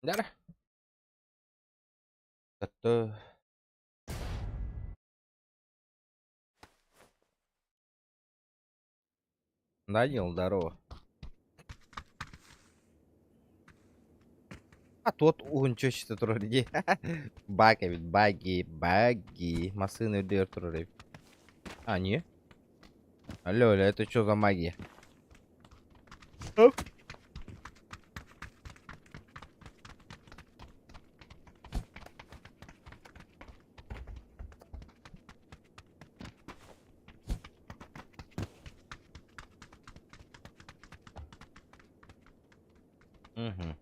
Дара. Татты. Данил, здорово. А тот уһунчу турар дии. Баг эбит, баги, баги. Массыына үрдүгэр турар эбит. А, не? Алло, алло, это что за магия? Оп. Угу.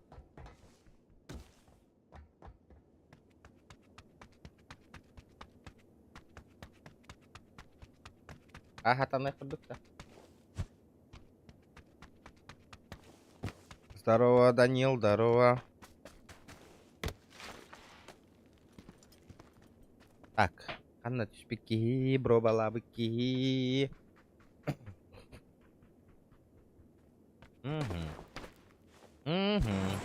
Аһатанай курдук да. Здорово, Данил, здорово. Так, ханна түспүт киһи, бробалаабыт киһи. Мгм. Мгм.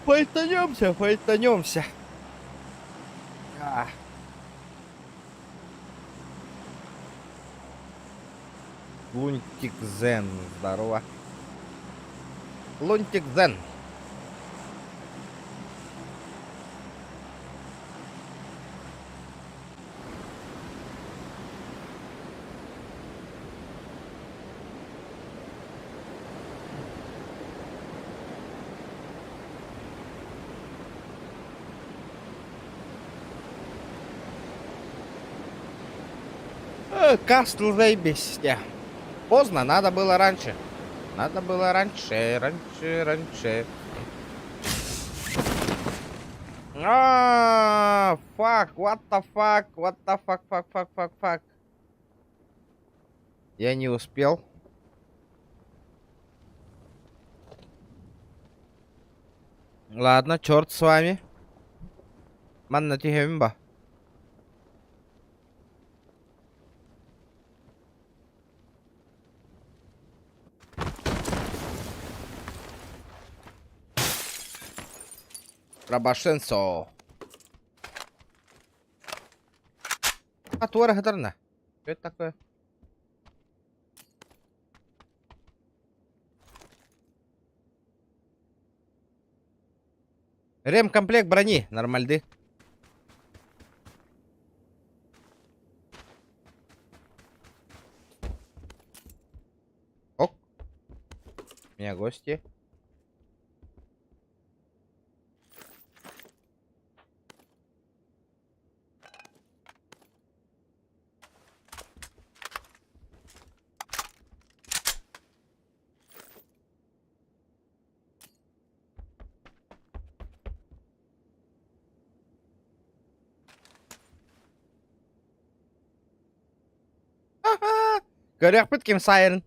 Файтанемся, файтанемся. А. Лунтик Зен, здорово. Лунтик Зен. Кастл заебись. Поздно, надо было раньше. Надо было раньше, раньше, раньше. А, fuck, what the fuck, what the fuck, fuck, fuck, fuck, fuck. Я не успел. Ладно, черт с вами. Манна түһэбин ба. Рабашенсо. А туора хатарна. Что это такое? Ремкомплект брони. Нормальды. Ок. У меня гости. Көрүөхпүт ким сайырын.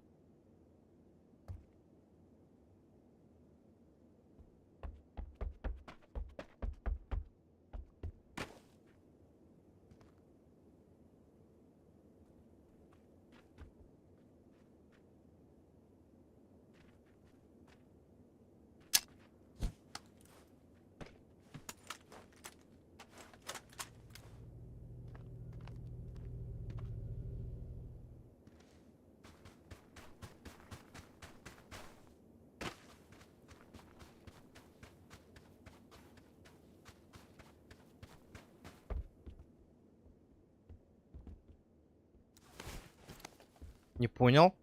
Не понял.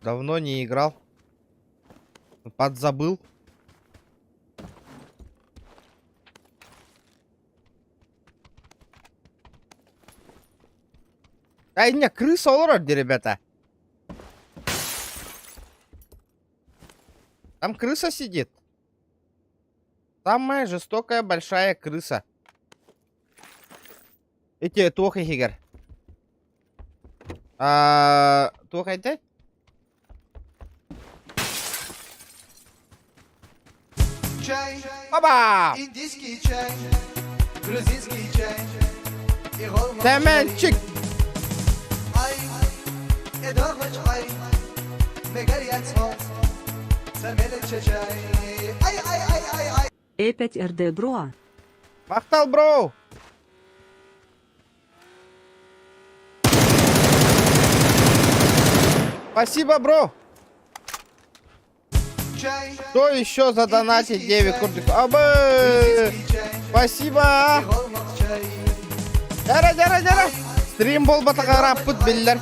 Давно не играл. Подзабыл. Ай, не, крыса олорор ребята. Там крыса сидит. Самая жестокая большая крыса. Ити туох иһигэр? Аа, туох этэй? Чай, Оба! индийский чай, грузинский чай. Сэмэнчик! Опять РД бро. Махтал, бро! Спасибо, бро! Кто еще задонатит 9 курдук? Абы! Спасибо! Дара, дара, дара! Стрим буолбатаҕа ырааппыт биллэр.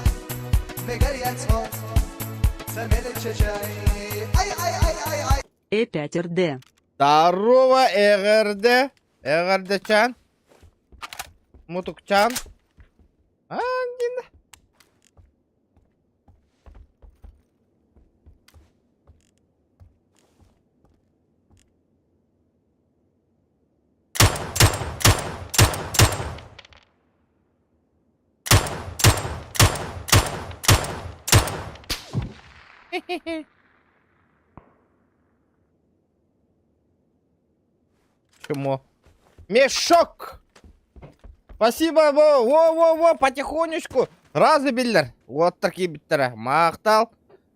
Опять РД. Здорово, эҕэрдэ! Эҕэрдэчээн. Мутукчаан. Ангин. Чмо. Мешок! Спасибо, во, во, во, во, потихонечку. Разы биллэр. Вот такие биттэрэ. Махтал.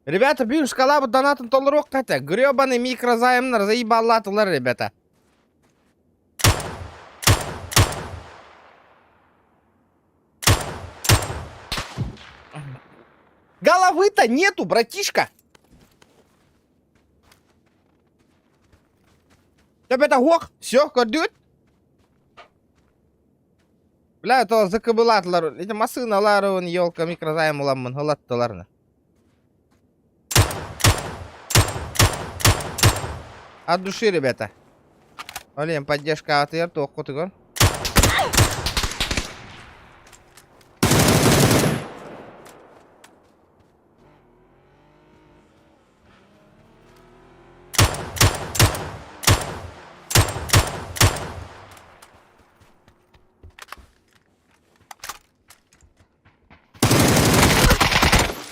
Ребята, бүгүн шкалабыт донатын толоруохха этэ. Гребаный микрозаймнар заебаллаатылар, ребята. Головы-то нету, братишка. Ребята, ох, все, көрдүгүт? Бля, то закабылаатылар. Эти массыыналар, елка, микрозайм ыламмын, ылаттылар. От души, ребята. Олен, поддержка атыйар туоххутугар.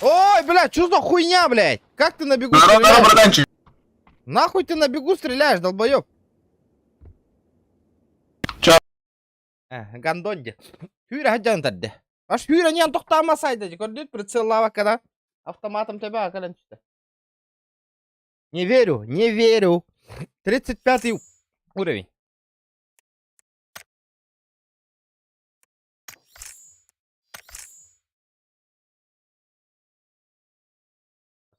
Ой, блядь, что за хуйня, блядь? Как ты на бегу Здорово, здорово, стреляешь? братанчик. Нахуй ты на бегу стреляешь, долбоеб? Чё? Э, Гандонди. Hűre hagyjan tedde. Аж hűre nyen tohtaama сайда. Көрдүт прицеллава когда автоматом тебя кэлэн түстэ. Не верю, не верю. 35 уровень.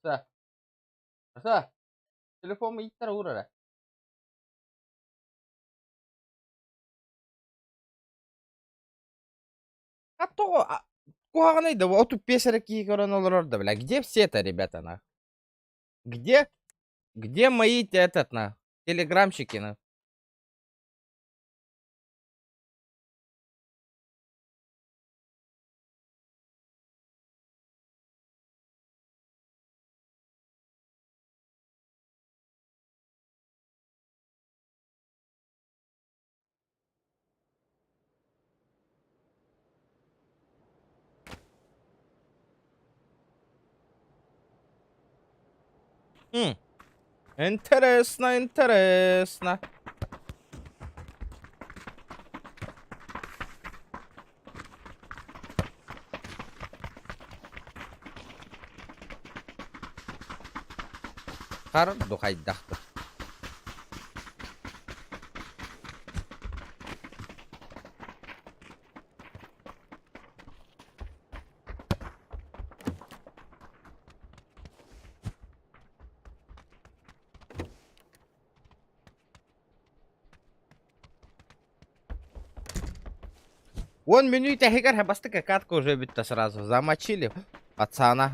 Asa. Asa. Телефон иттер уурара. А то куһаҕанай да 35 эрэ киһи көрөн олорор да бля. Где все это, ребята, на? Где? Где мои этот, на? Телеграмщики, на? М. Интересно, интересно. Хар духайдахты. Он мүнүүтэ иһигэр бастакы катка уже бүтта сразу. Замочили пацана.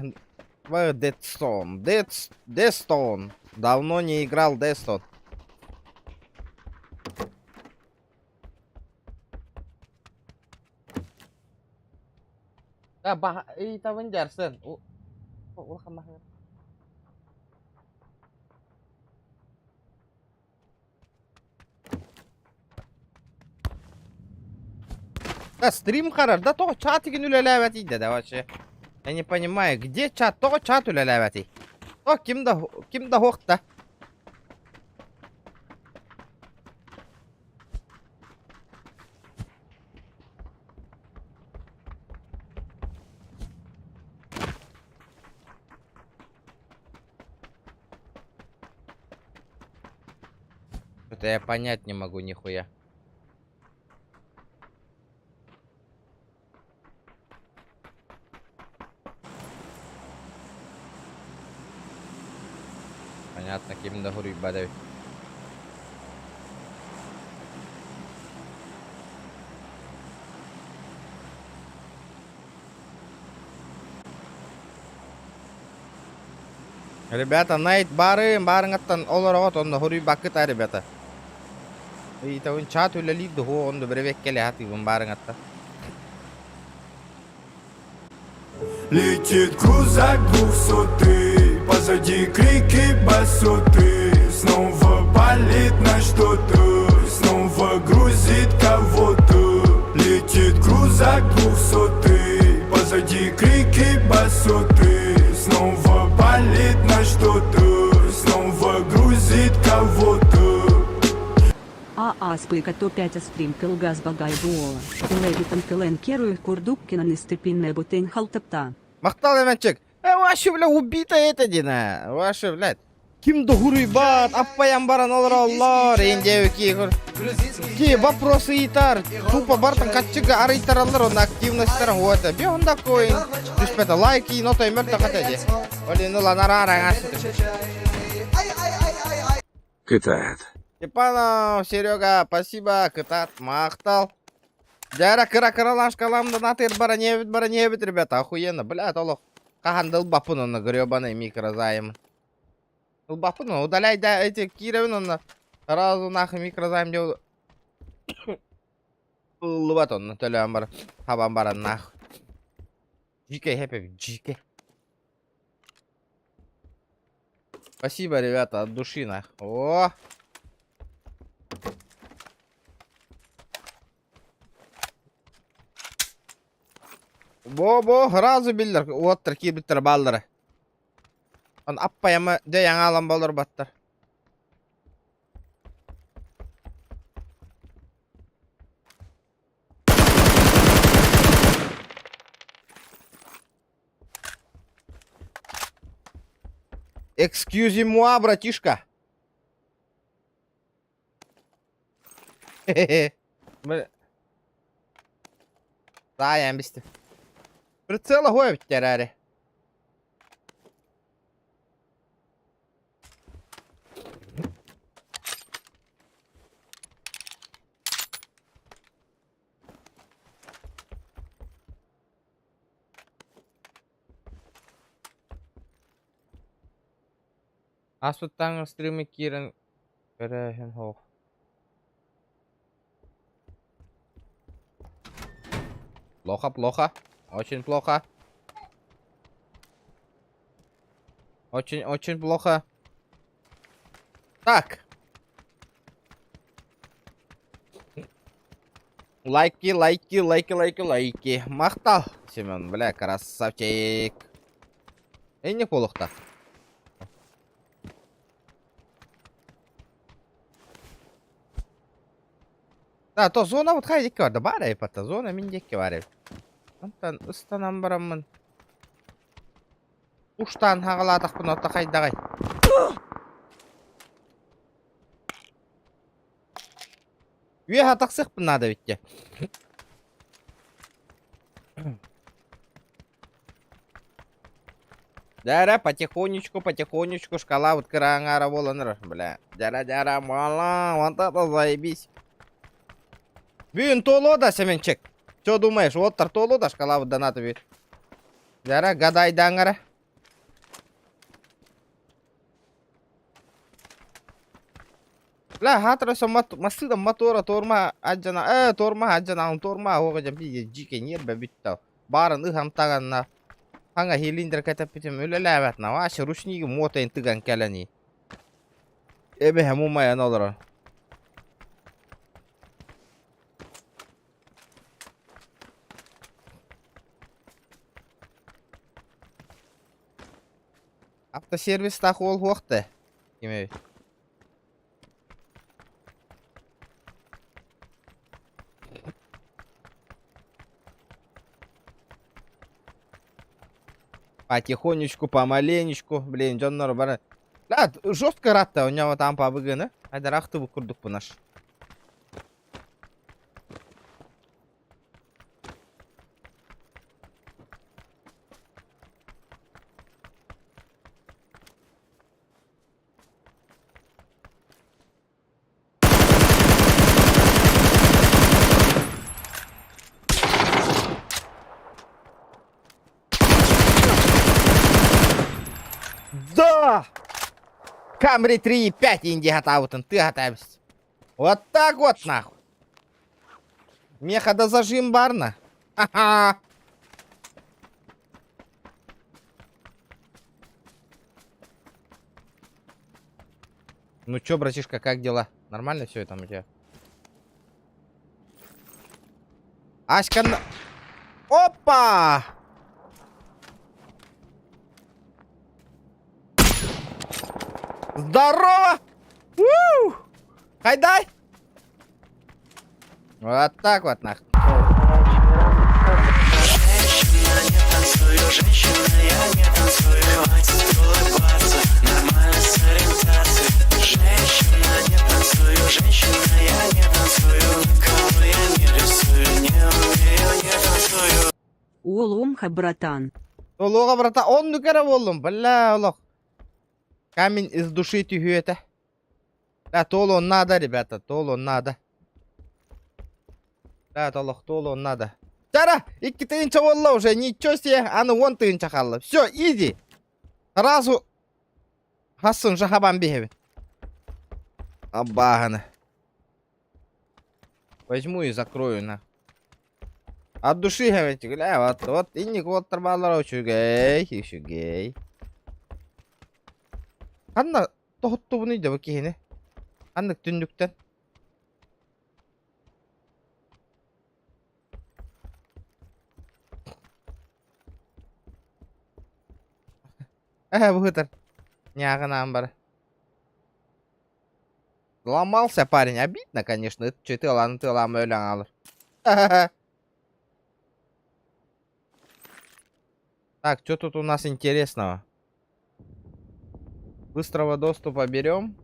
Дедстон. Дестон. Давно не играл Дестон. Да, ба, ыйтабын дьарсын. Улахан маһыгар. Да, стрим харар, да тоҕо чат игин үлэлээбэтий да вообще. Я не понимаю, где чат? Тоҕо чат үлэлээбэтий? О, ким да ким да хуохта. Это я понять не могу нихуя. Понятно, ким да хуруйбат эбит. Ребята, найт баарыын баарыҥаттан олороҕут онно хоруйбаккыт а ребята. Ыйытабын чат үлэлиир дуһуо онно бэрэбиэккэлэ сатыыбын баарыҥаттан. Летит крузак двухсотый, позади крики басоты. Снова палит на что-то, снова грузит кого-то. Летит крузак двухсотый, позади крики басоты. Снова палит на что-то, снова грузит кого-то. А-а спыка то 5 стрим кылгас багай буола. Левитан кылен керуй курдук кинан бутын халтапта. Махтал Эмэнчик. Э, вообще, бля, убита это дина. Вообще, блядь. Ким да хуруйбат, аппаян баран олороллор, индевики. Ки вопросы ыйытар, тупо бартан каччыга арыйтараллар, онно активностьтара вот. Би онда коин. Түспэт лайки, нота мөртө хата Олин ылан араараңас. Кытаат. Степанов, Серега, спасибо, кытаат, махтал. Дьэ кыра кыралашкаламда натыр баранебит баранебит, ребята, охуенно, блядь, олох. Хаһан да ылбаппын онно гребаный микрозайм. Ылбаппын удаляй да эти кииребин онно. Сразу нахуй микрозайм деп ыллыбат онно төлөөн бар хабан баран нахуй. Жике хэппи, жике. Спасибо, ребята, от души нах. О! Бо-бо, сразу биллэр, уоттар киирбиттэр бааллара. Он аппайама дьэ яҥаалан болорбаттар. Excuse-moi, братишка. Хе-хе. Таайан бистим. Прицела хуй эрэри. Ааспыттааҥҥа стримы киирэн көрөөһүн суох. Плохо, плохо. Очень плохо. Очень, очень плохо. Так. Лайки, лайки, лайки, лайки, лайки. Махтал, Семен, бля, красавчик. Энник буолуохтаах. Да, то зона вот хайдикки барда баар эбит зона мин диэкки баар эбит. Онтон ыстанан бараммын. Уштаан хаҕалаатахпына ото хайдаҕай? Үөһэ тахсыахпын наада эбит дьэ. Дьэ потихонечку, потихонечку шкала вот кыра аҥаара буолан эрэр. Бля, дьара дьара мала, вот это заебись. Бүгүн туолуо да, Семенчик? Что думаешь, вот туолуо да шкала донаты бүт. Дьара гадайдаҥара. Бля, хатра массыына мотора торма аджана, э, торма аджана, торма оҕо дьэ дьике ньиэрбэ бүттэ. Баарын ыһан таганна. Хаҥа хилиндер кэтэппитим үлэлээбэт на вообще ручнигим муотайын тыган кэлэний. Эбэһэм умайан олорор. Автосервистаах уол суох да ким эбит? Потихонечку, помаленечку, блин, дьоннор бары Да, жестко ыраатта, у него там пабыгыны. Айдарахты курдукпун аш. Да! Камри 3,5 инди хатаабытын тыаһатаабыс. Вот так вот нахуй. Меха да зажим барна. Ха-ха. Ну чё, братишка, как дела? Нормально все там у тебя? Аська... Опа! Здорово! У! Хайдай! Вот так вот, нах. Уолумха, братан. Олоҕо, брата, оннук эрэ буоллум, бля, олох. Камень из души түһүө этэ. Да, толу надо, ребята, толу надо. Да, толох, толу надо. Тара, 2 тыһыынча буолла уже, ничего себе, аны 10 тыһыынча хаалла. Все, изи. Сразу хассын жахабан биһэбин. Абааһыны. Возьму и закрою на. От души говорите, гля, вот, вот, инник вот тарбалар үчүгэй, үчүгэй. Ханна тоһуттубун үйдө бу киһини? Ханнык түннүктэн? Э, бу сытар. Ньааҕынаан бар. Ломался парень, обидно, конечно. Че тыалаан тыалаама өлөн хаалар. Так, что тут у нас интересного? Быстрого доступа берем.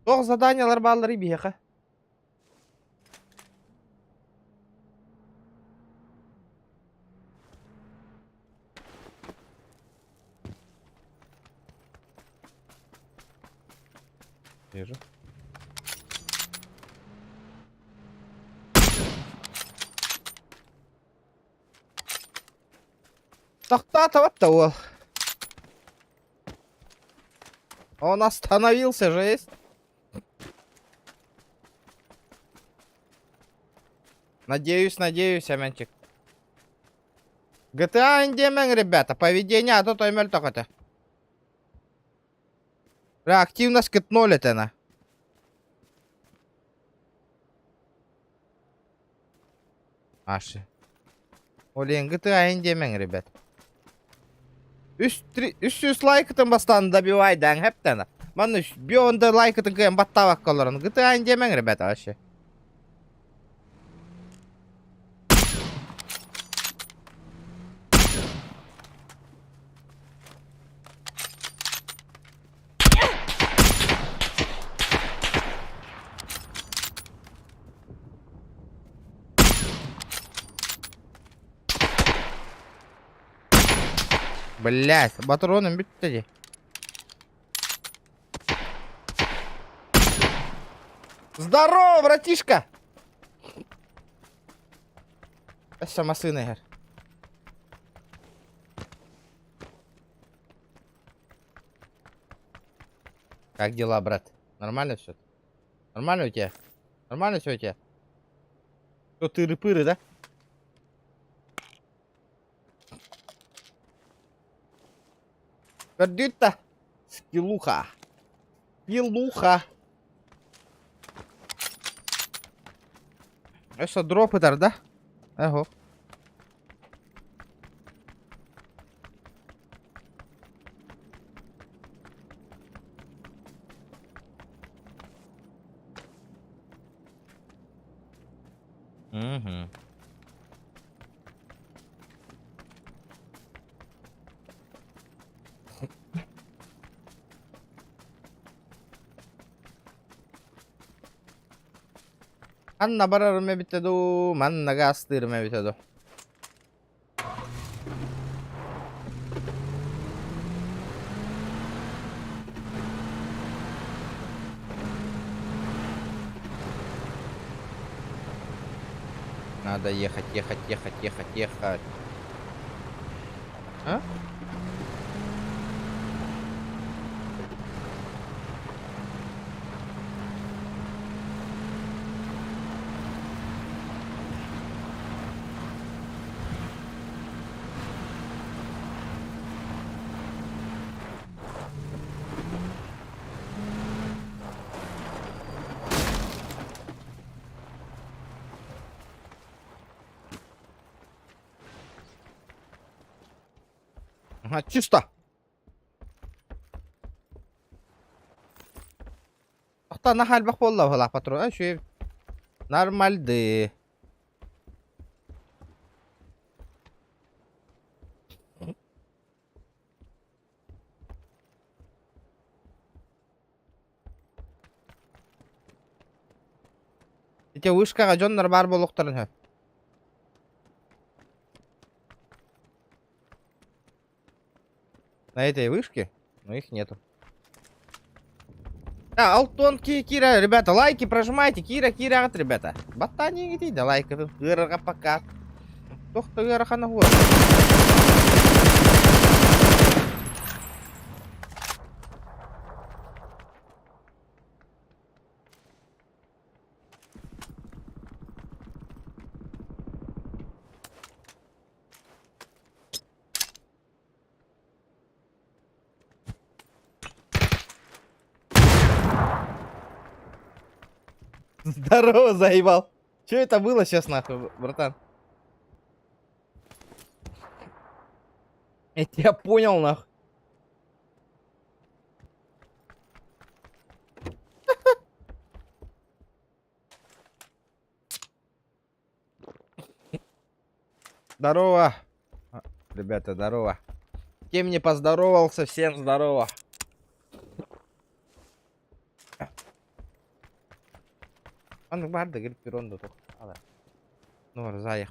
Туох заданиялар бааллар биһиэхэ. Вижу. Тохтоотоҕо уол. Он остановился же есть. Надеюсь, надеюсь, Аменчик. GTA диэмэҥ, ребята, поведение, а то тоймөл это. Бля, активность кыт ноль это на. Аши. Олен GTA диэмэҥ, ребят. 300 лайкытын бастан добивай дан хэптен. Манна бионда лайкытын кыйан баттабак колорон. GTA диэмэҥ, ребята, вообще. Блять, патроным бүттэ дии. Здорово, братишка! Өссө массыына иһэр. Как дела, брат? Нормально все? Нормально у тебя? Нормально все у тебя? Что, тыры-пыры, да? Пердюта. Скилуха. Скилуха. Это дроп да? Ого. Угу. Ханна барарым эбитэ дуу, манна гаастыырым эбитэ дуу. Надо ехать, ехать, ехать, ехать, ехать. А? Ага, чисто. Ахта наһаа элбэх буолла быһыылаах патрон. Үчүгэй. Нормальды. Ити вышкаҕа дьоннор баар буолуохтарын сөп. На этой вышке, но их нету. Да, Алтон, Кира, ребята, лайки прожимайте. Кира, Кира, ребята. Баттани да лайк. Ыарырҕа пока. Тохто ыарахана хуа. Здорово, заебал. Че это было сейчас нахуй, братан? Я тебя понял нахуй. Здорово. Ребята, здорово. Кем не поздоровался, всем здорово. Маннык баар да грипп да туох. Ну, заях.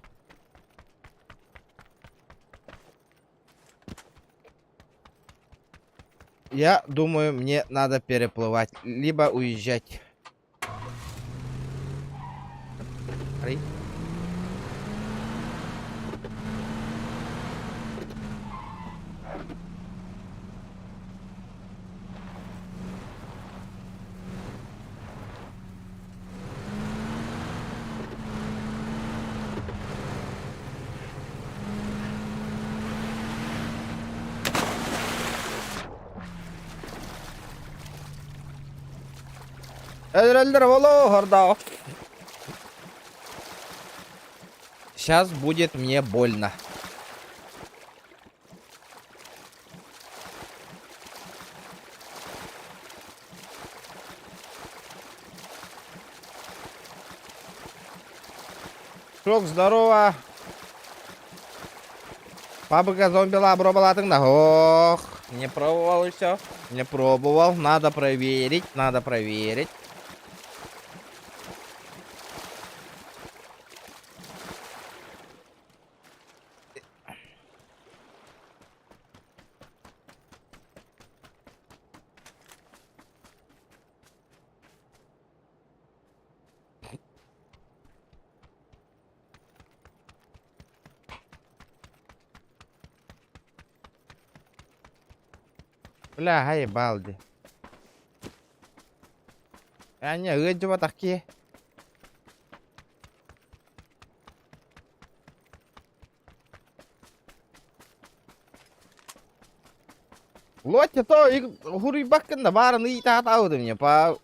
Я думаю, мне надо переплывать, либо уезжать. Арый. Өлөрөллөр боло хордоо. Сейчас будет мне больно. Шок, здорово. Пабыга зомбила пробовал да. Ох, не пробовал еще. Не пробовал. Надо проверить, надо проверить. Бля, ебал дии. Аня, ыалдьыбатах киһи. Лотя то хуруйбаккын да баарын ыйытаатаабытым мне по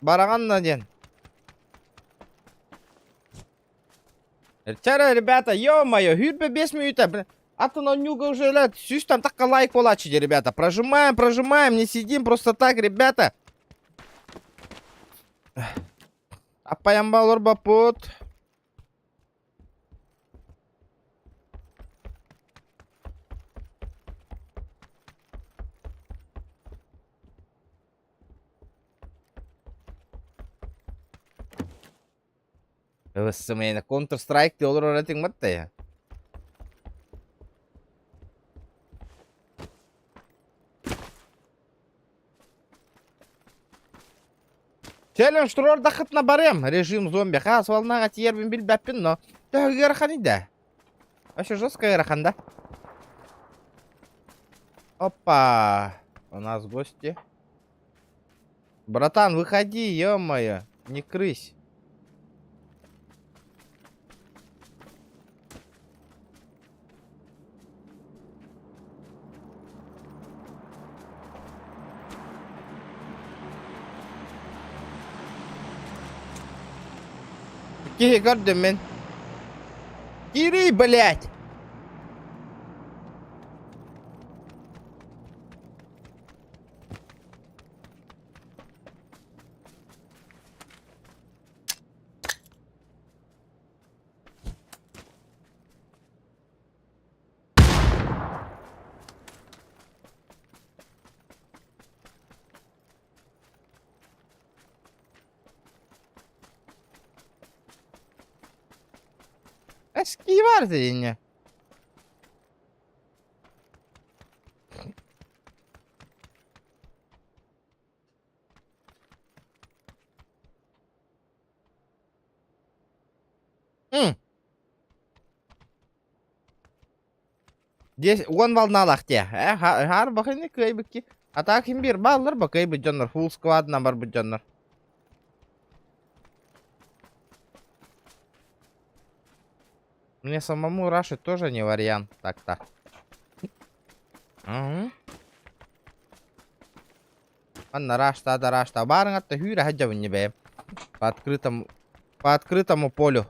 бараҕанна диэн. Вчера, ребята, ё-моё, хүрбэ 5 мүнүүтэ, бля. Атын онньууга уже лет, сүүс там такка лайк буолааччы дии, ребята. Прожимаем, прожимаем, не сидим просто так, ребята. Аппайамба олорбоппут. Ыбыс-сымыйаны Counter-Strike дии олорор этиҥ батта Челлендж туруордаххытына барыам. Режим зомби. Хаас волнаҕа тиийэрбин билбэппин, но төһө ыарахан да? Вообще жестко ыарахан да? Опа! У нас гости. Братан, выходи, ё-моё, не крысь. Киһи көрдүм мин. Киирий, блядь! Эскии баар инньэ. М. Десять, уон волналаах диэ. Э, хаарбах ини кыайбыкки. А так им биир бааллар ба кыайбыт дьоннор, фулл сквадынан барбыт дьоннор. Мне самому рашить тоже не вариант так-то. Угу. Анна рашта да рашта. Баарыҥ атта хүүрэ сылдьабын бэйэм. По открытому полю.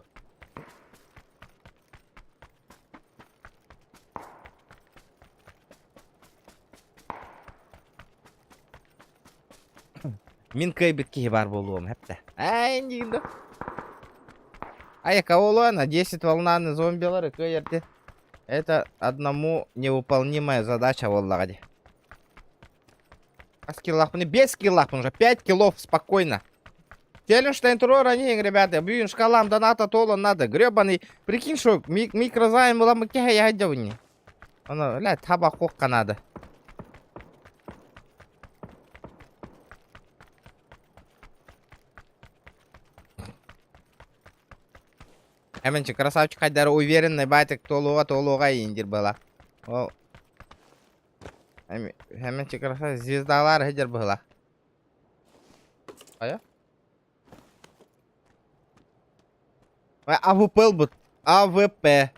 Мин кыайбыт киһи баар буолуом хэптэ. Ай, диигин да. Ай, кого на 10 волнаны зомбилары кыайарты. Это одному невыполнимая задача буоллаҕа дии. Хас киллаахпын? 5 киллаахпын уже. 5 киллов спокойно. Челлендж туруор они, ребята. Бүгүн шкалам доната толон надо. Гребаный. Прикинь, что микрозайм была мы я не. Оно, бля, таба хокка надо. Эменчи красавчик хайдары уверенный байтик толуга толуга индир была. Ол Эменчи красавчик звездалар хедер была. Ая? АВП бут. АВП.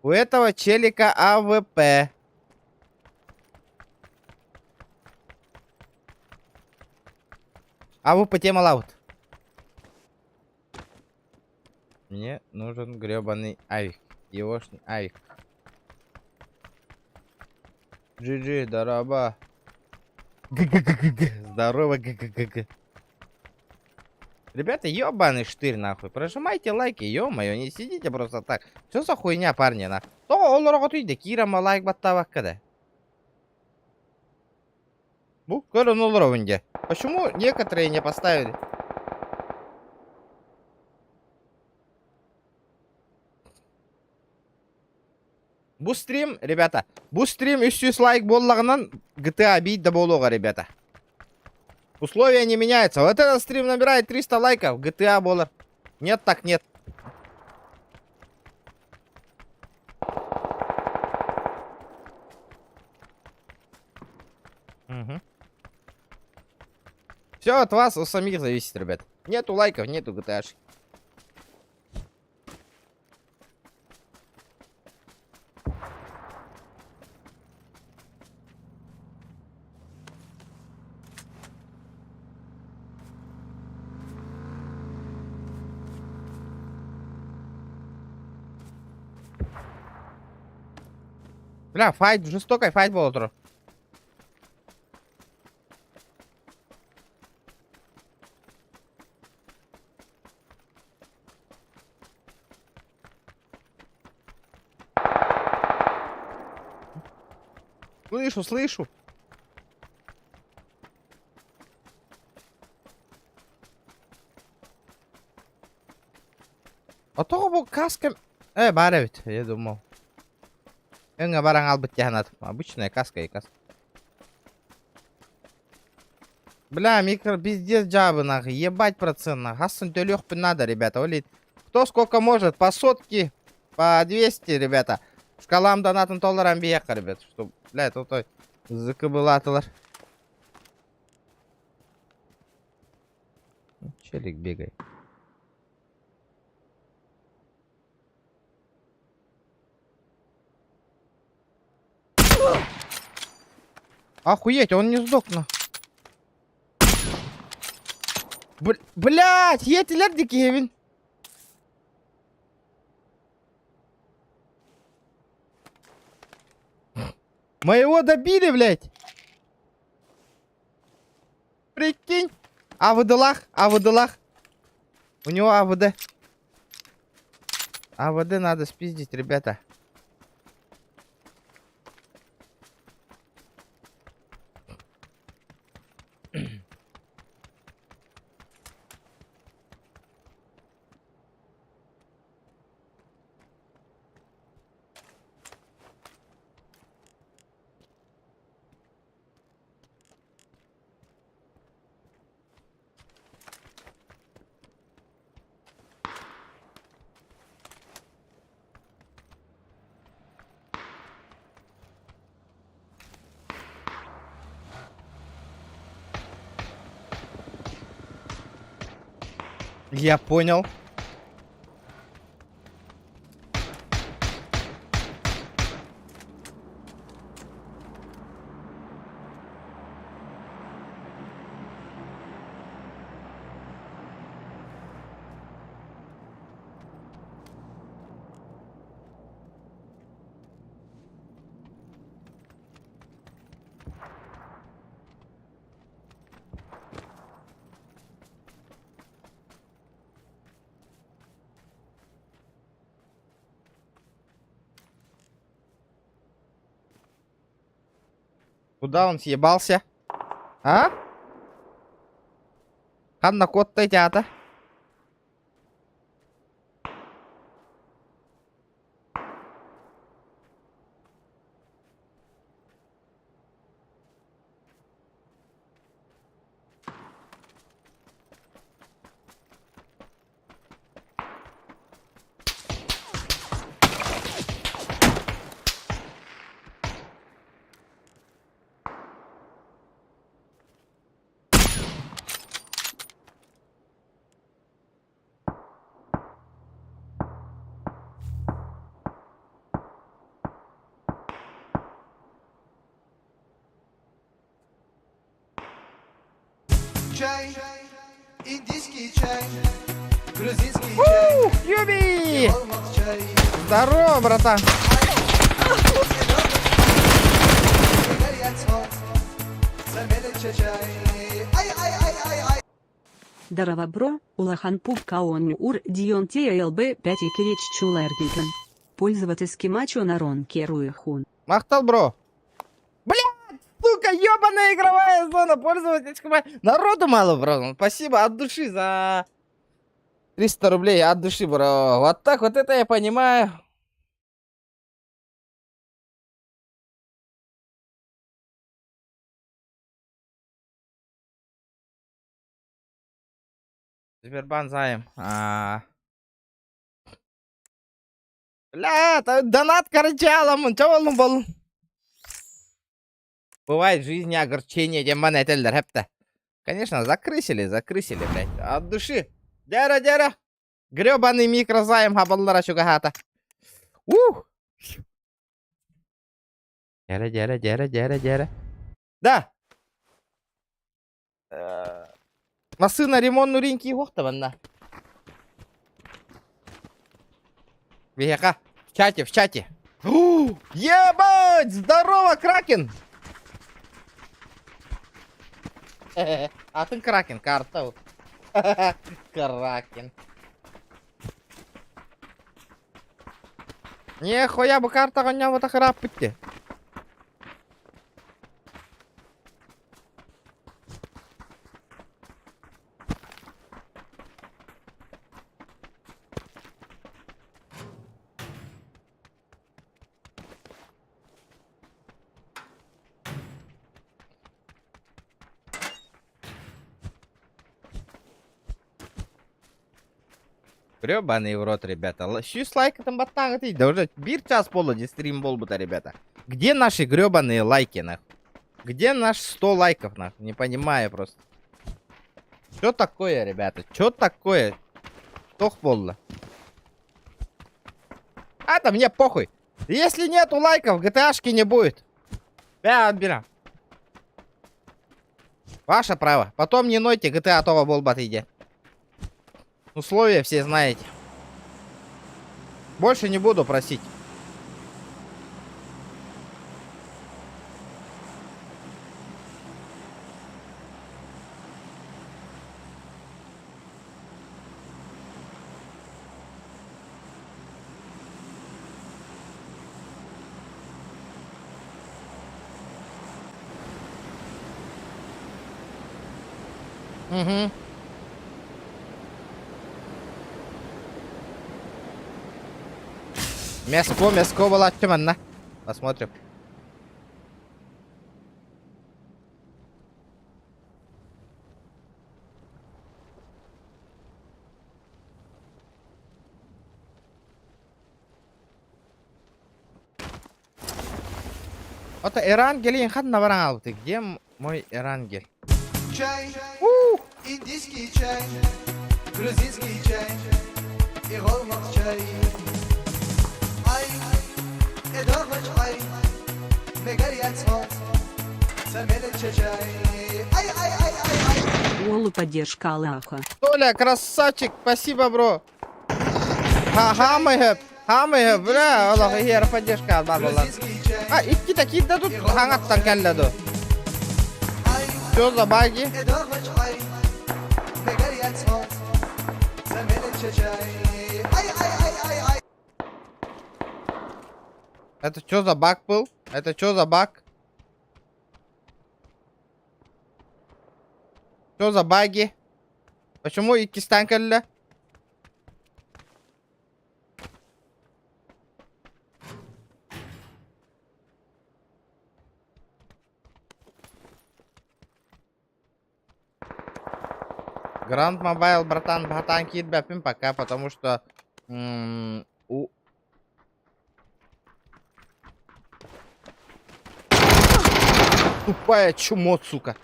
У этого челика АВП. АВП тема лаут. Мне нужен гребаный авик. Егошный авик. GG, дороба. ГГГГ. Здорово, ГГГГ. Ребята, ёбаный штырь, нахуй. Прожимайте лайки, ё-моё, не сидите просто так. Что за хуйня, парни, на? То олорго түйде, кирама лайк баттабакка да. Бу, көрөн олоробун Почему некоторые не поставили? Бу стрим, ребята, бу стрим 300 лайк буоллаҕынан GTA биир да буолуоҕа, ребята. Условия не меняются. Вот этот стрим набирает 300 лайков, GTA буолар. Нет так нет. Угу. Все от вас, у самих зависит, ребят. Нету лайков, нету GTA. -шки. Бля, файт, жестокий файт был отыр. Слышу, слышу. А тоҕо бу каска... Э, баар эбит, я думал. Өҥө баран албыт дьаһанатым. Обычная каска и каска. Бля, микро пиздец жабы нахуй. Ебать процент нахуй. Хасын төлүөхпүн надо, ребята. Олит. Кто сколько может? По сотке, по 200, ребята. Шкалам донатын толорон биэххэ, ребят. Что, бля, тут закабылатылар. Челик бегай. Охуеть, он не сдох, на. Бл блять, етилер ди Кевин. Моего добили, блядь. Прикинь. АВДлах, АВДлах. У него АВД. АВД надо спиздить, ребята. Я понял. Куда он съебался? А? Ханна куотта ити Чай, индийский чай, грузинский чай, Юби! алмаз чай. Здорово, братан! Дарова бро, улахан пупка он ур дион ТЛБ 5 и кирич чулэргикен. Пользовательский мачо нарон керуехун. Махтал, бро! Блядь, сука, ёбаная игровая зона, пользовательская. Народу мало, бро. Ну, Спасибо от души за 300 рублей, от души, бро. Вот так вот это я понимаю. Сбербанк займ. А. Бля, донат короче, чё боллун боллун? Бывает в жизни огорчение, демон этеллер хепте. Конечно, закрысили, закрысили, блядь. От души. Дяра, дяра. Гребаный микрозайм хабаллара чугахата. Ух. Дяра, дяра, дяра, дяра, дяра. Да. Массына ремонт нуринки хохта Веха. В чате, в чате. У, Ебать! Здорово, Кракен! А ты Кракен, карта. Кракен. Нихуя бы карта гоня вот храпыте. Гребаный в рот, ребята. Сүүс лайкытын баттааҕыт да уже биир час буолла дии стрим буолбута, ребята. Где наши гребаные лайки, нахуй? Где наш 100 лайков, нахуй? Не понимаю просто. Что такое, ребята? Что такое? Туох буолла. А, да мне похуй. Если нету лайков, GTA-шки не будет. Я отбираю. Ваше право. Потом не нойте, GTA тоҕо буолбатый диэн. Условия все знаете. Больше не буду просить. Угу. Мяско, мяско буолааччы манна. Посмотрим. Это Эрангелин ханна баран алты. Где мой Эрангель? Чай, Ух! индийский чай, грузинский чай и голмак чай. Ай, эдорвач ай, мегарьяцмо, самелече чай. Ай, ай, ай, ай, ай. Уолу поддержка Аллаха. Толя, красавчик, спасибо, бро. Ха-ха, хамы, бля, Аллах, хер поддержка, бабала. Грузинский чай, А, икки такие дадут, хаңаттан кэллэ ду. ай, Что за баги? эдорвач ай, мегарьяцмо, самелече чай. Ай, ай, ай, ай, ай. Это что за баг был? Это что за баг? Что за баги? Почему иккистээн кэллэ? Гранд Мобайл, братан, братан, киирбэппин пока, потому что у... Тупая чмо, сука.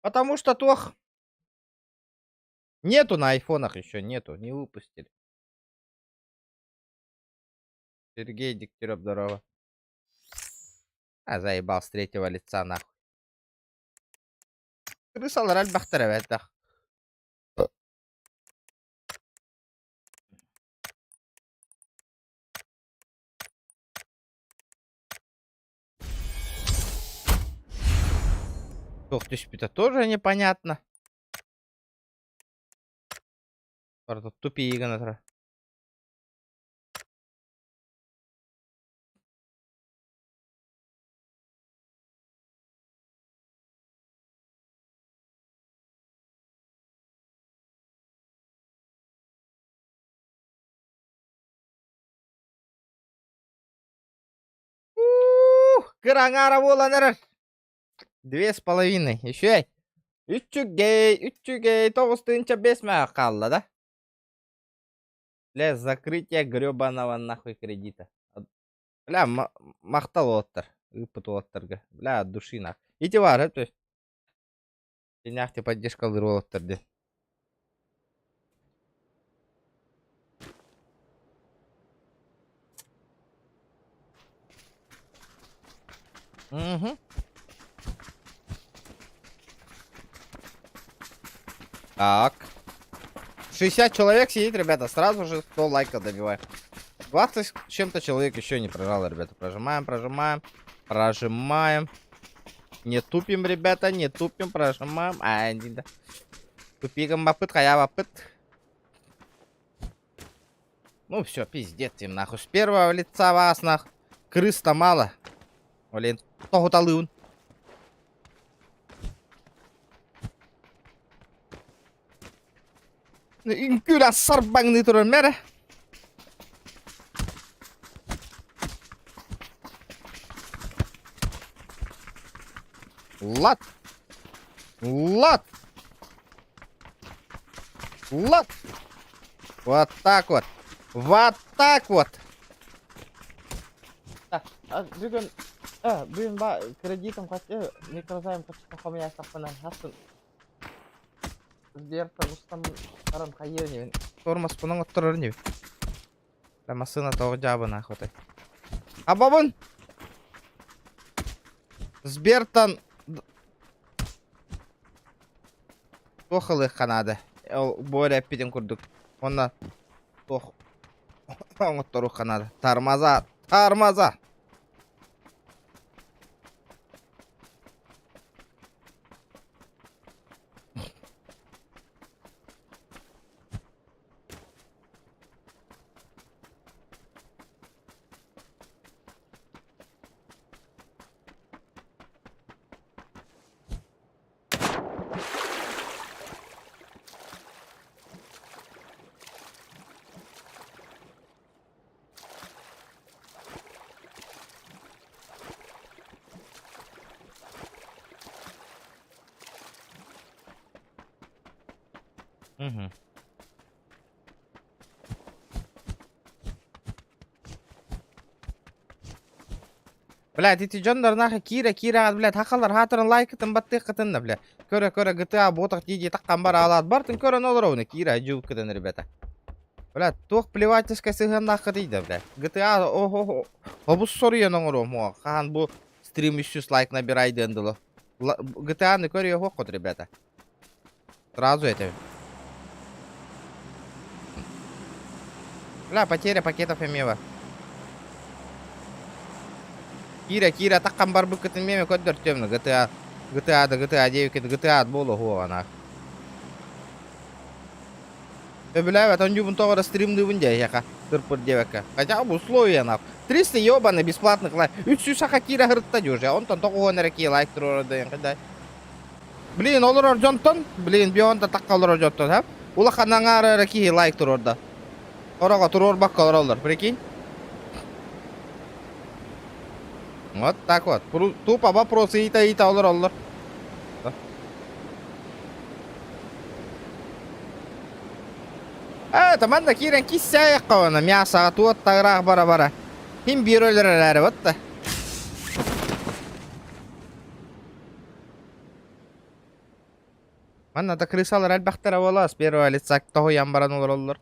Потому что тох. Нету на айфонах еще, нету, не выпустили. Сергей Дегтярев, здорово. А, заебал с третьего лица, нахуй. Крысалар элбэхтэр эбэтэх. Туох түспүтэ тоже непонятно. Барыта тупее гына турар. Ух, кыраҥаара буолан эрэр. 2,5. Еще Үчүгэй, үчүгэй, 9 5 мэ хаалла да? Бля, закрытие гребаного нахуй кредита. Бля, махтал уолаттар. Ыыппыт уолаттарга. Бля, от души нах. Ити баар, то есть. Дьиҥнээхтик поддержкалыыр уолаттар диэн. Угу. Так. 60 человек сидит, ребята. Сразу же 100 лайков добиваем. 20 с чем-то человек еще не прожало, ребята. Прожимаем, прожимаем. Прожимаем. Не тупим, ребята, не тупим, прожимаем. А, не да. Тупигом бапыт, хая бапыт. Ну все, пиздец им нахуй. С первого лица вас нах. Крыс-то мало. Блин, тоҕуталыын. Үҥкүүлэ сарбаҥныы турар мэрэ. Лат. Лат. Лат! Вот так вот. Вот так вот. Бүгүн бүгүн ба кредитом хаччы микрозайм хаччы хомуйаастахпына хастын Сбертан устан баран хайыа инибин. Тормозпун оҥотторор инибин. Да массыына тоҕо дьаабынаах отой. Абабын! Сбертан туох ылыахха наада. Ол бу эрэ эппитин курдук. Уонна туох оҥотторуохха наада. Тормоза! Тормоза! Мгм. Блядь, ити дьоннор нахуй киирэ киирэҕит, блядь, хахалар хаатырын лайкытын баттыаххытын да, бля. Көрө көрө GTA буотах дии дии таххан бараалаат бартын көрөн олоробуна киирэ дьууккытын ребята. Блядь, туох плевательскай сыһыаннааххытый да, блядь. GTA о обус соруйан оҥоруом уо хаһан бу стрим 300 лайк набирай диэн дылы. GTA-ны көрүө суоххут, ребята. Сразу это. Бля, потеря пакетов эмиэ Кира, Кира, таххан барбыккытын миэмэ көрдөртүөм GTA, GTA да GTA диэбиккит GTA буолуо хуоҕанаах. Сөбүлээбэт онньуубун тоҕо эрэ стримныыбын дии эһиэхэ тырпыр диэбэккэ. Хотя бы условия нах. 300 ебаный бесплатных лайк. 300 саха киирэ сырытта дии уже. Онтон тоҕуһуон эрэ кии лайк туруора дайын кыдай. Блин, олорор дьонтон, блин, бион да тахха олорор дьонтон, ха? Улахан аҥаара эрэ киһи лайк туруорда. Ороҕо туруорбакка олороллор, прикинь? Вот так вот. Тупо вопрос ыйыта-ыйыта олороллор. Это манна киирэн киссээйэххэ мясоҕа туот тагыраах бара-бара. Ким биир өлөр эрээри вот да. Манна да крысалар элбэхтэрэ буолуо, с первого лица тоһуйан баран олороллор.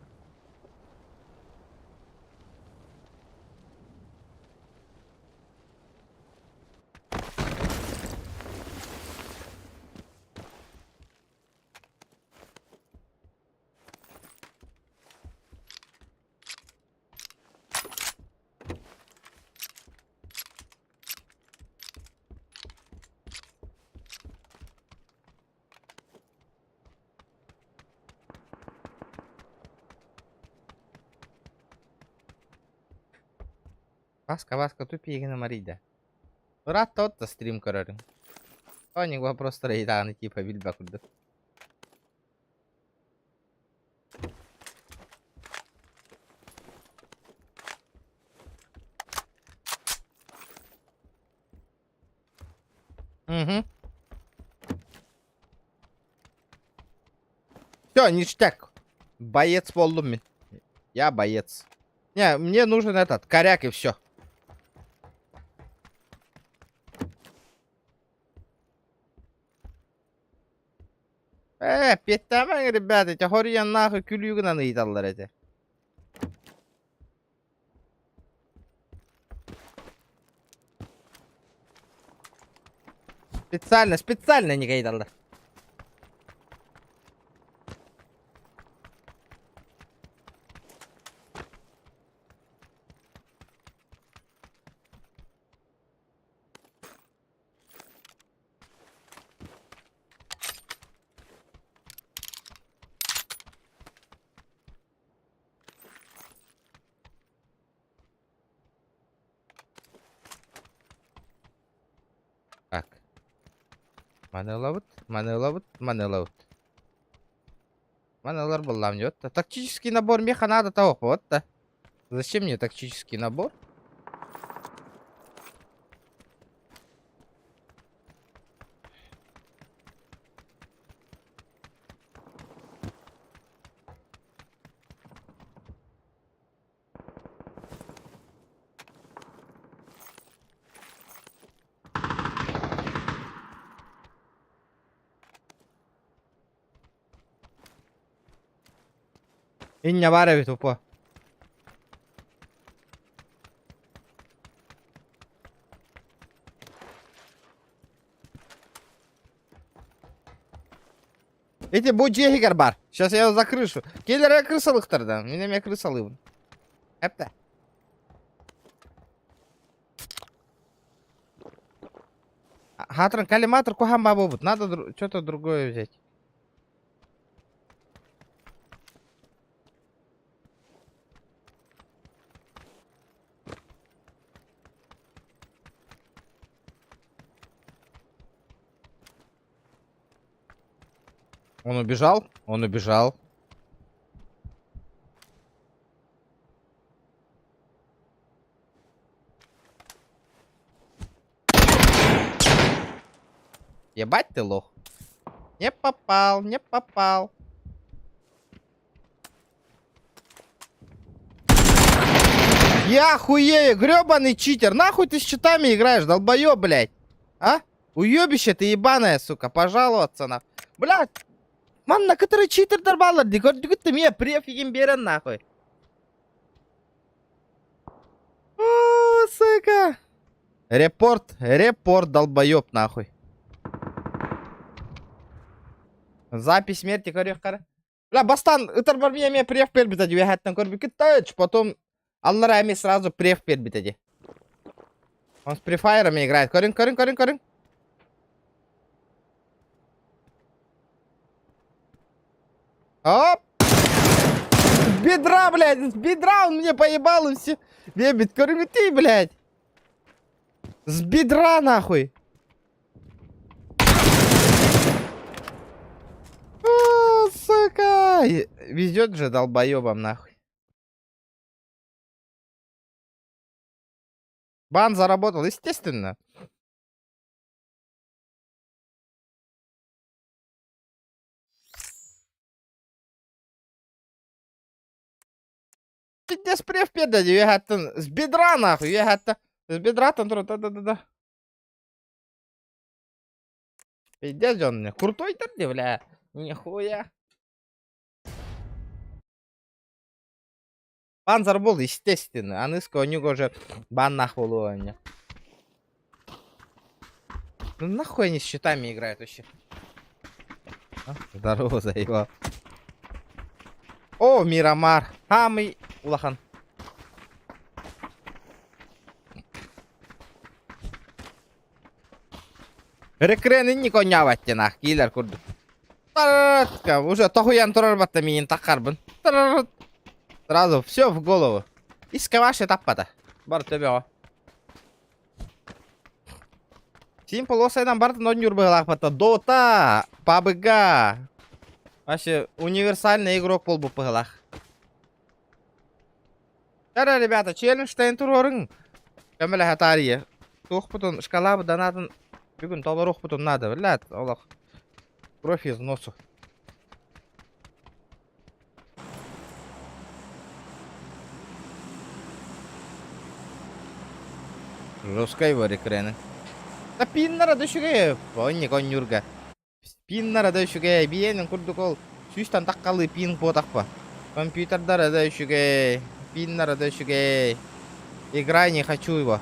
Васка, Васка, тупи Марийда. Ыраатта да стрим көрөрүҥ. Тоник вопростара даҕаны типа билбэ курдук. Угу. Все, ништяк. Боец буоллум мин. Я боец. Не, мне нужен этот, коряк и все. Э, эппиэттээмэҥ, ребята, эти хоруйан нахуй күлүү гынан ыйыталлар этэ. Специально, специально не ыйыталлар. Так. Маны ылабыт, маны ылабыт, маны ылабыт. Маны ылар буоллаҕым дии, вот. Тактический набор меха надо того, вот да. Зачем мне тактический набор? Инньэ баар эбит упо. Ити бу дьиэ иһигэр баар. Сейчас я его за крышу. Киэлэрэ крысалыктар да. Мин эмиэ крысалыыбын. Эптэ. Хатран коллиматор куһаан баа буолбут. Надо дру- что-то другое взять. Он убежал? Он убежал. Ебать ты лох. Не попал, не попал. Я хуею, гребаный читер. Нахуй ты с читами играешь, долбоеб, блядь. А? Уебище ты ебаная, сука, пожаловаться на. Блядь, манна который читердер бааллар дии көрдүгүт да миэ префигин биэрэн нахуй. О, сука. Репорт, репорт, долбоеб, нахуй. Запись смерти көрүөх Бля, бастаан ытарбар миэ эмиэ преф биэрбитэ дии үөһэттэн көрбүккүт да потом аллара эмиэ сразу преф биэрбитэ дии. Он с префайрами играет. Көрүҥ, көрүҥ, көрүҥ, көрүҥ. Оп! С бедра, блядь, с бедра он мне поебал и все. Бебит, көрүҥүтүй, блядь. С бедра, нахуй. О, сука! Везет же долбоебам, нахуй. Бан заработал, естественно. Пиздец преф пердedi, үөһэттэн с бедра нахуй, үөһэттэн с бедра там да да да да. Пиздец он мне крутой дии, бля. Нихуя. Бан заработал, естественно. Аныска у него уже бан нахуй буолуо Ну нахуй они с щитами играют вообще? А? Здорово, заебал. О, Мирамар. Хамый улахан. Рекрен инник онньообат нах киилэр курдук. Таратка, уже тоһуйан турар батта миин таххарбын. Тарарат. Сразу все в голову. Искэ вообще таппата. Бар төбөҕө. Симпл уопсайынан барытын оонньуур быһыылаахпыт Дота, PUBG. Вообще универсальный игрок буолбут быһыылаах. Чара, ребята, челлендж-тэн туруоруҥ. Көмөлөһө таарыйа. Туохпутун, шкалабыт донатын бүгүн толоруохпутун наада, блядь, олох. Кровь из носу. Жесткай бар экраны. Да пиннара да үчүгэй, онньук онньуурга. Пиннара да үчүгэй, биэнин курдук ол сүүстэн таххалыы пин куотахпа. Компьютердара да үчүгэй, пиннара да үчүгэй. Играй не хочу его.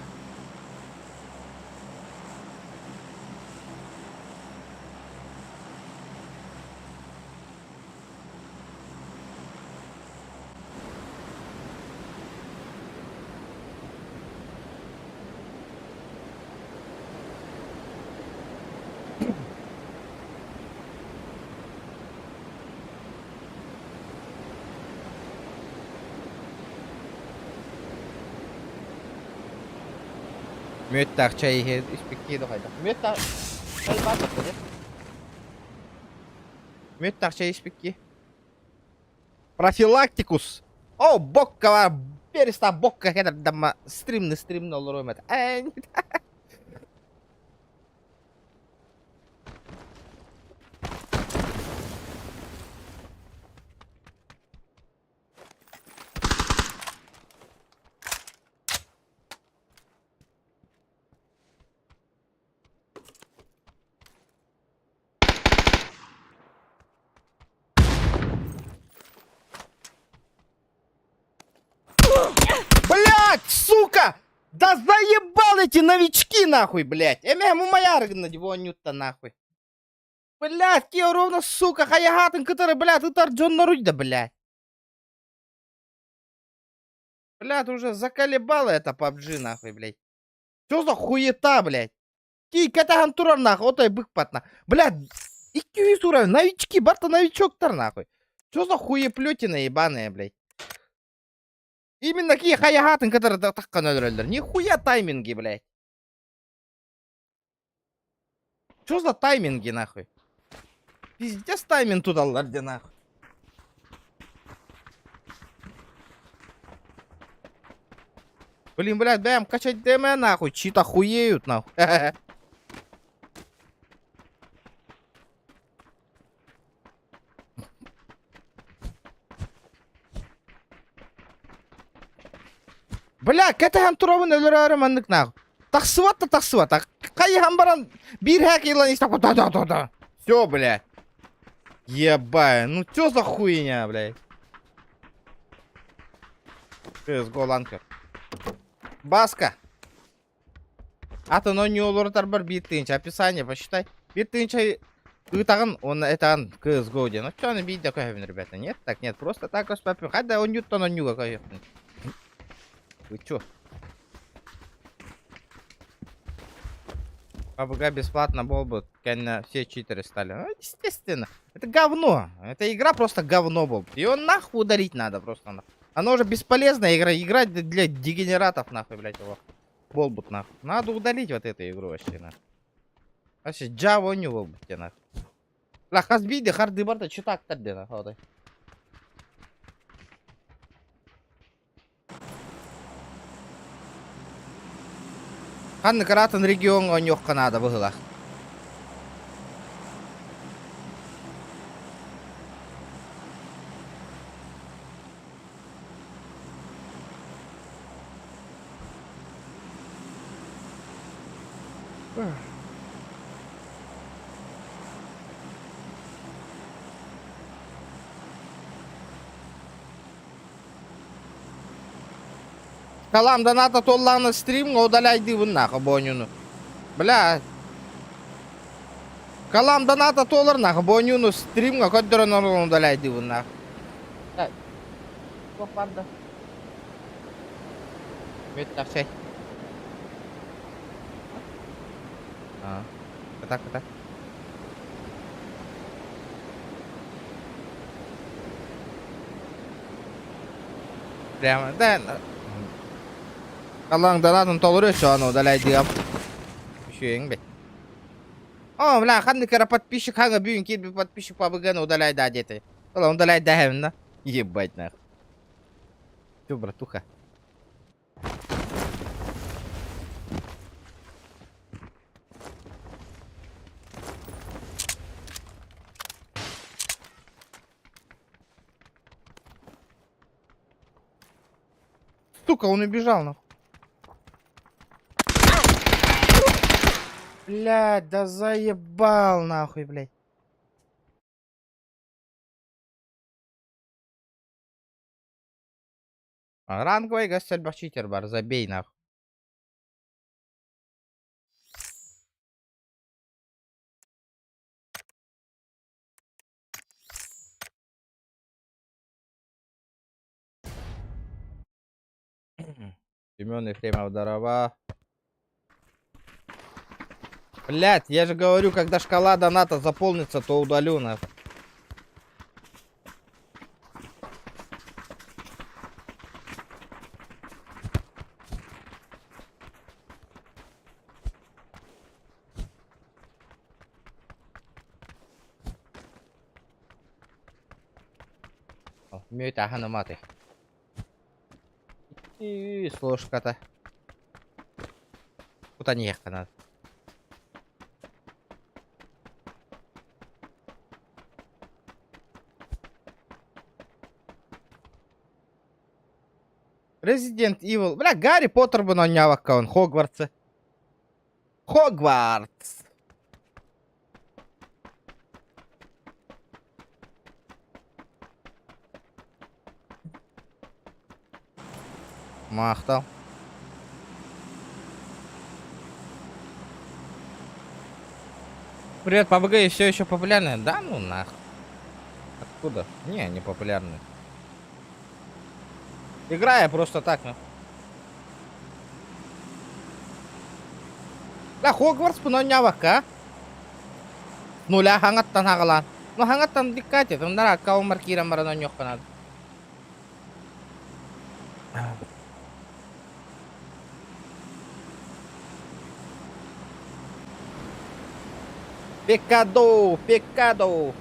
Мүөттээх чай иһэ испиктии да хайдах. Мүөттээх чай баар да Мүөттээх чай испикки. Профилактикус. О, бокка переста бокка кэтэрдэммэ стримны стримны олоруом этэ. эти новички нахуй, блядь? Эмэ мумаяр гына дивоннютта нахуй. Блядь, ки ровно, сука, хайахатын кытары, блядь, ытар дьонноруй да, блядь. Блядь, уже заколебала это PUBG, нахуй, блядь. Что за хуета, блядь? Ки кэтэһэн турар, нахуй, отой быкпат, нахуй. Блядь, 200 уровень, новички, барта новичоктар, нахуй. Что за хуеплетина ебаная, блядь? Именно ки хайахатын кытары таххан өлөрөллөр. Нихуя тайминги, блядь. Что за тайминги, нахуй? Пиздец тайминг туталлар дии, нахуй. Блин, блядь, бэм, качать ДМ, нахуй, чит охуеют, нахуй. Бля, кэтэһэн турабын өлөрөөрү маннык нахуй. Тахсыбат да тахсыбат. Хайыһан баран биир хэк ылан истэ да да да да. Все, бля. Ебать, ну чё за хуйня, блядь? CSGO ланкер. Баска. Атын оонньуу олорутарбар биир тыһыынча описание почитай. Биир тыһыынча ыытаҕын уонна этэҕин CSGO диэн. Оччону биирдэ көһөбүн ребята. Нет, так нет, просто так көспөппүн. Хайда оонньууттан оонньууга көһүөхпүн. Вы чё? ПБГ бесплатно был бы, кэннэ все читеры стали. Ну, естественно. Это говно. Эта игра просто говно был. Ее нахуй удалить надо просто нахуй. Она уже бесполезная игра. Играть для дегенератов нахуй, блядь, его. Болбут нахуй. Надо удалить вот эту игру вообще нахуй. Вообще Java не болбут нахуй. Ла хас биирдэ хардыы барда чутаактар диэн нахуй. Ханнык атын региоҥҥа оонньуохха наада быһыылаах. Калам доната туоллаҕына стримҥа удаляйдыыбын нахуй бонюну. Бля. Калам доната туолар нахуй бонюну стримҥа көрдөрөн олорон удаляйдыыбын нахуй. Так. Туох баар да? Бүт тахсай. А. Так, так. Прямо, да. Аллаң донатын толору өссө ону удаляйдыам. Үчүгэйиҥ бэт. О, бля, ханнык эрэ подписчик хаҥа бүгүн киирбит подписчик ПБГ-ны удаляйдаа диэтэ. Ол удаляйдаа на. Ебать нахуй. Чё, братуха? Сука, он убежал нахуй. Блядь, да заебал нахуй, блядь. Ранговый элбэх читер бар, забей нахуй. Семен Ефремов, здорово. Блять, я же говорю, когда шкала доната заполнится, то удалю нахуй. Мүөт аһан ыматы. Сложката. Куда не ехать надо. Resident Evil. Бля, Гарри Поттер бы оонньообаккабын. Хогвартсы. Хогвартс. Махтал. Привет, PUBG все еще популярны? Да ну нах. Откуда? Не, не популярны. Играю просто так, ну. Да, Хогвартс пуноннявакка. Нуля хаҥаттан хаҕалаан. Ну хаҥаттан диккати, тымнара аккаумар киирэн баран онньуохха наада. Пекадо, пекадо.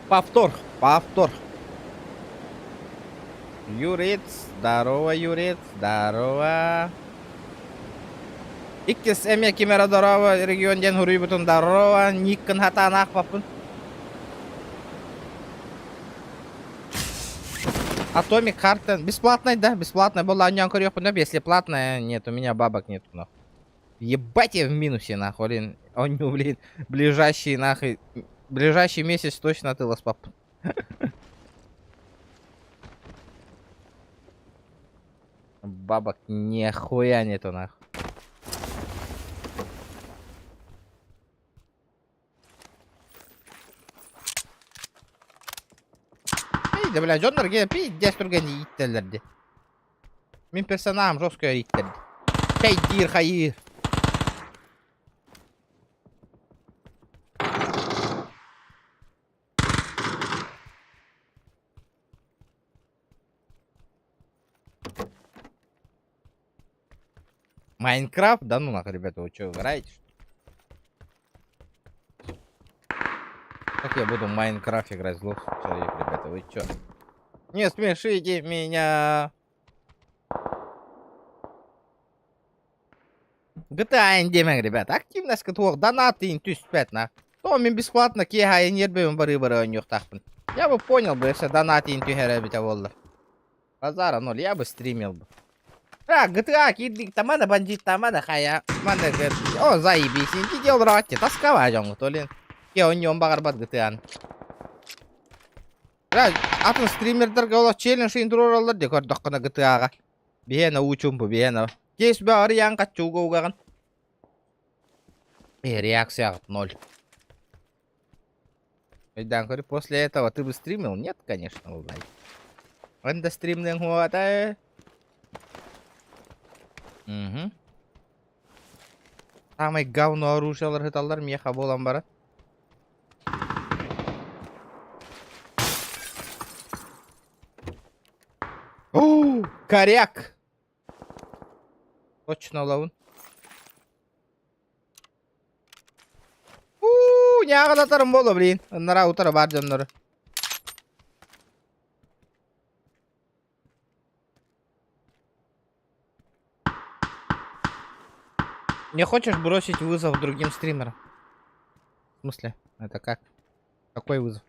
Повтор, повтор. Юрец, здорово, Юрец, здорово. Иккис эмиэ ким эрэ дорообо регион диэн суруйбутун здорово, Никкын хатаан аахпаппын. Atomic Heart бесплатный, да? Бесплатный. Была оонньоон көрүөхпүн да, если платная, нет, у меня бабок нет, нахуй. Ебать я в минусе, нахуй, блин. Он, блин, ближайший, нахуй, ближайший месяц точно ты пап. Бабок нихуя нету, нахуй. Да, бля, дьоннор пиздец түргэн ииттэллэр дии. Мин персонажым жестко ииттэрди. Чэйдиир хайыыр. Майнкрафт? Да ну нахуй, ребята, вы что, играете? Как я буду в Майнкрафт играть, злой человек, ребята, вы чё? Не смешите меня! GTA диэмэҥ, ребята, активность туох донат түспэт на. То мин бесплатно киэһэ ньиэрбэбин бары-бары оонньуохтаахпын. Я бы понял бы, если донат түһэрэ эбитэ буоллар. Базара ноль, я бы стримил бы. А, GTA киирдик, тамана бандит, тамана хая. Мана о, заебись, иди дел ротти, тосковать дьоҥҥут, олин. Киһи оонньуон баҕарбат GTA-ны. Атын стримердэргэ олох челлендж туруораллар дии көрдөххүнэ GTA-ҕа. Биһиэнэ уу чуумпу, биһиэнэ. Кейс бөҕө арыйаан хаччууга угаҕын. Э, реакция ноль. Өйдөөн көрү, после этого ты бы стримил? Нет, конечно, узнай. Он да стримнен хуата. Угу. Самый говно оружиелар ыталлар миэхэ буолан баран. О, коряк! Точно ылабын. Уу, ньааҕылатарым буолуо, блин. Ыннара утары баар дьоннору. Не хочешь бросить вызов другим стримерам? В смысле? Это как? Какой вызов?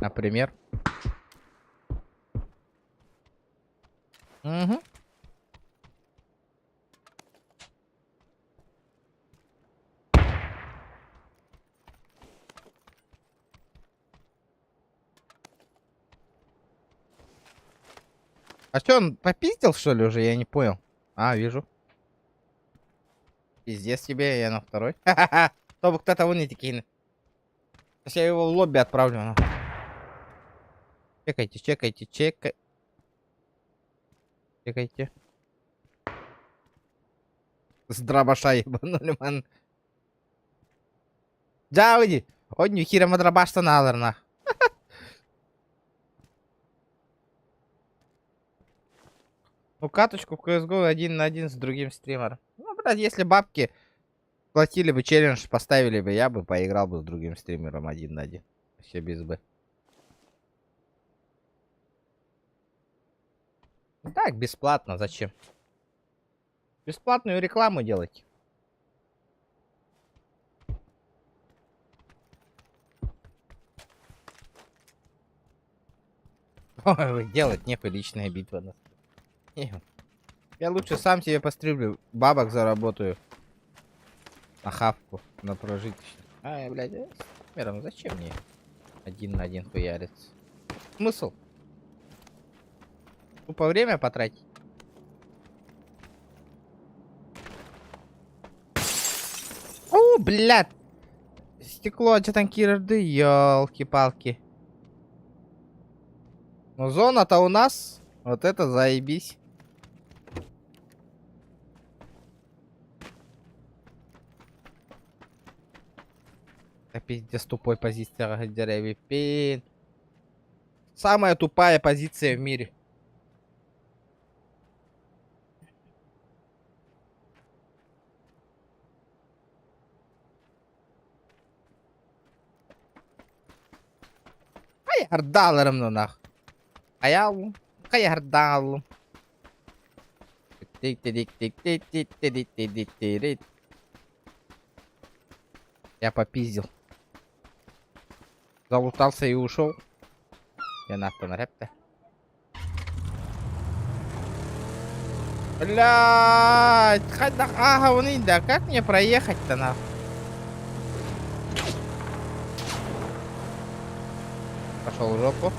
Например? Угу. А что, он попиздил, что ли, уже? Я не понял. А, вижу. Пиздец тебе, я на второй. Ха-ха-ха. Чтобы кто-то вон такие. Сейчас я его в лобби отправлю. Ну. Чекайте, чекайте, чекай. Чекайте. С дробаша ебанули, ман. Дьаабы Онньу хирэм дробаштан ааларна. Ну, каточку в CSGO один на один с другим стримером. Ну, блядь, если бабки платили бы, челлендж поставили бы, я бы поиграл бы с другим стримером один на один. Вообще без бы. Ну так, бесплатно, зачем? Бесплатную рекламу делать. Ой, делать нехуй личная битва. Не. Я лучше сам себе постримлю, бабок заработаю. На хавку, на прожиточный. А, блядь, э, с стримером зачем мне один на один хуяриться? Смысл? Тупо время потратить? У, блядь! Стекло алдьатан киирэрдии, елки-палки. Но зона-то у нас. Вот это заебись. Да пиздец тупой позицияҕа сылдьар эбиппин. Самая тупая позиция в мире. Хайардааларым нунах. Хайаалым. Хайардаалым. Тик-тик-тик-тик-тик-тик-тик-тик-тик. Я попиздил. Залутался и ушел. Я нахуй рэпте. Блядь, ага, да как мне проехать-то нахуй? Пошел в жопу.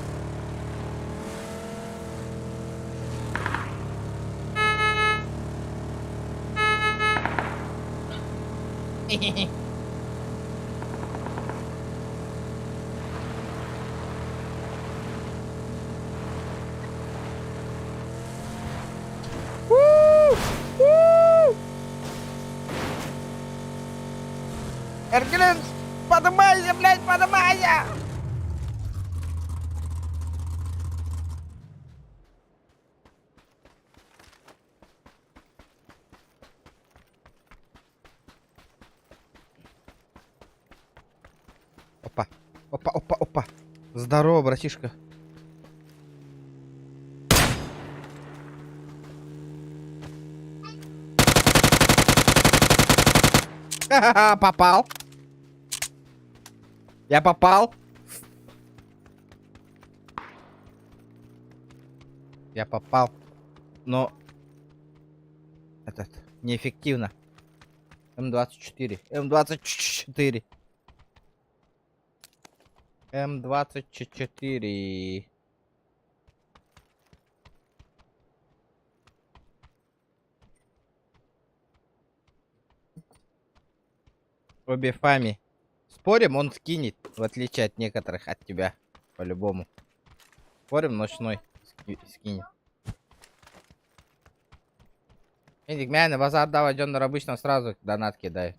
Эргилин, подымайся, блядь, подымайся! Опа, опа, опа, опа. Здорово, братишка. Ха-ха-ха, попал. Я попал. Я попал. Но этот неэффективно. М24. М24. М24. Обе фами. Спорим, он скинет, в отличие от некоторых от тебя. По-любому. Спорим, ночной скинет. Эдик, мээнэ базардаабат дьоннор обычно сразу донат кидают.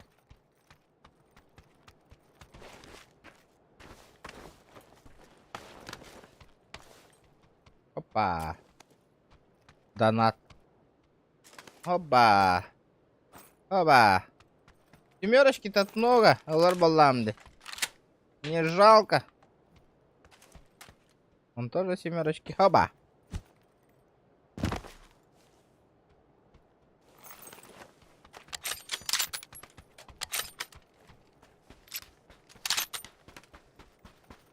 Опа. Донат. Опа. Опа. Семерочки тут много, ылар балламды. Не жалко. Он тоже семерочки. Хоба.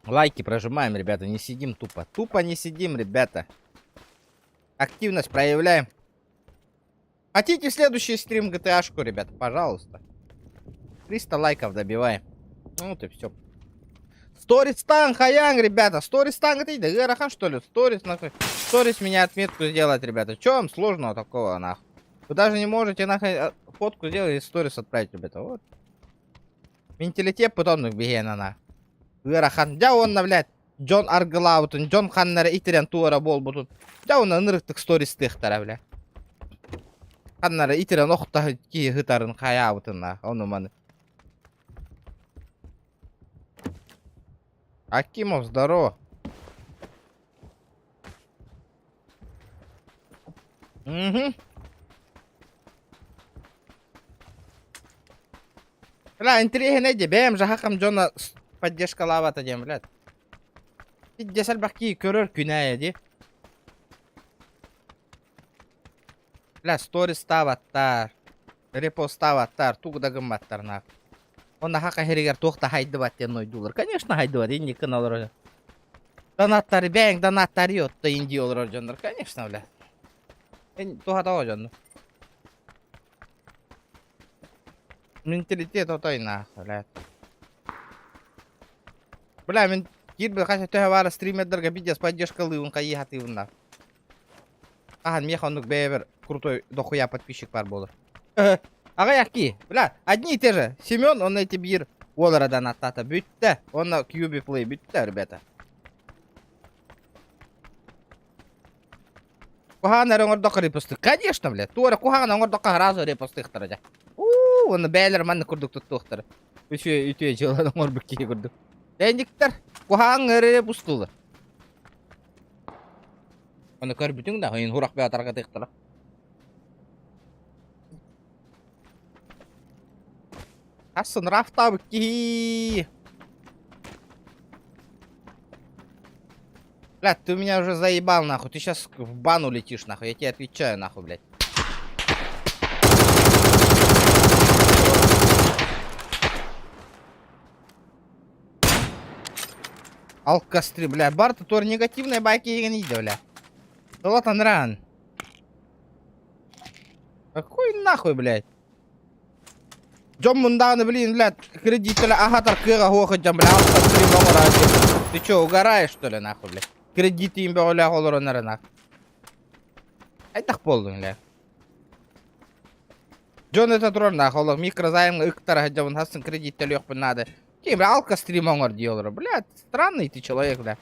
Лайки прожимаем, ребята, не сидим тупо. Тупо не сидим, ребята. Активность проявляем. Хотите следующий стрим GTA-шку, ребята, пожалуйста. 300 лайков добиваем. Ну вот и все. Сторис танг, ребята. Сторис танг, это ыарахан, что ли? Сторис, нахуй. Сторис меня отметку сделать, ребята. Че вам сложного такого, нахуй? Вы даже не можете, нахуй, э, фотку сделать и сторис отправить, ребята. Вот. Менталитет потом биһиэнэ Ыарахан. Дьэ уонна, блядь, дьон аргылаабытын, дьон ханна эрэ итирэн туора буолбутун. Дьэ уонна ынырыктык стористыахтара, бля. Ханна эрэ итирэн охто киһи ытарын хайаабытын, ону маны. Акимов, здорово. Угу. Бля, интэриэһинэй дии, бэйэм жаһахам дьоно поддержкалаабата диэн, блядь. Пиздец элбэх киһи көрөр күнэ дии. Бля, стористаабаттар, репостаабаттар, тугу да гымматтар нах. Онно хака иһэригэр туох да хайдыбат диэн ойдуулар. Конечно хайдыбат, инникин олорор. Донаттары бэйэҥ донаттары отто инди олорор дьоннор, конечно, бля. Туһата о дьонно. Менталитет отой нах, блядь. Бля, мин киирбит хас төһө баара стримердарга пиздец поддержкалыыбын хайыы сатыыбын нах. Хаһан миэхэ оннук бэйэбэр крутой дохуя подписчик баар буолар. Аҕыйах киһи. Бля, одни и те же. Семен, он эти биир уоларадан аттаата. Бүттэ. Онно QB Play бүттэ, ребята. Куһаҕан эрэ оҥордоххо репосты. Конечно, блядь. Туора куһаҕан оҥордоххо сразу репостыахтара дьэ. Уу, уонна бэйэлэр маннык курдук туттуохтара. Үчүгэй үтүө дьыаланы оҥорбут киһи курдук. Лэндиктэр куһаҕан эрэ репостуулар. Ону көрбүтүҥ да, ыйын хурах бэйэ тарҕатыахтара. Хассын рафтаабыт киһи. Блядь, ты меня уже заебал, нахуй. Ты сейчас в бан улетишь, нахуй. Я тебе отвечаю, нахуй, блядь. Алкастри, бля, барта туор негативная байки егин иде, бля. Тылатан ран. Какой нахуй, блядь? Дьон мундааны, блин, блядь, кредиттэлэ аһатар кыаҕа суох дьон, бля, алкастри оҥороо Ты чё, угораешь, что ли, нахуй, блядь? Кредитин бөҕөлөөх олорон эрэ, нахуй. Хайдах буоллуҥ, бля? Дьон это турар нахуй, олох микрозаймҥа ыктара сылдьабын, хассын кредит төлүөхпүн наада. Ким, бля, алкострим оҥор дии олорор. Блядь, странный ты человек, бля.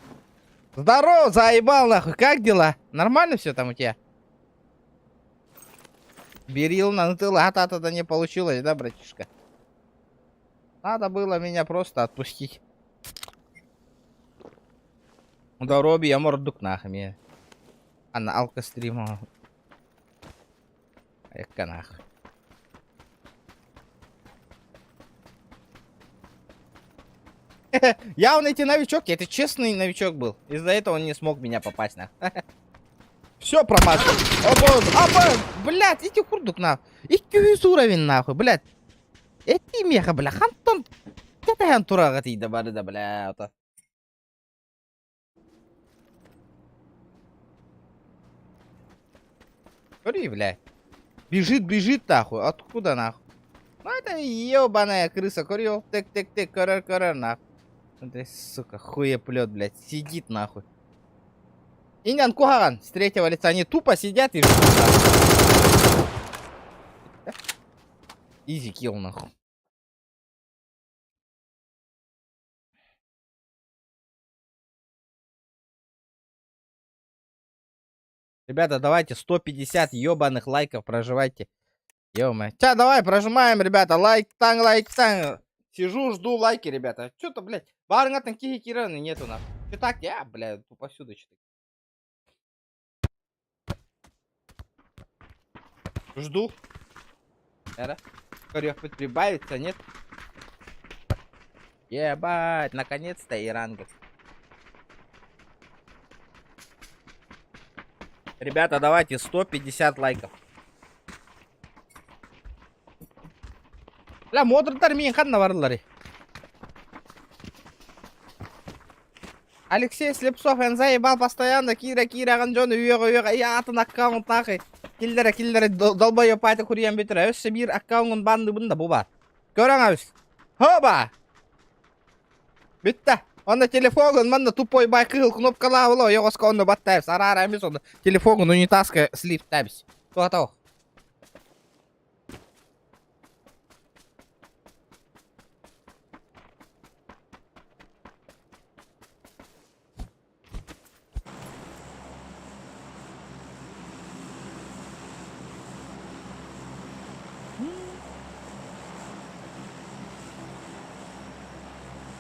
Здорово, заебал, нахуй, как дела? Нормально все там у тебя? Берил на тыл, а да не получилось, да, братишка? Надо было меня просто отпустить. Дороби, я мордук нахуй. Анна алкострим. Экка нахуй. Я он эти новичок, это честный новичок был. Из-за этого он не смог меня попасть на. Все промазал. Оба, оба, блядь, ити курдук нахуй. Икки уровень нахуй, блядь. Эти меха, бля, хантан кэтэһэн тураҕа тиийдэ бары да, бля, ото. Смотри, блядь. Бежит, бежит нахуй. Откуда нахуй? Ну это ебаная крыса, көрүө. Тык-тык-тык, көрөр, көрөр нахуй. Смотри, сука, хуеплет, блядь, сидит нахуй. Инан куһаҕан с третьего лица. Они тупо сидят и ждут. Изи килл нахуй. Ребята, давайте 150 ебаных лайков проживайте. ё Ча, давай, прожимаем, ребята. Лайк таң, лайк таң. Сижу, жду лайки, ребята. Что-то, блядь, барыҥаттан киһи киирэн нету нахуй. Что так, я, блядь, повсюду что-то. Жду. Эра. Корёх прибавится, нет? Ебать, наконец-то и рангов. Ребята, давайте 150 лайков. Бля, модердар миин ханна бараллар. Алексей Слепцов эн заебал постоянно киирэ киирэҕин дьон үөҕэ үөҕэ и атын аккаунт нахуй киллэрэ киллэрэ долбоеб паата куруйан бүтэрэ өссө биир аккаунун банныбын да бу баар көрөҥ абыс хоба Бүттэ. Онно телефоҥун манна тупой бай кыһыл кнопкалаабыла ойоҕоско онно баттаабыс араара эмис онно телефоҥун унитазка сливтаабис. Туһата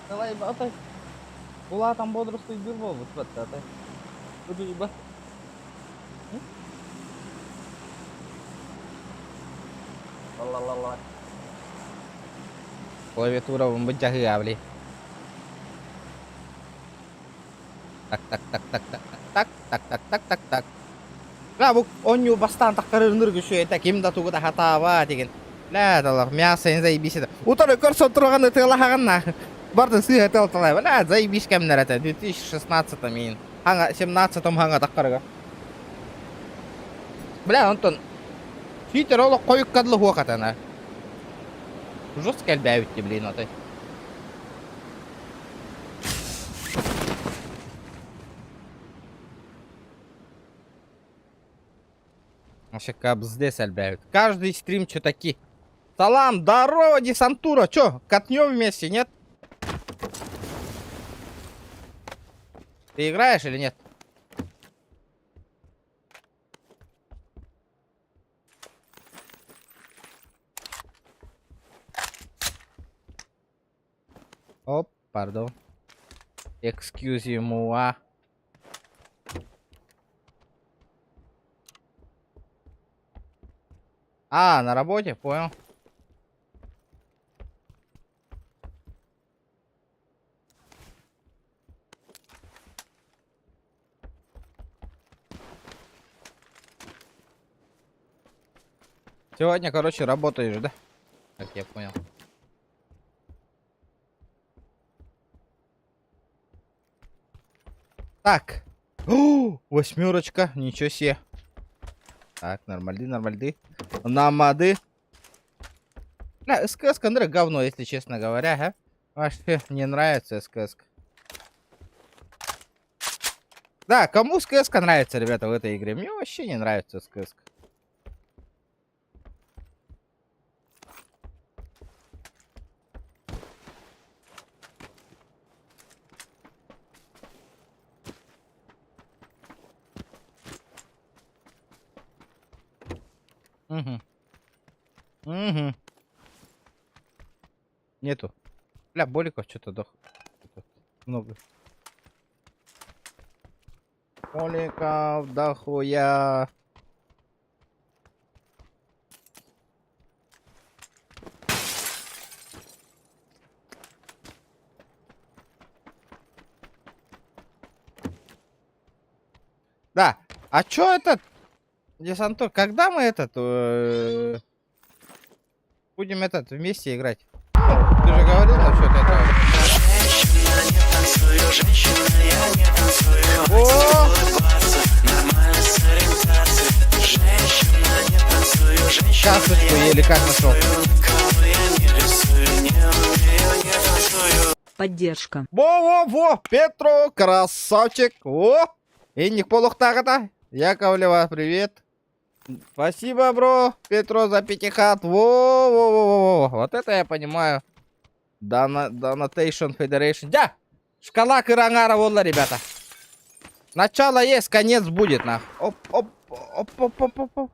Давай, атай. Улаатан бодростуйдуур буолбут батта атай. Удуйба. Ла-ла-ла-ла. Клавиатура быдьаһыа били. Так так так так так так так так так так так. Бля, бу оонньуу бастаан тахтарырыныр үчүгэй ким да тугу да хатаабат деген. Бля, далах мясо заебись это. Утары көрсөн турган ытыалаһаҕын на. Бардын сыыһа ытыалталай. Бля, заебись кэмнэр это. 2016 мин. Хаҥа 17 хаҥа таххарыга. Бля, онтон Питер олох хойукка дылы хуокатана. Жестко элбээбитти, блин, отой. Вообще кабздец элбээбит. Каждый стрим чутаки. Салам, здорово, десантура. Чё, катнем вместе, нет? Ты играешь или нет? Оп, пардон. Excuse-moi. А, на работе, понял. Сегодня, короче, работаешь, да? Как я понял. Так. О, восьмерочка, ничего себе. Так, нормальды, нормальды. Намады. Бля, СКС Кондра говно, если честно говоря, а? Вообще не нравится СКС. Да, кому СКС нравится, ребята, в этой игре? Мне вообще не нравится СКС. Угу. Угу. Нету. Бля, Боликов что-то дох. Много. Боликов дохуя. Да. А чё этот? Десантур, когда мы этот... Э, будем этот вместе играть? Ты же говорил насчет этого. О! Касочку еле как нашел. Поддержка. Во-во-во, Петро, красавчик. О, Инник полухтагата. Яковлева, привет. Спасибо, бро, Петро, за пятихат. Во-во-во-во. Вот это я понимаю. Дона, Donation Federation. Да! Шкала Кырангара волла, ребята. Начало есть, конец будет, нах. Оп, оп, оп, оп, оп, оп, оп.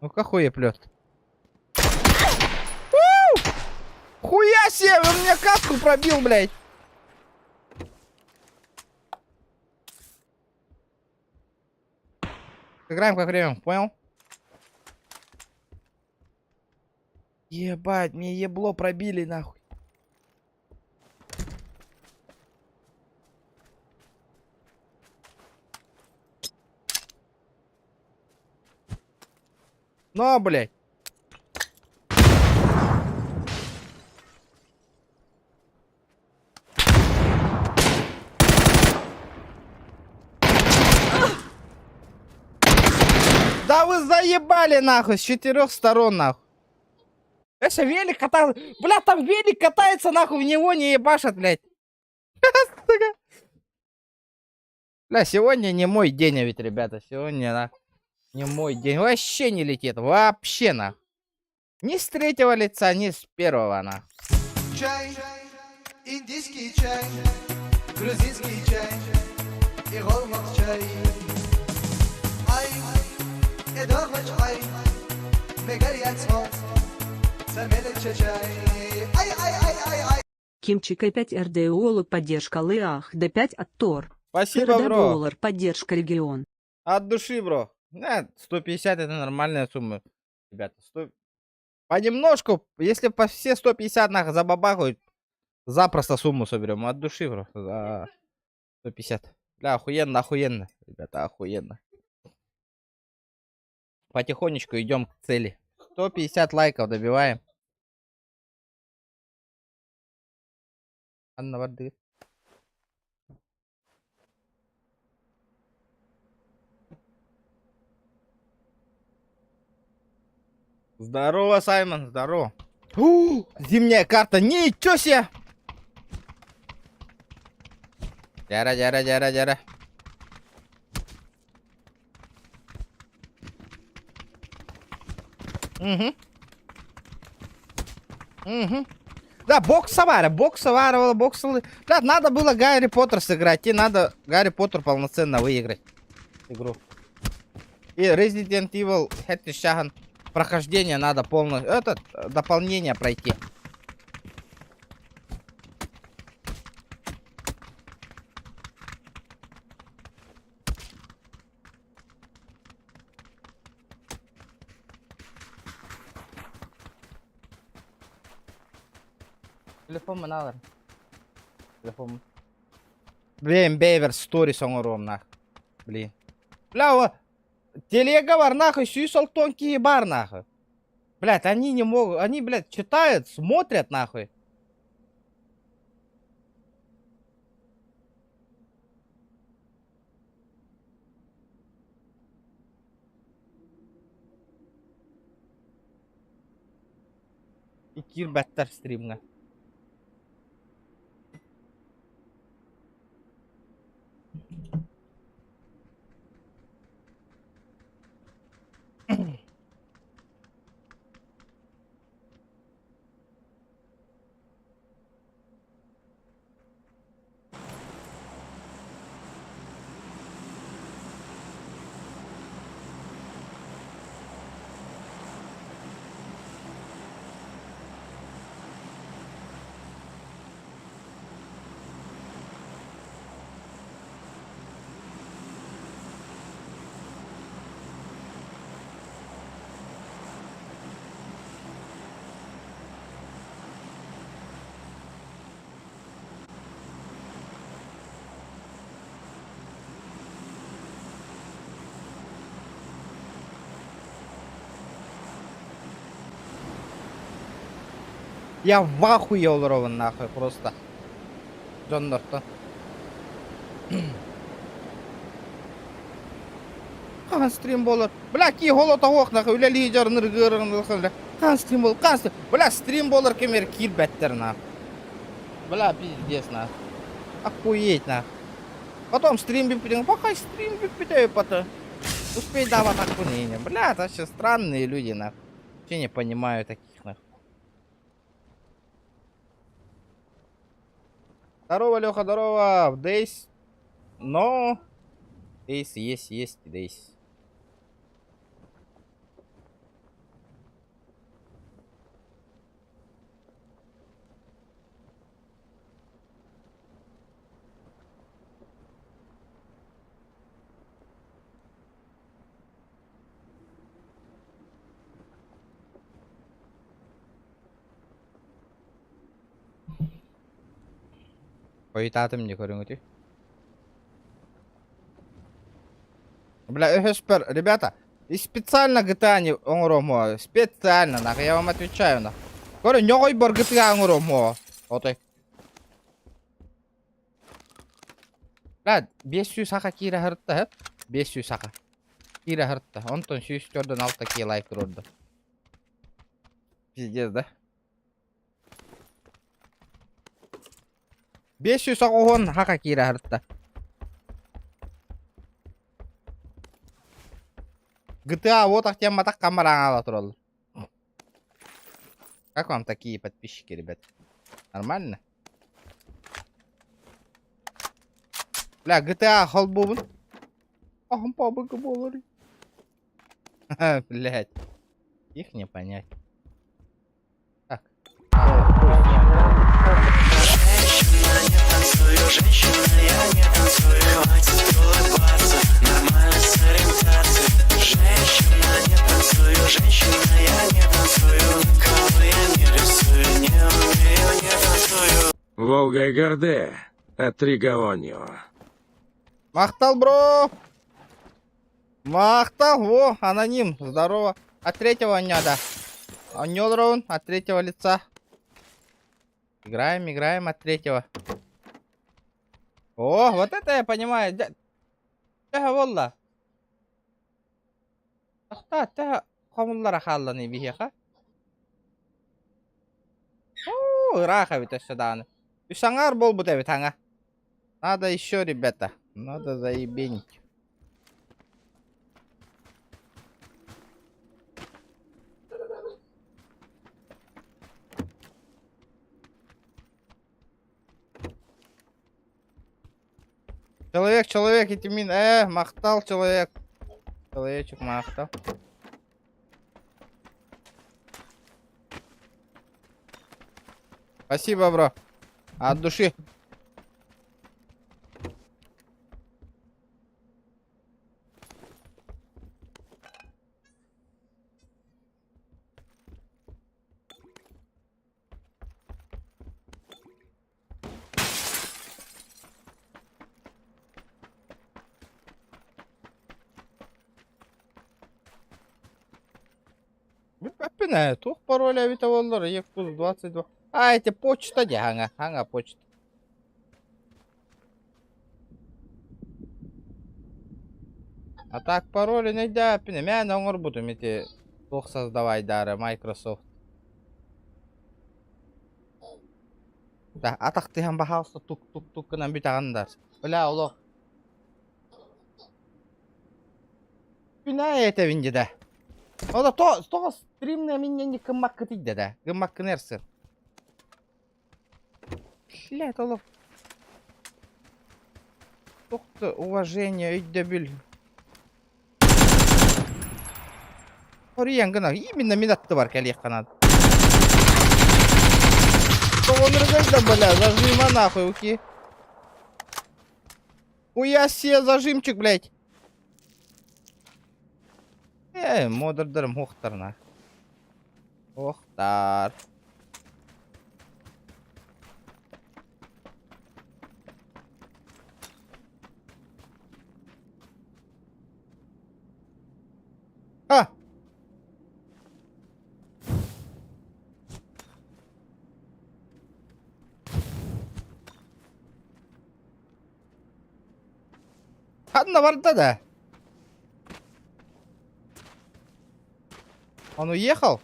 Ну какой плет? Хуя себе, он мне каску пробил, блядь. Сыграем как время, понял? Ебать, мне ебло пробили нахуй. Но, блядь. Да вы заебали нахуй с четырех сторон нахуй. Это велик катается. Бля, там велик катается нахуй, в него не ебашат, блядь. Бля, сегодня не мой день, а ведь, ребята. Сегодня, нахуй, не мой день. Вообще не летит. Вообще, нахуй. Ни с третьего лица, ни с первого, нахуй. Чай, индийский чай, грузинский чай и чай. Ай, ай, Ай, ай, ай, ай, ай. Кимчик 5 РДОЛ поддержка Леах Д5 от Тор. Спасибо, бро. Доллар поддержка регион. От души, бро. 150 это нормальная сумма. Ребята, 100... Понемножку, если по все 150 нах забабахают, запросто сумму соберем. От души, бро. За 150. Бля, охуенно, охуенно. Ребята, охуенно. Потихонечку идем к цели. 150 лайков добиваем. Анна воды. Здорово, Саймон, здорово. У, зимняя карта, ничего себе! Дяра, дяра, дяра, дяра. Угу. Угу. Да, боксовара, боксовара, боксовали. Да, надо было Гарри Поттер сыграть, и надо Гарри Поттер полноценно выиграть игру. И Resident Evil Хэттишахан прохождение надо полностью, этот, дополнение пройти. Телефон алар. Телефон. Блин, Бейвер сторис оҥоруом нах. Блин. Бля, о, телега бар нахуй, 160 киһи бар нахуй. Блядь, они не могут, они, блядь, читают, смотрят нахуй. Киирбэттэр стримҥа. Я в ахуе олоробун нахуй просто. Дьоннортон. Хаһан стрим буолар? Бля, ки холотоһуох нахуй үлэлии дьарыныргыырын Хаһан стрим буол? Хаһан стрим? Бля, стрим буолар кэмэр киирбэттэр нахуй. Бля, пиздец нахуй. Охуеть нахуй. Потом стрим бүппүтүн, пока стрим бүппүтэ потом. Успей давать охуение. Бля, это вообще странные люди нахуй. Вообще не понимаю таких нахуй. Здорово, Леха, здорово. В Дейс. Но. Дейс есть, есть, Дейс. Хойутаатым дии көрүҥүтүй. Бля, өһөспөр, ребята, и специально GTA не оҥоруом специально, нахуй, я вам отвечаю, нахуй. Көрө, ньоҕойбор GTA оҥоруом отой. Бля, 500 саха киирэ сырытта, һэп? 500 саха. Киирэ сырытта. Онтон 104 6 киһи лайк туруорда. Пиздец, да? 580 хака киирэ сырытта. GTA вот ахтен матах камараҥа тураллар. Как вам такие подписчики, ребят? Нормально? Бля, GTA холбуубун. Аһым пабыка буолар. Блять. Их не понять. Так. Волга От Тригавонио. Махтал, бро! Махтал, во, аноним, здорово. От третьего дня, да. Анёлроун от третьего лица. Играем, играем от третьего. О, вот это я понимаю. Төһө буолла? Тохтоо, төһө хомуллара хаалланый биһиэхэ? Оо, ыраах эбит өссө даҕаны. Үс аҥаар буолбут эбит аҥа. Надо еще, ребята. Надо заебенить. Человек, человек, ити мин, э, махтал, человек. Человечек, махтал. Спасибо, бро. От души. Бүппэппин ээ, туох пароль эбитэ буоллар, Якутск 22. А, эти почта дии, хаҥа, хаҥа почта. А так пароль өйдөөппүн, эмээн оҥорбутум ити туох создавайдаары Microsoft. Да, атахтыһан баһаалыста тук-тук-тук гынан бүтэҕин да. Бля, олох. Күнэ этэбин дьэ да. Ода то тоҕо стримная минньэнни кыммаккытый да да. Гыммаккын эрсин. Блядь, олох. Туох уважение, өйдөбүл. Хоруйан гына, именно мин аттыбар кэлиэххэ наада. Тоҕонургай да, бля, зажима нахуй, уки. Хуя себе зажимчик, блядь. Э, модердарым хуохтар Охтар. А! Ханна барда да? Он уехал?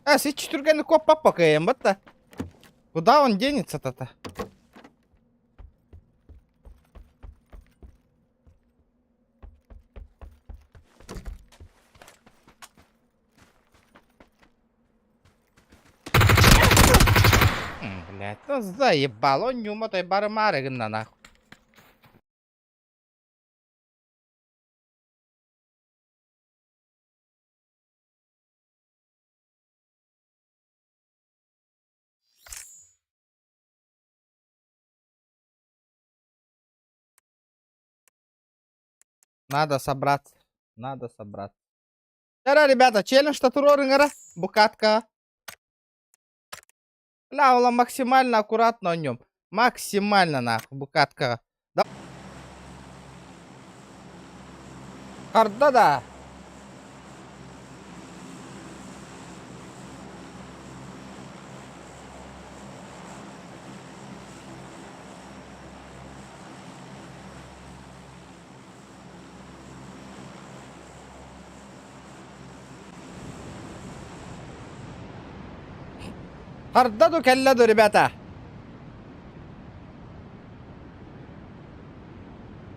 А, сичи түргэнник куоппаппа кыайан батта. Куда он денется-то-то? Блядь, ну заебал, он нюма-то барымары гынна нахуй. Надо собраться. Надо собраться. Тара, ребята, челлендж татурорингара. Букатка. Бля, ола максимально аккуратно о нем. Максимально нахуй, букатка. Да. Харда да. Харда ду кэллэ ду, ребята.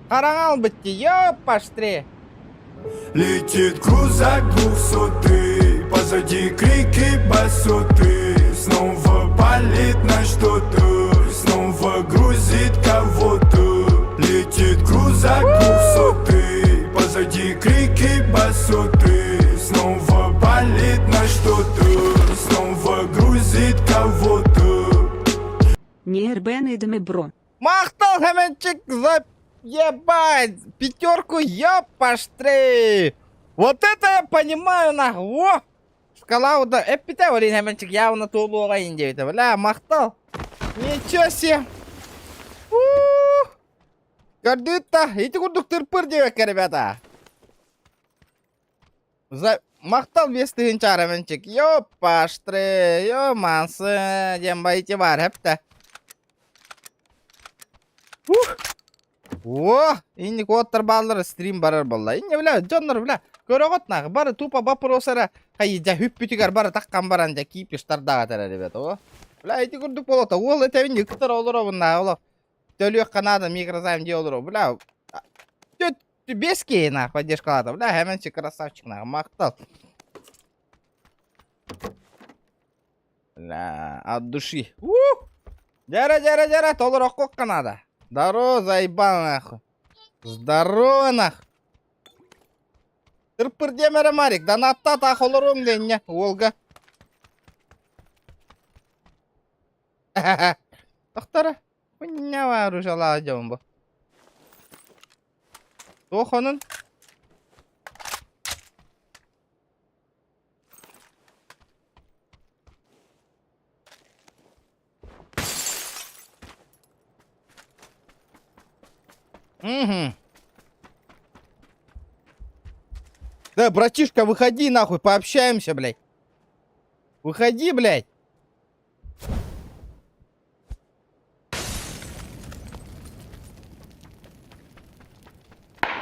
Хараҥа ылбыт дии, ёппаштри. Летит крузак двухсотый, позади крики басоты. Снова палит на что-то, снова грузит кого-то. Летит крузак двухсотый, позади крики басоты. Снова палит на что-то, снова грузит кого-то. Нербен идеме бро. Махтал Хэмэнчик за ебать! Пятерку ёпаштри! Вот это я понимаю нахуй! Во! Шкала уда эппитэ Валин Хэмэнчик явно туолуоҕа иин диэбитэ. Бля, махтал! Ничего себе! Ух! Көрдүүт да, ити курдук тырпыр диэбэккэ, ребята. За махтал 5000 Хэмэнчик. Ёпаштри! Ё мансы! Диэн байти баар хэптэ. Ух! О, инник уоттар бааллар стрим барар буолла. Инньэ бля, дьоннор бля, көрөҕүт нах, бары тупо вопрос эрэ хайы дьэ хүппүтүгэр бары таххан баран дьэ кипиштардаах этэрэ ребята, о. Бля, ити курдук буолуота. Уол этэбин ыктар олоробун на, олох. Төлүөххэ наада микрозайм дии олоро. Бля, без киһи нах поддержкалаата. Бля, Хэмэнчик красавчик нах, махтал. Бля, от души. Ух! Дьэрэ, дьэрэ, дьэрэ, толороххукка надо. Здорово, заебал нахуй. Здорово нахуй. Тырпыр диэм эрэ Марик, донатта таах олоруоҥ диэнньэ, уолга. Тохтора, хуйня вооружала дьон бу. Туох онун? Угу. Да, братишка, выходи нахуй, пообщаемся, блядь. Выходи, блядь.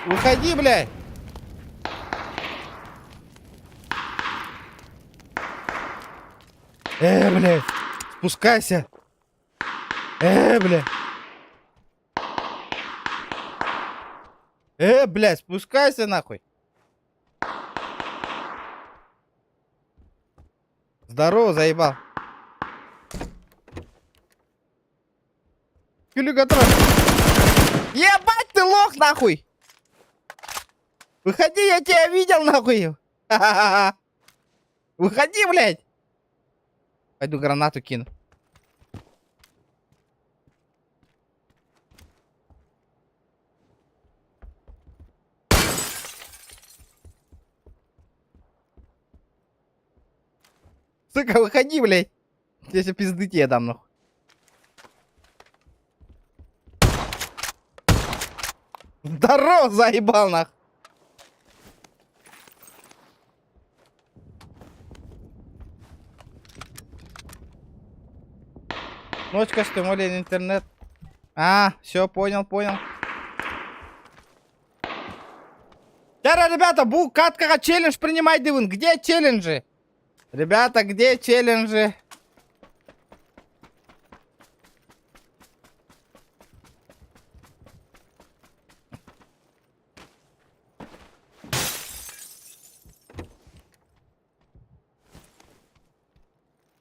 Выходи, блядь. Э, блядь. Спускайся. Э, блядь. Э, блядь, спускайся нахуй. Здорово, заебал. Күлү готов. Ебать ты лох, нахуй! Выходи, я тебя видел, нахуй! Выходи, блядь! Пойду гранату кину. Сука, выходи, блядь. Я сейчас пизды тебе дам, нахуй. Здорово, заебал, нахуй. Ночка, что ли, интернет. А, все, понял, понял. Тара, ребята, бу каткаҕа челлендж принимайдыбын. Где челленджи? Ребята, где челленджи?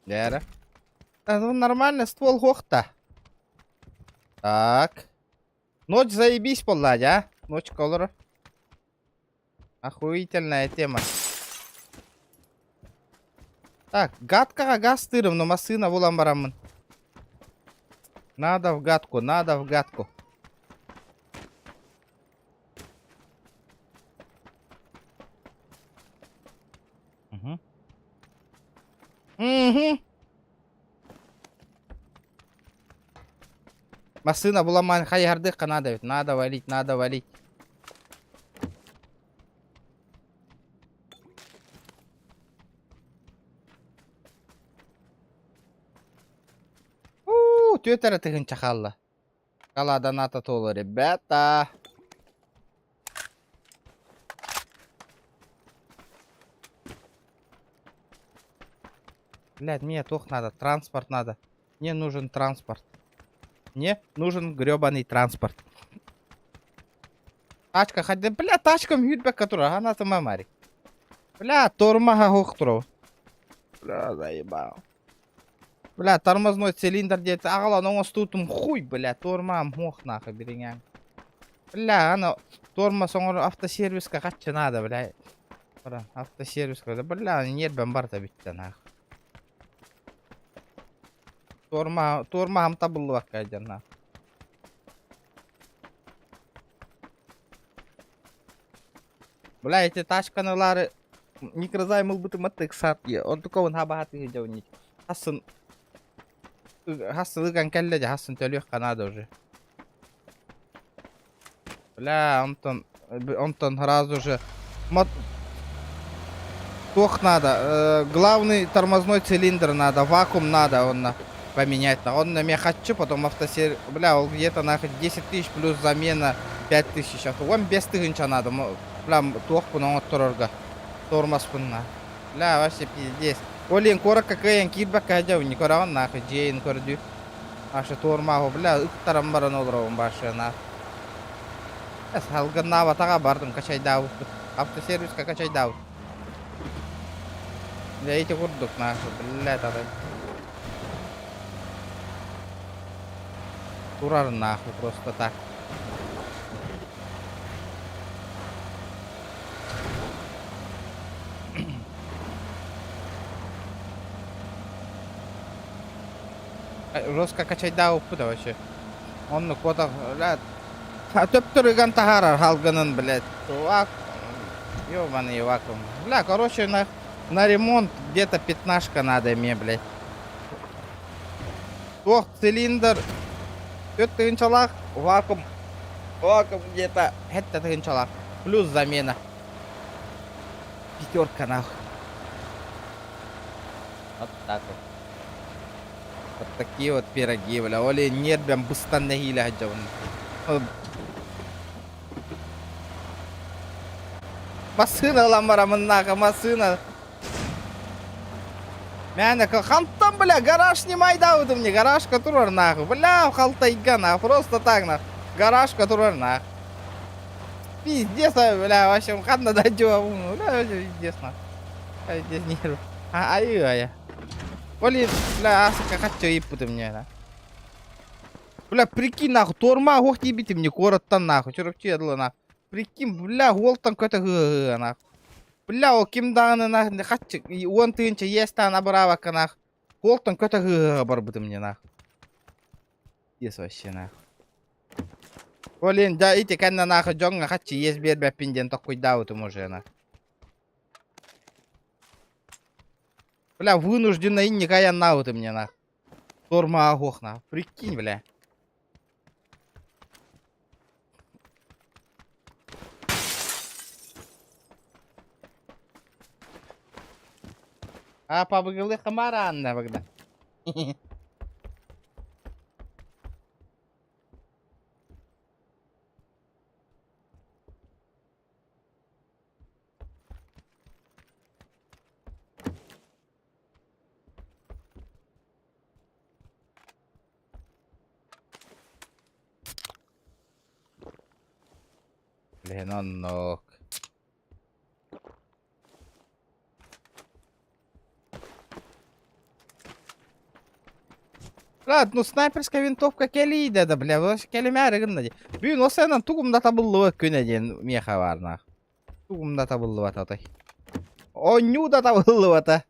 Дьэ Ну, нормально, ствол хохта. Так. Ночь заебись буолла а? Ночка олоро. Охуительная тема. Так, гадкаҕа газ тырым, но массыына булан бараммын. Надо в гадку, надо в гадку. Угу. Угу. Массыына буламаан хайыһардыахха наада эбит. Надо валить, надо валить. У, түөрт эрэ тыһыынча хаалла. Шкала доната туолуо, ребята. Блядь, мне туох надо, транспорт надо. Мне нужен транспорт. Мне нужен гребаный транспорт. Тачка, хотя, бля, тачкам сүүрбэккэ турар, анаатыма Марик. Бля, тормоһа суох турабын. Бля, заебал. Бля, тормозной цилиндр диэти аҕалан оҥостуутум хуй, бля, тормоһум суох нахуй билиҥҥээҥ. Бля, аны тормоз оҥоро автосервиска хаччы надо, бля. Баран автосервиска, бля, ньиэрбэм барыта бүттэ нахуй. Туормаһа, туормаһам табыллыбакка дьон нахуй. Бля, эти тачканы ылаары микрозайм ылбытым ыксаат онтукабын хабаһатыы дьэ Хассын хассын ыган кэллэ дьэ хассын төлүөххэ наада уже. Бля, онтон онтон сразу же мот туох надо э, главный тормозной цилиндр надо, вакуум надо онно поменять. Он на хочу, потом автосер... Бля, ол где-то нахуй 10 тысяч плюс замена 5 тысяч. Он без тыһыынча надо. Бля, туохпун оҥотторорго. Тормозпун на. Бля, вообще пиздец. Олин куоракка кыайан киирбэккэ сылдьабын, көрөҕүн нахуй, дьиэйин көрдүү. Аша туормааһы, бля, ыктаран баран олоробун башына. Салгыннаабатаҕа бардым, качайдаабыппыт. Автосервиска качайдаабыт. Бля, ити курдук, нахуй, блядь, атай. Турар нахуй просто так. Роска качайдаа уппута вообще. Оннук куотах, блядь. Төптөр ыган таһаарар халгынын, блядь. Вак... Ёбаный вакуум. Бля, короче, на, на ремонт где-то пятнашка надо мне, блядь. Туох цилиндр түөрт тыһыынчалаах, вакуум, вакуум где-то сэттэ тыһыынчалаах. Плюс замена. Пятерка нахуй. Вот так вот. Вот такие вот пироги, бля. Оли нервям быстан нэһиилэ сылдьабын. Массыына ылан барамын нахуй, массыына. Мээнэ хантан, бля, гараж снимайдаабытым мне, гаражка турар нахуй. Бля, халтайга нахуй, просто так нахуй. Гаражка турар нахуй. Пиздец, бля, вообще, ханна да бля, вообще пиздец нахуй. Пиздец нервы. Ай, ай. Блин, бля, асыка хачча ыйыппытым мне. Бля, прикинь, нахуй, торма ох тиийбитим мне, куораттан нахуй, чурапчы дылы нахуй. Прикинь, бля, уолтан көтө нахуй. Бля, ол ким даҕаны нах хаччы уон тыһыынча иэстээн абыраабакка нах уолтан көтө барбытым мне нах. Пиздец вообще нах. Блин, да ити кэннэ нах дьоҥҥо хаччы иэс биэрбэппин диэн токкуйдаабытым уже нах. Бля, вынужденно инник айаннаабытым мне нах. Тормаа суох нах. Прикинь, бля. А побыгылы хамара Анна Богдан. Блин, оннук. Брат, ну снайперская винтовка кэлиидэ да, бля, кэлимээри гынна дии. Бүгүн осенан тугум да табыллыбат күнэ диэн миэхэ баар нах. Тугум да табыллыбат отой. Оонньуу да табыллыбата.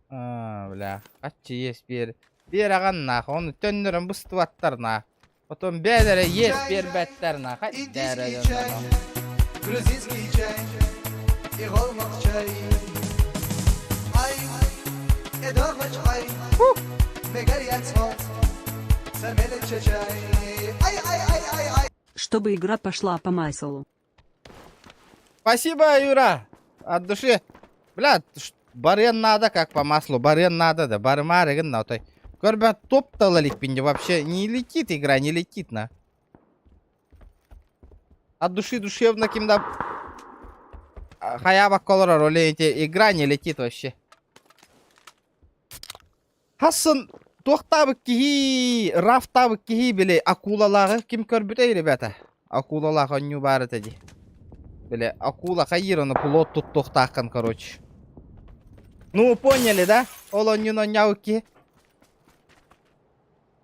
Аа, бля, хаччы иэс биэр биэрэҕин нах, ону төннөрөн быстыбаттар нах. Потом бэйэлэрэ иэс биэрбэттэр нах. Индийский чай, грузинский чай и голмак чай. Ай, эдорвач ай, Чтобы игра пошла по маслу. Спасибо, Юра! От души. Бля, барыан надо как по маслу, барыан надо да, барымаары гынна отой. Көрбө топ иликпин вообще не летит игра, не летит на. От души душевно ким да хайаабакка олорор, ол эти игра не летит вообще. Хассын туохтаабыт киһи, рафтаабыт киһи били акулалааҕы ким көрбүтэй, ребята? Акулалаах оонньуу баар этэ дии. Били акула хайыыр ону плот туттуохтааххын, короче. Ну, поняли, да? Ол оонньууну оонньообут киһи.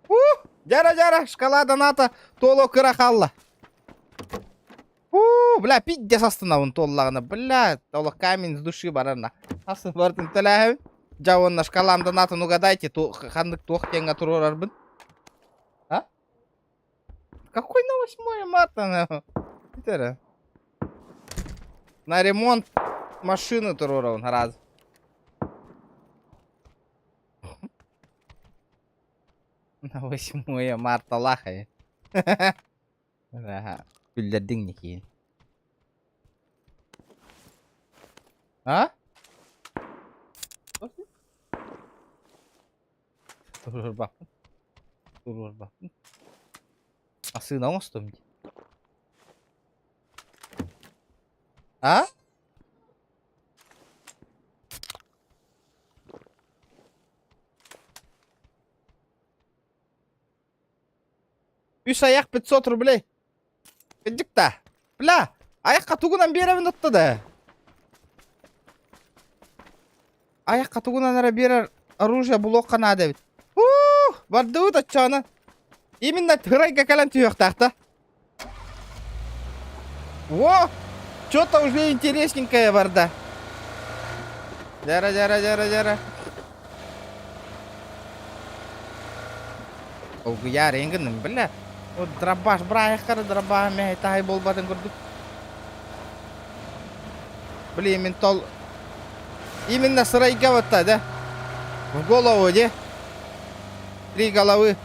Ух, дьара-дьара, шкала доната туолуо кыра хаалла. Уу, бля, пиздец астынабын туоллаҕына, бля, олох камень с души барар на. Астын барытын төлөөһөбүн. Дьэ уонна шкалам донатын угадайте, ту ханнык туох диэҥҥэ туруорарбын. А? Какой на 8 марта, нахуй? Питера. На ремонт машины туруорабын раз. На 8 марта лахай. Аха, күллэрдиҥ Никиин. А? Туруорбаппын. Туруорбаппын. Массыына оҥостуом дии. А? Үс айах 500 рублей. Кырдьык да. Бля, айахха тугунан биэрэбин отто да. Айахха тугунан эрэ биэрэр оружие булуохха наада эбит. Ух, бардыбыт оччоҕуна. Именно тырайга кэлэн түһүөхтээх да. Во! Что-то уже интересненькое барда. Дьара, дьара, дьара, дьара. Олгуйаар эҥин гынным, бля. Вот дробаш бырайыктары дробаһа мэһэй таһай буолбатын курдук. Блин, мин тол... Именно сырайга вот та, да? В голову, де? Три головы.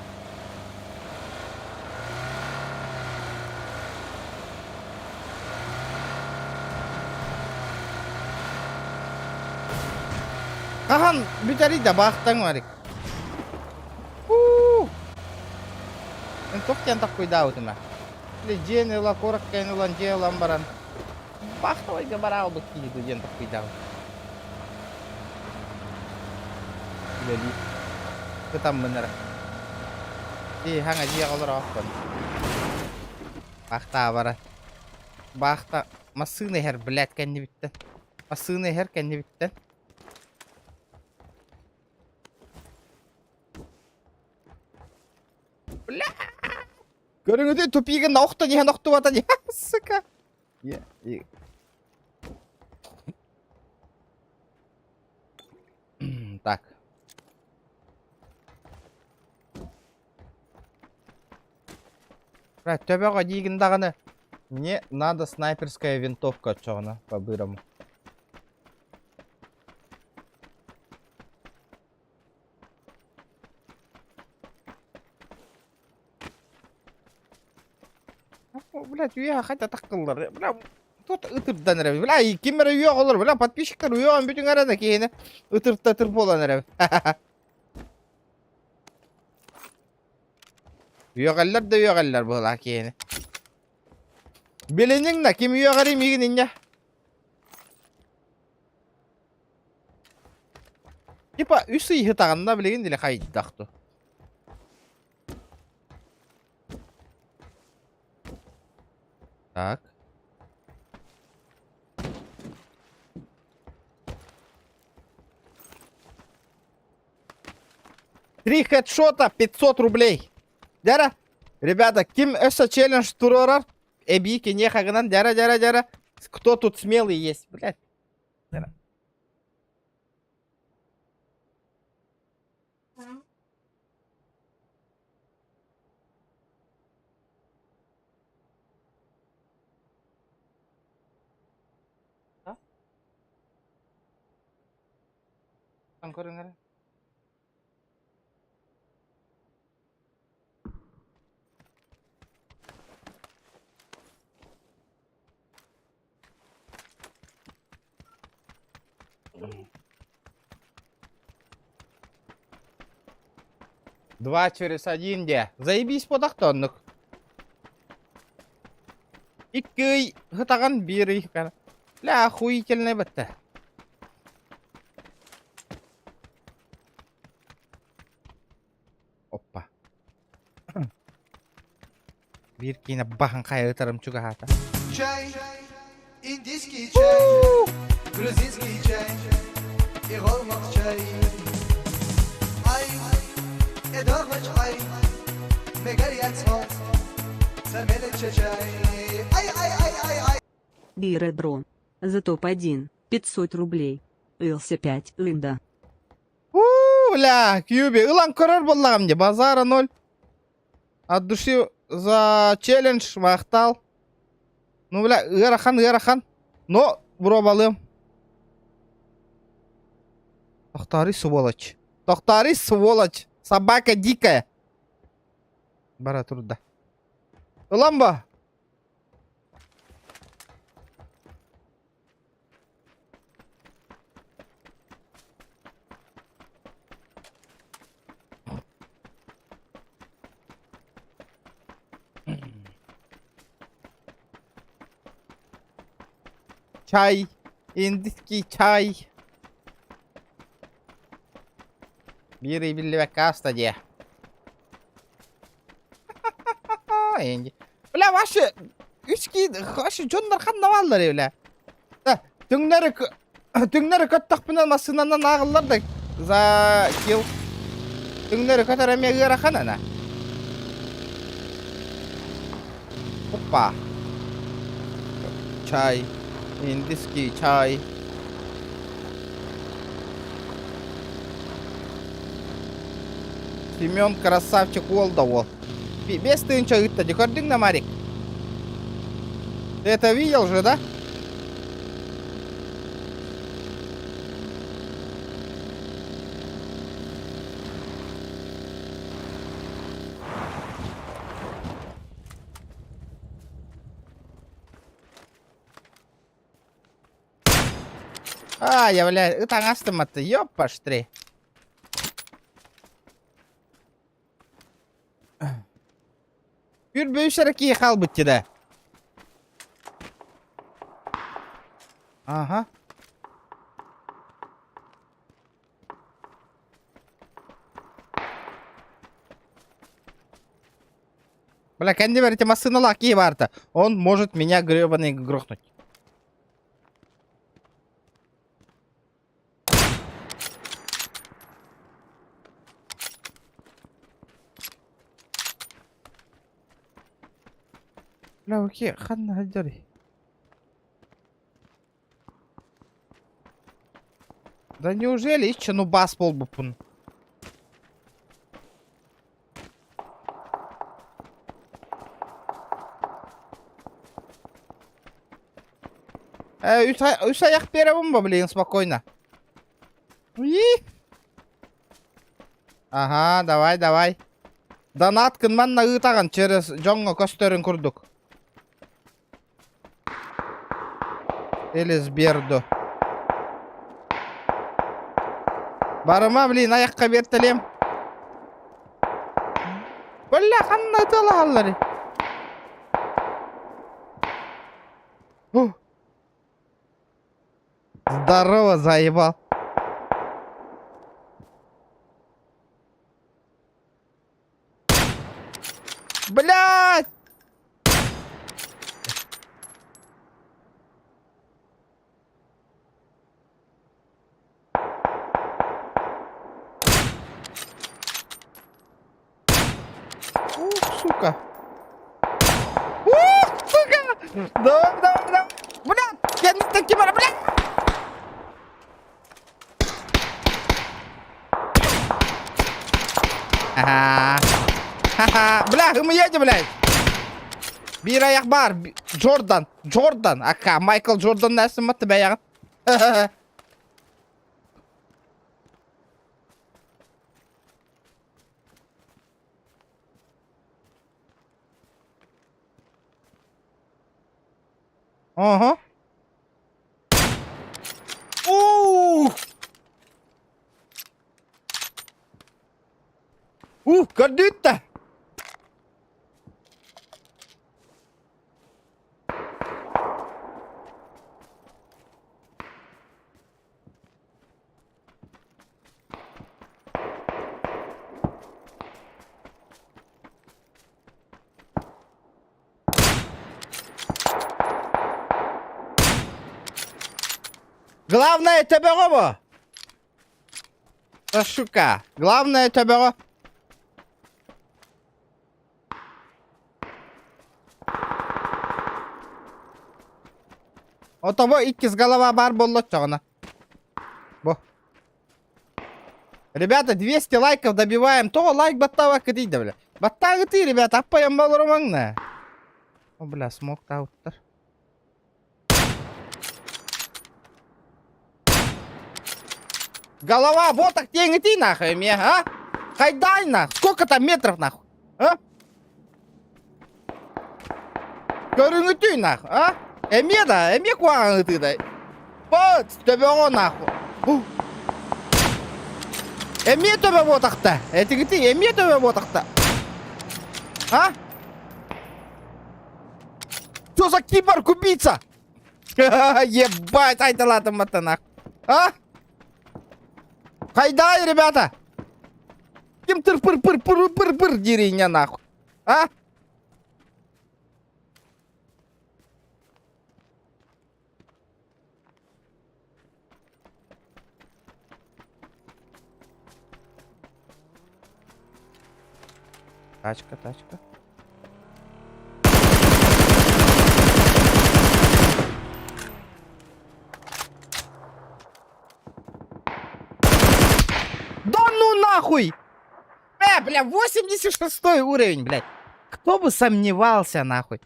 Хаһан бүтэрий да баахтаҥ варик. Мен туох диэн таккуйдаабытым ээ. Или дьиэни ыла, куоракка ылан, дьиэ ылан баран баахтабайга бараабыт киһи дуу диэн таккуйдаабыт. Үлэлии. Кытаммын эрэ. Дии хаҥа дьиэҕэ олороохпун. Баахтаабара. Баахта массыына иһэр, блядь, кэннибиттэн. Массыына иһэр кэннибиттэн. Бля! Көрүҥүтүй тупигын охтон иһэн охтубата дии. Сука. Так. Бля, төбөҕө диигин даҕаны. Мне надо снайперская винтовка оччоҕуна по-бырому. Блядь, үйэ хайда таккыллар. Бля, тут ытырдан эрэ. Бля, ким эрэ үйэ олор. Бля, подписчиктар үйэ бүтүн эрэ да киһини ытырта ытыр буолан эрэ. Үөҕэллэр да үөҕэллэр буолаа киһини. Билиниҥ да ким үөҕэрий миигин инньэ. Типа үс ый ытаҕынна билигин или хайдах ту? Так. Три хедшота 500 рублей. Дяра, ребята, ким өссө челлендж туруорар? Эбии киниэхэ гынан дяра дяра дяра. Кто тут смелый есть, блядь? Дяра. Көрүҥ эрэ. Два через один де. Заебись подахта оннук. Икки ый ытаҕын биир ый Ля охуительный бытта. Оппа. Биир киинэ баһын хайа ытарым чугаһаата. Чай, индийский чай, грузинский чай и голмак чай. Ай, эдорвач ай, мегарьяцмо, самелече чай. Ай, ай, ай, ай, ай. Биребро. За топ-1, 500 рублей. Ился 5, Линда. Уу, бля, Кьюби, ылан көрөр буоллаҕым дии, базара ноль. От души за челлендж махтал. Ну, бля, ыарахан, ыарахан. Но боруобалыам. Тохтаарый, сволочь. Тохтаарый, сволочь. Собака дикая. Бара турда. Ылан ба. Чай. Индийский чай. Биир биллибэккэ ааста диэ. Энди. Бля, ваши үс ки ваши дьоннор ханна бааллар бля. Түҥнэри. Түҥнэри көттөхпүнэ массыынанан ааҕыллар да за килл. Түҥнэри көтөр эмиэ ыарахан ана. Опа. Чай. Индийский чай. Семен красавчик уол да уол. 5000 ыытта дии көрдүҥ да Марик? Ты это видел же, да? А, я, бля, ытаҥастым атты, ёппаштри. Үрбөйүс эрэ киһи хаалбыт да. Ага. Бля, кэннибэр эти массыыналаах киһи баарта. Он может меня гребаный грохнуть. Бля, окей, ханна сылдьарый? Да неужели иччэ ну бас буолбуппун? Э, үс, үс аяқ беремін ба, блин, спокойно. И? Ага, давай, давай. Донат кынман ыытаҕын через дьоҥҥо көстөрүн курдук. Или Сберду. Барыма, блин, аяққа бертелем. Бля, ханна ыталаһаллар. Здорово, заебал. Блядь! Ух, сука. Ух, сука! Давай, давай, давай. Блядь, я не таким, блядь! Ха-ха. Ха-ха. Бля, мы едем, блядь. Биир айах бар. Джордан. Джордан. Ака, Майкл Джордан нәрсем матты бәяғын. Ага. Ух! Ух, көрдүүттэ! Главное төбөҕө бу. Сука. Главное төбөҕө. Отобо иккис голова бар боллоччоҕуна. Бу. Ребята, 200 лайков добиваем. То лайк баттава кытыйда, бля. Баттаагыты, ребята, аппайан болоромаҥна. О, бля, смок тауттар. Голова, вот так теңити нахуй мне, а? Хайдай нахуй. Сколько там метров нахуй? А? Көрүҥүтүй нахуй, а? Эмиэ да, эмиэ куһаҕан ытыыдай. Бот, төбөҕө нахуй. Эмиэ төбө буотахта. Этигити эмиэ төбө буотахта. А? Что за киборг убийца? Ебать, айталатым матанах. А? Хайдай, ребята! Ким тыр пыр пыр пыр пыр пыр дириня нахуй. А? Тачка, тачка. Да ну нахуй! Э, бля, 86 уровень, блядь. Кто бы сомневался, нахуй.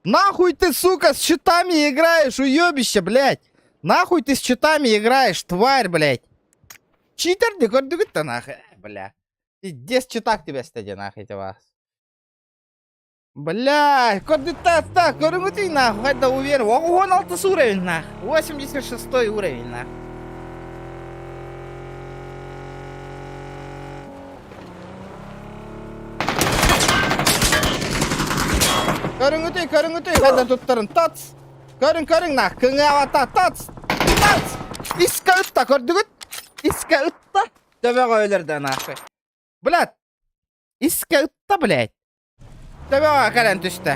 Нахуй ты, сука, с читами играешь, уебище, блядь. Нахуй ты с читами играешь, тварь, блядь. Читер не көрдүгүт нахуй, э, бля. Пиздец читак тебя стеди, нахуй, вас. Бля, көрдүттэ көрүҥүтүй нахуй, хайда уверен. 16 уровень, нахуй. 86 уровень, нахуй. Көрүҥүтүй, көрүҥүтүй, хайда туттарын. Тац. Көрүҥ, көрүҥ, нах, кыҥаабата, тац. Тац. Искэ ытта, көрдүгүт? Искэ ытта. Төбөҕө өлөрдө, нахуй. Блядь, искэ ытта, блядь. Төбөҕө кэлэн түстэ.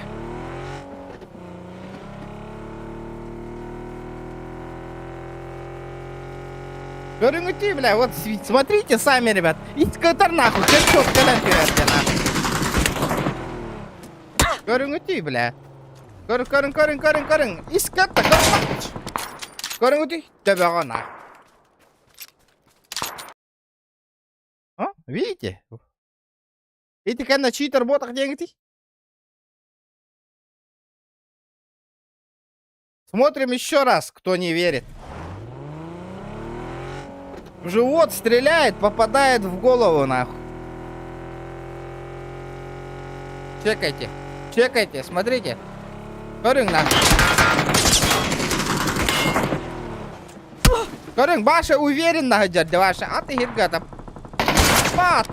Көрүҥүтүй, бля, вот смотрите сами, ребят. Искэ ытар нахуй, хедшот кэлэн түһэрдэ нахуй. Көрүҥүтүй, бля. Көр, көрүҥ, көрүҥ, көрүҥ, көрүҥ. Искэ ытта, көрүҥ. Көрүҥүтүй, төбөҕө нахуй. А, видите? Ити кэннэ читер буотах диэҥитий? Смотрим еще раз, кто не верит. В живот стреляет, попадает в голову, нахуй. Чекайте, чекайте, смотрите. Көрүҥ, нахуй. Көрүҥ, Баша уверенно сылдьар, Ваша, а ты хиргата. Бац!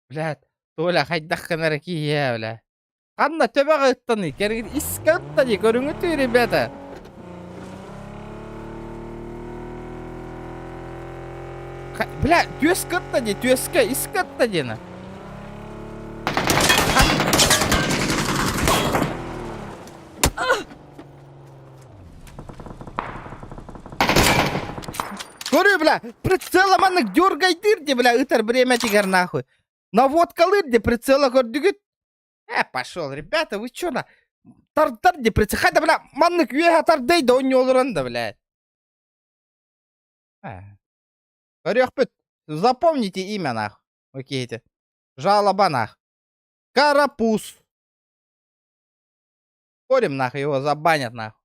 Блядь, Толя хайдах гынар киһиэ, бля. Ханна төбөҕө ыттаный, кэргин искэ ыттаный, көрүҥүтүй, ребята. Бля, түөскэ ытта дии, түөскэ, искэ ытта диэн. Көрү, бля, прицела маннык дергайдыр де, бля, ытар бириэмэтигэр нахуй. Наводкалыыр де прицела көрдүгүт? Э, пошел, ребята, вы чё на... Тардар де прицел. Хайда, бля, маннык үөһэ тардый да онньу олорон да, бля. Көрүөхпүт. Запомните имя, нахуй. Окей, Жалоба, нах. Карапуз. Спорим, нахуй, его забанят, нахуй.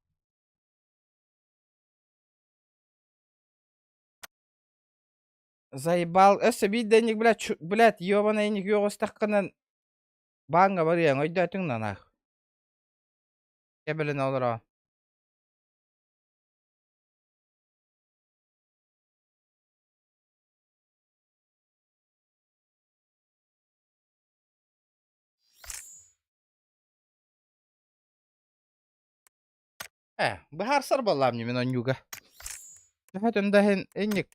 Заебал. Өссө биирдэ блядь, блядь, ёбаный инник үөҕүстэххинэн бааҥҥа барыаҥ, өйдөөтүҥ да нах. Кэбилин олоро. Э, быһаарсар буоллаам мин онньууга. Төһөтүн да иһин инник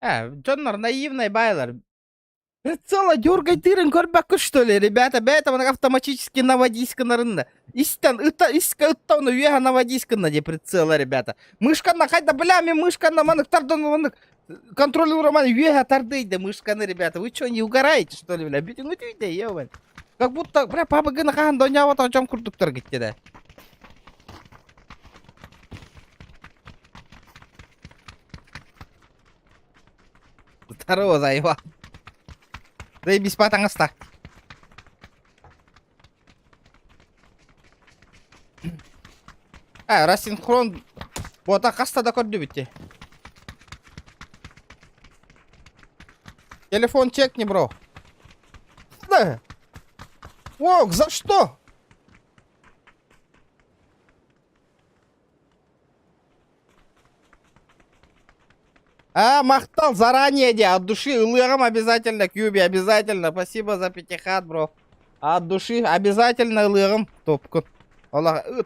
Э, дьоннор наивнай баайлар. Прицела дергайтырын көрбөккүт что ли, ребята, бэйэтэ маннык автоматически наводись гынарын Истэн ыта искэ ытта ону үөһэ наводись гынна дии прицела, ребята. Мышканна хайда бля мен мышканна маннык тардан маннык контроль маны үөһэ тардый да мышканы, ребята. Вы что, не угораете, что ли, бля? Бүтүҥүтүй да, ебань. Как будто, бля, пабыгыны хаһан да оонньообот дьон курдуктар гиттэ да. Здорово, заебал. Заебись по таҥаста. А, рассинхрон бота хаста да көрдүбүт дии. Телефон чекни, бро. Да. Ок, за что? А, махтал заранее, де, от души, ылыаҕым обязательно, Кьюби, обязательно. Спасибо за пятихат, бро. От души, обязательно ылыаҕым. Топку.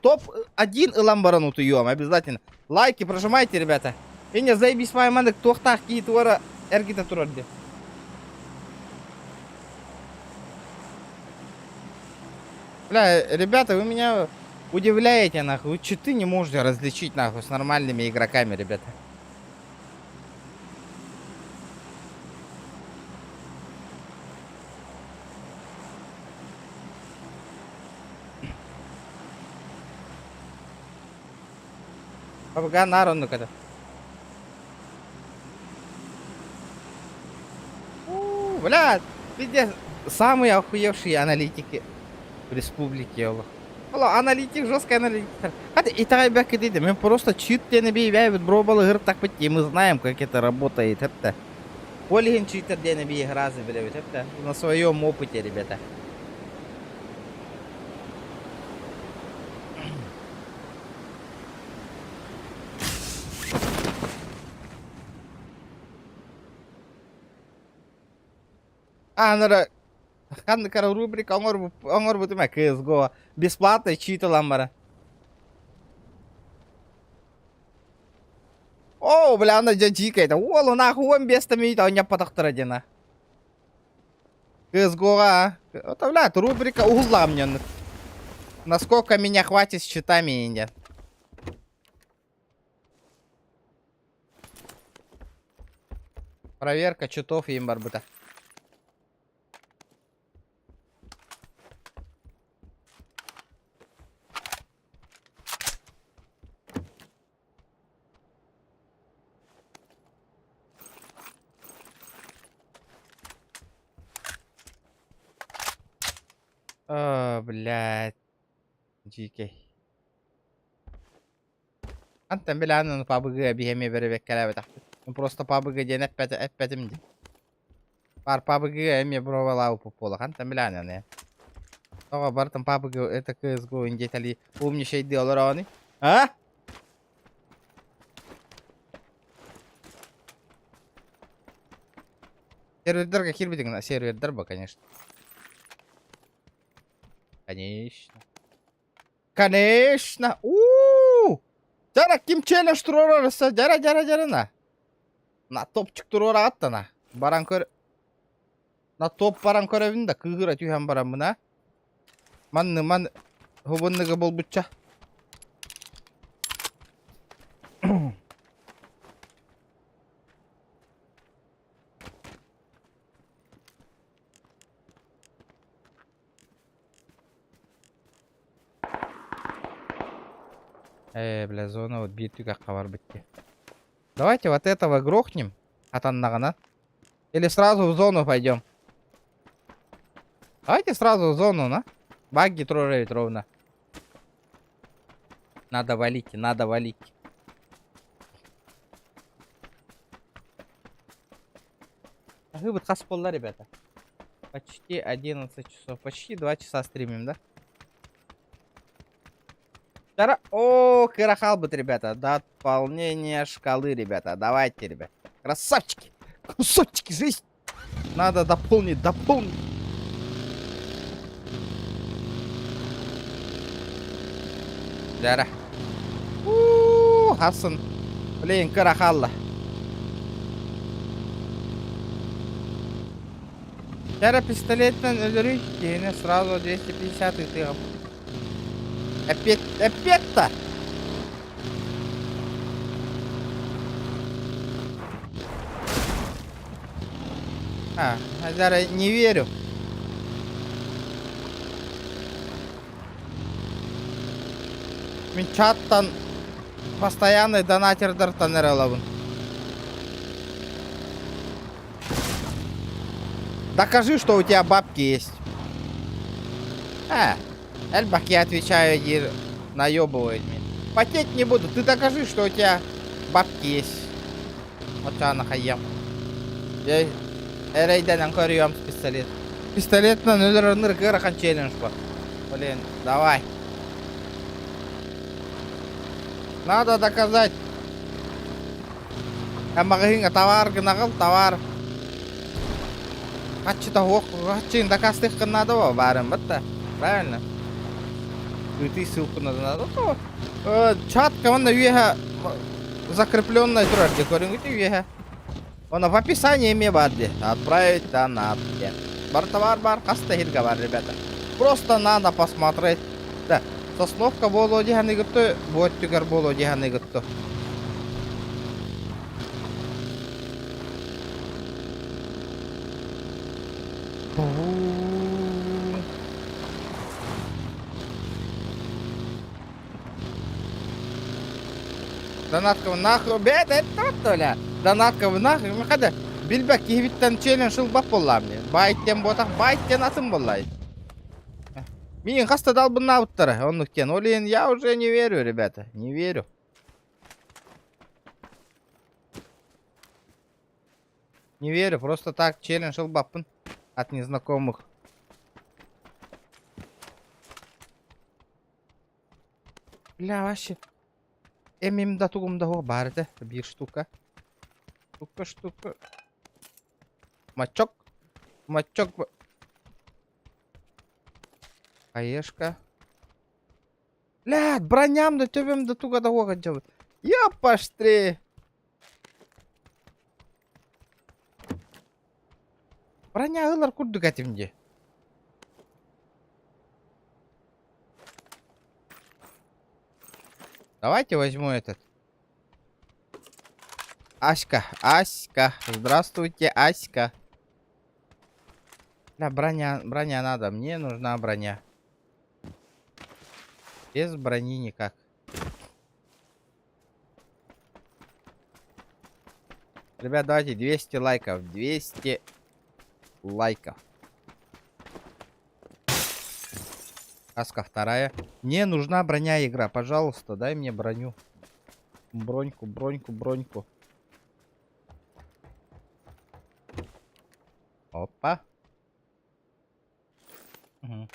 Топ один ылан баран утуйуом, обязательно. Лайки прожимайте, ребята. Ине заебись майманык туохтаах киһи туора эргитэ турар де. Бля, ребята, вы меня... Удивляете, нахуй. Вы читы не можете различить, нахуй, с нормальными игроками, ребята. Пабга наар оннук этэ. У, бля, пиздец, самые охуевшие аналитики в республике олох. Оло аналитик, жесткий аналитик. Хата итэҕэйбэккэ диэтэ, мен просто чит диэни биибээбит бробалы ыртахпыт и мы знаем, как это работает, это. Ол иһин читер диэни бии разы билэбит, это. На своем опыте, ребята. Аныра ханнык эрэ рубрика оҥорбутум ээ CSGO бесплатно чит ылан баран. Оо, бля, аны дьэ дьиикэй да уол нахуй 15 минут оонньоппотохторо диэн а. CSGO-ҕа а. Бля, рубрика уһуллаҕым дьоннук. Насколько меня хватит с читами диэн. Проверка читов им барбыта. О, блядь. Дьиикэй. Антон билээн PUBG биһиэмэ бэрэбэккэлээбэтэхпит. Просто PUBG диэн эппэтэ эппэтим дии. Баар PUBG эмиэ бровалаабыппыт буолла. Хантан билээн аны. Тоҕо барытын PUBG это CSGO индиэтэлии умничайдыы олороҕуный? А? Сервердергэ киирбитиҥ сервердер ба, конечно. Конечно. Конечно! У-у-у! Дьара ким челлендж туруорарса дьара дьара дьарына. На топчик туруораҕыттана. Баран көр на топ баран көрөбүн да кыыһыра түһэн бараммын а. Манны ман хубунныгы булбучча. Э, бля, зона вот биир түгэххэ барбыт дии. Давайте вот этого грохнем атаннаҕына. Или сразу в зону пойдем. Давайте сразу в зону, на. Багги трогает ровно. Надо валить, надо валить. Вывод хас буолла, ребята. Почти 11 часов. Почти 2 часа стримим, да? Втора... О, кыра ребята. Дополнение шкалы, ребята. Давайте, ребят. Красавчики. Кусочки жизнь. Надо дополнить, дополнить. Дара. У, Хасан. Блин, кыра хаалла. Дара пистолетынан өлөрүй. Киһини сразу 250 ытыаҕым. Опять, опять-то! А, Азара, не верю. Мин чаттан постоянный донатердартан эрэ ылабын. Докажи, что у тебя бабки есть. А, эльбах я отвечаю, диир наебывает меня. Потеть не буду. Ты докажи, что у тебя бабки есть. Очаана хайыам. Дьэ, эрэйдэнэн көрүөм пистолет. Пистолетынан өлөр ыарахан челлендж бар. Блин, давай. Надо доказать. Маҕаһыыҥҥа товар гынаҕыл, товар. Хаччыта суох, хаччыын дакаастыаххын наада буо баарын батта. Правильно? Ыытыы ссылку надо надо. Чатка уонна үөһэ закрепленная турар дии көрүҥүт үөһэ. Оно в описании эмиэ баар дии. Отправить донат диэн. Бар товар бар, хас да иһиргэ бар, ребята. Просто надо посмотреть. Да. Сосновка буолуо дии саныыгыт бу өттүгэр буолуо дии саныыгыт Донаткабы нахуй бэт эттэ Донаткабы нахуй хада билбэт киһибиттэн челлендж ылбат буоллаам мне. Баайттен буотах баайттен атын буоллай. Миин хаста далбыннаабыттара оннук диэн. Ол иһин я уже не верю, ребята, не верю. Не верю, просто так челлендж ылбаппын от незнакомых. Бля, вообще. Эмим да тугум да баар этэ биир штука. Штука, штука. Мачок. Мачок. Хаешка. Блядь, броням да төбөм да туга да уоҕа Ёпаштри! Броня ылар курдук этим дии. Давайте возьму этот. Аська, Аська, здравствуйте, Аська. Да, броня, броня надо, мне нужна броня. Без брони никак. Ребят, давайте 200 лайков. 200 лайков. Каска вторая. Мне нужна броня игра. Пожалуйста, дай мне броню. Броньку, броньку, броньку. Опа. Угу.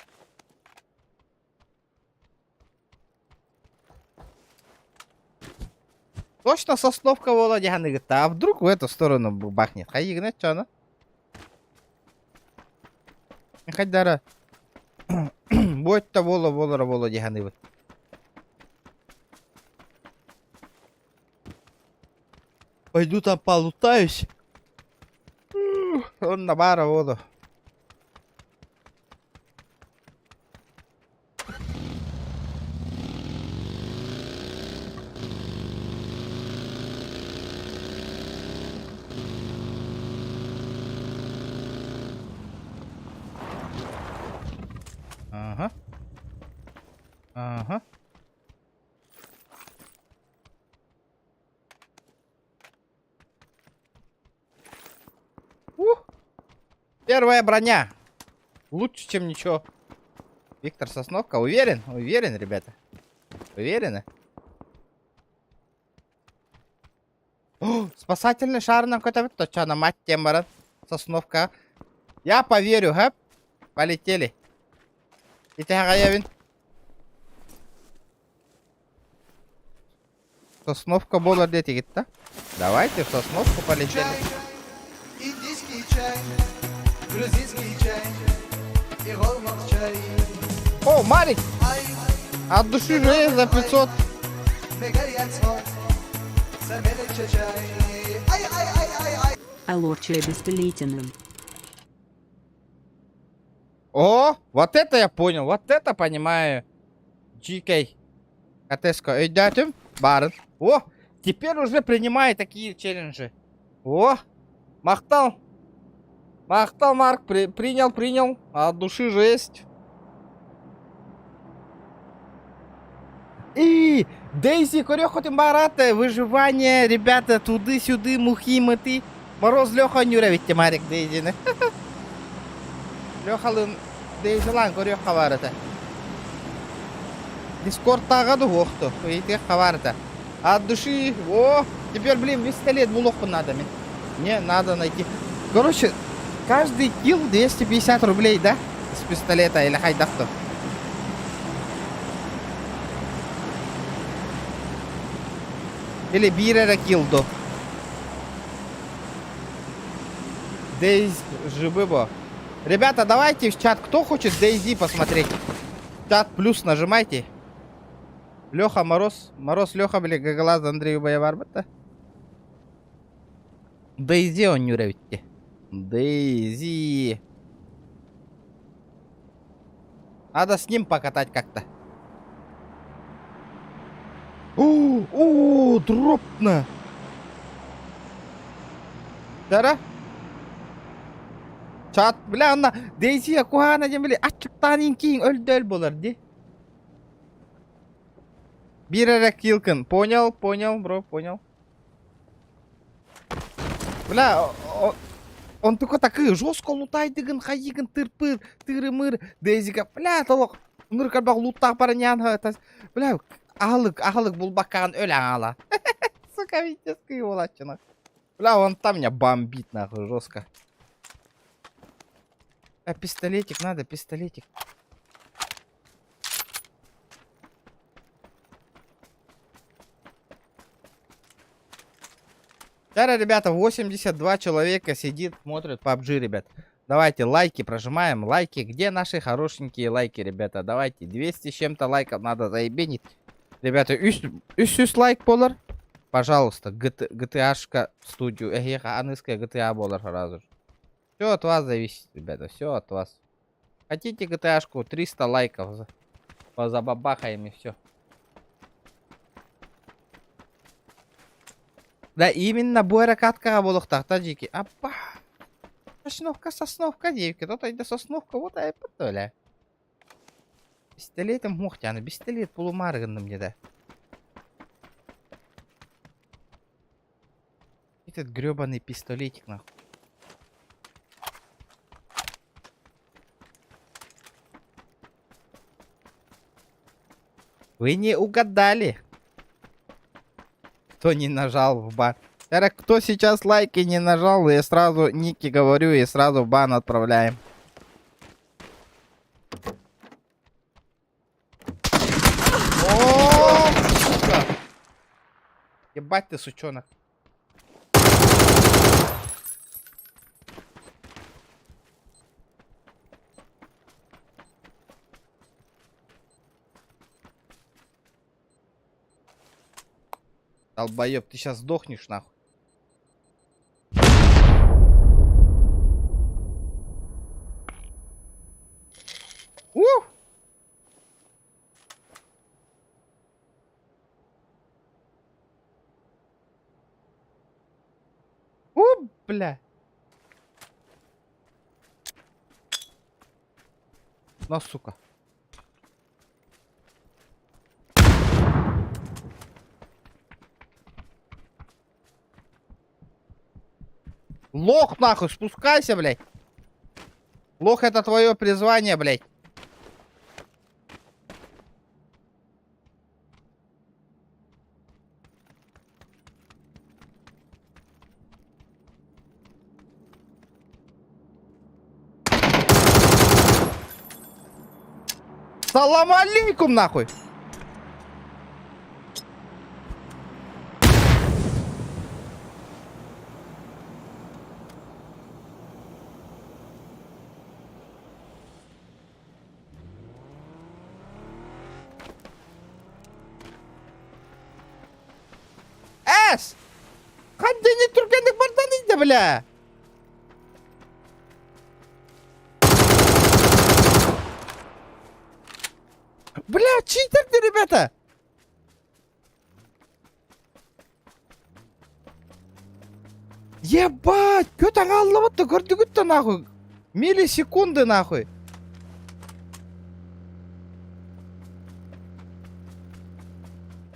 Точно сосновка буола дьаһаныгытта. А вдруг в эту сторону бахнет? Хайыгына чоно. Хайдара. Буотта буола буолара буола дьаһаныбыт. Пойду там полутаюсь. Онно баара буолу. Ага. Ага. Ух! Первая броня. Лучше, чем ничего. Виктор Сосновка. Уверен? Уверен, ребята? Уверены? О, спасательный шар нам какой-то Точно, мать тембара. Сосновка. Я поверю, ха? Полетели. Итагаявин. Сосновка буолар диэтигит да? Давайте в Сосновку полетели. Чай, индийский чай, грузинский чай и голмак чай. О, Марик! Ай, От души же за 500. Ай, ай, ай, ай, ай. Алло, чай беспилетиным. О, вот это я понял, вот это понимаю. GK. КТСК. Өйдөөтүм. Барын. О, теперь уже принимаю такие челленджи. О, Махтал. Махтал, Марк, при принял, принял. От души жесть. И Дейзи көрүөххүтүн баарата выживание, ребята, туды-сюды, мухи мыты. Мороз Леха Нюра Марик Дейзини. Лехалын Дейзилан көрүөххэ баар этэ. Дискордтааҕа да уохту. Ыйытыахха баар этэ. От души. О, теперь, блин, пистолет булуохпун надо мне. Мне надо найти. Короче, каждый килл 250 рублей, да? С пистолета или хайдах-то. Или биир эрэ килл ду. Дейз живыво. Ребята, давайте в чат, кто хочет Дейзи посмотреть? Чат плюс нажимайте. Леха Мороз. Мороз Леха, били Гагалаз Андрей убайа барбыт Дейзи оонньуур эбит Дейзи. Надо с ним покатать как-то. О, о, дропна. Дара? Чат, бля, анна Дейзи куһаана диэн били аччыктаан инкиин өлдөөл болар ди. Биир эрэ килкин. Понял, понял, бро, понял. Бля, онтука такы жестко лутайдыгын, хайыгын, тырпыр, тырымыр, Дейзига, бля, толох, ыныр кэлбэх луттаах бараньян бля, аһылык, аһылык булбаккаҕын өл аҥаала. Сука, витязкий буолааччына. Бля, он там меня бомбит, нахуй, жестко. А пистолетик надо, пистолетик. Сейчас, ребята, 82 человека сидит, смотрит PUBG, ребят. Давайте лайки прожимаем, лайки. Где наши хорошенькие лайки, ребята? Давайте, 200 с чем-то лайков надо заебенить. Ребята, үс лайк буолар. Пожалуйста, GTA-шка студию. Эх, аныская GTA буолар сразу же. Все от вас зависит, ребята, все от вас. Хотите GTA-шку, 300 лайков забабахаем и все. Да, именно бу эрэ каткаҕа буолуохтаахтар дьики. Аппа. Сосновка, сосновка диэбиккэ, то да сосновка, вот айпыт Пистолетом муохтяны, пистолет булумаары гынным дьэ Этот гребаный пистолетик нахуй. Вы не угадали. Кто не нажал в бан. Так, кто сейчас лайки не нажал, я сразу ники говорю и сразу в бан отправляем. О, сука! Ебать ты, сучонок. Долбоеб, ты сейчас сдохнешь нахуй. Ух! У, бля. На, сука. Лох нахуй, спускайся, блядь. Лох это твое призвание, блядь. Салам алейкум, нахуй! Эс! Хандини түргэнник бардан иде, бля! Бля, читер ты, ребята! Ебать! Көт аҕаллыбыт да көрдүгүт да нахуй! Миллисекунды нахуй!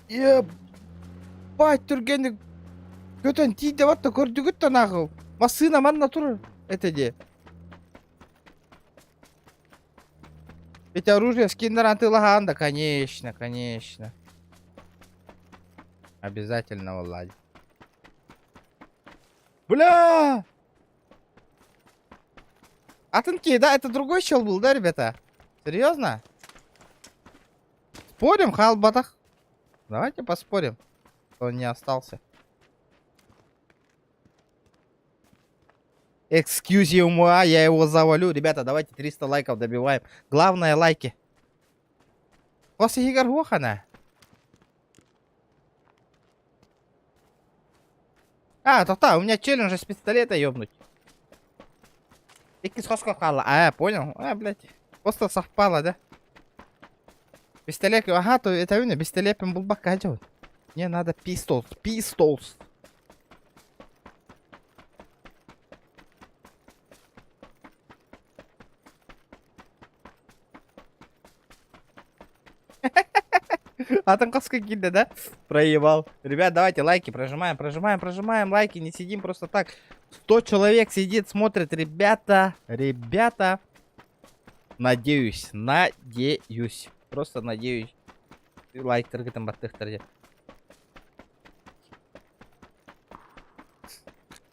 Ебать, түргэнник көтөн тиийдэ да көрдүгүт да нахуй! Массыына манна турар этэ дии. Ведь оружие скиннер атыылаһаан да, конечно, конечно. Обязательно, Владь. Бля! Атынки, да, это другой чел был, да, ребята? Серьезно? Спорим, хаалбатах? Давайте поспорим, что он не остался. Excuse moi, я его завалю. Ребята, давайте 300 лайков добиваем. Главное лайки. Хос иһигэр хуохана. А, тоқта, у меня челлендж с пистолета ёбнуть. Иккис хоско хаалла. А, понял. А, блядь. Просто совпало, да? Пистолет, ага, то это именно пистолетом булбакка дьон. Мне надо pistols, pistols. Атын хаска киирдэ да? Проебал. Ребят, давайте лайки прожимаем, прожимаем, прожимаем лайки. Не сидим просто так. 100 человек сидит, смотрит. Ребята, ребята. Надеюсь, надеюсь. Просто надеюсь. Лайктаргытын баттыхтар дьэ.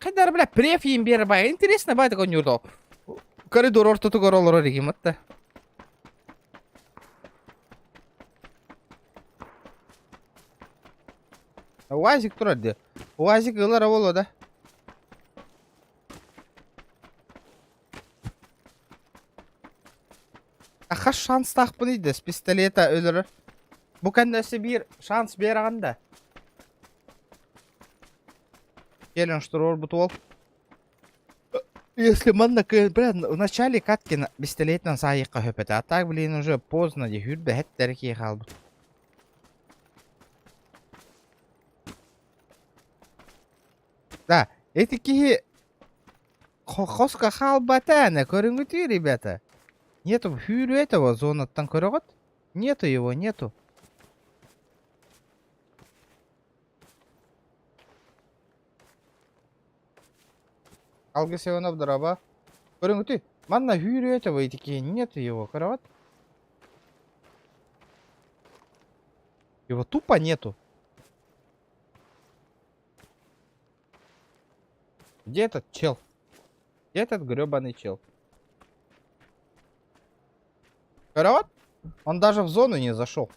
Хайдар, бля, преф им бер бай. Интересно, бай такой нюрдол. Коридор ортотугар олорор игим атта. Уазик турар дии. Уазик ылара боло да. А хас шанстаахпыный да с пистолета өлөрөр. Бу кэннэ өссө биир шанс биэрэҕин да. Челлендж туруорбут уол. Если манна бля, в начале катки пистолетынан саайыахха сөп этэ. А так, блин, уже поздно дии сүүрбэһэт эрэ киһи хаалбыт. Да, эти киһи хоско хаалбата аны көрүҥүтүй, ребята. Нету сүүрүө этого зонаттан көрөҕүт? Нету его, нету. Алгыс Иванов дороба. Көрүҥүтүй, манна сүүрүө этого ити киһи нету его, көрөҕүт? Его тупо нету. Где этот чел? Где этот гребаный чел? Көрөҕүт? Он даже в зону не зашел.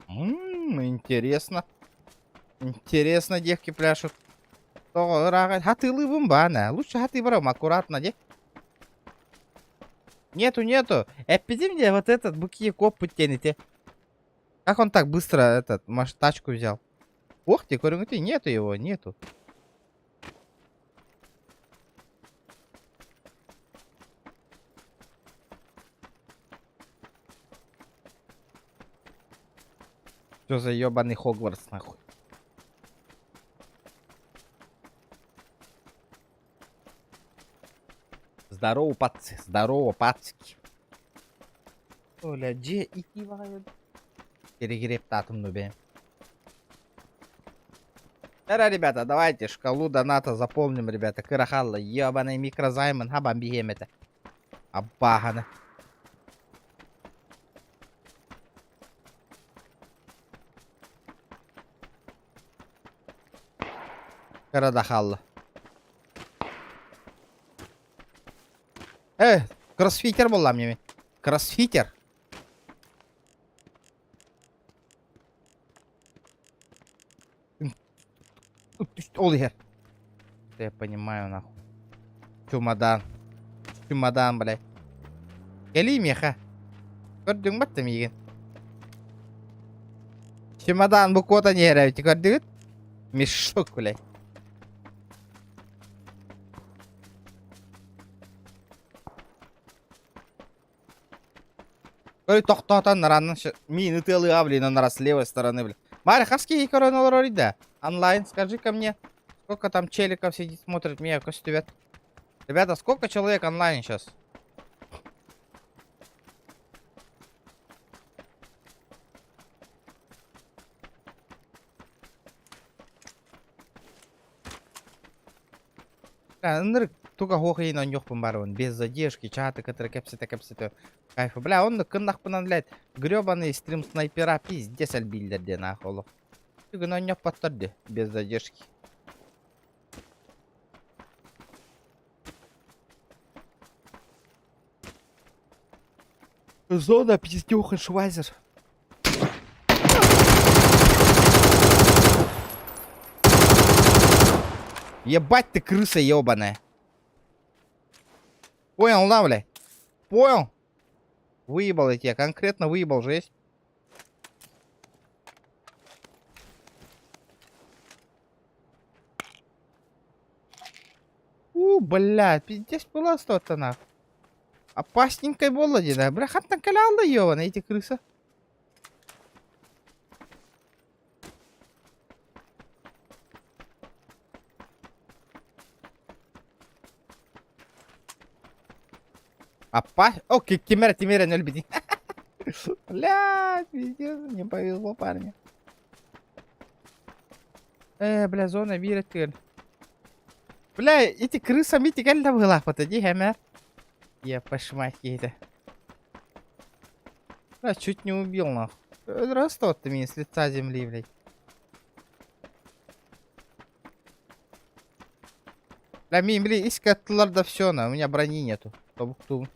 Ммм, интересно. Интересно, девки пляшут. Тоҕо ырааҕа хатылыыбын баана. Лучше хатыы барам аккуратно, де. Нету, нету. Эппитим де вот этот быки коп тенете. Как он так быстро этот маш тачку взял? Ох ты, көрүҥүтүй, нету его, нету. Что за ебаный Хогвартс, нахуй? Здорово, пацы, здорово, пацики. Оля, дьиэ итии баҕайы. Перегреб бе. Эра, ребята, давайте шкалу доната заполним, ребята. Кырахалла, ебаный микрозаймын, хабам биһиэм этэ. Аббаһаны. Кыра да хаалла. Э, кроссфитер буоллам ньимин. Кроссфитер. Ол иһэр. Я понимаю, нахуй. Чумадан. Чумадан, блядь. Кэлиий миэхэ. Көрдүҥ батта миигин. Чемодан бу куотан иһэр эбит, көрдүгүт? Мешок, блядь. Ой, тохтоотон нараннан миин ытыалыа, блин, он раз с левой стороны, блин. Маря, хас киһи көрөн олорор да? Онлайн, скажи-ка мне, сколько там челиков сидит, смотрит меня, көстүбэт. Ребята, сколько человек онлайн сейчас? Ынырык туга суох иһин оонньуохпун баарыбын без задержки чаты кытары кэпсэтэ-кэпсэтэ кайфа бля онно кыннахпынан блядь гребаные стрим снайпера пиздец элбииллэр диэн аах олох бүгүн оонньоппоттор дии без задержки Зона пиздюха швайзер. Ебать ты крыса ебаная. Понял, да, блядь? Понял? Выебал я тебя, конкретно выебал, жесть. У, бля, пиздец была что-то нах. Опасненькой буолла дии да. Бля, хантан кэлэ ёбана эти крыса. Аппа, о, кимера, Тимера 0,5. Бля, пиздец, не повезло парню. Бля, зона биир Бля, эти крыса мити кэллэ быһыылаахпыта дии, хэмэр. Я пошмать это. Бля, чуть не убил нахуй. Ростов ты меня с лица земли, блядь. Бля, мин, били, искаттылар да все, на, у меня брони нету. Тобуктуум.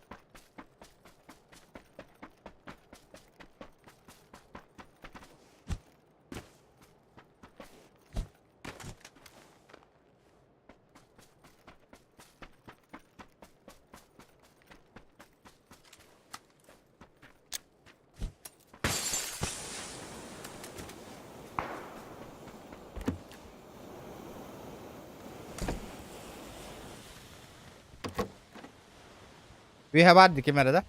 We have had ким эрэ да?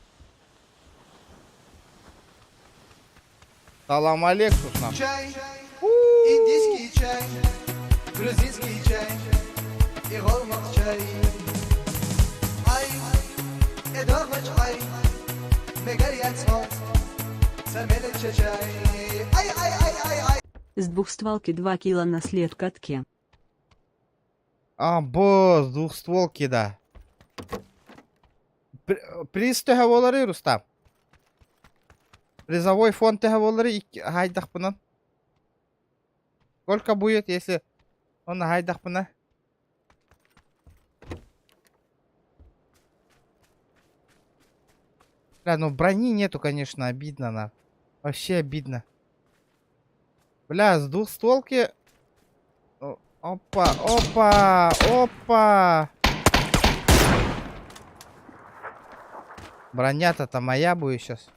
Салам алейкум нам. Чай, индийский чай, грузинский чай и голмак чай. Ай, эдорвач ай, мегарьяцмо, самелече чай. Ай, ай, ай, ай, ай. С двухстволки 2 кило на след катке. А, босс, двухстволки, да. Приз төһө буоларый, Рустам? Призовой фонд төһө буоларый хайдахпынан? Сколько будет, если он хайдахпына? Бля, ну брони нету, конечно, обидно, на. Вообще обидно. Бля, с двухстволки... Опа, опа, опа! Броня-то моя будет сейчас.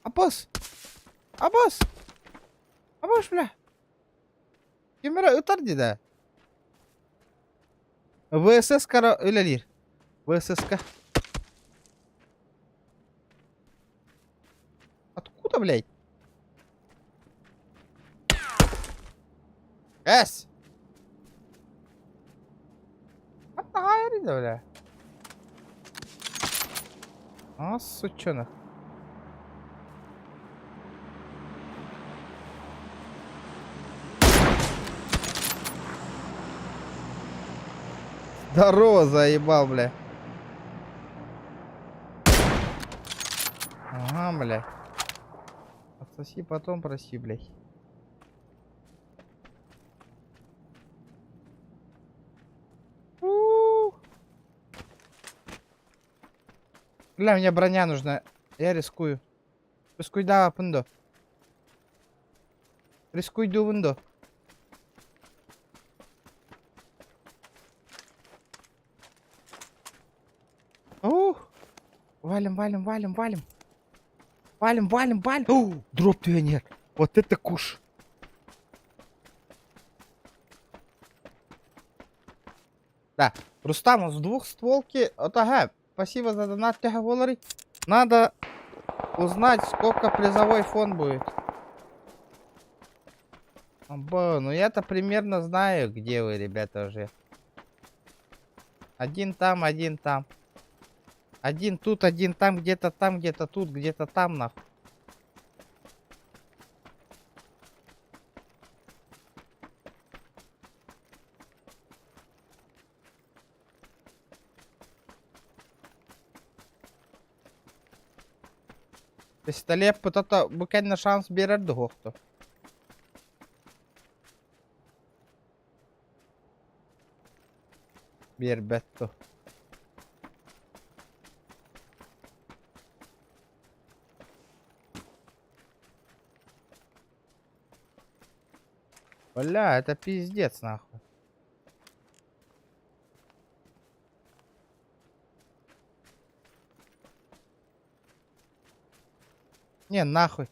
Аббас! Аббас! Аббас, бля! Ким эрэ ытар дии да? ВСС үлэлиир. ВССК. Откуда, блядь? С! Бля. А, сучонок. Здорово, заебал, бля. Ага, бля. Отсоси потом проси, блядь. Ух. Бля, мне броня нужна. Я рискую. Рискуй да, пындо. Рискуй дувындо. Ух. Валим, валим, валим, валим. Валим, валим, валим. О, дроп пионер. Вот это куш. Да, Рустам, с двухстволки. Вот, ага, спасибо за донат, Тяговоларый. Надо узнать, сколько призовой фонд будет. Бо, ну я-то примерно знаю, где вы, ребята, уже. Один там, один там. Один тут, один там, где-то там, где-то тут, где-то там, нахуй. Пистолет это буквально шанс берет дохто. Биэрбэт Бля, это пиздец, нахуй. Не, нахуй.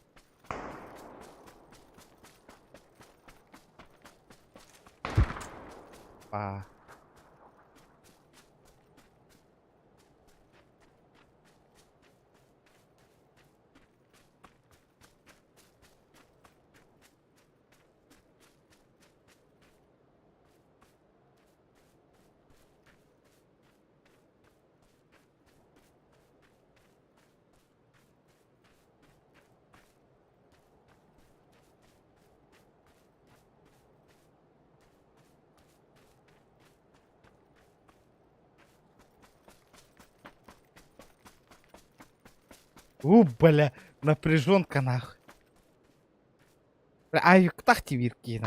Па. У, бля, напряженка нахуй. Бля, Аюктах тибир киһи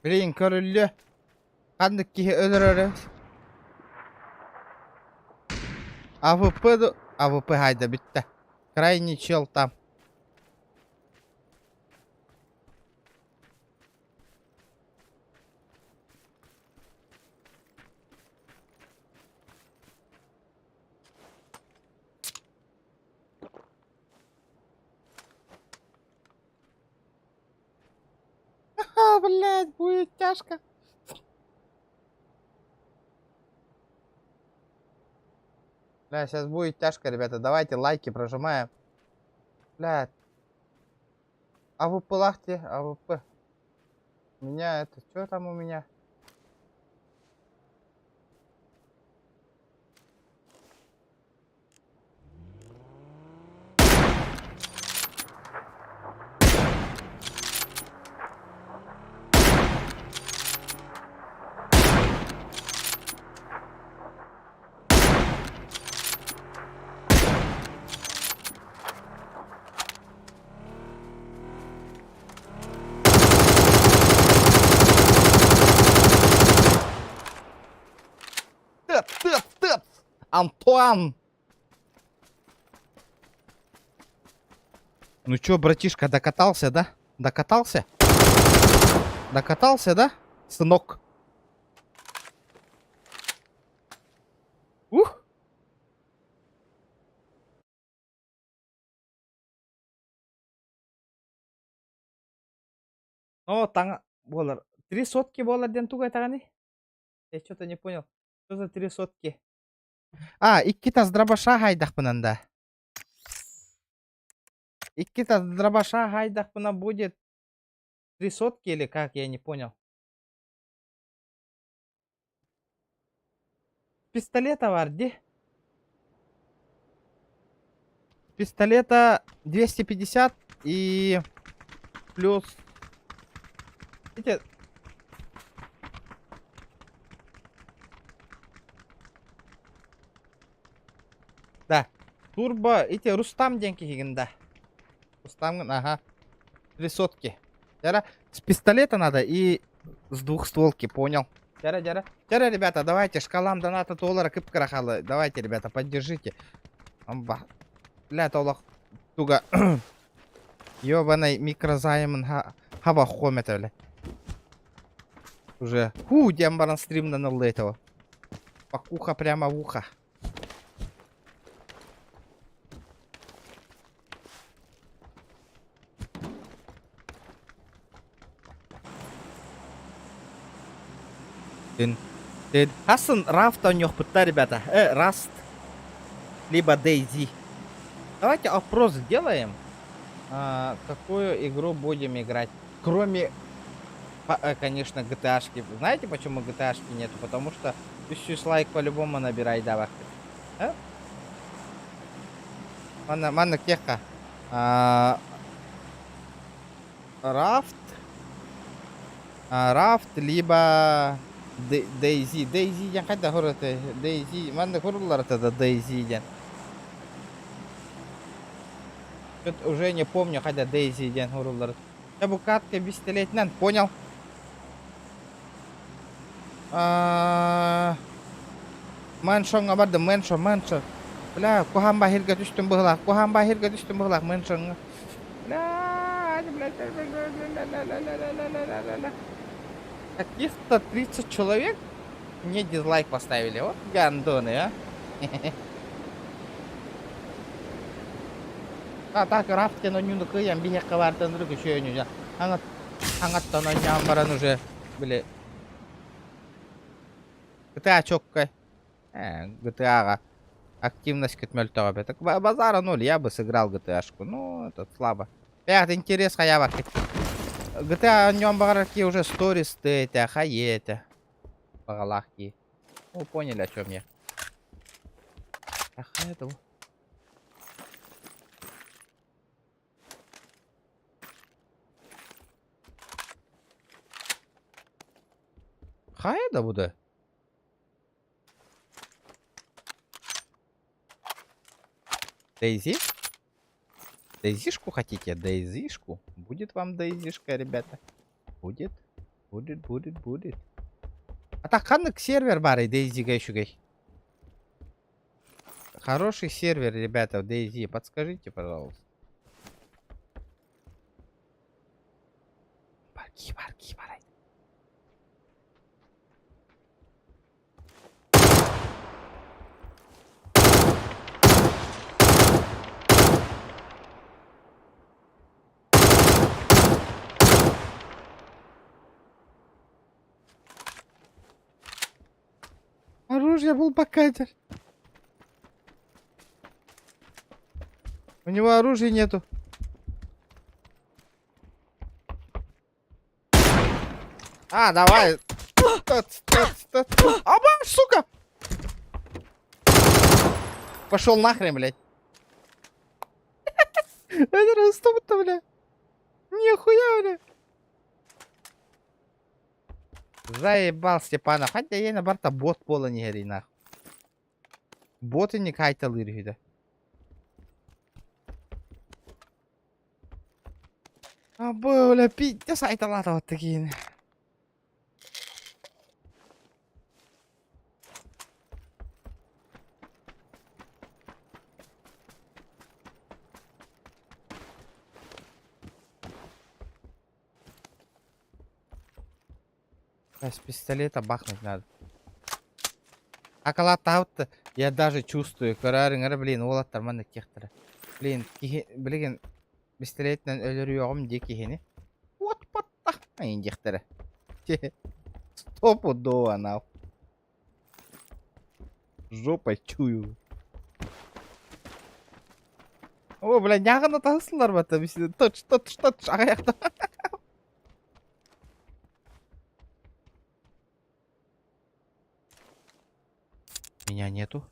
Билигин көрүллүө. Ханнык киһи өлөрөрө. АВП ду АВП хайда бүттэ. Крайний чел там. Ха, блядь, будет тяжко. Бля, сейчас будет тяжко, ребята. Давайте лайки прожимаем. Бля. АВП лахте, АВП. У меня это, что там у меня? Тып, тып, тып! Антуан! Ну чё, братишка, докатался, да? Докатался? Докатался, да? Сынок. Ух! О, таҥа буолар. Три сотки буолар диэн тугу этэҕиний? Я что-то не понял. Что за три сотки? А, икки тас дробаша хайдахпынан да. Икки тас дробаша хайдахпына будет три сотки или как, я не понял. Пистолета варди. Пистолета 250 и плюс... Видите? Да. Турбо, ити Рустам диэн киһигин да. Рустам, ага. Три сотки. Дьара, с пистолета надо и с двухстволки, понял. Дьара, дьара. Дьара, ребята, давайте, шкалам доната доллара кып-кырахалы. Давайте, ребята, поддержите. Амба. Бля, толох туга. Ёбаный микрозаймын хаба хомет бля. Уже. Ху, диэн баран стримнан ылла этого. Покуха прямо в ухо. Тын. Тын. Хасын Рафт оонньуохпут ребята. Раст. Либо Дейзи. Давайте опрос сделаем. А, какую игру будем играть? Кроме, конечно, GTA-шки. Знаете, почему GTA-шки нету? Потому что 300 лайк по-любому набирай, давай. Э? Манна, манна кеха. А, Рафт. А, Рафт, либо Дейзи. Дейзи диэн хайда хорото Дейзи. Манна хоруллар тогда Дейзи диэн. Тут уже не помню, хотя Дейзи диэн хоруллар. Я бу катка пистолетинэн, понял? А, Мэншоҥҥа бардым, Мэншо, Мэншо. Бля, куһаан баһирга түстүм быһылаах, куһаан баһирга түстүм быһылаах, Мэншоҥҥа. Бля, бля, бля, Каких-то 30 человек мне дизлайк поставили. Вот гандоны, а. А так Рафтен онньууну кыайан биһиэхэ баартан ырык үчүгэй онньуу. Аҥат аҥаттан оонньоон баран уже били Кытаа чоккай. Э, GTA-ҕа активность мөлтөҕө эбит. Базара ноль, я бы сыграл GTA-шку. Ну, этот слабо. Бэйэҕит интерес хайаабаккыт. GTA оонньоон баҕарар киһи уже сторис ты этэ, хайе этэ. Баҕалаах киһи. Ну, поняли, о чем я. Ахай это Хайа да бу да? Дейзи? Дейзишку хотите? Дейзишку? Будет вам дейзишка, ребята. Будет. Будет, будет, будет. А так ханнык сервер баарый Дейзига үчүгэй? Хороший сервер, ребята, в DayZ. Подскажите, пожалуйста. Барки, барки, барай. Оружие был покатер. У него оружия нету. А, давай. Тот, тот, тот. Аба, сука! Пошел нахрен, блядь. Это растут-то, бля. Нихуя, бля. Заебал Степанов. Хотя я на барта бот пола не гори, нахуй. Боты не кайталыр үһү А, бля, пиздец айталаата вот такие. С пистолета бахнуть надо. Акалааттаабыт я даже чувствую, көрөөрүҥ блин уолаттар маннык диэхтэрэ. Блин, киһи билигин пистолетинэн өлөрүөҕүм дии киһини. Вот паттах диэхтэрэ. Стопудово нахуй. Жопой чую. О, бля, ньааҕына таһыстылар бата точ точ точ аҕыйахта. Меня нету.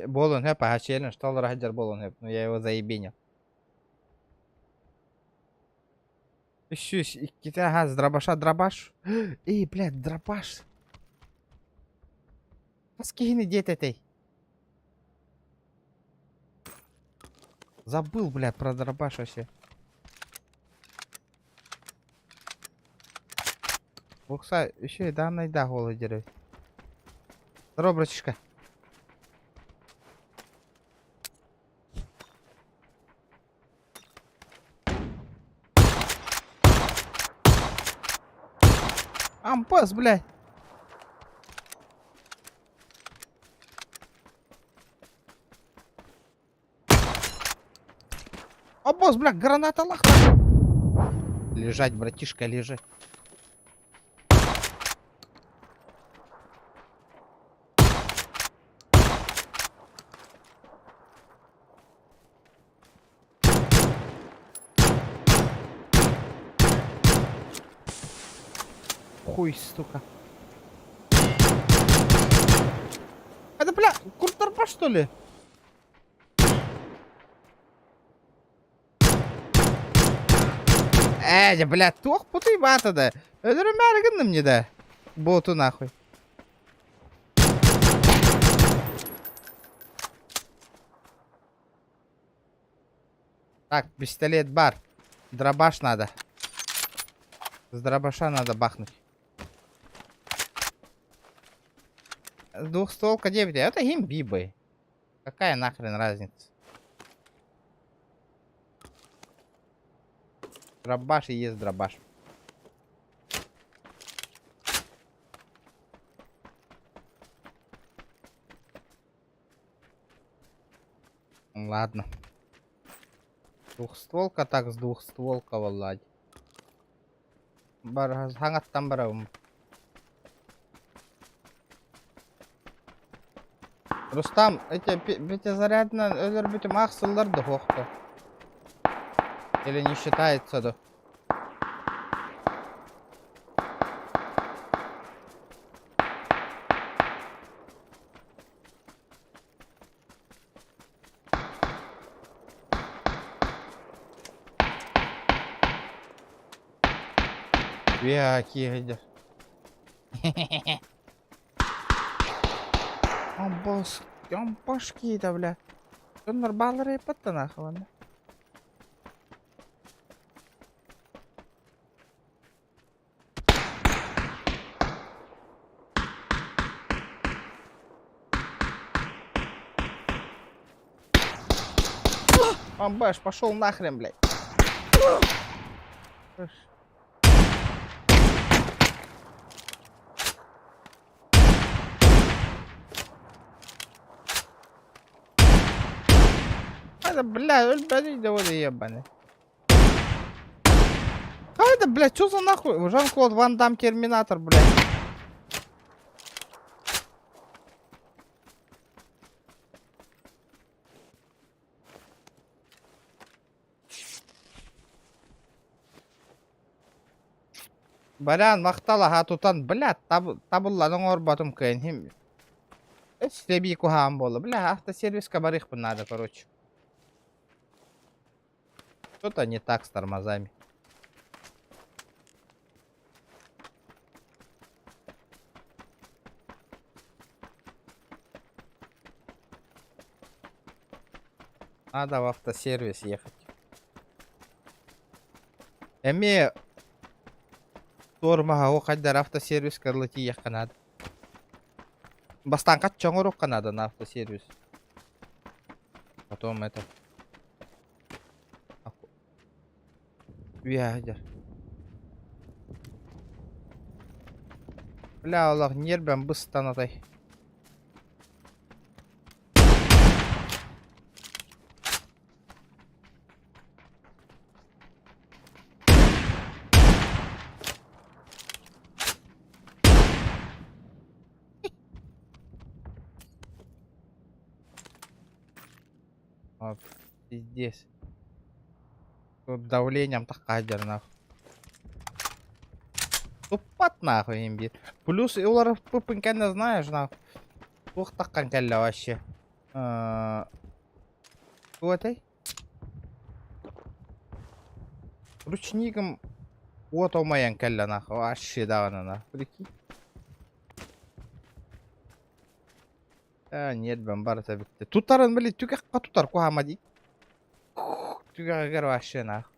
Буолун сөп, аһа челлендж толоро сылдьар буолуон сөп, но я его заебенил. Үс иккитэ аһаас дробаша дробаш. Эй, блядь, дробаш. Хас киһини диэт этэй? Забыл, блядь, про дробаш вообще. Букса еще и данный да голый дерев. Здорово, братишка. Ампас, блядь. О, босс, бля, граната лахта. Лежать, братишка, лежать. Хуй, сука. Это, бля, куртарпа, что ли? Ээ, бля, туох путуй баата да. Өлөрүмээри гынным не да. Боту нахуй. Так, пистолет бар. Дробаш надо. С дробаша надо бахнуть. Двухстволка 9. Это имбибы. Какая нахрен разница? Дробаш и есть дробаш. Ладно. Двухстволка так с двухстволка буолла дии. Бар хаҥаттан барабын. Рустам, эти пятизарядынан өлөрбүтүм аах сыллар да суох дуо? Или не считается да? Бля, киһи Амбос, амбашки да, бля. Дьоннор бааллара ыппат нахуй аны. Амбаш, пошел нахрен, блядь. Это, бля, өлбөтүй да ебаный. А это, блядь, что за нахуй? Жан-Клод Ван Дам Терминатор, блядь. Барян махтал аһа тутан, бля, табыллан оҥорботум кыайан иһин Өссө куһаҕан буолла. Бля, автосервиска барыахпын надо, короче. Что-то не так с тормозами. Надо в автосервис ехать. Эмиэ туормаһа о хайдар автосервиска ыла тиийиэххэ наада. Бастаан хачча оҥоруохха наада на автосервис. Потом это... Үөһэ Бля, олох ньиэрбэм быстан атай. А, пиздец. Тут давлением так нахуй. Туппат нахуй имбир. Плюс олар пыпынканы знаешь нахуй. Туох таххан кэллэ вообще. Туох Ручнигым уот умайан кэллэ нахуй. Вообще даҕаны нахуй. Прикинь. А, нет, барыта бүттэ. Тутарын, блин, түгэххэ тутар куһаама дии. Түгэҕигэр вообще нахуй.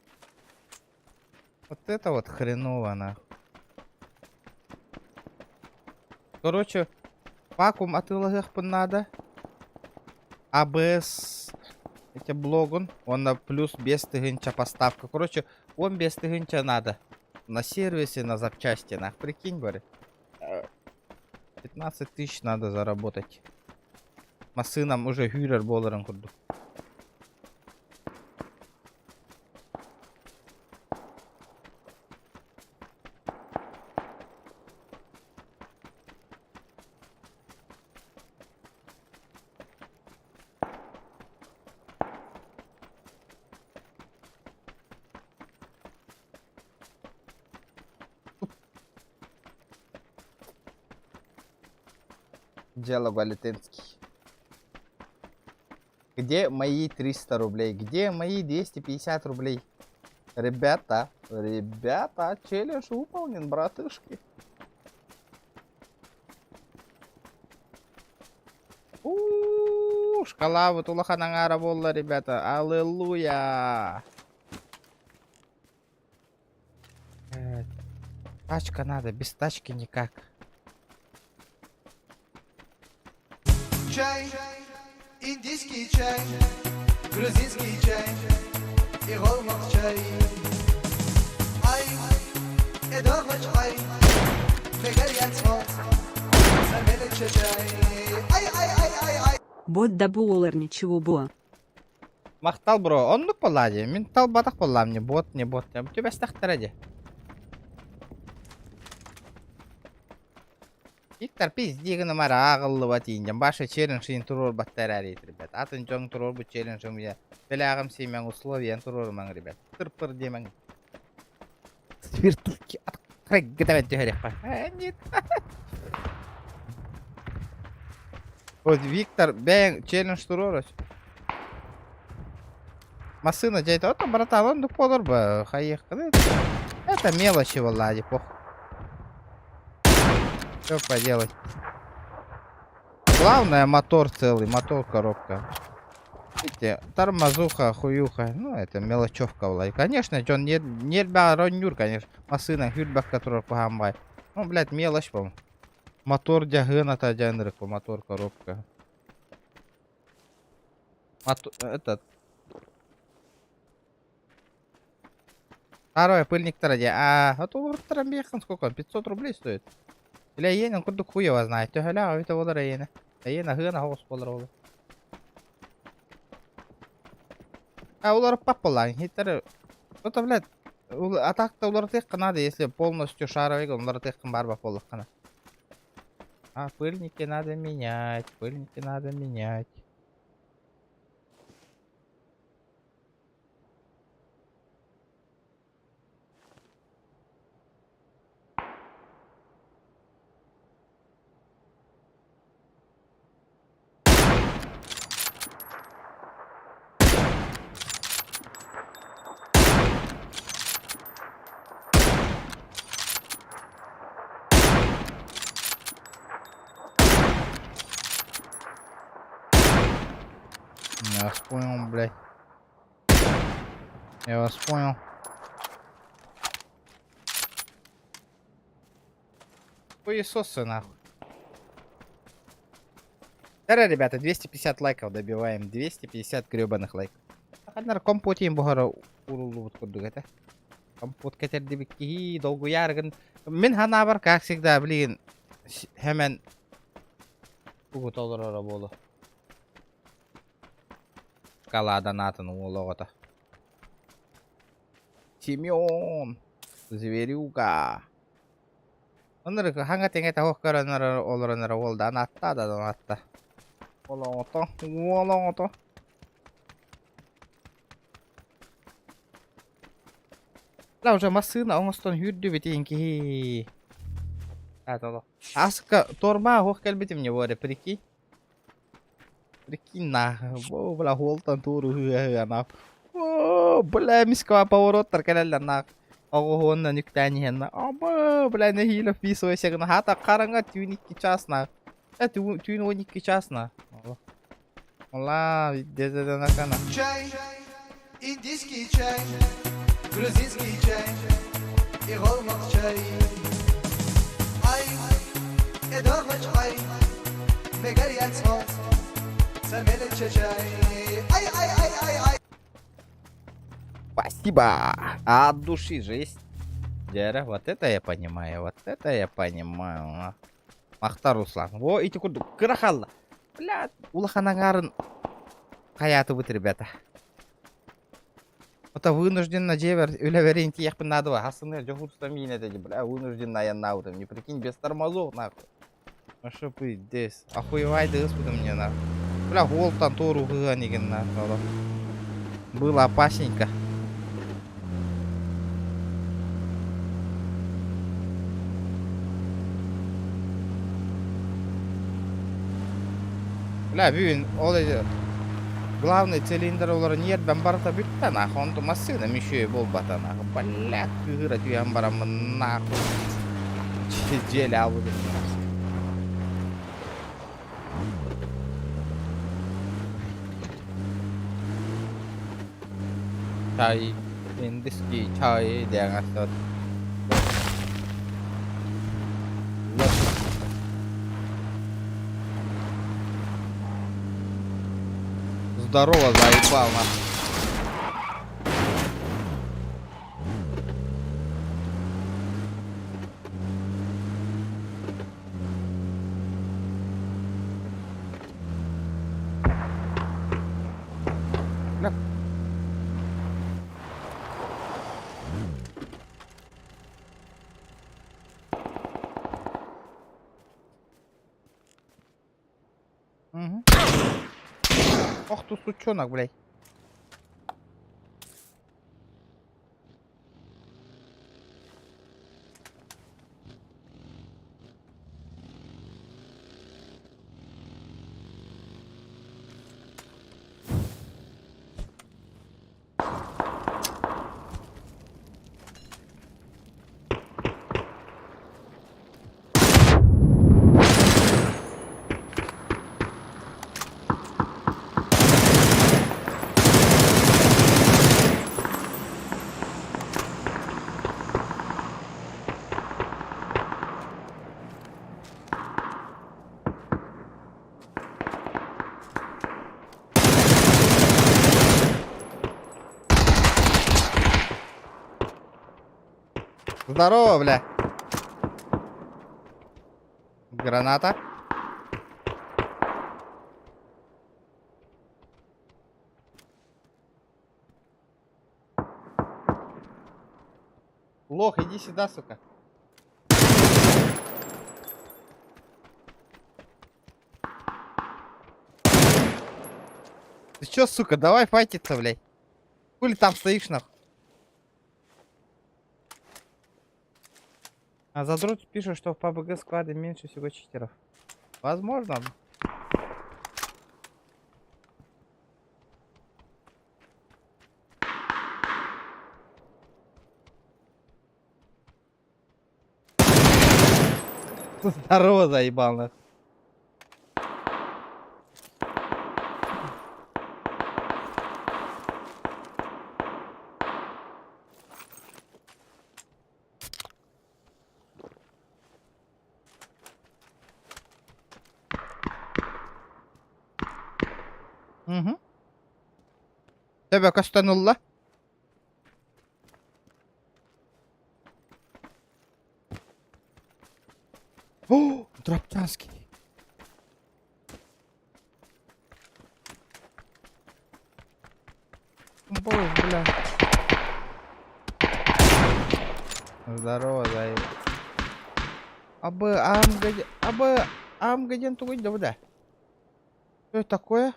Вот это вот хреново нахуй. Короче, вакуум атыылаһыахпын надо. АБС эти блогун, он на плюс 5 тыһыынча поставка. Короче, он 5 тыһыынча надо. На сервисе, на запчасти, нах, прикинь, говорит. 15 тысяч надо заработать. Массыынам уже сүүрэр буоларын курдук. Дело Валентинский. Где мои 300 рублей? Где мои 250 рублей? Ребята, ребята, челлендж выполнен, братышки. У-у-у, шкала вот улахан аҥаара буолла, ребята. Аллилуйя. Тачка надо, без тачки никак. Чай, индийский чай, грузинский чай и голмах чай. Ай, эдогоч ай, чай. Ай, ай, ай, ай, ай. Бот да буолар ничего буо. Махтал бро, оннук буоллаа дии. Мин талбатах буоллаам не бот, не бот. Түбэстэхтэрэ дии. Виктор пизди гынымар ааҕыллыбат иинньэн баша челлендж туруорбаттар эрээри ребят. Атын дьон туруорбут челленджым я бэлээҕим сиимэҥ условиян туруорумаҥ ребят. Тырпыр диэмэҥ. Вертушки открыть түһэриэххэ. Нет. Вот Виктор бэйэҥ челлендж туруорос. Массыына дьайта, ото братан, оннук буолар ба, хайыаххыный. Это мелочи, Влади, пох. Что поделать? Главное, мотор целый, мотор коробка. Видите, тормозуха, хуюха, ну это мелочевка, Влади. Конечно, Джон не не ронюр, конечно. Массына хүрбэккэ турар куһаамбай. Ну, блядь, мелочь, по Мотор дьаһыан ата дьанырык, мотор коробка. Этот. Второй пыльниктара дии. А, а то уларыттаран биэххин сколько? 500 рублей стоит. Бля, эйиэнин курдук хуй его знает. Төһөлөөх эбитэ буолар эйиэнэ. Эйиэнэ аһыан аһаҕас буолар ол. А уларыппат буоллаҕыҥ. Хиттэр это, блядь, а так-то уларытыахха надо, если полностью шаровик уларытыаххын баарбат буоллаххына. А пыльники надо менять, пыльники надо менять. Я вас понял, блядь. Я вас понял. Хуесосы нахуй. Давай, ребята, 250 лайков добиваем. 250 гребаных лайков. Ханнар компотин буһара уруллубут курдук этэ. Компот кэтэрдибит киһи долгуйааргын. Мин ханаабар, как всегда, блин, hemen тугу толороро буолу. Шоколадан атын уол оҕото. Семен! Зверюга! Оннук хаҥа тэҥэ таһох көрөн олорон эрэ уол да анатта да анатта. Уол оҕото, уол оҕото. Бля, уже массыына оҥостон сүүрдүбүтүн киһи. Аска торма оһох кэлбитим не воре, прикинь. Прикинь нахуй, о, бля, хуолтан тууру ыһыа нах. О, бля, мискова повороттар кэлэллэр нах. Оҕуһуоннан үктээн иһэн аба, бля, нэһиилэ вписывайся гына хата хараҥа түүн икки час нах. Э, түүн 12 час на. Ола, дедеденакана. Чай, индийский чай, грузинский чай и голмак чай. Ай, эдорвач ай, мегарьяцмо, чай. Ай, ай, ай, ай, ай. Спасибо! От души, жесть. Дьэ, вот это я понимаю, вот это я понимаю. Махтал Руслан. О, ити курдук кыра хаалла. Бля, улахан аҥаарын хайаатыбыт, ребята. Это вынужденно дьиэбэр үлэбэр тиийиэхпин наада Хасыны дьоһурстан миинэ бля, вынужденно айаннаабытым. Не прикинь, без тормозов, нахуй. А что пиздец. Охуевай да мне нахуй. Бля, уолтан туору ыһыан нахуй. Было опасненько. Бля, бүгүн ол главный цилиндр олар ньиэрбэм барыта бүттэ нахуй, онту массыына мүшүө буолбата нахуй. Бля, кыыһыра түһэн бараммын нахуй. Дьиэлэ албытым. Чай, индийский чай диэн астыбыт. Лоп. Здорово, заебал нахуй. Бля, ты сучонок, блядь. Здорово, бля. Граната. Лох, иди сюда, сука. Ты чё, сука, давай файтиться, блядь. Хули там стоишь, нахуй? А задрот пишет, что в PUBG склады меньше всего читеров. Возможно. Здорово, заебал нах. Угу. Тебе кастанулла. О, Дроптянский. Боже, бля. Здорово, заебал. Абы, амга, абы, амга диэн тугуй да бу Что это такое?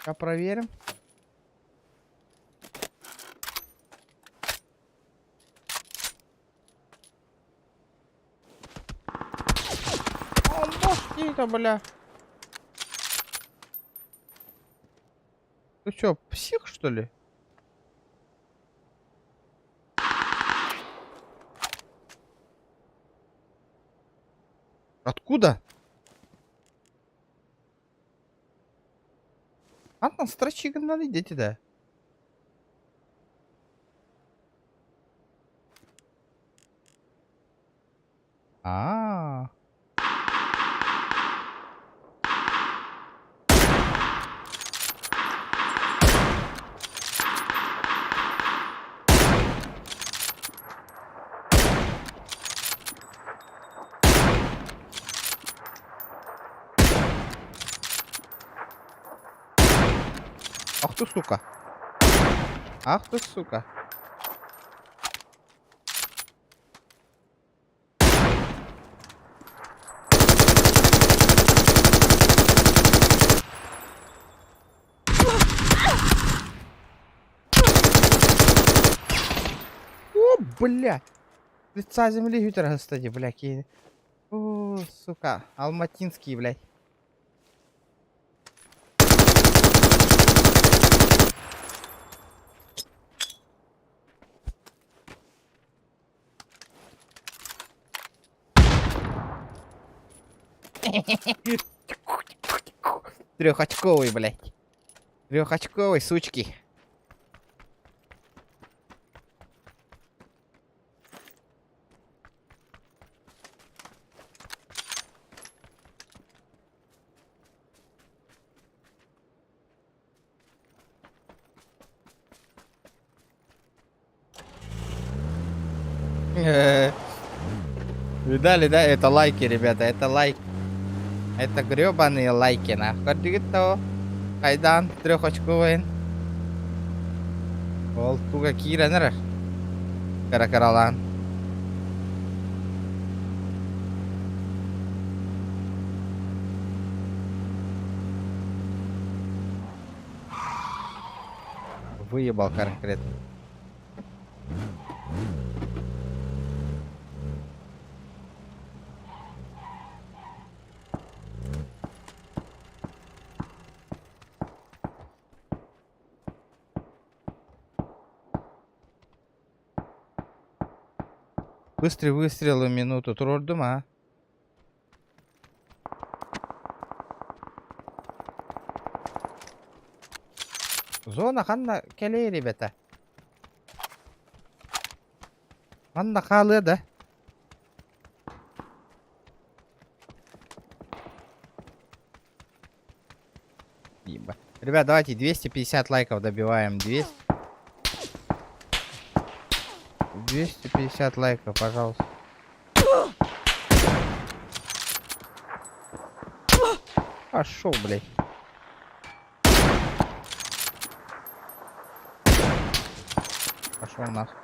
Сейчас проверим. О, боже, это, бля. Ты чё, псих, что ли? Откуда? Антон, строчи надо идти, да. А. Ах ты, сука. Ах ты, сука. О, бля. Лица земли ютер, господи, бля, кини. О, сука, алматинский, блядь. Трехочковый, блядь. Трехочковый, сучки. Видали, да? Это лайки, ребята, это лайк. Это гребаные лайки, нахуй. Хайдан, трехочковый. Ол туга киирэн эрэр. Кыра-кыралаан. Выебал конкретно. Быстрый выстрел минуту туруордум а. Зона ханна кэлиэй ребята? Манна хаалыа да? Еба. Ребят, давайте 250 лайков добиваем. 200. 250 лайков, пожалуйста. Пошел, блядь. Пошел нахуй.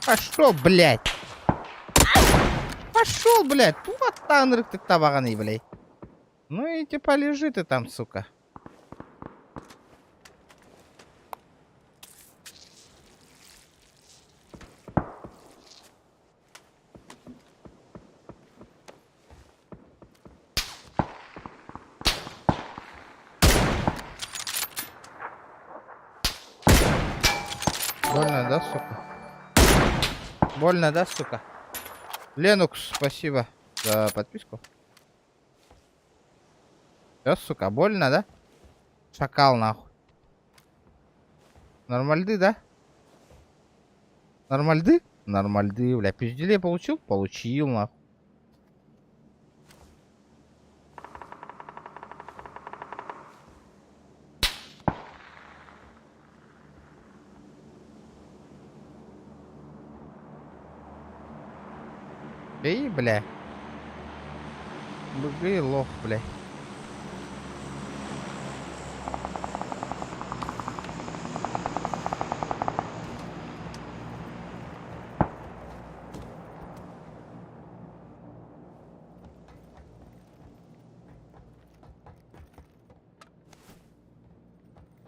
Пошел, блядь! Пошел, блядь! Туаттан ырыктык табаҕаный, блядь. Ну и типа лежи ты там, сука. Больно, да, сука? Больно, да, сука? Ленукс, спасибо за подписку. Все, сука, больно, да? Шакал, нахуй. Нормальды, да? Нормальды? Нормальды, бля. Пизделей получил? Получил, нахуй. Бей, бля. Быгы лох, бля.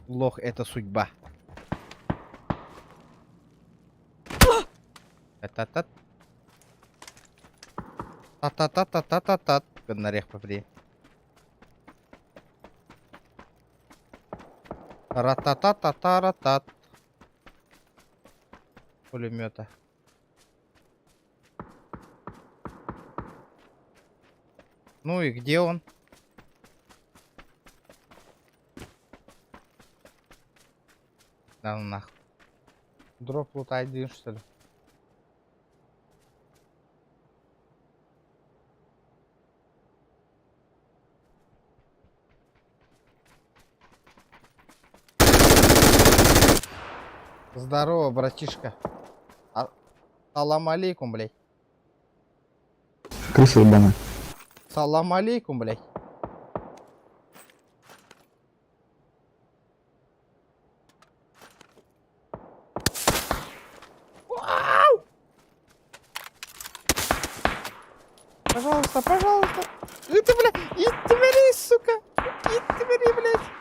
Лох это судьба. Та-та-та. Та-та-та-та-та-та-та. Гыннариэх попри. Ра-та-та-та-та-ра-тат. Пулемета. Ну и где он? Да ну нахуй. Дроп лут один, что ли? Здорово, братишка. А... Салам алейкум, блядь. Крыса ебаная. Салам алейкум, блядь. Пожалуйста, пожалуйста. И ты, бля, и ты, бери, сука. И ты, бери, блядь.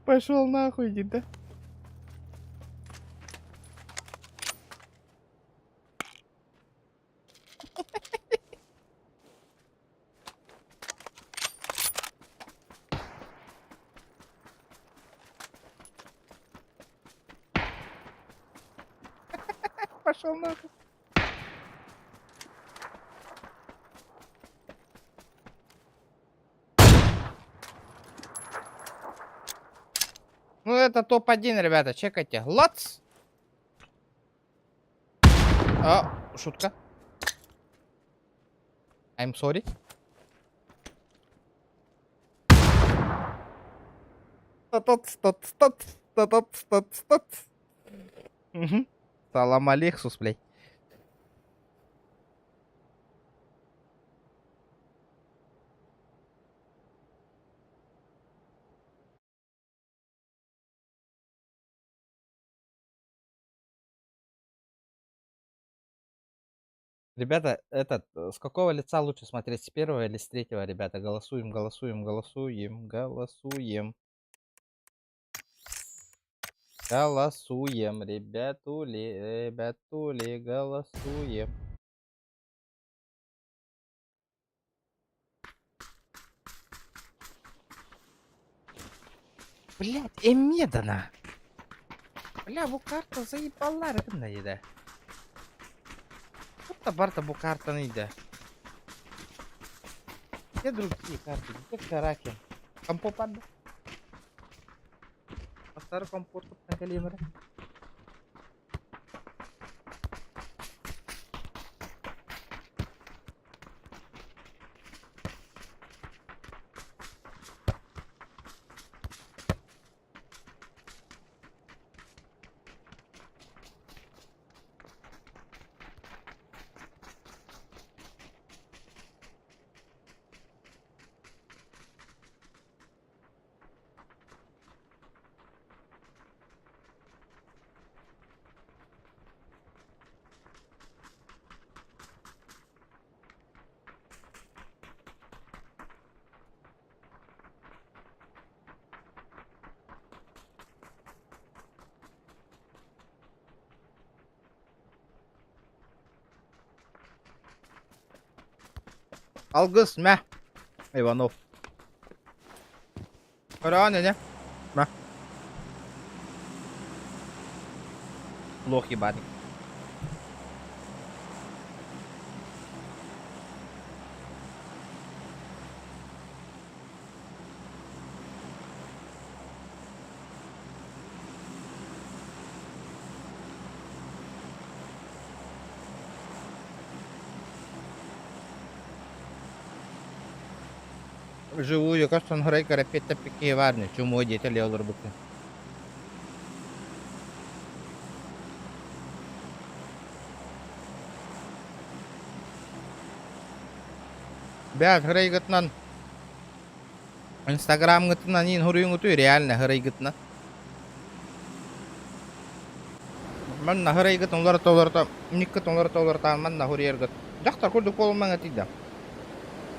Пошел нахуй, иди, да? Пошел нахуй. Ну это топ-1, ребята, чекайте. Лац! А, шутка. I'm sorry. Та-тат, тат, тат, та-тат, тат, тат. Салам Алексус, блядь. Ребята, этот, с какого лица лучше смотреть, с первого или с третьего, ребята? Голосуем, голосуем, голосуем, голосуем. Голосуем, ребятули, ребятули, голосуем. Блять, эмедана. Бля, бу карта заебалар гына диде. Барта барта бу картаны иде. Где другие карты? Где Каракен? Компо падда. Бастары компот калимера. Алгыс мэ. Иванов. Рано, не? Мэ. Лох ебаный. Живую кастон горой карапетта пикеварны, чумой дети олорбуты. Бят грейгытнан Инстаграм гытынан ин хуруйуңуту реально грейгытна. Манна грейгыт олар толарта, никкыт олар толарта манна хуриергыт. Дьахтар курдук буолумаҥа тиийдэ.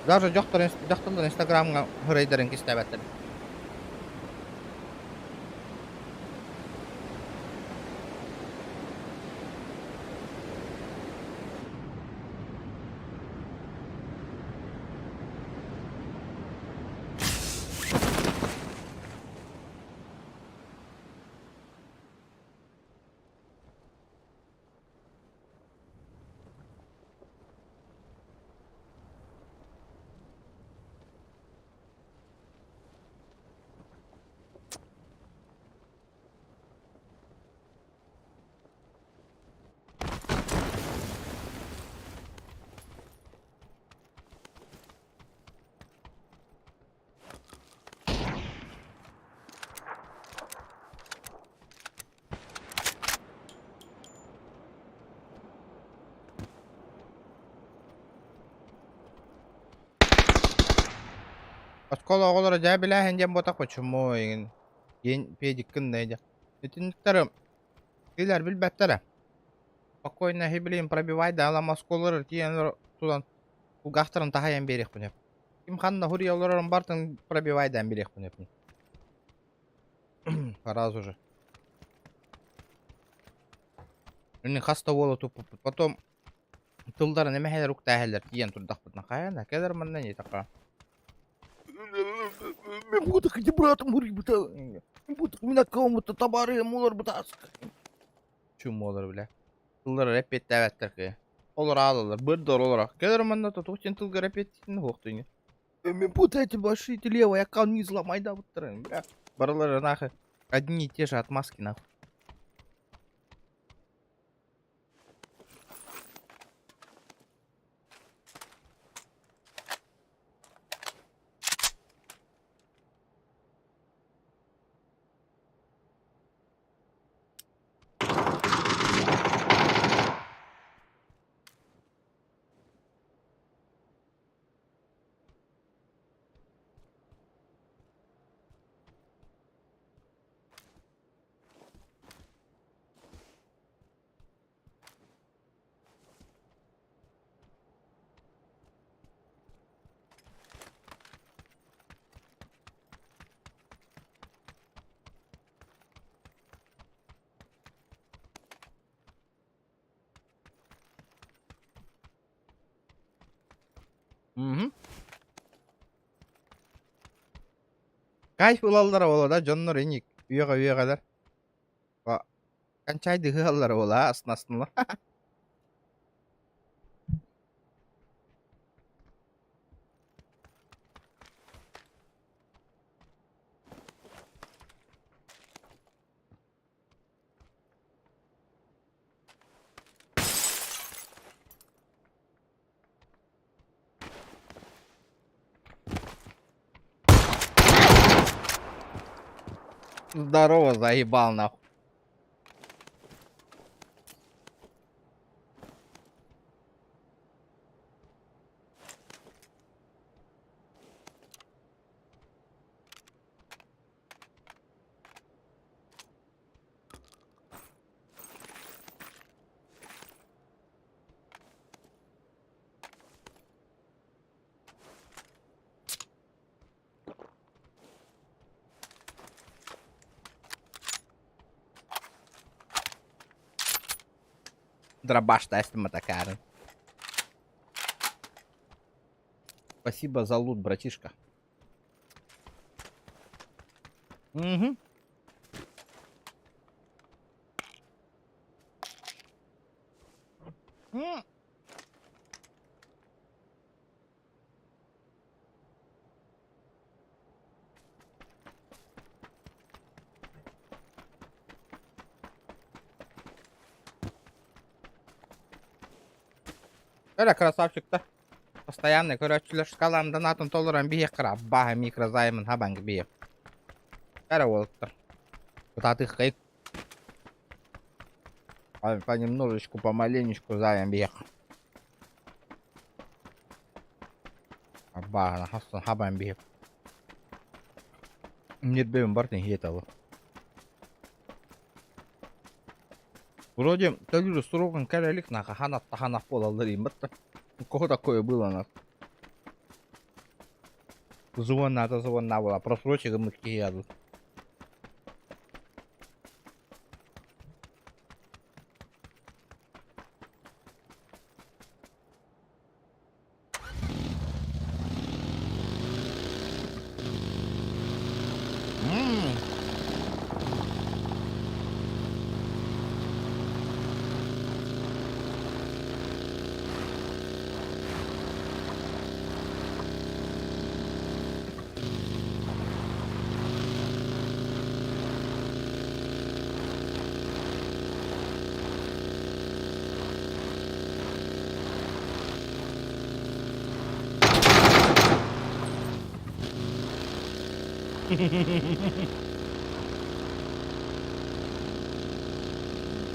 Даже дьахтар дьахталлар Инстаграмҥа хырайдарын кистээбэттэр. Оскуола оҕолоро дьэ билээһин диэн буотах почему эҥин диэн педиккин да Итинниктэр кинилэр билбэттэрэ. Спокойно блин пробивай да ылам оскуолалар тиийэн тутан кулгаахтарын таһайан биэриэхпин сөп. Ким ханна хуруйа олорорун барытын пробивайдаан биэриэхпин сөп. Сразу же. Мин хас да уолу туппуппут. Потом тылларын эмэһэлэр уктааһэлэр тиийэн турдахпытына хайана кэлэр манна не така. Мен буду где братом бурбута. Буду меня кому-то табары мулар бутаска. Чумолар бля. Тыллар эппиэттээбэттэр кы. Олор аалалар, бырдор олор. Кэлэр манна тутук тылгар эппиэттин хуохтуйны. Мен путайте башите левый аккаунт не взломай да бля. Барылары нахуй. Одни и те же отмазки нахуй. Мгм. Кайф ылаллара буолуо да дьоннор иник үөҕэ-үөҕэлэр. Кончайдыһыаллара буолаа астына-астыналар. Здорово, заебал нахуй. Дробаш тестим такая. Спасибо за лут, братишка. Угу. Эрэ красавчик-то. Постоянный көрөөччүлэр шкаламдан атын толорон биһиэххэ баһа микрозаймын хабанг биһиэх. Эрэ уолаттар. Кытаатыххай. Понемножечку, помаленечку займ биһиэх. Абааһына хассан хабан биһиэх. Нирбэбин бартын хиэталы. Вроде төлүүр срогун кэлэ илик наха ханаттаханах буолаллар ииммэт да. Кого такое было нас? Звонната звонна була просрочи гыммыт киһи ядут. М.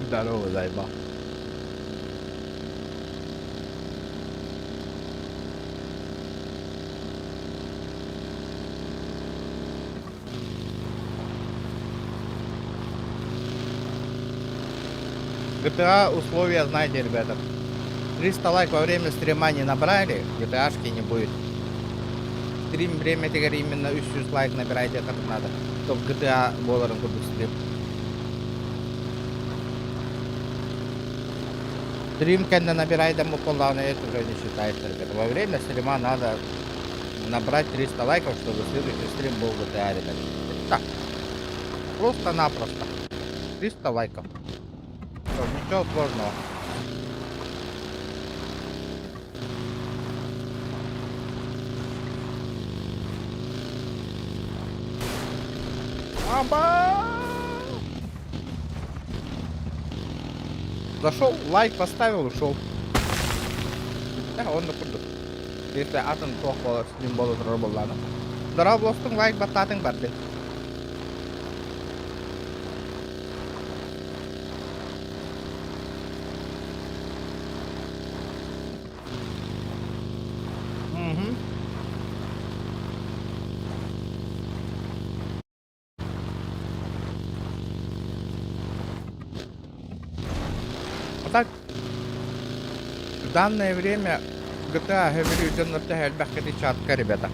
Здорово, заебал. GTA условия знаете, ребята. 300 лайк во время стрима не набрали, GTA-шки не будет. Стрим время теперь именно 300 лайк набирайте, как надо. Чтоб GTA буоларын курдук стрим. Стрим когда набирай да буоллаҕына это уже не считается, ребята. Во время стрима надо набрать 300 лайков, чтобы следующий стрим был GTA, ребята. Это так. Просто-напросто. 300 лайков. Всё, ничего сложного. Аба! Зашел, лайк поставил, ушел. Да, он на курдук. Если атын туох буолар стрим буола турар буоллаҕына. Дорооболостуҥ лайк баттаатыҥ барды. Мгм. А так, в данное время GTA говорю, дьоннорто элбэх чатка, ребята.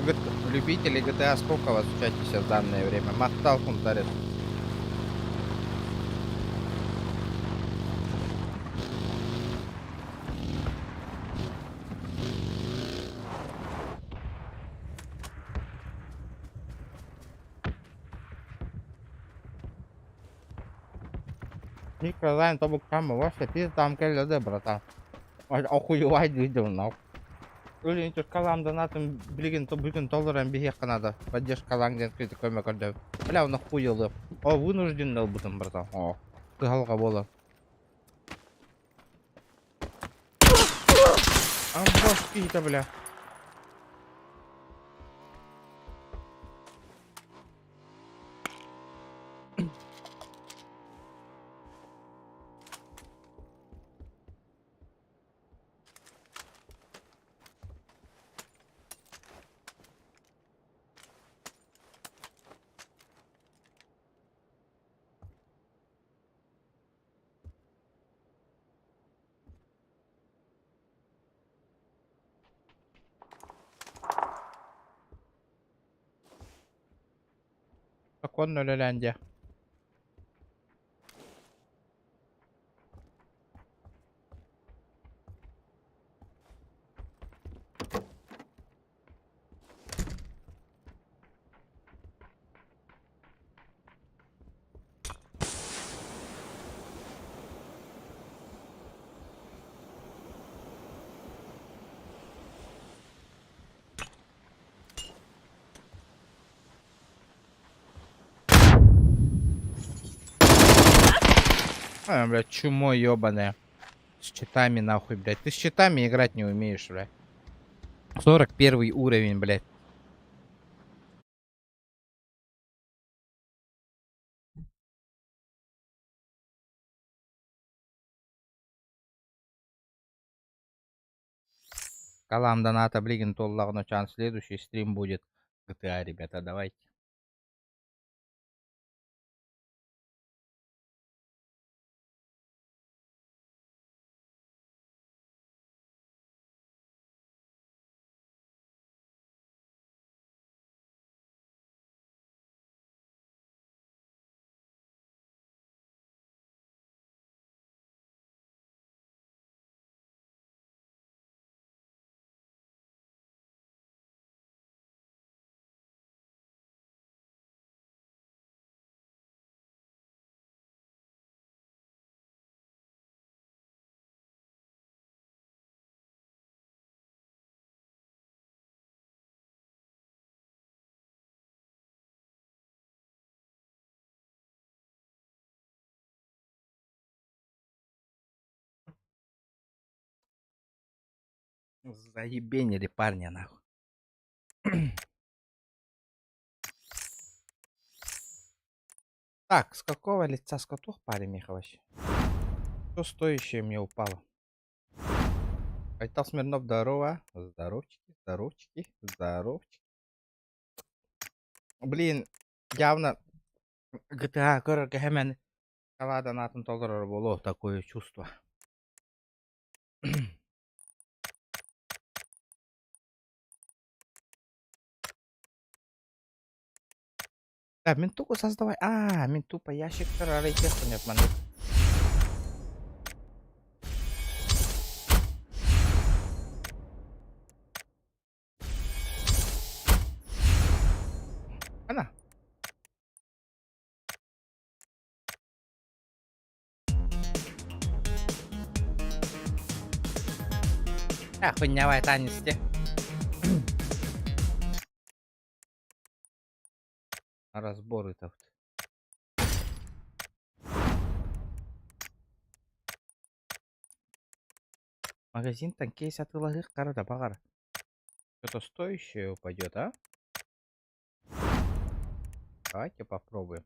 Любители GTA сколько вас в чате сейчас в данное время? Махтал Хунтарец. Микрозайм тобуктан вообще пиздам кэллэ братан. Охуевай видео нахуй. Өлүн калам донатым билигин бүгүн толорон биһиэххэ надо. Поддержкалаҥ диэн көмө көрдөбүт. Бля, он охуел. О, вынужден ылбытым, братан. О, кыһалҕа буолар. Амбос киһитэ, бля. Сокуон үлэлээн дьэ. А, блядь, чумо ебаное. С читами нахуй, блядь. Ты с читами играть не умеешь, блядь. 41 уровень, блядь. Калам доната билигин туоллаҕына чан следующий стрим будет GTA, ребята, давайте. Заебенили парня нахуй. Так, с какого лица скотух парень Михайлович? Что стоящее мне упало? Айтал Смирнов, здорово. Здоровчики, здоровчики, здоровчики. Блин, явно GTA көрөргө хэмэн Каладан атын толорор буолуо такое чувство. Так, мин тугу создавай. А, мин тупо ящиктар арыйдыахпын маннык. Ана. А, хуйнявая танец те. Разборы то Магазинтан кейс атыылаһыах да баҕар. Что-то стоящее упадет, а? Давайте попробуем.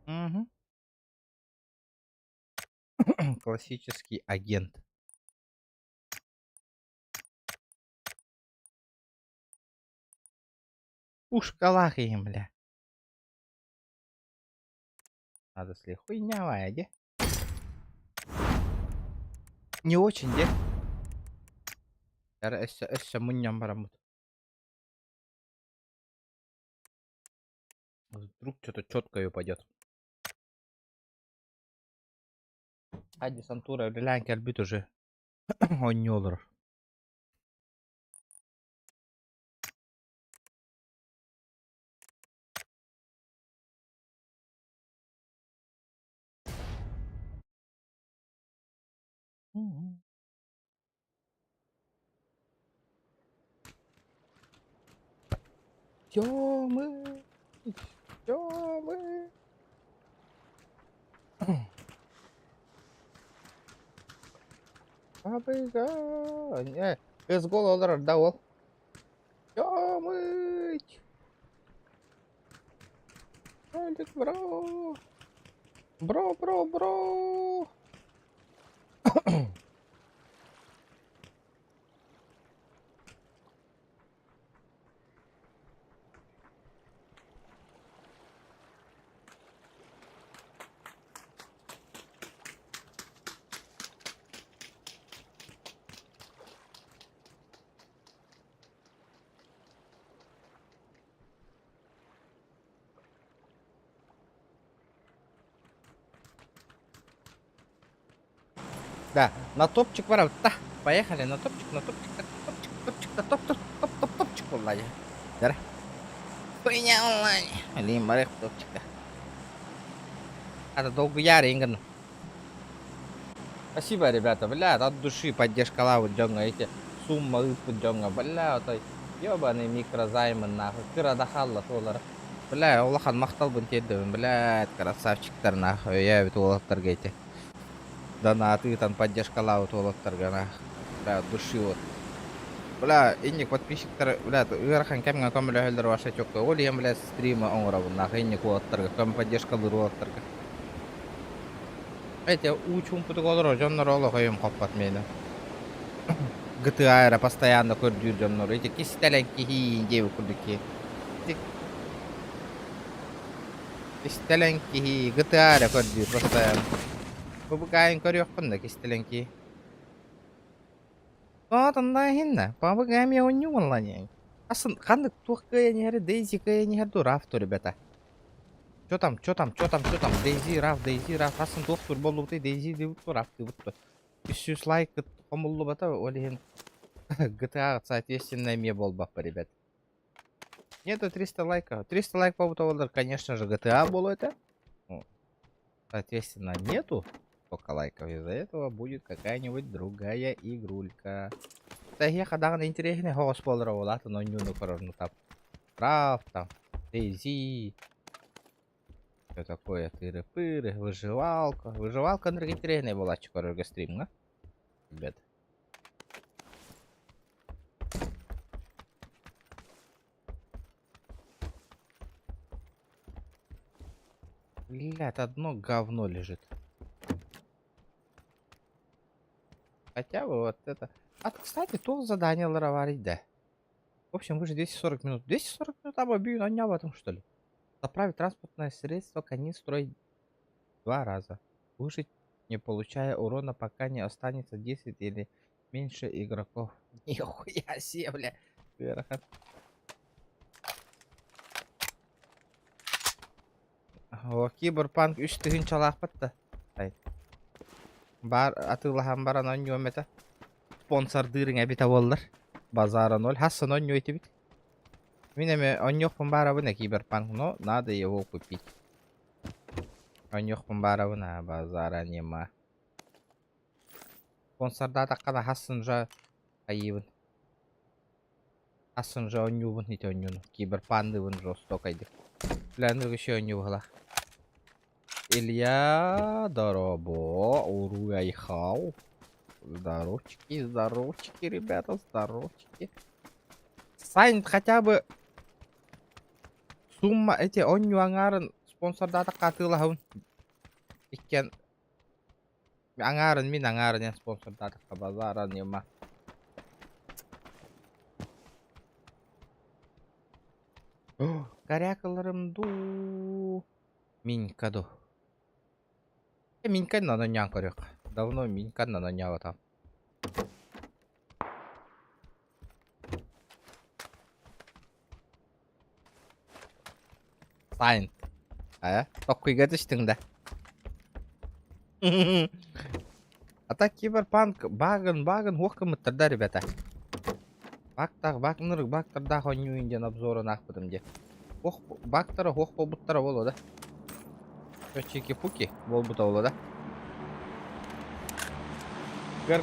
Угу. Классический агент. Пушкалах им, бля. Надо сли хуйнявая, де? Не очень, де? Эрэ өссө өссө мунньан бараммыт. Вдруг что-то четко упадет. А десантура үлэлээн кэлбит уже. Оонньуу олорор. Тёмы, Тёмы. Абыга. Э, Эсгол олорор да ол. Тёмыч. Алик, бро. Бро, бро, бро. Да, на топчик барабыт да. Поехали на топчик, на топчик, на топчик, топчик, на топ, топ, топ, топ, топчик буолла дии. Дара. Хуйня онлайн. Блин, барыах топчикка. Это долгуяр инган. Спасибо, ребята, бля, от души поддержкалаабыт дьоҥҥо эти сумма ыыппыт дьоҥҥо, бля, отой ебаный микрозаймы нахуй, кыра да хаалла туолара. Бля, улахан махталбын тиэрдэбин, блядь, красавчиктар нахуй, өйөөбүт уолаттарга ити. Донат ыытан поддержкалаабыт уолаттарга нахуй, бля, от души вот. Бля, инник подписчиктар, бля, ыарахан кэмҥэ көмөлөһөллөр вообще чокко. Ол иһин, бля, стрима оҥоробун нахуй, инник уолаттарга, көм поддержкалыыр уолаттарга. Эти уу чуумпутук олорор дьоннор олох өйүм хоппот миэнэ. GTA эрэ постоянно көрдүүр дьоннор ити кистэлэҥ киһи диэбит курдук киһи. Ити кистэлэҥ киһи GTA эрэ көрдүүр постоянно. Бу букайын көрүөхпүн да кистэлэҥ киһи. Тоотунда иһиннэ. Пабык эми оонньуу онлайн. Асын ханнык туох кыайан иһэр Дейзи кыайан иһэр дуу Раф ту ребята. Чё там, чё там, чё там, чё там? Дейзи Раф, Дейзи Раф. Асын туох тур боллубутай Дейзи дебит ту Раф дебит ту. 300 лайк хомуллубата ол иһин GTA соответственно эмиэ буолбаппа, ребят. Нету 300 лайков. 300 лайк побутовалар, конечно же, GTA было это. Ну, соответственно, нету столько лайков. Из-за этого будет какая-нибудь другая игрулька. Тэһиэхэ даҕаны интэриэһинэй соҕус буолара буолаатын оонньууну көрөр там. Раф там, Дейзи, все такое, тыры-пыры, выживалка. Выживалка ынырык интэриэһинэй буолааччы көрөргө стримҥа. Ребят. Блядь, одно говно лежит. Хотя бы вот это. А, кстати, то задание лароварить, да. В общем, вы же 240 минут. 240 минут обобью, но не об этом, что ли? Заправить транспортное средство канистрой два раза. Выжить, не получая урона, пока не останется 10 или меньше игроков. Нихуя себе, бля. Ыарахан. О, киберпанк үс тыһыынчалаахпыт да. Ай. Баар атыылаһан баран оонньуом этэ. Спонсордыырыҥ эбитэ буоллар. Базара ноль. Хассан оонньуо этибит. Мин эмэ оонньуохпун баарабын э киберпанк, но надо его купить. Оонньуохпун баарабын, а базара нема. Спонсордаатахха хассын уже хайыыбын. Хассын же оонньуубун ити оонньууну. Киберпандыбын жестокайдык. Бля, ну еще оонньуу быһалаах. Илья, дорообо, уруй айхал. Здоровчики, здоровчики, ребята, здоровчики. Сань, хотя бы сумма эти оонньуу аҥаарын спонсордаатахха атыылаһабын. Иккиэн аҥаарын мин аҥаарын эн спонсордаатахха базара ньыма. Корякаларым дуу. Минька ду. Минька наноньян көрүөх. Давно Минька наноньяабатам. Сайн. А? Токкуйга түстүҥ да. А так киберпанк багын багын хуох гыммыттар да ребята. Бактаах бакныр бактардаах оонньуу диэн обзорун аахпытым дии. Хуох бактара хуох буолбуттара буолуо да. Чики-пуки буолбута буолуо да. Гыр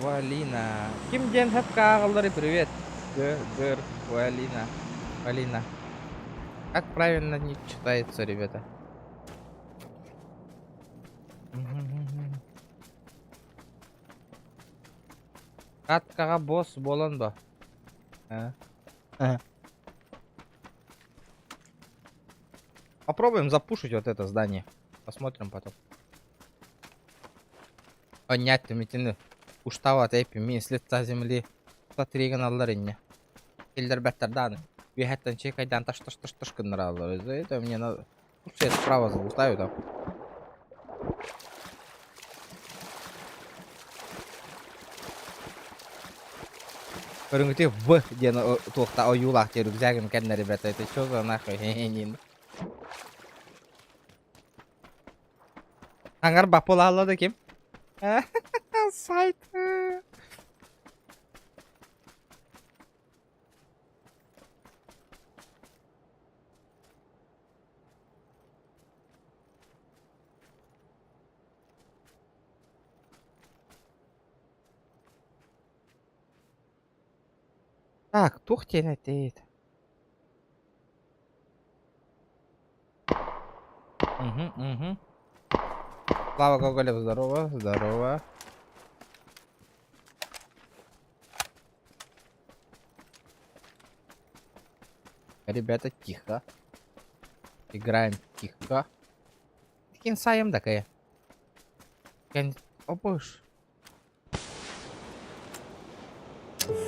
Валина. Ким диэн хөпкө ааҕалларый привет. Г Гыр Валина. Валина. Как правильно не читается, ребята? Каткаҕа босс буолан ба? А? Попробуем запушить вот это здание. Посмотрим потом. Понятно, итини уштаабат эппин мин с лица земли сатырыгын инньэ. Киллэрбэттэр даҕаны. Үөһэттэн чекайдаан таш таш таш таш гыннараллар. Из-за этого мне надо... Лучше я справа залутаю там. Көрүҥүтү В диэн туохта ойуулаах диэн рюкзагым кэннэ ребята это что за нахуй Аңар баппыл да ким? Сайт. Так, туох диэн этит? Угу, угу. Слава Гоголев, здорово, здорово. Ребята, тихо. Играем тихо. Таким саем такая. Опыш.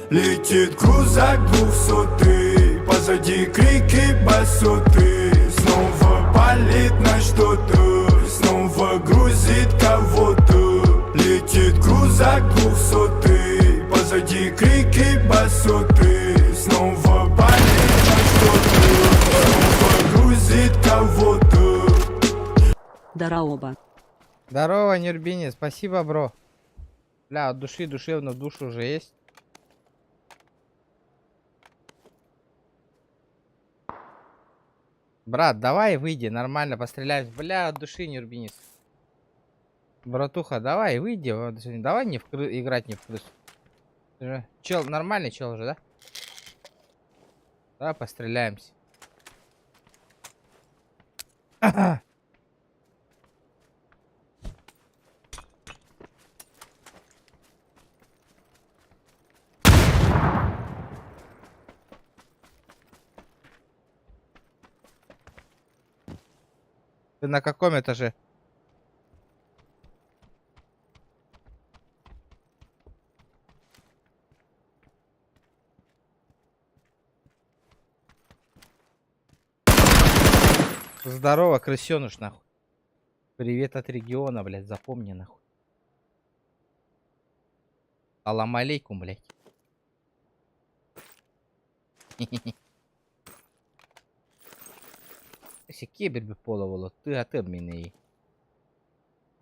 Летит крузак двухсотый, позади крики басоты. Снова палит на что-то, снова грузит кого-то. Летит крузак двухсотый, позади крики басоты. Снова палит на что-то, снова грузит кого-то. Дороба. Здорово, Нюрбини, спасибо, бро. Бля, от души, душевно, в душу уже есть. Брат, давай выйди, нормально постреляем. Бля, от души, Нюрбинис. Братуха, давай выйди, давай не в кры... играть не в крысу. Чел, нормальный чел уже, да? Давай постреляемся. Ты на каком этаже? Здорово, крысёныш, нахуй. Привет от региона, блядь, запомни, нахуй. Салам алейкум, блядь. Кибер буола тыа мини.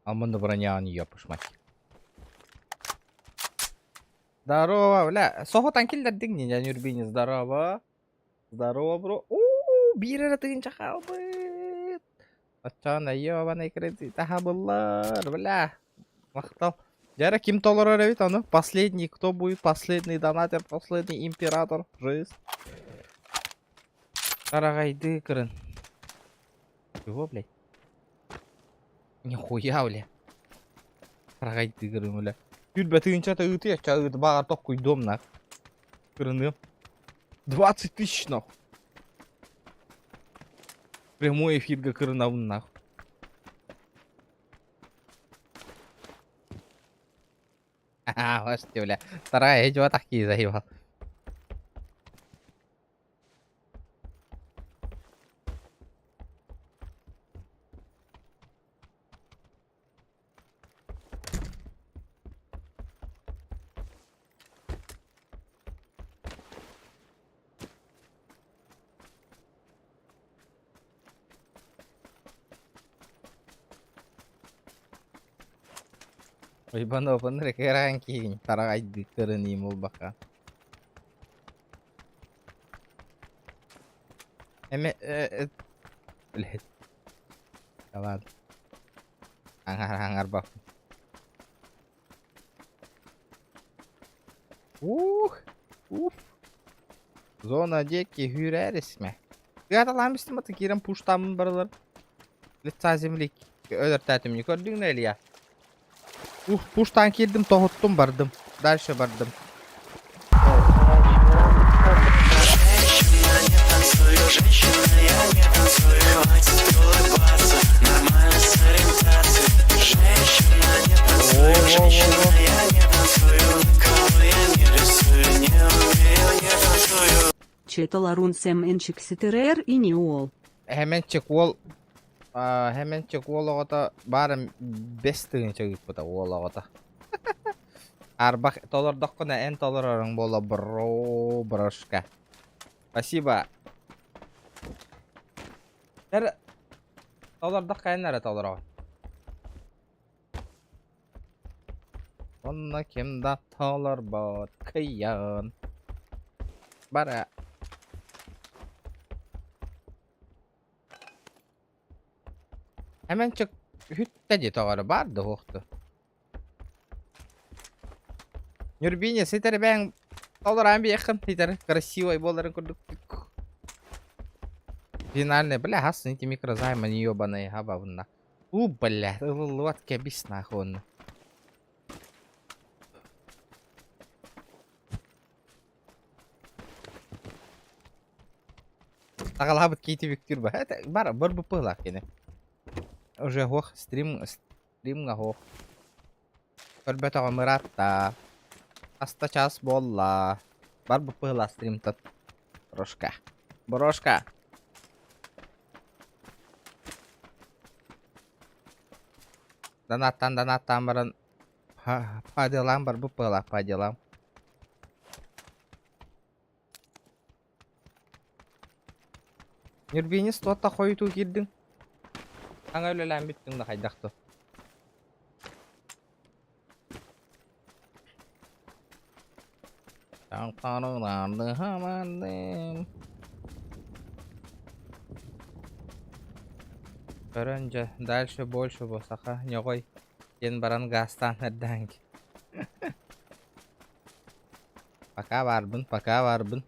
Амманы броня ёпыш мать. Здорово, бля. Соһутан киллэрдиҥ не Нюрбини, здорово. Здорово, бро. Уу, биир эрэ тыһыынча хаалбыт. Оччоҕуна ёбаный кредит буллар, бля. Махтал. Дьэ ким толорор эбит ону? Последний, кто будет последний донатер, последний император? Жизнь. Тараҕайдыы кырын. Чего, блядь? Нихуя, бля. Тараҕайдыы кырын, бля. Сүүрбэ тыһыынчата ыытыа, ыыт баҕар токкуйдуом нах. Кырыныам. 20 тысяч нахуй. Прямой эфирга кырынабын нахуй. Ха, бля. Вторая идет такие заебал. Уйбан опын рекеран киһин тараҕайдыы көрүнүү буолбакка. Эме блядь. Ладно. Аҥар аҥарбап. Ух! Уф! Зона диэки үүрээр исмэ. Тыаталаан истим аты киирэн пуштааммын барылар. Лица земли өлөртөөтүм не көрдүҥ да Илья? Ух, пуштаан киирдим, тоһуттум, бардым. Дальше бардым. Четаларун сэмэнчик ситэрэр ини уол. Хэмэнчик уол Хэмэнчик уол оҕото баар бэс тыһыынча ыыппыта уол оҕото. Арбах толордоххуна эн толороруҥ буолла бро брошка. Спасибо. Эр толордоххо эн эрэ толороҕун. Онно ким да толорбот кыйан. Бара. Хэмэнчик үһүттэ дии тоҕо эрэ баар да суох дуо? Нюрбиня ситэр бэйэҥ толораан биэххин ситэр красивай буоларын курдук Финальный, бля, хас эти микрозаймы не ебаные, хабабынна. У, бля, ылыллыбат кэбис нахуй онно. Аҕалаабыт киити бүктүүр ба. Это бар бар быппыһылаах кини. Уже хуох стрим стримҥа хуох. Көрбөтөҕүм ыраатта. Хаста час буолла. Бар быппыһылаах стримтан. Брошка. Брошка. Донаттан донаттаан баран по делам барбыт быһыылаах по делам. Нюрбинис туотта хойутуу киирдиҥ? Саҥа үлэлээн бүттүҥ да хайдах дуо? Көрөн дьэ, дальше больше бу саха ньоҕой диэн баран гаастаан эрдэһэн Пока баарбын, пока баарбын.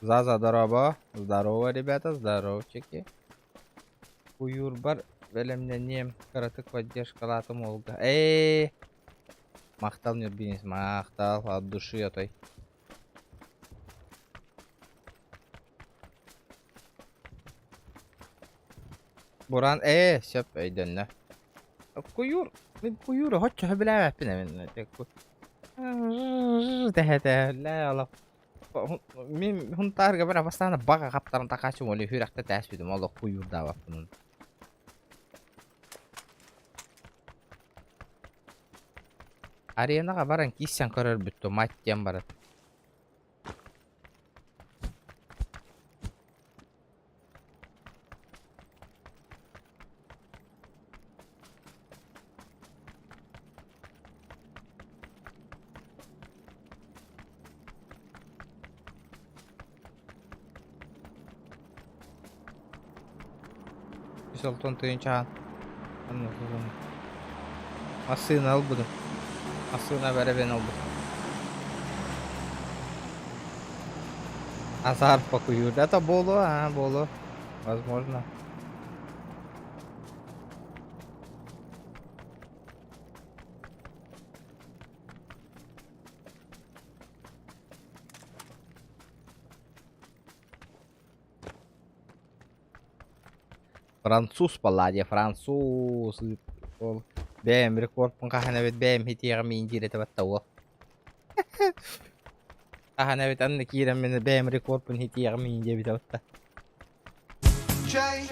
Заза, здорово. Здорово, ребята, здоровчики. Куйуурбар бэлэмнэниэм, кыратык поддержкалаатым уолга. Ээ, махтал Нюрбинис, махтал, от души отой. Буран, ээ, сөп өйдөннө. Куйуур, мин куйууру хоччо сөбүлээбэппин эмин. Тэһэ-тэһэ, олох. Мин Хунтаарга бара бастаан баҕа хаптаран такаачым оли хүрэхтэ тээспитим олох куйуурдаабаппын. Аренаҕа баран киирсэн көрөрбүт то мать диэн баран. Үс алтан тыһыынчаан Массыына ылбытым. Массыына бэрэбиэн ылбытым. Азар покуйур. Это буолуо, а, буолуо. Возможно. Француз Палладия, француз ол бэйэм рекордпун хаһан эбит бэйэм хитиэҕим миин диир этэ батта уол хаһан эбит анны киирэн мин бэйэм рекордпун хитиэҕим миин диэбитэ батта Чай,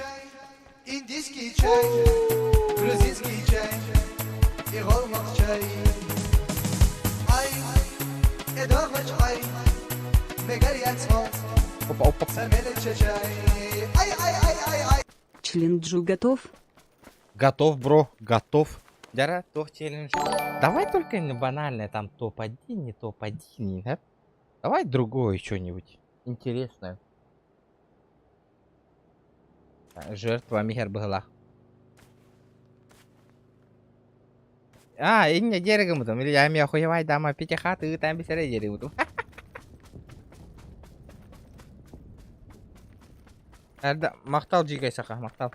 индийский чай, грузинский чай и голмак чай. Ай, эдорвач ай, мегарьяцмо, Опа, опа. чай. Ай, ай, ай, ай, ай. Челленджу готов? Готов, бро, готов. Дьара, туох челлендж? Давай только не банальное, там топ-1, не топ-1, да? Давай другое что-нибудь интересное. Жертва михер быһылаах. А, инне дерегимутум, или я ми охуевай дама пятихаты там бисере дерегимутум. Эрдэ махтал дьиикэй саха, махтал.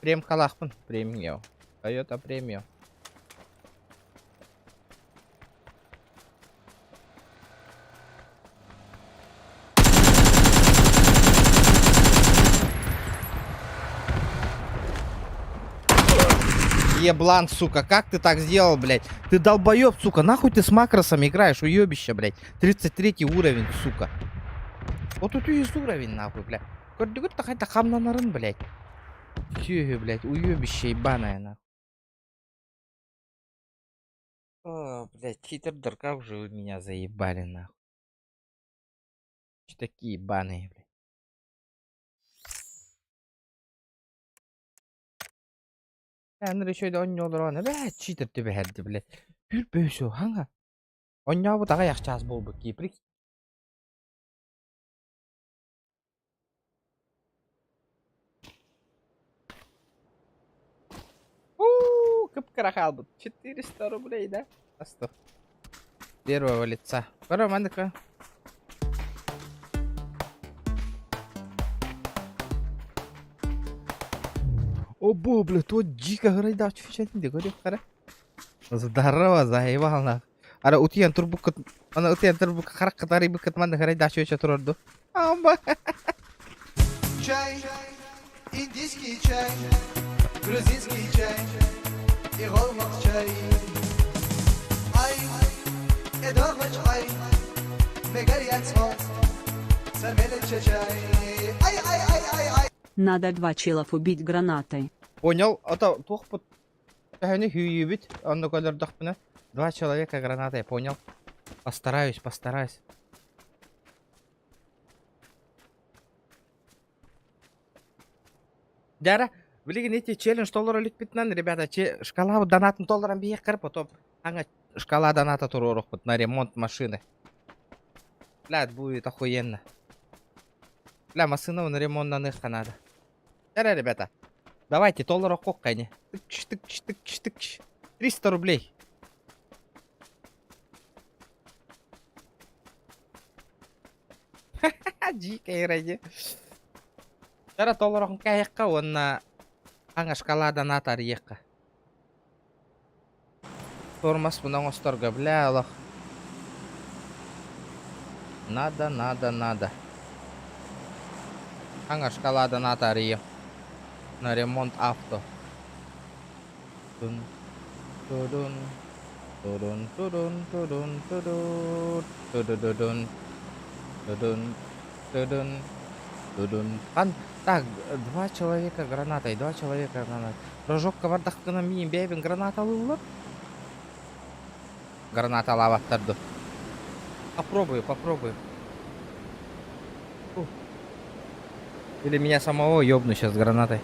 Премкалаахпын, премио. Toyota премио. Еблан, сука, как ты так сделал, блядь? Ты долбоеб, сука, нахуй ты с макросом играешь, уебище, блядь. 33 уровень, сука. Вот тут есть уровень, нахуй, блядь. Көрдүгүт да хайдах хамнанарын, блядь. Сүөһү, блядь, уебище ебаное, нахуй. О, блядь, читердер, как же вы меня заебали, нахуй. Че такие ебаные, блядь. Аны еще да онньоолор бля, читер түбэһэрди, блядь. Бүр бөөсө хаҥа. Онньообут аҕыйах чаас буолбут кииприк. У, кып-кыра хаалбыт. 400 рублей, да? Сто. Первого лица. Көрө манныка. О, бля, то дико грайда чуть-чуть говорю, хара. Здорово, заебал нах. Ара утуйан турбуккут, ана утуйан турбукка харах кытары буккут манна грайда чуть турорду. Амба. Чай, индийский чай, грузинский чай и голмах чай. Ай, эдогмач ай, мегарьяцмо, сармелече чай. Ай, ай, ай, ай, ай. Надо два челов убить гранатой. Понял, ото туох Төһөнү хүүйүбүт, онно көрдөхпүнэ. Два человека гранатой, понял. Постараюсь, постараюсь. Дьара, билигин эти челлендж толоро иликпитинэн, ребята, че шкала донатын толорон биһиэххэр, потом аңа шкала доната туруорукпут на ремонт машины. Бля, будет охуенно. Бля, машину на ремонт на надо. Дьара, ребята, давайте толоруоххайыҥ. Тык, тык, тык, тык. 300 рублей. Дикая ради. Дьара толоруоххайыҥ уонна аңа шкала доната арыйыахха. Тормоз оҥосторго, бля, олох. Надо, надо, надо. Аңа шкала доната арыйым. На ремонт авто. Тун, тудун, тудун, тудун, тудун, тудун, тудудудун, тудун, тудун, тудун. Ан, так, два человека гранатой, два человека гранатой. Рожокка бардахпына миин бэйэбин граната ыллылар. Граната лаабаттар дуу. Попробую, попробую. Фу. Или меня самого ёбну сейчас гранатой.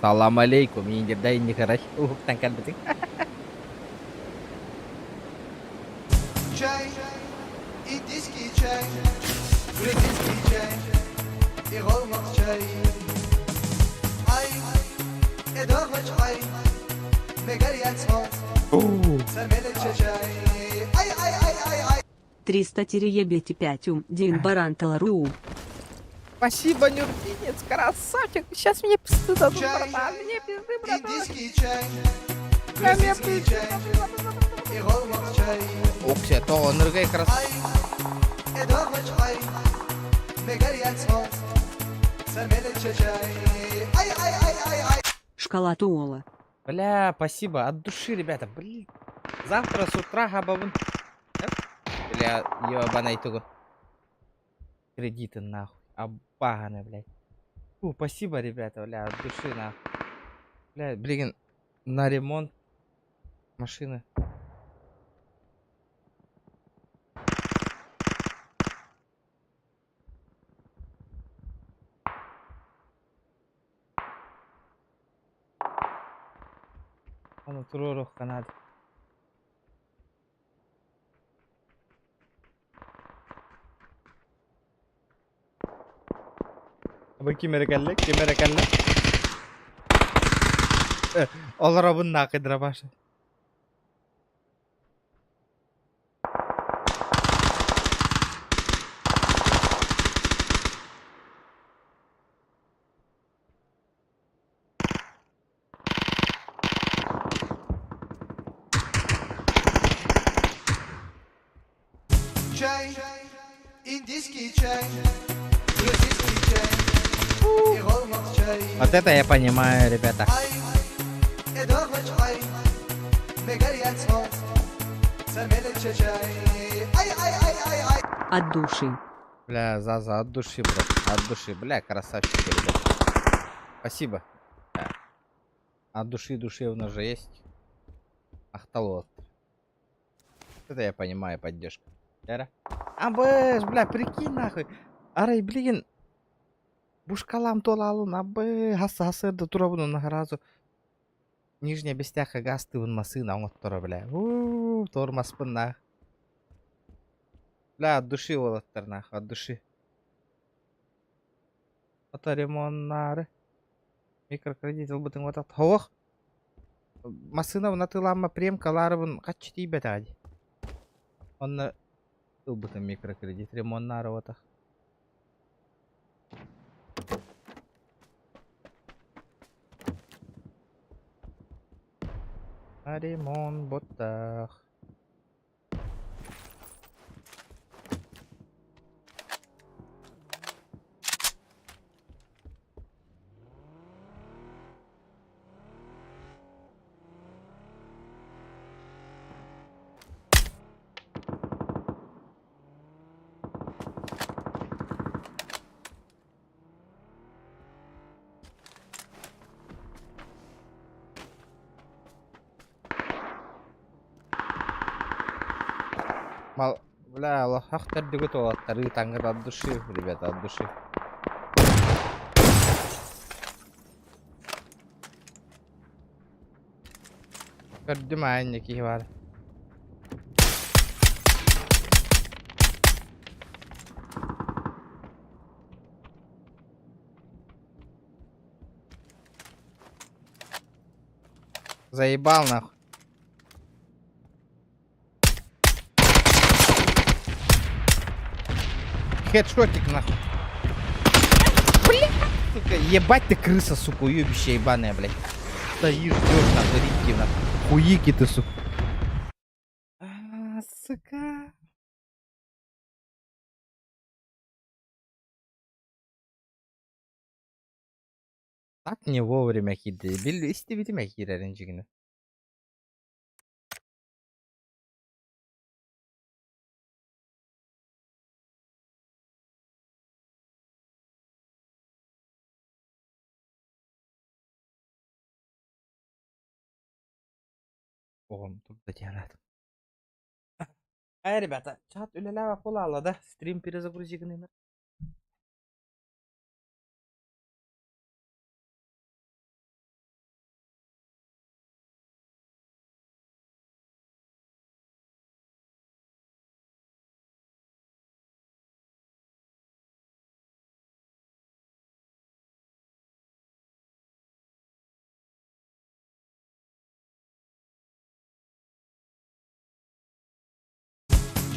Салам алейкум, дай не хорошо. Уһуктан кэлбитиҥ. Чай, индийский чай, грузинский чай и голмах чай. Ай, эдогмач ай, мегарьяцмо, сармелече чай. Ай, ай, ай, ай, ай. 300 тире 5 ум, дин барантала ру. Спасибо, Нюрбинец, красавчик. Сейчас мне пизды дадут, Чай, братан. Мне пизды, братан. Индийский чай, Бля, мне грузинский пизды. чай и голмах чай. Окся, то ныргай крас. Ай, эдогмач ай, мегарьяцмо, сармелече чай. Ай, ай, ай, ай, ай. Шкала туола. Бля, спасибо, от души, ребята. Блин. Завтра с утра хабабын. Бля, ебаный тугу. Кредиты нахуй. Абаганы, блядь. Фу, спасибо, ребята, бля, от души, нахуй. Бля, блин, на ремонт машины. Ону туруоруохха наада. Бу ким эрэ кэллэ, ким эрэ кэллэ. Э, олоробун наахы дробаш. Чай, индийский чай, грузинский чай, и голмах чай. Вот это я понимаю, ребята. Ай, эдорвач ай, мегарьяцо, самелече чай. Ай, ай, ай, ай, ай. От души. Бля, Заза, от души, брат, от души. Бля, красавчики, ребята. Спасибо. Бля. От души душевно же есть. Ахталот. Это я понимаю, поддержка. Эра. А бэш, бля, прикинь нахуй. Арай, блин. Бушкалам толалын, абы, хас хасырды турабын наразу. Нижняя бестяха газ тыбын масына оҥотторо, бля. У, тормаспын нах. Бля, от души уолаттар нах, от души. Ото ремоннары. Микрокредит ылбытыҥ отат. Хоох. Массыынабын атыылаама премкалаарыбын хаччы тиийбэтэҕэ дии. Онно ылбытым микрокредит ремоннаары отах. Ремонт боттах. Мал, бля, лохах төрдүгүт уолаттары таҥҥыт от души, ребята, от души. Көрдүм аанньа киһи баар. Заебал нахуй. Хедшотик нахуй. Бля, сука, ебать ты крыса, сука, уебище ебаная, блядь. Стоишь, ждешь, нахуй, Рики, нахуй. Хуики ты, сука. А, сука. Так не вовремя киирдэ. Бил истибитим ээ киирэрин дьиҥинэн. Оҕом турда диэн Ай, ребята, чат үлэлээбэт буолаалла да, стрим перезагрузи гыныылар.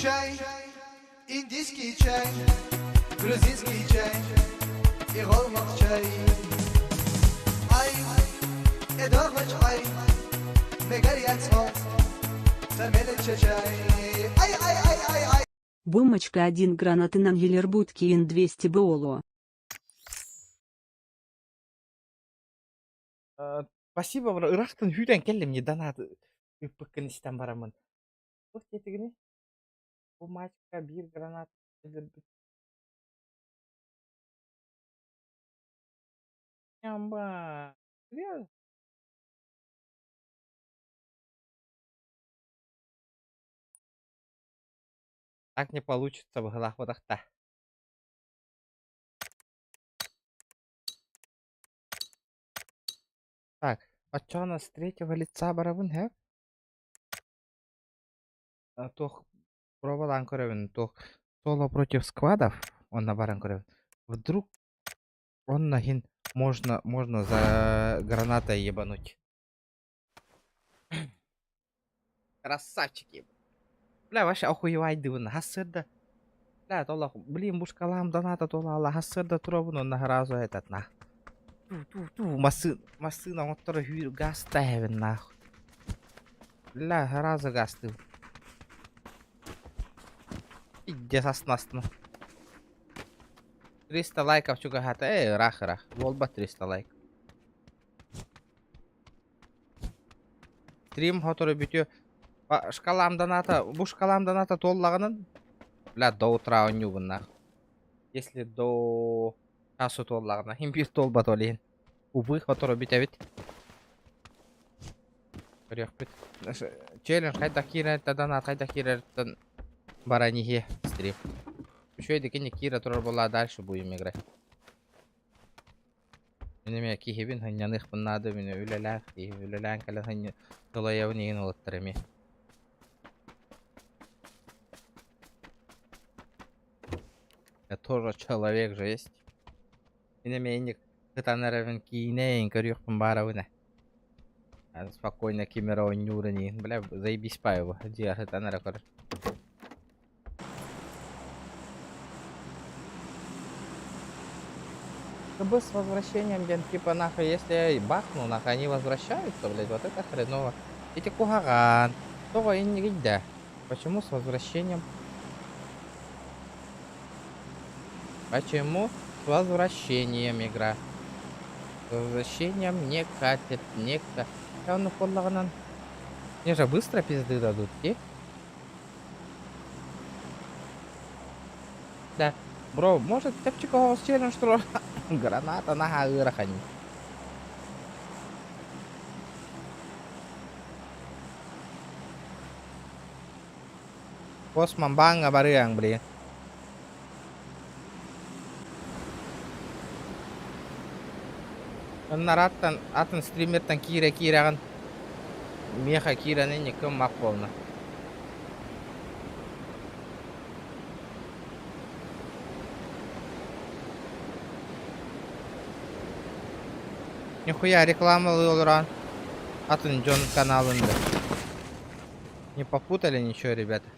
Чай, индийский чай, грузинский чай и голмах чай. Ай, эдорвач ай, мегарьяцо, самелече чай. Ай, ай, ай, ай, ай. Бумочка 1 гранаты на Гелербуткин 200 Боло. Спасибо, бро. Ыраахтан сүүрэн кэллим не донат ыыппыккын истэн бараммын. Туох диэтигиний? Бу матчка биир гранат өлөрбүт. Ньамба. Так не получится быһылаах бадахта. Так, Оччоҕуна с третьего лица барабын һэ? Туох пробалаан көрөбүн, туох соло против сквадов онно баран көрөбүн. Вдруг онно иһин можно, можно за гранатой ебануть. Красавчики. Бля, вообще охуевайдыбын. Хассырда. Бля, толох, блин, бушкалаам доната толала хассырда туробун онно сразу этот на. Ту ту ту массыына массыына оҥотторо хүүр газ таһэбин нахуй. Бля, сразу гастым. Иде саснастым. 300 лайков чугаһата. Эй, ыраах ыраах. Буолбат 300 лайк. Стрим сотору бүтүө. Шкалам доната, бу шкалам доната туоллаҕынан, бля, до утра оонньуубун нах. Если до часу туоллаҕына, иһин биир туолбат ол иһин. Увы, сотору бүтэбит. Көрүөхпүт. Челлендж хайдах киирэртэн донат хайдах киирэртэн баран иһиэ стрим. Үчүгэй кини киирэ турар буолла дальше будем играть. Мин эмиэ киһибин сынньаныахпын наада, мин үлэлээх киһи, үлэлээн кэлэн сынньа сылайабын игин уолаттар эмиэ. Я тоже человек же есть. Мин эмиэ инник сытан эрэбин киинэ көрүөхпүн баарабын ээ. Спокойно ким эрэ оонньуурун игин, бля, заебись паево, дьиэ сытан эрэ көрөр. КБ с возвращением, блин, типа нахуй, если я бахну, нахуй, они возвращаются, блядь, вот это хреново. Эти куһаҕан. Тоҕо иннигит Почему с возвращением? Почему с возвращением игра? С возвращением не катит, не катит. Мне же быстро пизды дадут, и? Да. Бро, может, тепчик челлендж что граната наһаа ыарахан. Космон бааҥҥа барыаҥ, блин. Ыннараттан атын стримертан киирэ киирэҕин миэхэ киирэн инниккин мах буолна. Нихуя рекламалыы олорон атын дьон каналын да. Не попутали ничего, ребята?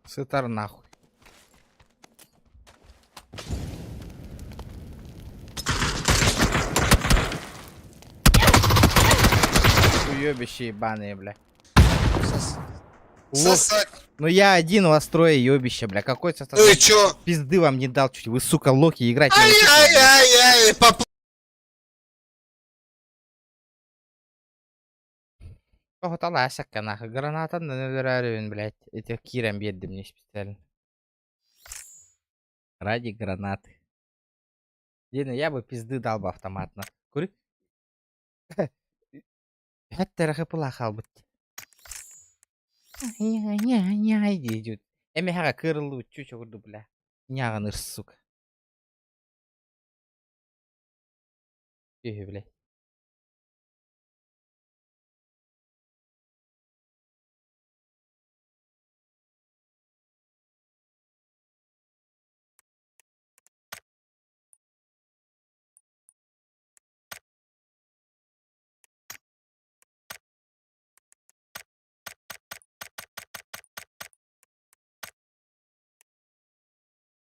Сытар нахуй. Уебище ебаные, бля. Лох. Сосать. Ну я один, у вас трое ебище, бля. Какой сосать? Ну и чё? Пизды вам не дал чуть. Вы, сука, лохи, играть не научились, блядь. Ай-яй-яй, поп... Тоһуталаасакка нахуй. Гранатан өлөрөөрүбүн, блядь. Эти киирэн биэрдим не специально. Ради гранаты. Дина, я бы пизды дал бы автоматно. Кури. Хэттэрэ хыпыла хаалбыт. Диэдьүт. Эмэһэҕэ кырыллыбыт чүчө курдук бля. Ньааҕыныр сука. Үһү блядь.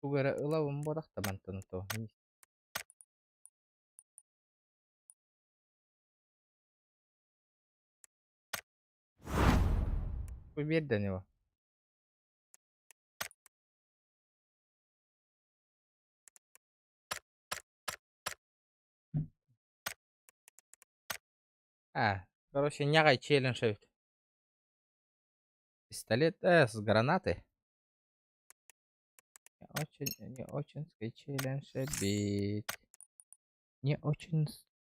Тугу эрэ ылабын буолах да мантан то. Биэрдэн его. А, короче, ньаҕай челлендж эбит. Пистолет с гранатой. Не очень, не очень челлендж эбит. Не очень...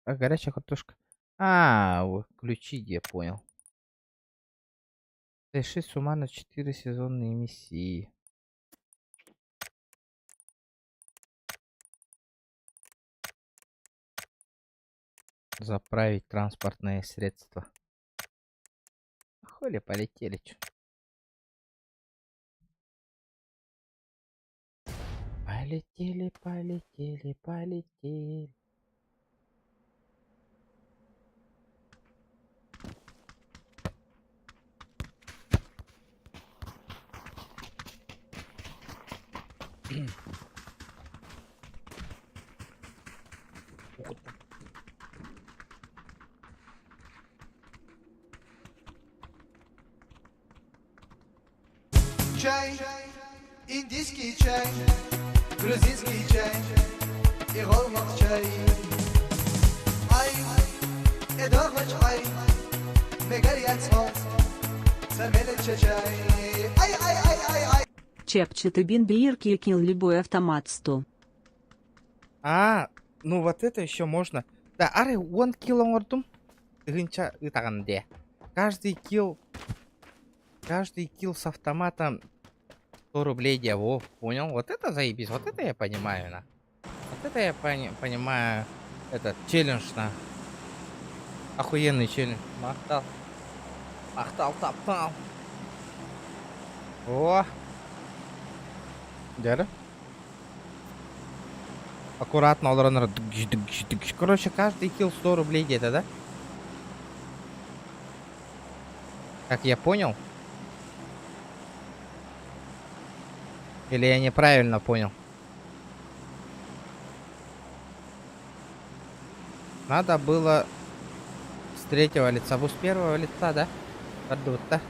А, горячая картошка. А, ключи, я понял. Реши суммарно 4 сезонные миссии. Заправить транспортное средство. Хули полетели, чё? Полетели, полетели, полетели. Чай, индийский чай, грузинский чай и голмак чай. Ай, эдохоч ай, мегарьяцмо, чай. Ай, ай, ай, ай, ай. Чепчатый бин биирки килл любой автомат 100. А, ну вот это еще можно. Да, арай уон kill оҥордум. Тыһыынча ытаҕын дии. Каждый kill с автоматом 100 рублей дии. Во, понял? Вот это заебись, вот это я понимаю, на. Вот это я понимаю, этот челлендж, на. Охуенный челлендж. Махтал. Махтал, таптал. О! Дьэ. Аккуратно, олорон. Короче, каждый kill 100 рублей где-то, да? Как я понял? Или я неправильно понял? Надо было с третьего лица. Бу с первого лица, да? Да.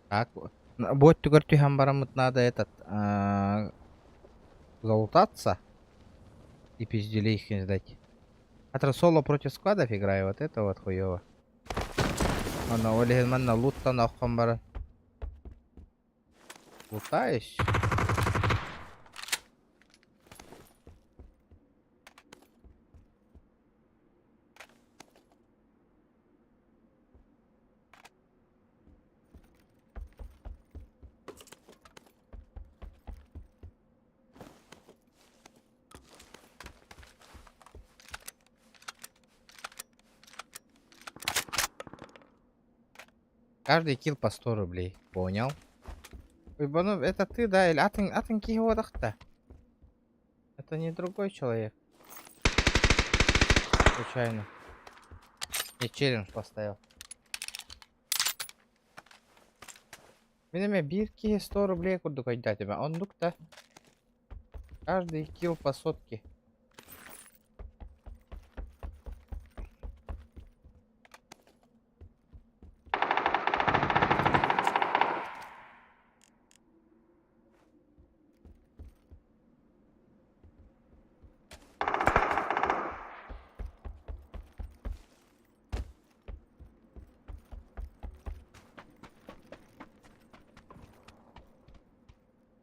Так, вот түгэр бараммыт надо этот залутаться и пизделей их не сдать. А соло против сквадов играю, вот это вот хуёво. Ана ол иһин манна луттан оххон баран. Лутаюсь. Каждый kill по 100 рублей. Понял. Ой, ну это ты, да? Или атын, атын киһи? Это не другой человек. Случайно. Я челлендж поставил. Мин эмиэ биир киһи 100 рублей курдук өйдөөтүм. Оннук да. Каждый kill по сотке.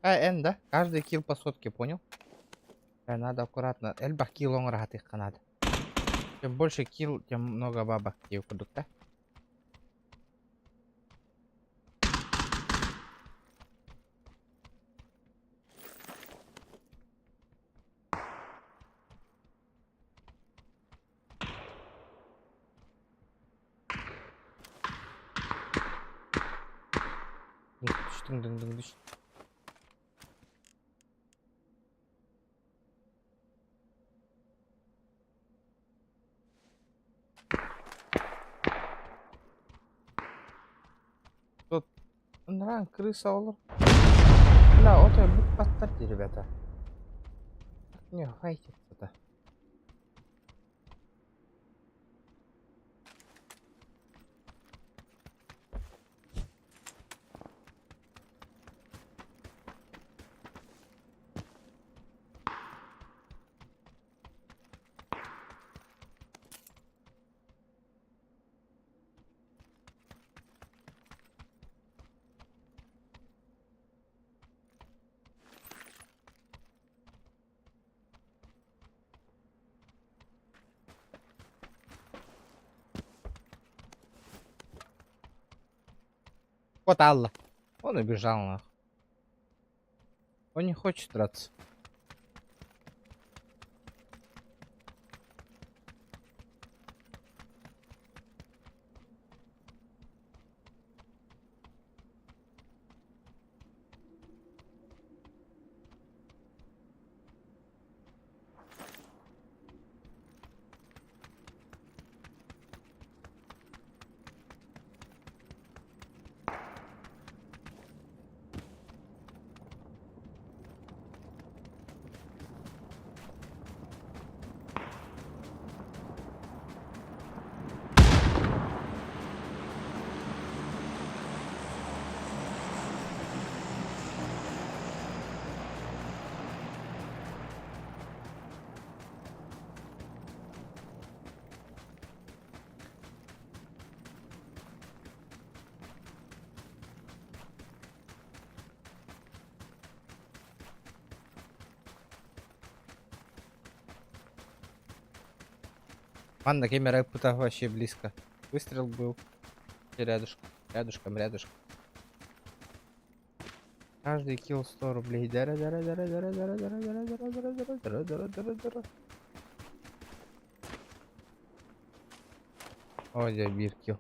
А, Н, да? Каждый kill по сотке, понял? Надо аккуратно. Элбэх kill оҥоруохха надо. Чем больше kill, тем много бабок диир курдук, да? Дың, дың, дың, Ынраан крыса олор. Бля, отой букпаттар дии, ребята. Не, файтится-то. Вот Алла. Он убежал нахуй. Он не хочет драться. Манна камера пыта вообще близко. Выстрел был. И рядышком, рядышком, рядышком. Каждый килл 100 рублей. Дара, дара, дара, дара, дара, дара, дара, дара, дара, дара, дара, дара, дара, дара. Ой, я бир килл.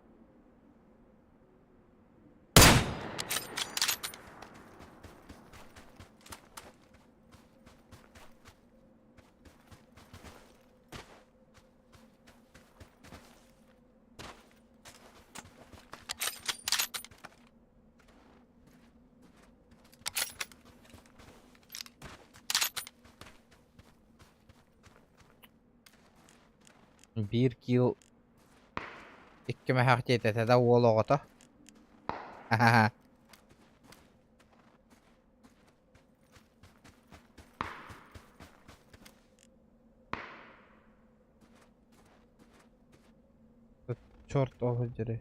Биир килл икки мэһэх диэтэ да уол оҕото. Ха-ха-ха. Черт оҕо дьэрэ.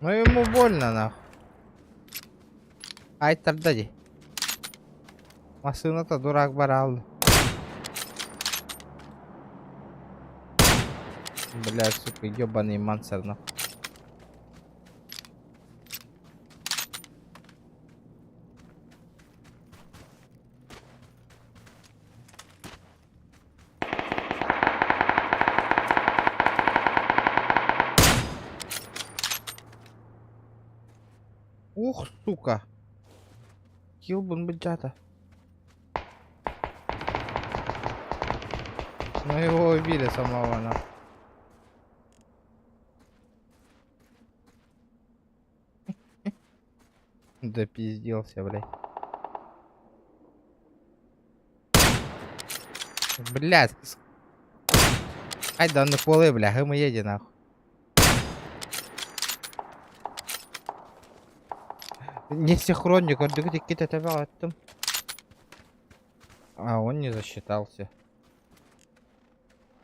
Ну ему больно нахуй. Ай тарда дии. Массыыната дурак бараалла. Блядь, сука, ёбаный мансер нахуй. Ух, сука. Килбун быдьата. Ну его убили самого на. Да пизделся, блядь. Блядь. Ай да ну полы, бля, мы едем нахуй. Не синхронник, А он не засчитался.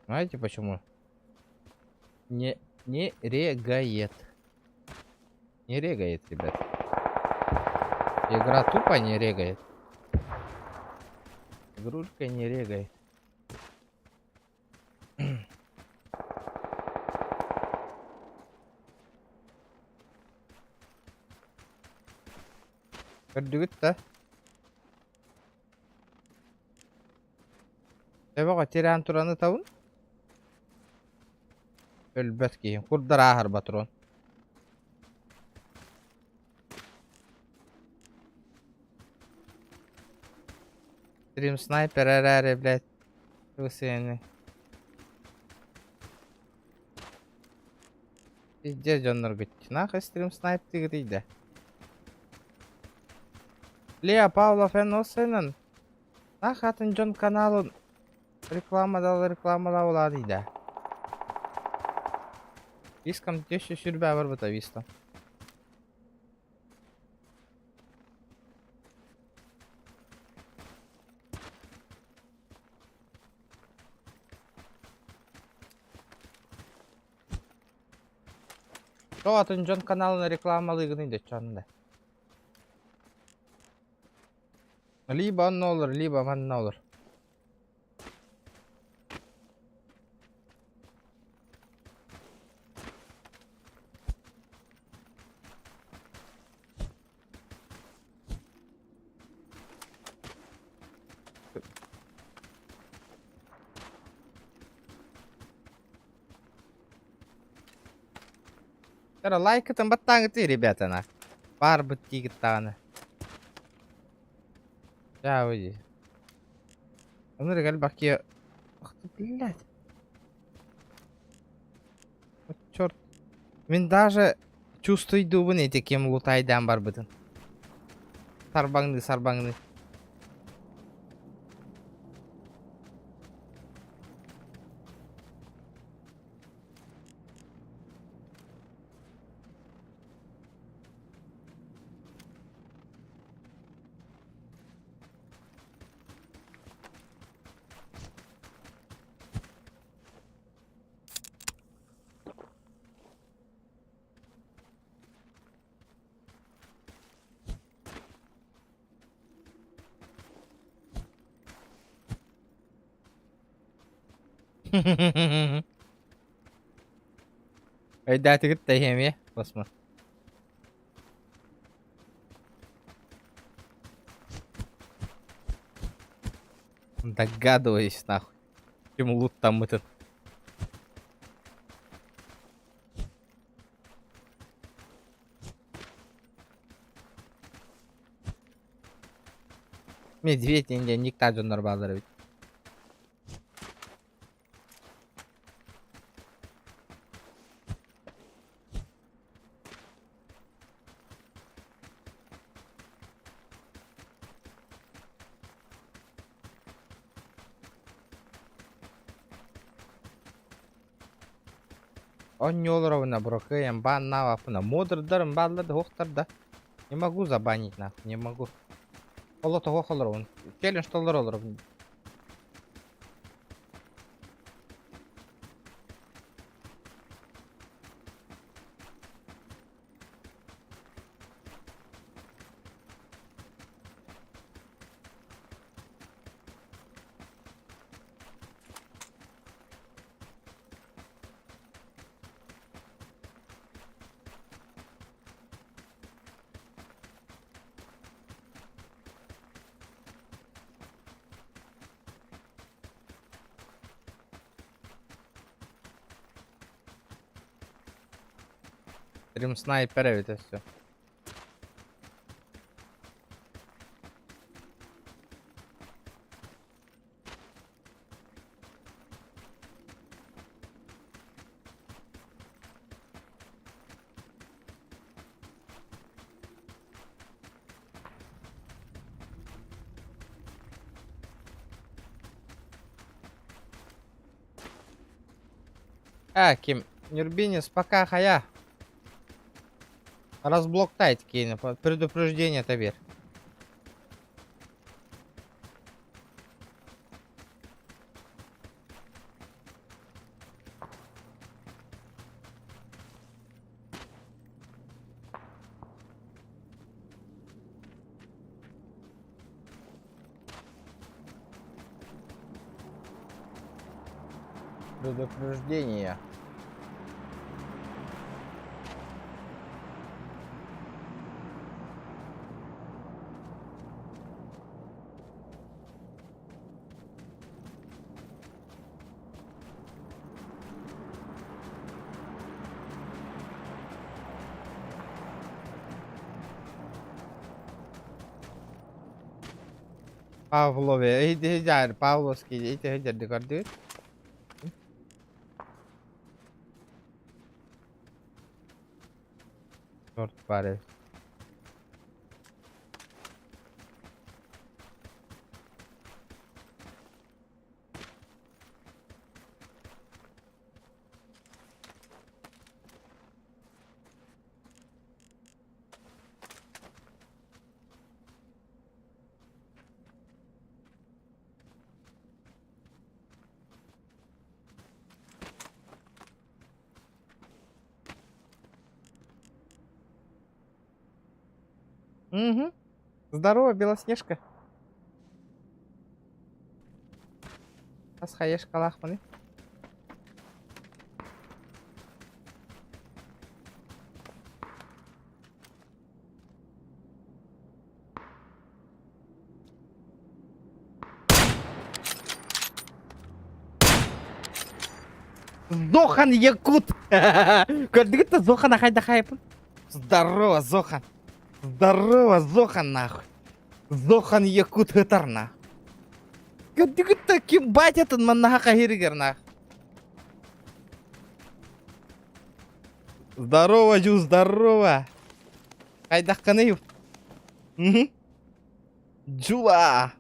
Знаете почему? Не, не регает. Не регает, ребят. Игра тупо не регает. Игрулька не регает. Көрдүгүт да? Төбөҕө тирээн туран ытабын. Өлбөт киһи. Курдар ааһар батрон. Стрим снайпер эрээри, блядь, Русияны. Пиздец дьонноргут. Нахуй стрим снайп тыгытый да. Леа Павлов эн осынын. Нах атын дьон каналын рекламадал рекламалаулаадый да. Вискам теща сүрбэ барбыта виста. Тоҕо атын дьон каналын рекламалыыгыный да чонда. Либо онно олор, либо манна олор. Тара лайкытын баттааҥытый, ребята, на. Баарбыт диигит даҕаны. Дьаабы дии. Ынырык элбэх киһи... Ах ты, блядь. Вот черт. Мин даже чувствуйдуубун ити ким лутайдаан барбытын. Сарбаҥныы, сарбаҥныы. Өйдөөтүгүт да иһэмиэ, Космо. Догадываюсь, нахуй. Ким луттаммытын. Медведь диэн никта дьоннор бааллар эбит. Онньу олоробуна быракыайан бааннаабаппына муодурдарым бааллар да суохтар да не могу забанить нахуй не могу Оло олоробун челлендж толоро олоробун. Стрим снайпер эбит өссө. А, ким? Нюрбинец, пока хая. Разблоктайт кейна, предупреждение табер. Предупреждение. Павлове, иди Павловский, ити сылдьарды көрдүгүт? Торт баар эбит. Угу. Здорово, Белоснежка. Хас хаешкалаахпыный? Зохан Якут! Көрдүгүт да Зохан ахайдахайпын. Здорово, Зохан! Здорово, Зохан, нахуй! Зохан Якут ытар, нахуй! Көрдүгүт да ким батятын маннаха хаһиригер, нахуй! Здорово, Жу, здорово! Хайдахханый? Мгм. Джула!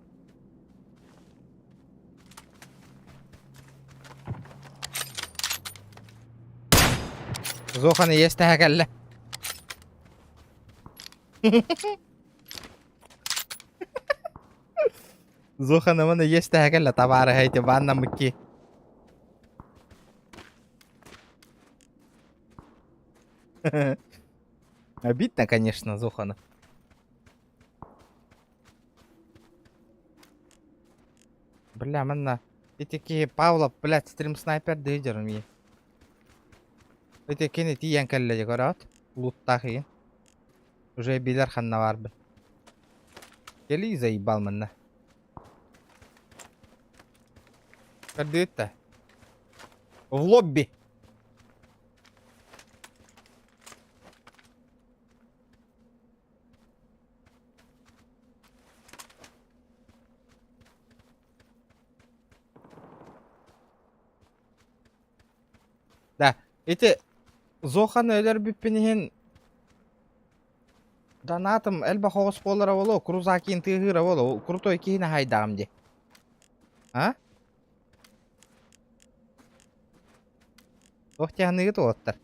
Зохан иэстэһэ кэллэ. Зохан ыман иэстэһэ кэллэ табаарыһа ити бааннаммыкки. Обидно, конечно, Зохана. Бля, манна ити киһи Павлов, блядь, стрим снайпер дыйдьарым ии. Ити кини тиийэн кэллэ дии көрөөт. Луттаах иин. Уже билэр ханна баарбын. Кэлии заебал манна. Көрдүгүт да? В лобби. Да, ити Зохан өлөрбүппүн иһин донатым элбэх оҕус буолара буолуо, крузакин тыаһыыра буолуо, крутой киһини хайдаҕым дии. А? Туох дьаһаныыгыт уолаттар?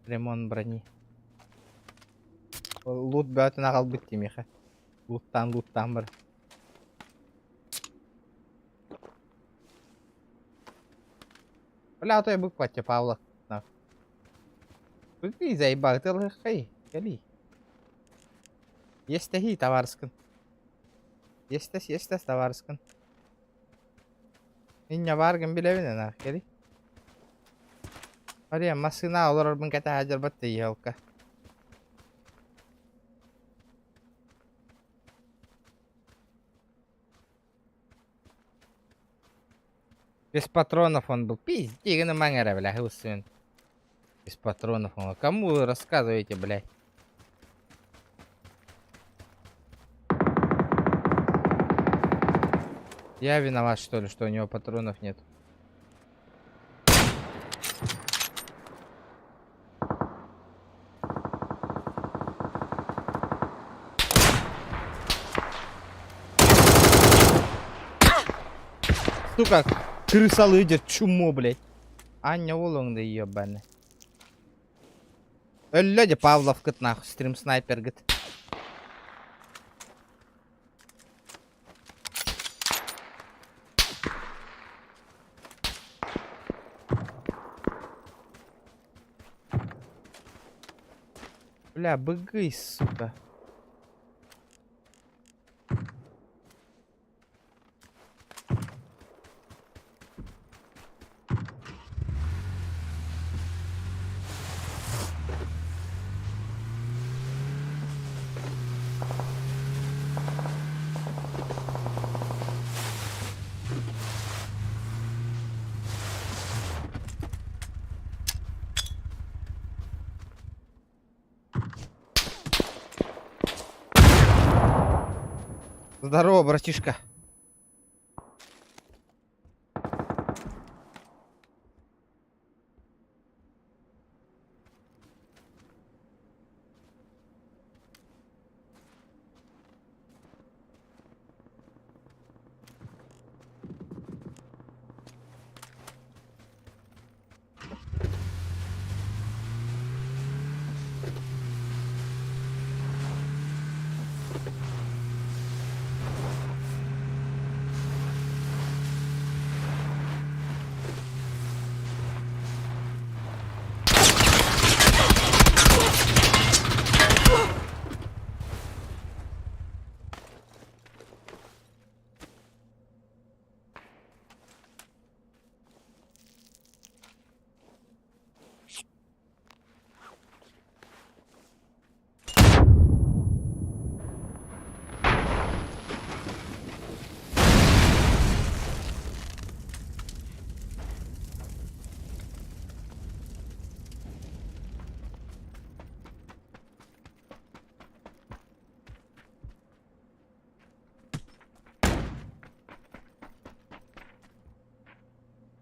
Ремонт брони. Лут бөтүн аҕалбыт дии миэхэ. Луттаан луттаан бар. Бля, а то я быкпатча Павла. Быкый заебал, ты лыхай, кали. Естэһии табаарыскын. Естэс, естэс табаарыскын. Инньэ бааргын билэбин эн кэли. Мария, массыына олорорбун кэтэһэ дьарбат тиийиһэлка. Без патронов он был. Пизди, гына эрэ, бля, сын. Без патронов он. Кому вы рассказываете, блядь? Я виноват, что ли, что у него патронов нет? Сука, крыса лыдер, чумо, блядь. Аня Улуҥ да ебаный. Өллө дьэ Павловкыт нахуй стрим снайпергыт. Бля, быгый, сука. Здорово, братишка.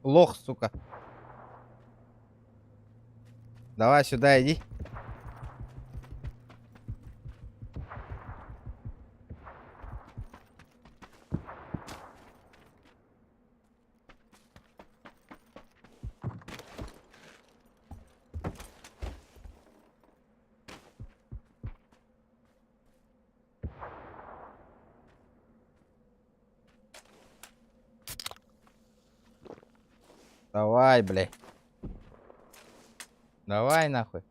Лох, сука. Давай сюда иди. Давай, блядь. Давай нахуй.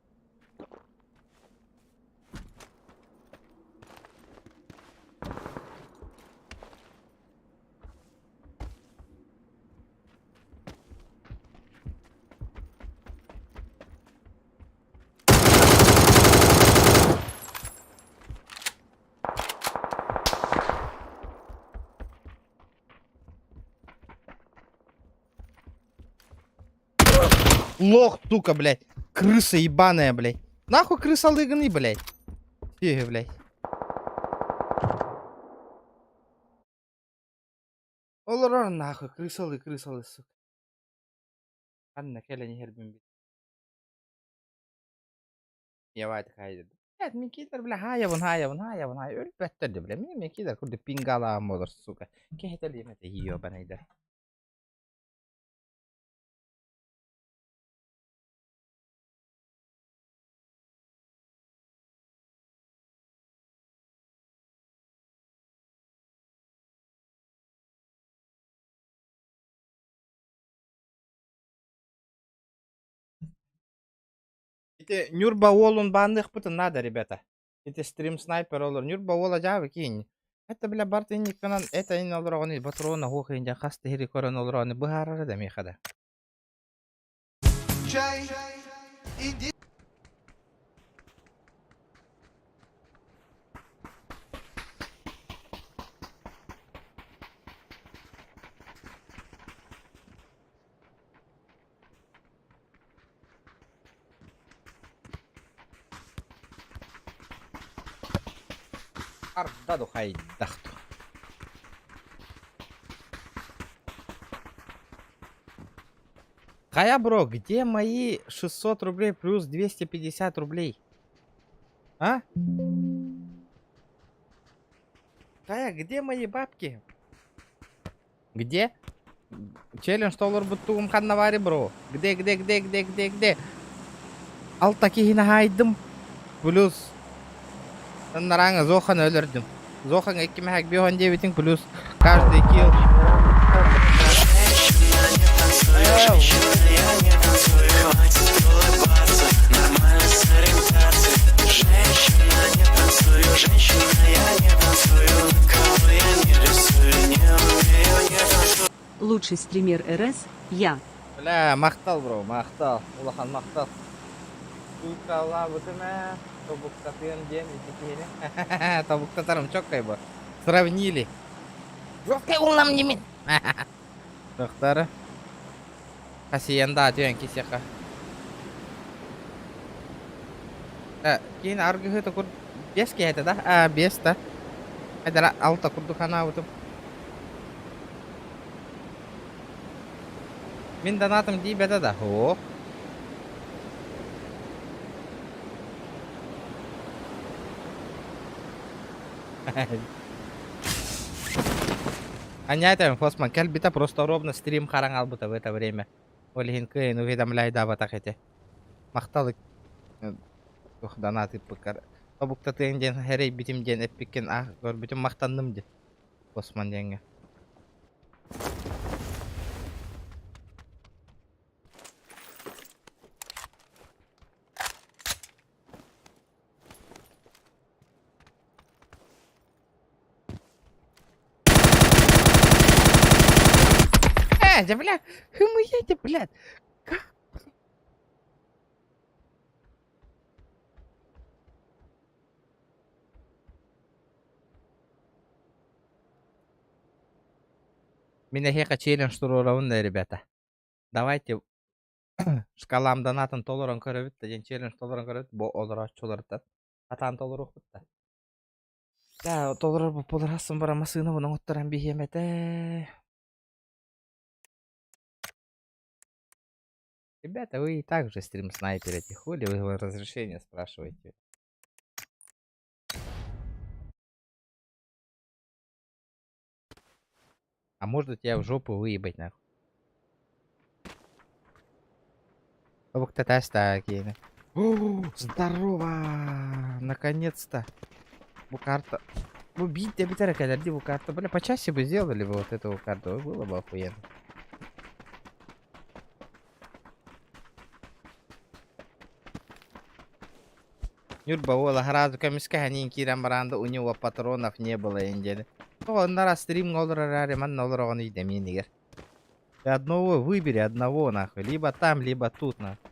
Лох, сука, блядь. Крыса ебаная, блядь. Нахуй крыса лыгны, блядь. Тихо, блядь. Олорор нахуй, крысалы, крысалы, сука. Ханна кэлэн иһэрбин Явайт хайдыр. Блядь, Микитер, бля, хаайабын, хаайабын, хаайабын, хаай, өлбөттөр де, бля, мин Микитер курдук пингалаам болор, сука. Кэһэтэлиэм этэ, ебаныйдар. Ити Ньурба уолун баанныахпытын наада, ребята. Ити стрим снайпер олор. Ньурба уола дьаабы киин. Это, бля, барт инникканан это ин олороҕун патрона хуох индя хас тиһири көрөн олороҕун быһаарара да миэхэ да. Чай, иди Арда духайдахту. Хая, бро, где мои 600 рублей плюс 250 рублей? А? Хая, где мои бабки? Где? Челлендж толорбуттугум ханна баарый бро? Где, где, где, где, где, где? Алта киһини хаайдым. Плюс нараҥа Зоханы өлөрдүм. Зохаҥа икки мэһэк биоһон диэбитиҥ плюс каждый килл. Лучший стример РС, я. Бля, махтал, бро, махтал. Улахан махтал. Суйкалаабытым ээ, тобуктатыам диэн ити киһини. Тобуктатарым чоккай бу. Сравнили. Жесткай улам немин. Тохтары. Хасиянда түөн кисиэхэ. Киин аргыһы токур бес киһи этэ да? А, бес да. Хайдара алта курдук анаабытым. Мин донатым диибэтэ да һуох. Анятым, Фосман, кэлбитэ просто ровно стрим хараҥалбыта в это время. Ол иһин кыайан уведомляйдаабатах этэ. Махтал туох донат ыыппыккар. Тобуктатыаҥ диэн эрэйбитим диэн эппиккин аах көрбүтүм махтанным диэн. Осман диэҥҥэ. Э, да бля, хымыйете, блядь. Как? Мин эһиэхэ челлендж туруорабын да, ребята. Давайте шкалам донатын толорон көрөбүт да диэн челлендж толорон көрөбүт бу олорооччулартан хатаан толоруохпут да. Да, толорор боппуларасым бара массыына оҥотторон биһиэм этэ. Ребята, вы и так же стрим снайперите, хули вы разрешение спрашиваете? А можно тебя в жопу выебать нахуй? Тобуктатаста киэнэ. Здорово! Наконец-то! Бу карта... Бу биирдэ бүтэрэ кэлэр дии бу карта. Бля, почаще бы сделали бы вот эту карту, было бы охуенно. Ньурба уола сразу көмүскэһэниин киирэн баран да у него патронов не было диэн. Тоҕо оннара стримҥа олорор эрээри манна олороҕун ыйдамиинигэр. Ты одного выбери, одного нахуй. Либо там, либо тут нахуй.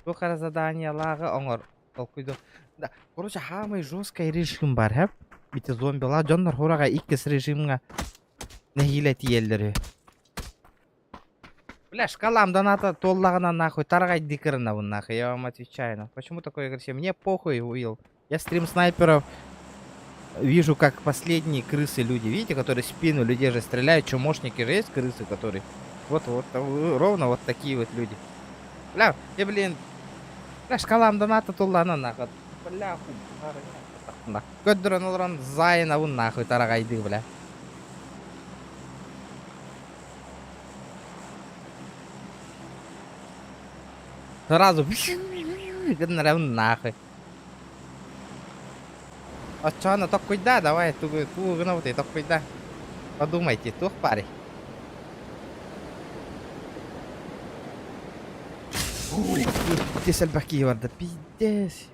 Туох эрэ заданиелааҕы оҥор. Толкуйду. Да, короче, самый жесткий режим бар, хэп? Ити зомбилар дьоннор хураҕа иккис режимҥа нэһиилэ тиийэллэр үһү. Бля, шкалам доната туоллаҕына нахуй тараҕайдыы кырынабын нахуй, я вам отвечаю. Нахуй. Почему такой агрессив? Мне похуй, Уилл. Я стрим снайперов вижу, как последние крысы люди, видите, которые в спину людей же стреляют, чумошники же есть крысы, которые... Вот-вот, ровно вот такие вот люди. Бля, я, блин, бля, шкалам доната туоллаҕына нахуй. Бля, хуй. Көрдөрөн олорон зайнабын нахуй тараҕайдыы, бля. Сразу гыннарабын нахуй. Оччоҕуна токкуйдаа давай тугу тугу гынабытый токкуйдаа. Подумайте, туох баарый? Пиздец элбэх киһи барда, пиздец.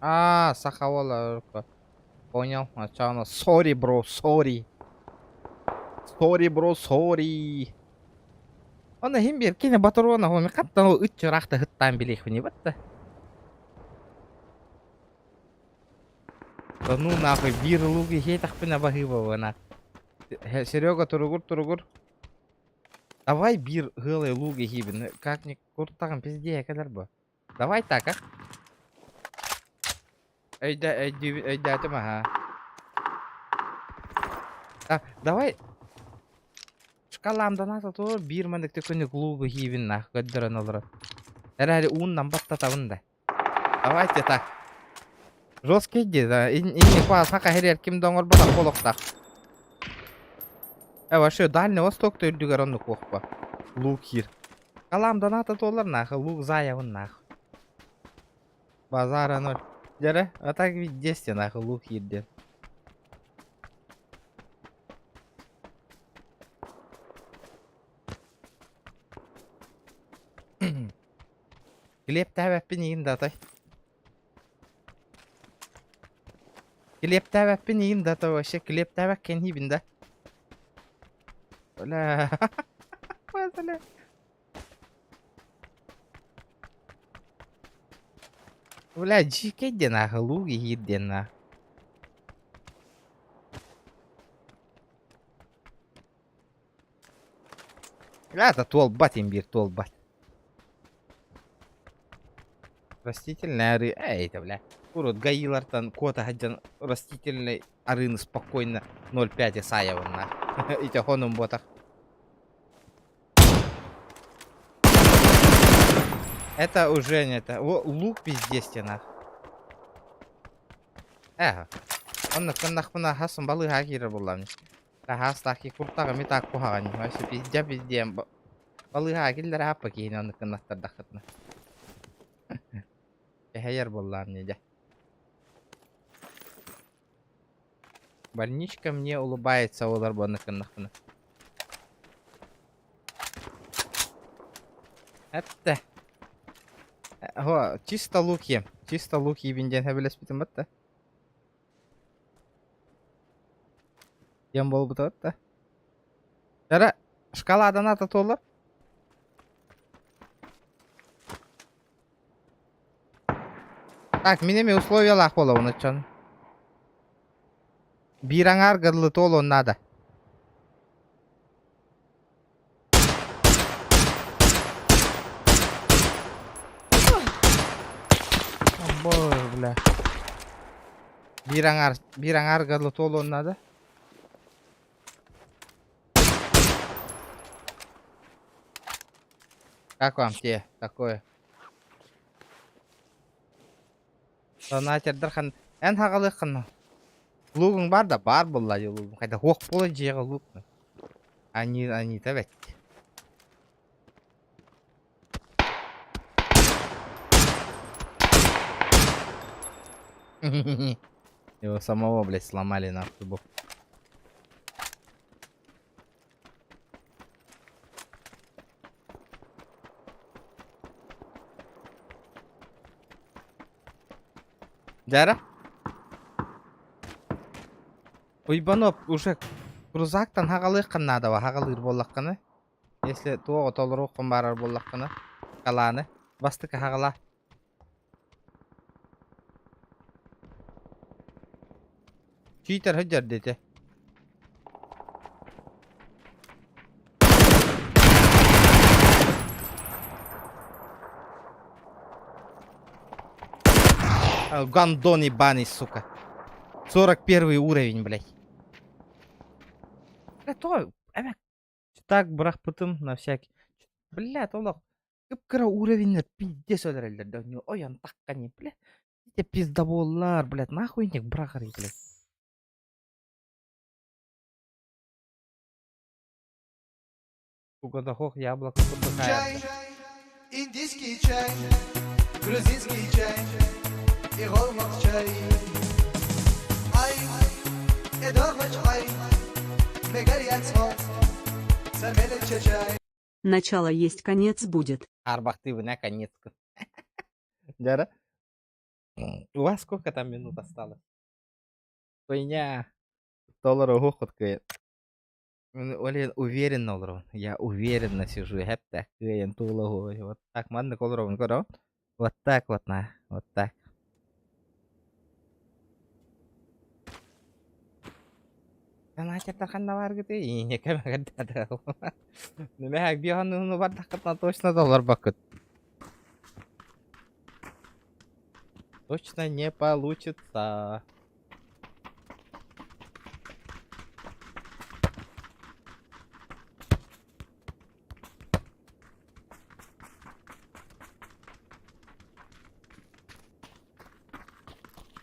Аа, саха уола Понял, оччоҕуна sorry bro, sorry. Sorry bro, sorry. Онно иһин биир кини ботуруона хоми хаттан ол ыт чыраахта ыттаан билиэхпиний батта. Да ну нахуй биир лук иһиэтэхпинэ баһыыба Серега туругур туругур. Давай биир ыалай лук иһиибин. Как ни куртаҕым пиздее кэлэр бу. Давай так, а? Өйдө, өйдүү, өйдөөтүм аха. А, давай шкалам доната тур биир маннык төкүнүк луугу иһиибин нах көрдөрөн олорон. Эрээри ууннан баттатабын да. Давайте так. Жесткий дии, да. Инник саха иһирэр ким да оҥорботох буолуохтаах. Э, вообще Дальний Восток үрдүгэр оннук уохпа. Лук хир. Калам доната туолар нах, лук заявын нах. Базара ноль. Дьэрэ, а так ведь 10 нах лук хирден. Килиэптээбэппин игин да атай. Килиэптээбэппин игин да то вообще килиэптээбэккин иһибин да. Бля. Бля. Бля, дьиикэй диэн аахы, луук иһиир диэн аа. Это туолбат имбирь туолбат. Растительный арыы, эй, это, бля. Урут гаилартан куота сылдьан растительный арыыны спокойно 0,5 Исаевна. Ити хонум буотах. Это уже не это. О, лук пиздец нах. Эха. Онно кыннахпына хасын балыыһа киирэр буоллаҕым. Таһаастаах куртаҕым ими так куһаҕан. Вообще пиздя пиздем. Балыыһа киллэрэ аппа киһини оннук кыннаттардаххытына. Эһэйэр буоллаҕым дьэ. Больничка мне улыбается олор буонна кыннахпына. Этте. Хо, чисто лук ем. Чисто лук ебин диэн хэбилэспитим батта. Диэн буолбута батта. Дара, шоколаданы ата туолар. Так, мин эмиэ условиялаах буолабын оччону. Биир аҥаар гырлы туолуон наада. О, боже, бля. Биир аҥаар, биир аҥаар гырлы туолуон наада. Как вам те такое? Донатердар хан эн хагалыаххын луугуҥ баар да баар буолла дии луугум хайда хуох буола дьиэҕэ луук Ани Анита бэт Его самого, блядь, сломали нахуй бог. Дьара? Уйбаноп уже крузактан хагалыаххын наада хагалыыр буоллаххына. Если туох толоруоххун баарар буоллаххына, халааны бастакы хаҕала. Чиитэр сылдьар диэтэ. Гандон ебаный, сука. 41 уровень, блядь. Бля, то, так бырахпытым на всякий. Бля, олох кып-кыра уровеннар пиздец өлөрөллөр да ойон таккани, бля. Ите пиздоболлар, блядь, нахуй них бырахарый, блядь. Угадахох яблоко Чай, индийский чай, грузинский чай и голмак чай. Ай, эдорвач ай, мегарьяцмо, чай. Начало есть, конец будет. Арбахты наконец-то. Дяра? У вас сколько там минут осталось? Хуйня. Доллар уход Олен уверенно олоробун. Я уверенно сижу. Хэп кыайан туолаһу. Вот так маннык олоробун көрөҕүн. Вот так вот на. Вот так. Санаачаттар ханна бааргытый? Нэмэһэк биоһанныһыны бардаххытына точно да олорбоккут. Точно не получится.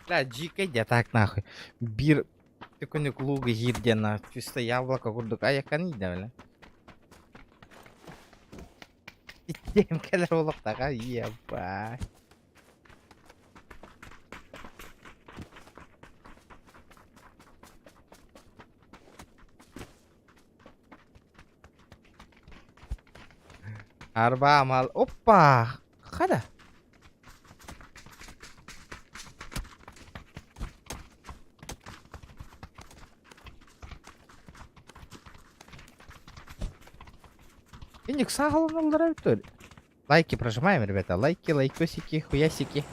Бля, дьиикэй дьэ так нахуй. Биир төкүнүк луугу иһиир диэн на чисто яблоко курдук айаккан иидэ бля. Итиэм кэлэр олохтоох ебать. Арба мал. Опа! Хада. Иник саҕаланаллара эбит Лайки прожимаем, ребята. Лайки, лайкосики, хуясики.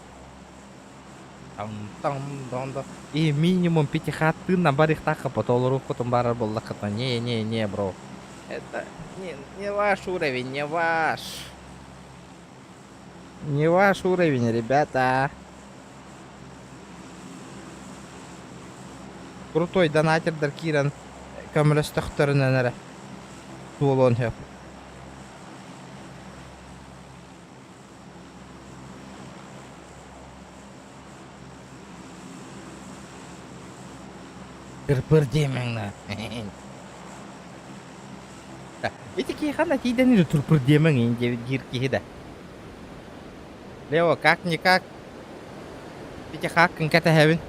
Там, там, дон, дон. И минимум пятихаттын на барихтаха потолору хотун барар буоллаххытына. Не, не, не, бро. Это не, не ваш уровень, не ваш. Не ваш уровень, ребята. Крутой донатердар киирэн көмөлөстөхтөрүнэн эрэ туолуон сөп. Кырпыр диэмэҥ на. Ити киһи ханна тиийдэн турпур диэмэҥ ин диэбит диир киһи да. Лео, как-никак ити хааккын кэтэһэбин.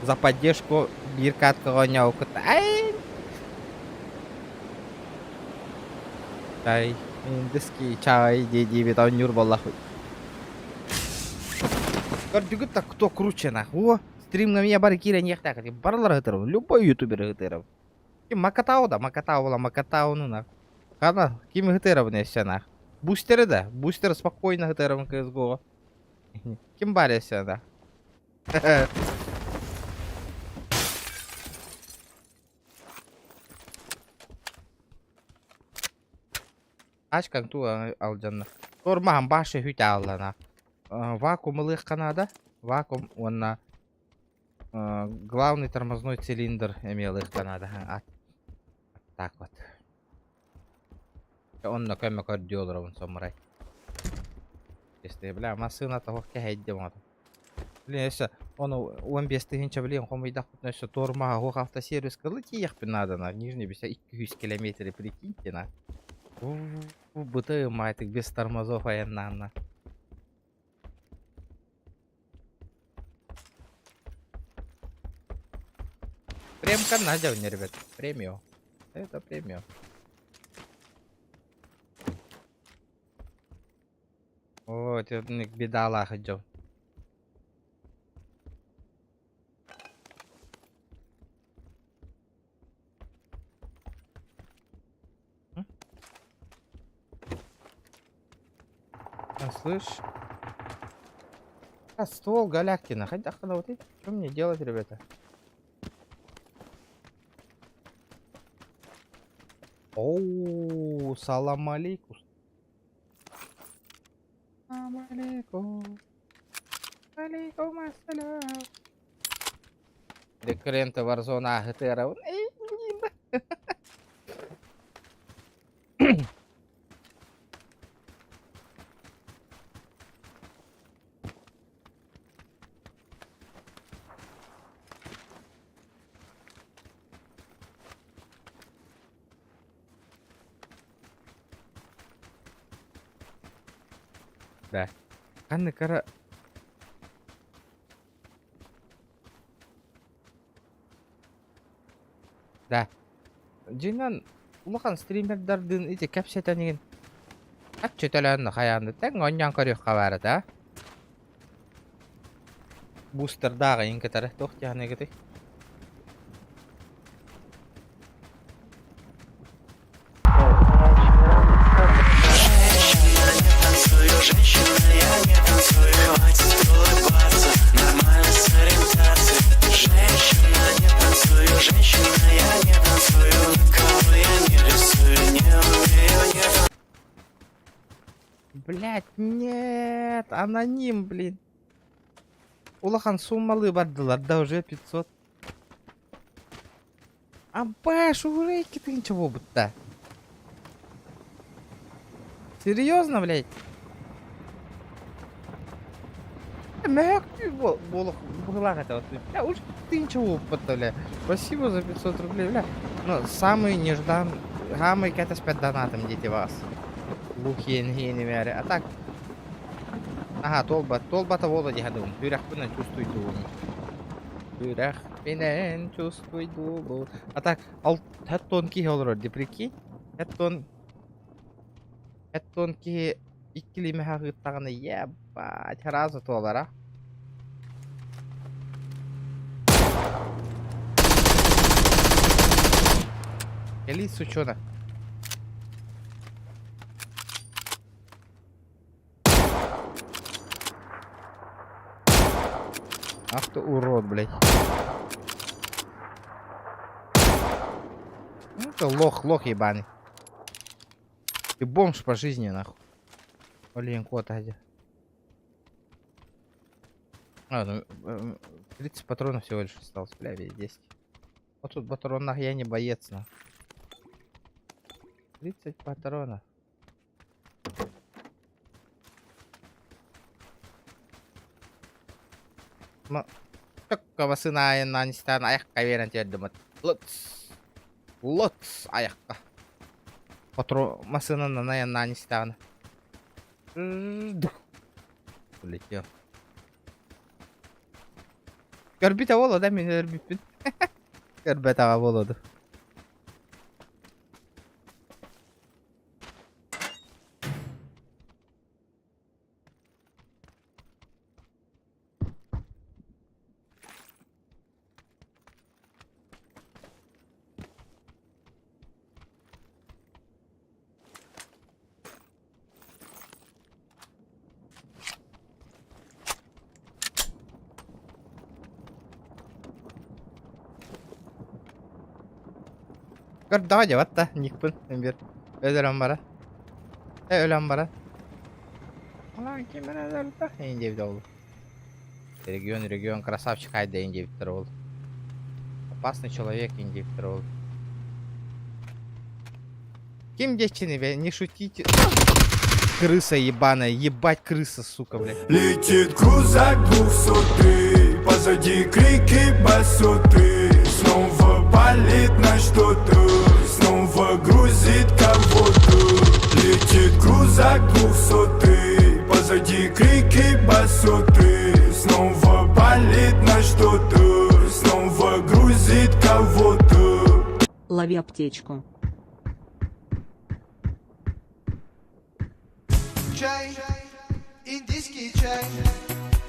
За поддержку биир каткаҕа оонньообуккут. Ай! Ай, индийский чай дии-диибит оонньуур буоллахпыт. Көрдүгүт да кто круче нахуй. О, стримҥа эмиэ бары киирэн иэхтээх этим. Барылара ыһытырым. Любой ютубер ыһытырым. Ким Макатау да, Макатау була Макатауну нах. Хана, ким ыһытырабын өссө нах. Бустеры да, бустер спокойно ыһытырабын CSGO-ҕа. Ким баар өссө да. Ачкаҥ туу алдьанна. Тормаһан баша хүт ааллана. Вакуум ылыахха наада. Вакуум уонна главный тормозной цилиндр эмиэ ылыахха наада. Ат. Так вот. Онно көмө көрдүү олоробун самурай. Если, бля, массыына тоһох кэһэйдим оҕото. Блин, өссө ону 15 тыһыынча блин хомуйдахпытына өссө тормоһа суох автосервиска ылы тиийиэхпин наада на Нижний Беса 200 километры прикиньте на. Быты майтык без тормозов айаннаанна. Премка Надя у меня, ребят. Премио. Это премио. О, это бедалаах дьон. А, слышь? А, ствол Галактина. Хотя, вот что мне делать, ребята? Оу, салам алейкум. Салам алейкум. Алейкум ассалям. Декрента Warzone АГТР. Эй, блин. Да. Ханнык кара Да. Дьиҥинэн улахан стримердардыын ити кэпсэтэн игин аччы төлөөн хайаан да тэҥ оонньоон көрүөххэ баар этэ аа. Бустердаах эйин кытары туох диэххиний Блять, нет, аноним, блин. Улахан суммалыы бардылар да уже 500. Абаш, уже 2 тысячи буолбут Серьезно, блядь? Мөһөктүү буолуох это вот. Бля, уж тысяча опыта, бля. Спасибо за 500 рублей, бля. Ну, самый неждан, самый кэтэспэт донатом дети вас. Лухиен хиени А так, Ага, туолбат, туолбата буолла дии саныыбын. Сүрэхпинэн чувствуйдуубун. Сүрэхпинэн чувствуйдуубун. А так, ал хэттон киһи олорор дии, прикинь. Хэттон хэттон киһи иккилии мэһэ ыыттаҕына, ебать, сразу туолара. Кэлиий, сучонок. Ах ты урод, блядь. Это лох, лох ебаный. Ты бомж по жизни, нахуй. Блин, кот один. А, ну, 30 патронов всего лишь осталось, бля, 10. Вот тут патронах я не боец, на. 30 патронов. Чоккабасын аайынан истээн айахха биэрэн тиэрдиммит. Лыц! Лыц! Айахха. Патрон массыынанан айаннаан истэҕинэ. Улетел. Көрбүтэ буолуо да мин өлөрбүппүн. Көрбөтөҕө буолуо дуу. Көрдөҕө дьэ батта никпин бир өлөрөн баран э өлөн баран Алан ким эрэ өлөрдө эйин диэбит ол Регион, регион, красавчик айда эйин диэбиттэр ол. Опасный человек эйин диэбиттэр ол. Ким диэччини бе, не шутите. Крыса ебаная, ебать крыса, сука, блядь. Летит крузак двухсотый, позади крики басоты. Снова палит на что-то, снова грузит кого-то. Летит крузак двухсотый, позади крики басоты. Снова палит на что-то, снова грузит кого-то. Лови аптечку. Чай, индийский чай,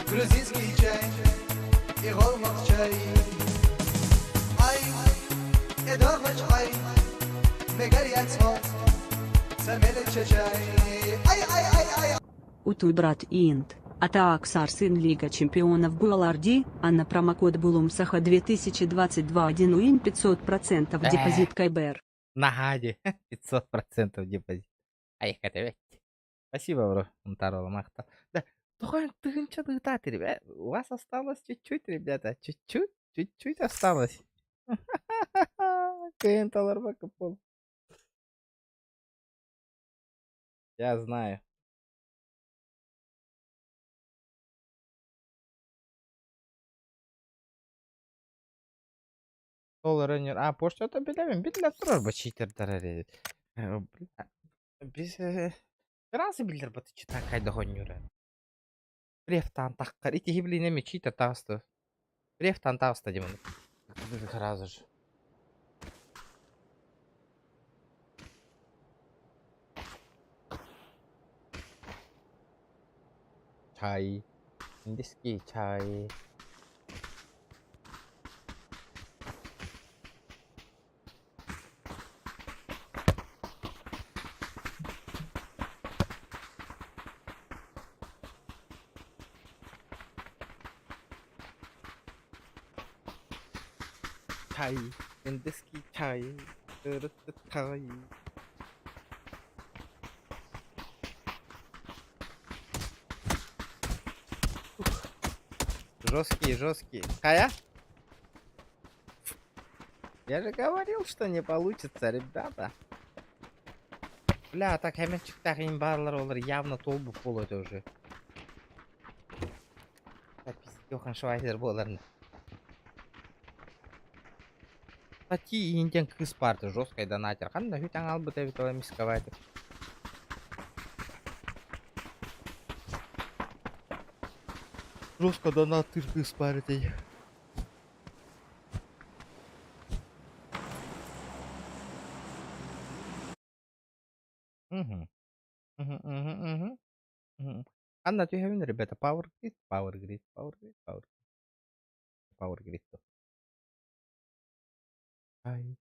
грузинский чай и голмак чай. Ай, эдорвач ай, мегарьяцмо, самелече чай. Ай, ай, ай, ай. Утуй брат Инт. Атаак Сарсын Лига Чемпионов Буаларди, а на промокод Булумсаха 2022 1 уин 500% депозит Кайбер. Наһаа дии 500% депозит. Айыкка эбит. Спасибо, бро, Унтарола махтал. Да, тоҕо тыһыынча ыытаат, ребят. У вас осталось чуть-чуть, ребята. Чуть-чуть, чуть-чуть осталось. Кыайан толорбокко пол. Я знаю. Ол эрэ а почтата билэбин биллэ турар бу читердэр эрэ Біз Раз биллэр баты чита хайдах оонньуура. Префтан таххар ити блин эми читер таҕыста. Префтан таҕыста диэн сразу же. Чай. Индийский чай. Чай. Индийский чай. Чай. Жесткие, жесткие. Кая? Я же говорил, что не получится, ребята. Бля, так хэмэчиктэх имбарлар олар явно толбук буолуо уже. Так, пиздёхан швайзер буоларна. Тати иинтэн кыыс баарда жесткай донатер. Ханна хүтэн албыт эбит ол эмискабайт. Жестко донатыр кыыс баар этэй. Мгм. Мгм, мгм, мгм. Мгм. Анна түһэбин, ребята, Power Grid, Power Grid, Power Grid, Power Power Grid. Ай.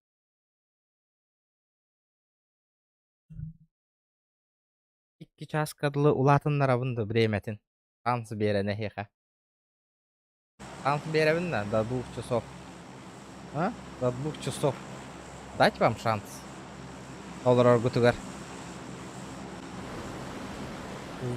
Икки чааска дылы улаатыннарабын да бириэмэтин. Шанс биэрэн эһиэхэ. Шанс биэрэбин да, до двух часов. А? До двух часов. Дать вам шанс. Олороргутугар.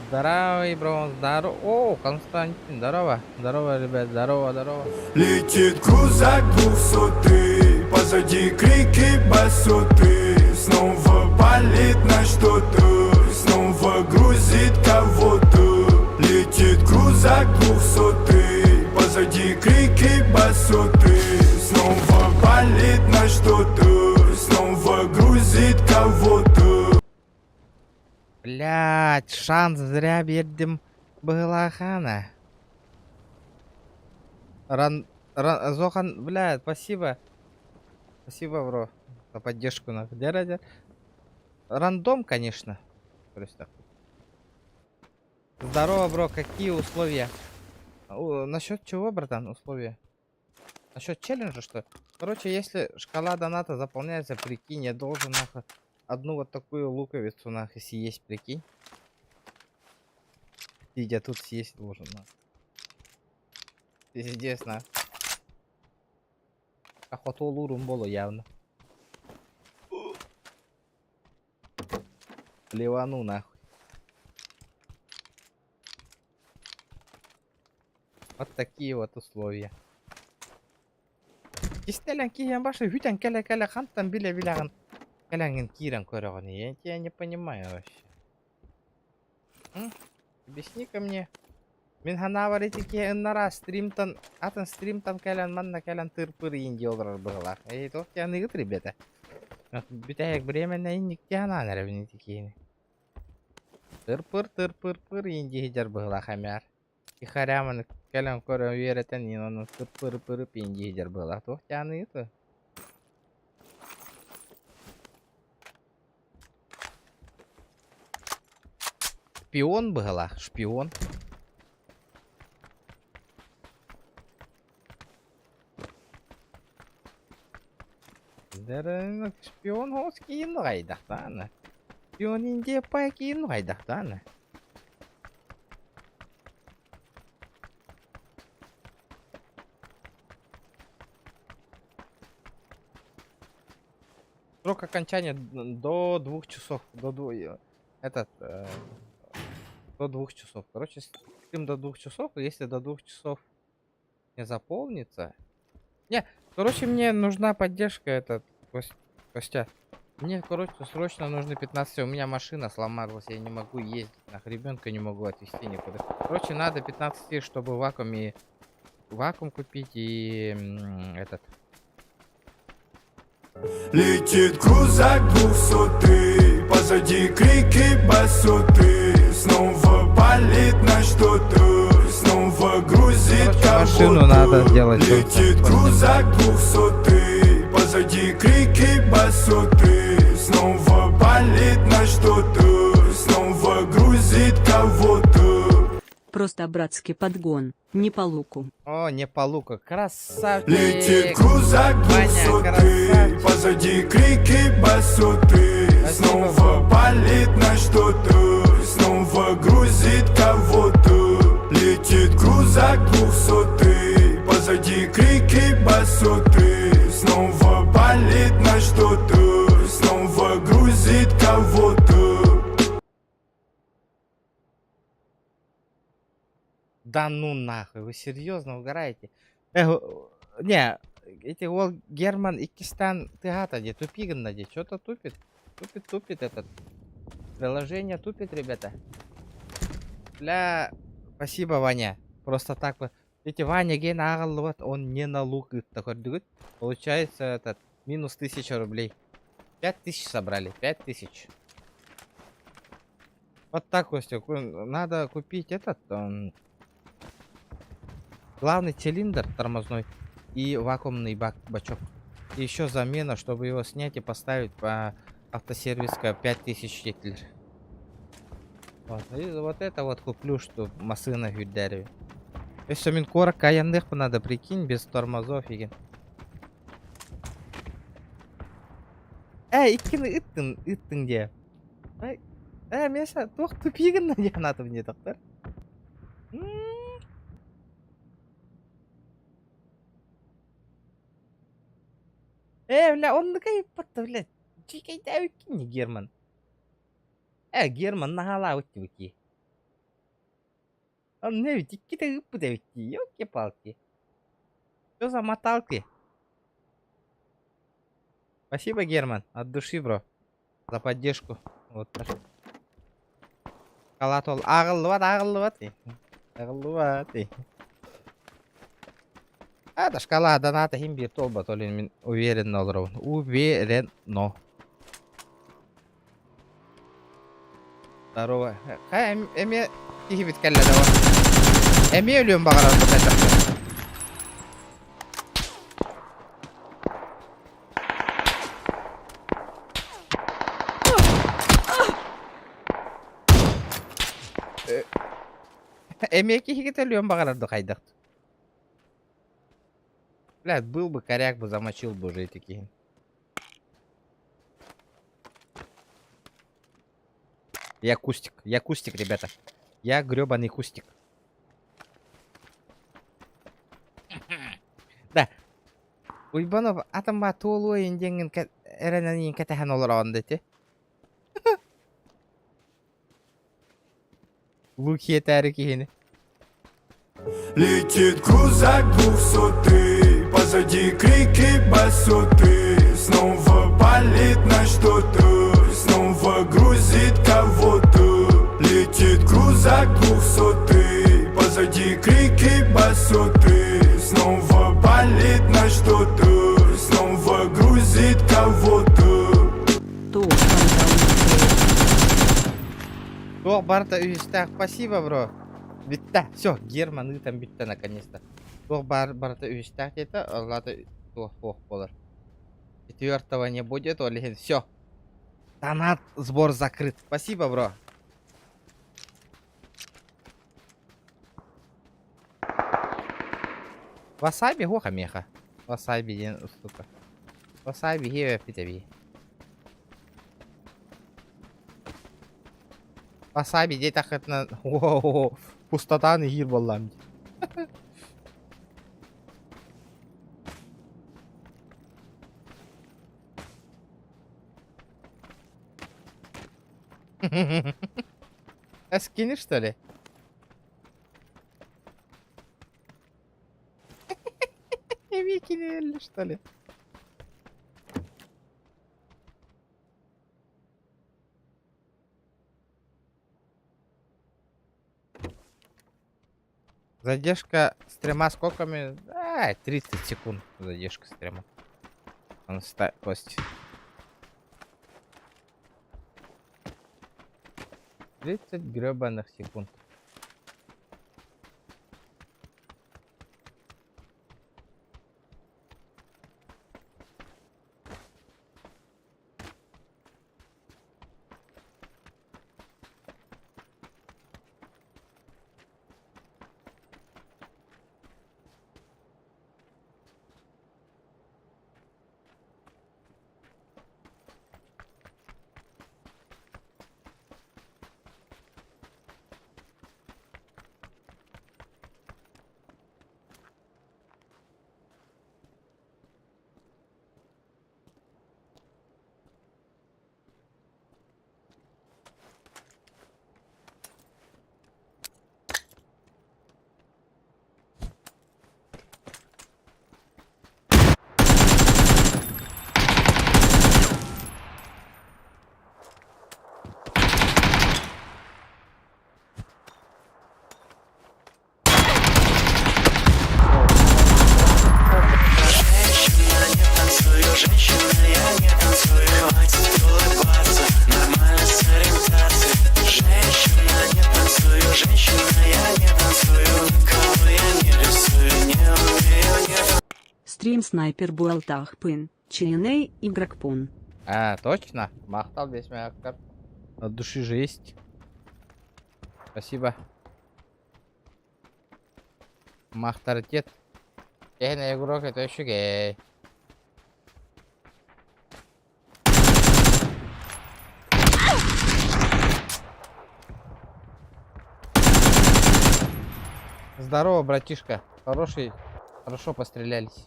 Здоровый, бро, здорово. О, Константин, здорово. Здорово, ребят, здорово, здорово. Летит крузак двухсотый Позади крики басоты Снова палит на что-то Снова грузит кого-то Летит крузак двухсотый Позади крики басоты Снова палит на что-то Снова грузит кого-то Блять, шанс зря биэрдим быһылаахаана. Ран, ран, Зохан, бля, спасибо. Спасибо, бро, за поддержку. На. Где Рандом, конечно. Просто. Здорово, бро, какие условия? Насчет чего, братан, условия? Насчет челленджа, что? Короче, если шкала доната заполняется, прикинь, я должен нахуй одну вот такую луковицу нахуй съесть, прикинь. Сидя тут съесть должен, нахуй. Пиздец, на. Охотолурум было явно. Ливану нахуй. Вот такие вот условия. Кистэлэн киһиэн башы бүтэн кэлэ-кэлэ хантан билэ-билэҕин кэлэҥҥин киирэн көрөҕүн я тебя не понимаю вообще. М? Объясни-ка мне. Мин санаабар ити киһи ыннараа стримтан атын стримтан кэлэн манна кэлэн тырпыр иин дии олорор быһыылаах. Эй, туох дианыгыт ребята? Бүтэһик временно инник дии санаан эрэбин ити киһини. Тырпыр тырпыр пыр иин дии сылдьар быһыылаах эмээр. Тихаряманы кэлэн көрөн үөрэтэн иин ону тырпыр пырып иин дии сылдьар быһыылаах. Туох дианыгыт? Шпион быһалаах, шпион. Шпион хос киин хайдахтаана. Шпион индия пай киин хайдахтаана. Срок окончания до 2 часов. До двух. Этот. До 2 часов. Короче, стрим до 2 часов. Если до 2 часов не заполнится. Не, короче, мне нужна поддержка этот. Костя. Мне, короче, срочно нужны 15. У меня машина сломалась, я не могу ездить. Нах, ребенка не могу отвезти никуда. Короче, надо 15, чтобы в вакууме вакуум купить и этот. Летит крузак двухсотый Позади крики басоты Снова палит на что-то Снова грузит Короче, машину кого-то надо сделать Летит только. крузак двухсотый Позади крики басоты Снова палит на что-то Снова грузит кого-то Просто братский подгон, не по луку. О, не по луку. Красавчик! Летит крузак Ваня, двухсотый красавчик. Позади крики басоты Спасибо, Снова палит на что-то Снова грузит кого-то Летит крузак двухсотый Позади крики басоты Снова палит на что-то Снова грузит кого-то Да ну нахуй, вы серьезно угораете? Э, не, эти ол Герман иккистээн тыаһаата дии, тупи гынна дии, что-то тупит. Тупит, тупит этот. Приложение тупит, ребята. Бля, спасибо, Ваня. Просто так вот. Эти Ваня ген вот он не на лук такой дыгыт. Получается этот минус 1000 рублей. 5000 собрали, 5000. Вот так, Костя, надо купить этот главный цилиндр тормозной и вакуумный бак, бачок. И еще замена, чтобы его снять и поставить по автосервиска 5000 тетлер. Вот, и вот это вот куплю, что машина гүдәри. Если мин куоракка айанныах надо, прикинь, без тормозов игин. Эй, иккини ыыттыҥ, ыыттыҥ дии. Эй, э, Миша, туох тупи гынна дии санаатым дии доктор. М. Ээ, бля, оннука ыыппат да, бля, дьиикэйдээбиккин дии, Герман. Ээ, Герман наһаалаабыт дии. Онно эбит, иккитэ ыыппыт эбит дии, елки-палки. Что за моталки? Спасибо, Герман, от души, бро, за поддержку. Вот так. Халат ол ааҕыллыбат, ааҕыллыбат. Ааҕыллыбат. А, да шкала доната иһин биир туолбат, ол иһин мин уверенно олоробун. Уверенно. Здорово. Хайа эмиэ киһибит кэллэ да Эмиэ өлүөн баҕарар бу хайдах. Эмиэ киһигит өлүөн баҕарар да хайдах. Блядь, был бы коряк бы замочил бы уже эти киһин. Я кустик, я кустик, ребята. Я гребаный кустик. Да. Уйбанов атыма туолуойун диэҥҥин эрэнэн кэтэһэн олороҕун да ити. Лук хиэтээри киһини. Летит крузак двухсотый, позади крики басоты. Снова палит на что-то, снова грузит кого-то. Летит крузак двухсотый, позади крики басоты. Снова палит на что-то, снова грузит кого-то. Туох барыта Туох барыта үһүстээх. Спасибо, бро. Бүттэ. Все, Герман ыытан бүттэ наконец-то. Туох бар барыта үһүстээх диэтэ, ол аата туох туох буолар. Четвертого не будет, ол иһин все. Донат сбор закрыт. Спасибо, бро. Васаби хуоха меха. Васаби диэн устука. Васаби хиэбэппит эбии. Васаби диэтэххитинэ пустотаны иһиир буоллаҕым дии. А скины, что ли? Выкинули, что ли? Задержка стрима сколько минут? А, 30 секунд задержка стрима. Он ста... Кость. 30 гребаных секунд. Стрим снайпер буолтахпын, чиэнэй игрокпун. А, точно? Махтал весь мой актер. От души же есть. Спасибо. Махтаритет. Эн игрок это еще гей. Здорово, братишка. Хороший. Хорошо пострелялись.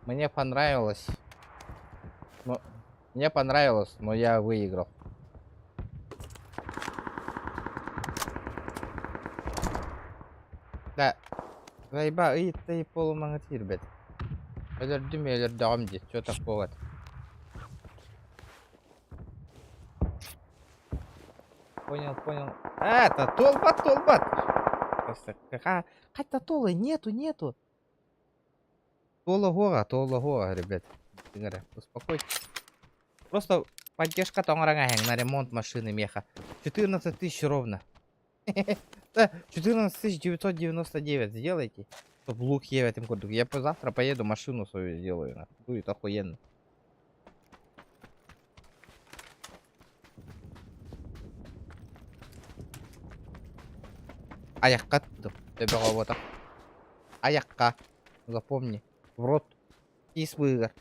Мне понравилось. Но... Мне понравилось, но я выиграл. Да, заеба ыйытта полумаҥа тиирбэт. Өлөрдүм өлөрдөҕүм дии, чё такого Понял, понял. А, это толбат, толбат. Просто Хотя толы нету, нету. Тола гора, тола гора, ребят. Успокойтесь. Просто поддержка тоҥораҥа на ремонт машины меха. 14 тысяч ровно. 14 999 сделайте. Чтоб лук этим курдук. Я завтра поеду машину свою сделаю. Будет охуенно. Айахха төбөҕө буотах. Айахха. Запомни. В рот. Тиис быыгар.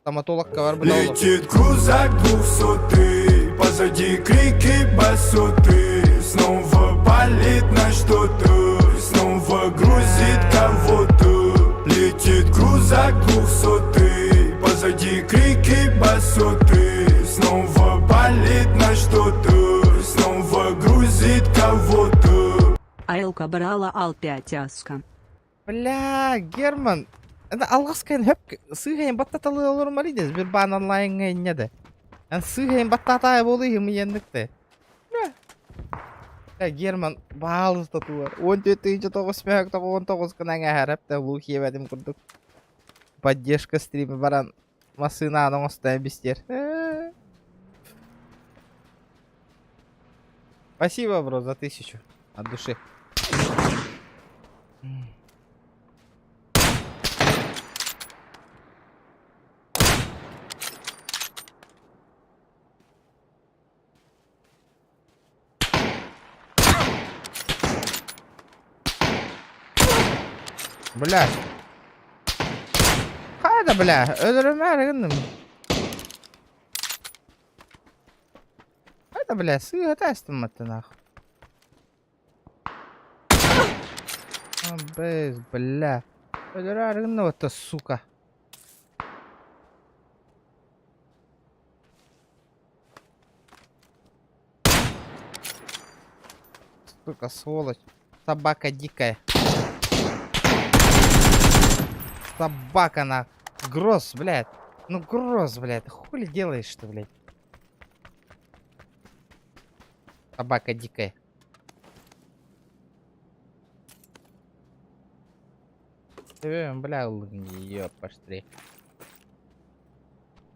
Стоматологка барбыта олох. Летит крузак двухсотый, позади крики басоты. Снова палит на что-то, снова грузит кого-то. Летит крузак двухсотый, позади крики басоты. Снова палит на что-то, снова грузит кого-то. Айлка брала ал 5 аска. Бля, Герман, это алҕаска хөп сыыһайын баттаталыы олорумар идэс bir баан онлайнҥа инньэ да. Эн сыыһайын баттаатаай буолуй иһимийэнник да. Бля. Бля, Герман баалыста туар. 14 9 мөһөк 99 гынан эһэреп да лук иэбэтим курдук. Поддержка стриме баран массыынаан оҥосто бистер. Спасибо, бро, за тысячу. От души. Бля. Хайда, бля, өлөрүмээр гынным. Это, бля, сыыһа тэстиммэттэ нахуй. Бэс, бля. Өлөрөөр гынна вот сука. Сука, сволочь. Собака дикая. Собака на. Гроз, блядь. Ну гроз, блядь. Хули делаешь-то, блядь? Собака дикая. Бля, ёпаштри.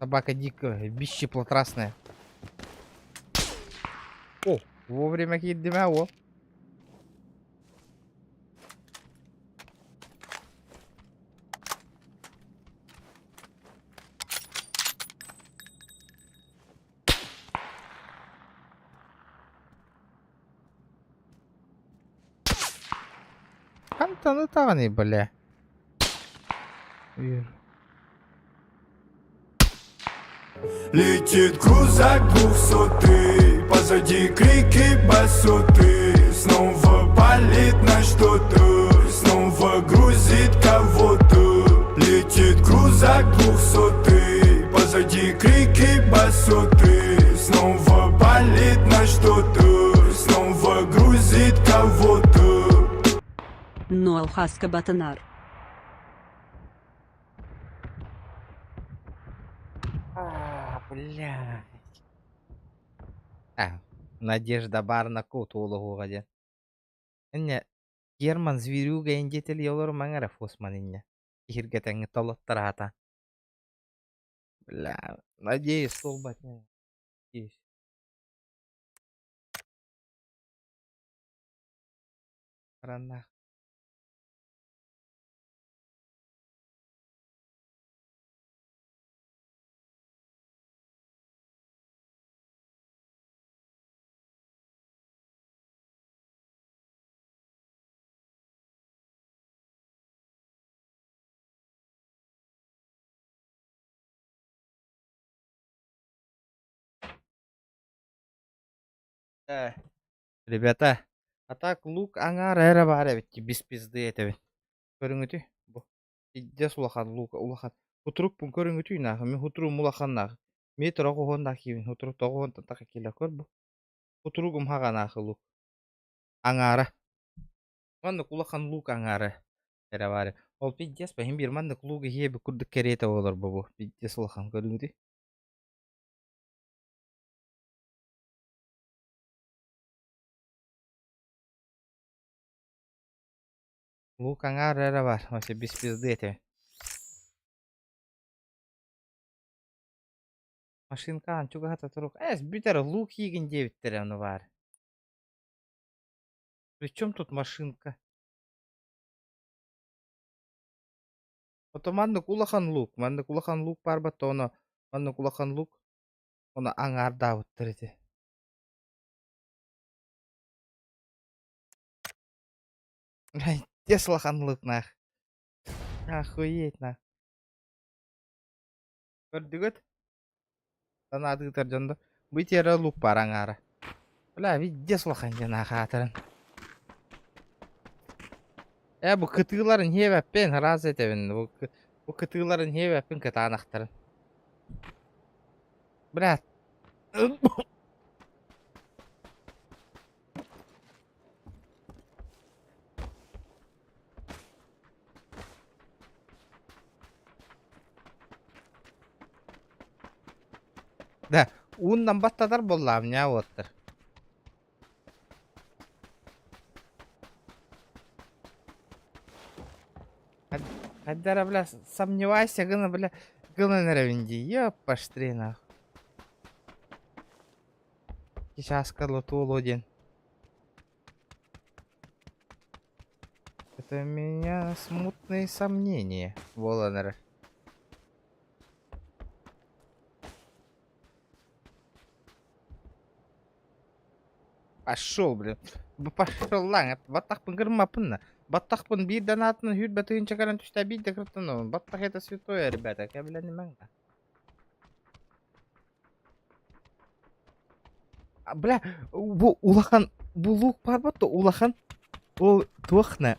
Собака дикая, бисчеплотрасная. О, вовремя киирдим о. Хантан ытаҕыный, бля? Летит крузак двухсотый, позади крики басоты. Снова палит на что-то, снова грузит кого-то. Летит крузак двухсотый, позади крики басоты. Снова палит на что-то, снова грузит кого-то. Но алхаска батанар. А, блядь. А, Надежда Барнаку туолуһуоҕа диэн. Инньэ Герман Зверюга индиэтэлии олорумаҥ эрэ Фосман инньэ. Киһиргэтэҥҥэ толоттараата. Бля, надеюсь, туолбат. Надеюсь. Ранах. Ребята, а так лук аҥаар эрэ баар эбит без пизды этэбин. Көрүҥүтүй бу. Пиздец улахан лук улахан. Хутурукпун көрүҥүтүй нахуй, мин хутуругум улаханнаах. Метр оҕуһуоннаах киһибин, хутурук тоҕуһуонтан таха киилэ көр бу. Хутуругум хаҕанаах лук. Аҥаара. Маннык улахан лук аҥаара эрэ баар. Ол пиздец баһын биир маннык лук иһиэби курдук кэриэтэ буолар бу бу. Пиздец улахан көрүҥүтүй. Лук аҥаара эрэ баар. Вообще без пизды этэ. Машинкаан чугаһата турук. Эс бүтэр лук иигин диэбиттэрэ ону баар. Причем тут машинка? Ото маннык улахан лук, маннык улахан лук баар батта ону маннык улахан лук ону аҥаардаабыттар ити. Пиздец улахан лук нах. Охуеть нах. Көрдүгүт? Санаатыытар дьон да. Бу итиэрэ лук баар аҥаара. Бля, пиздец улахан диэн аахаатарын. Ээ, бу кытыыларын хиэбэппин, раз этэбин. Бу, бу кытыыларын хиэбэппин кытаанахтарын. Бля. Да, ууннан баттатар буоллаҕым ньаа уоттар. Хайдара, бля, сомневайся гына, бля, гынан эрэбин дии, ёппаштри нах. Чааска лотуолуо диэн. Это у меня смутные сомнения буолан эрэр. Пошел, блин. Пошел лаҥ. Баттахпын кырмаппын. Баттахпын биир донатынан сүүрбэ тыһыынча кэлэн түстэ биир да кыртан Баттах это святое, ребята. Кэбилэнимэҥ. Бля, бу улахан бу лук баар буолта улахан ол туох на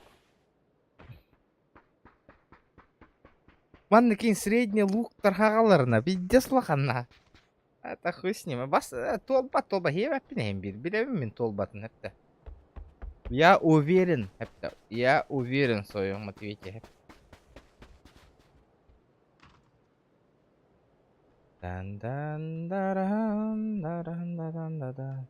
Манна киин средний лук тархаҕаларына пиздец улаханна. Это хуй с ним. Бас туолбат туолба хиэбэппин иһин биир. Билэбин мин туолбатын эптэ. Я уверен, эптэ. Я уверен в своем ответе. Дан даран даран даран да да.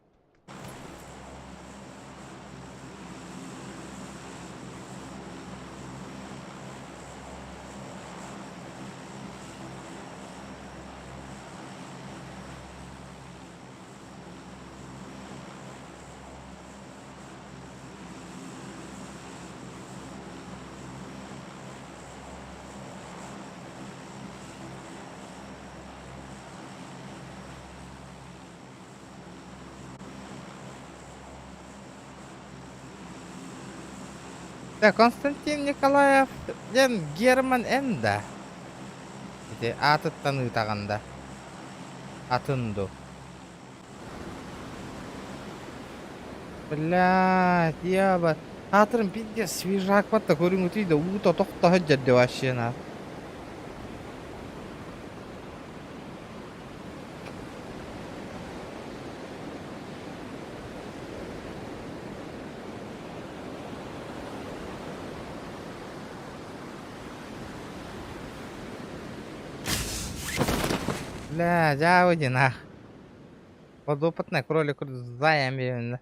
Да, Константин Николаев диэн Герман Н да. Ити аатыттан ыытаҕын да. Атын дуу. Блядь, яба. Аатырым пиздец свежак батта көрүҥүтүй да уута тохто сылдьар дии вообще на. Бля, дьаабы диэн аах. Подопытный кролик займ именно.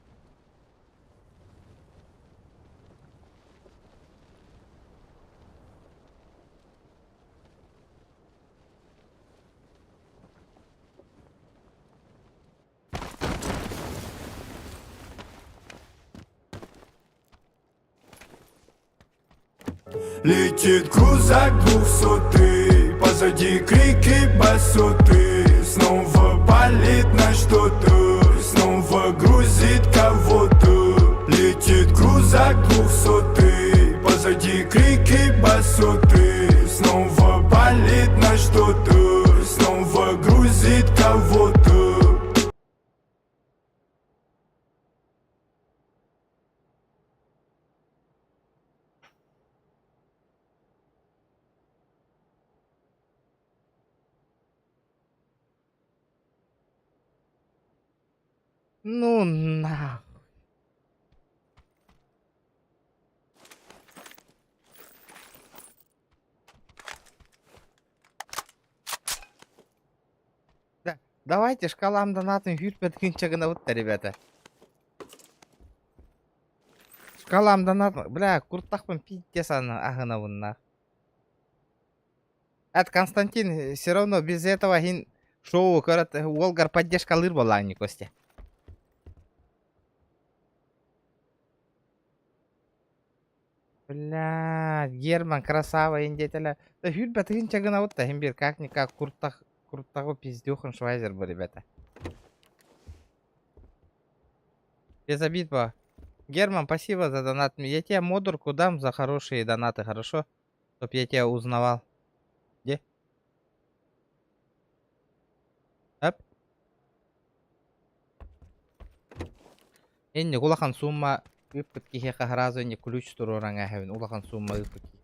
Летит крузак двухсотый, позади крики басоты. Снова палит на что-то, снова грузит кого-то. Летит крузак двухсотый, позади крики басоты. Снова палит на что-то, снова грузит кого-то. Ну нахуй. Да, давайте шкалам донатын хүрпэт күнчэ гынабыт да, ребята. Шкалам донат, бля, куртахпын пиздец аһынабын нах. Эт Константин все равно без этого хин шоу көрөт уолгар поддержкалыыр буоллаҕыҥ Костя. Бля, Герман красава индиэтэлэ. Да хүрбэ тыһынча гынабыт да хин бир как-никак куртах куртаҕы пиздюхун швайзер бу ребята. Без обид ба. Герман, спасибо за донат. Я тебе модурку дам за хорошие донаты, хорошо? Чтоб я тебя узнавал. Где? Оп. Инник улахан сумма ыыппыт киһиэхэ сразу инник ключ туруораҥ ээһэбин улахан сумма ыыппыт киһи.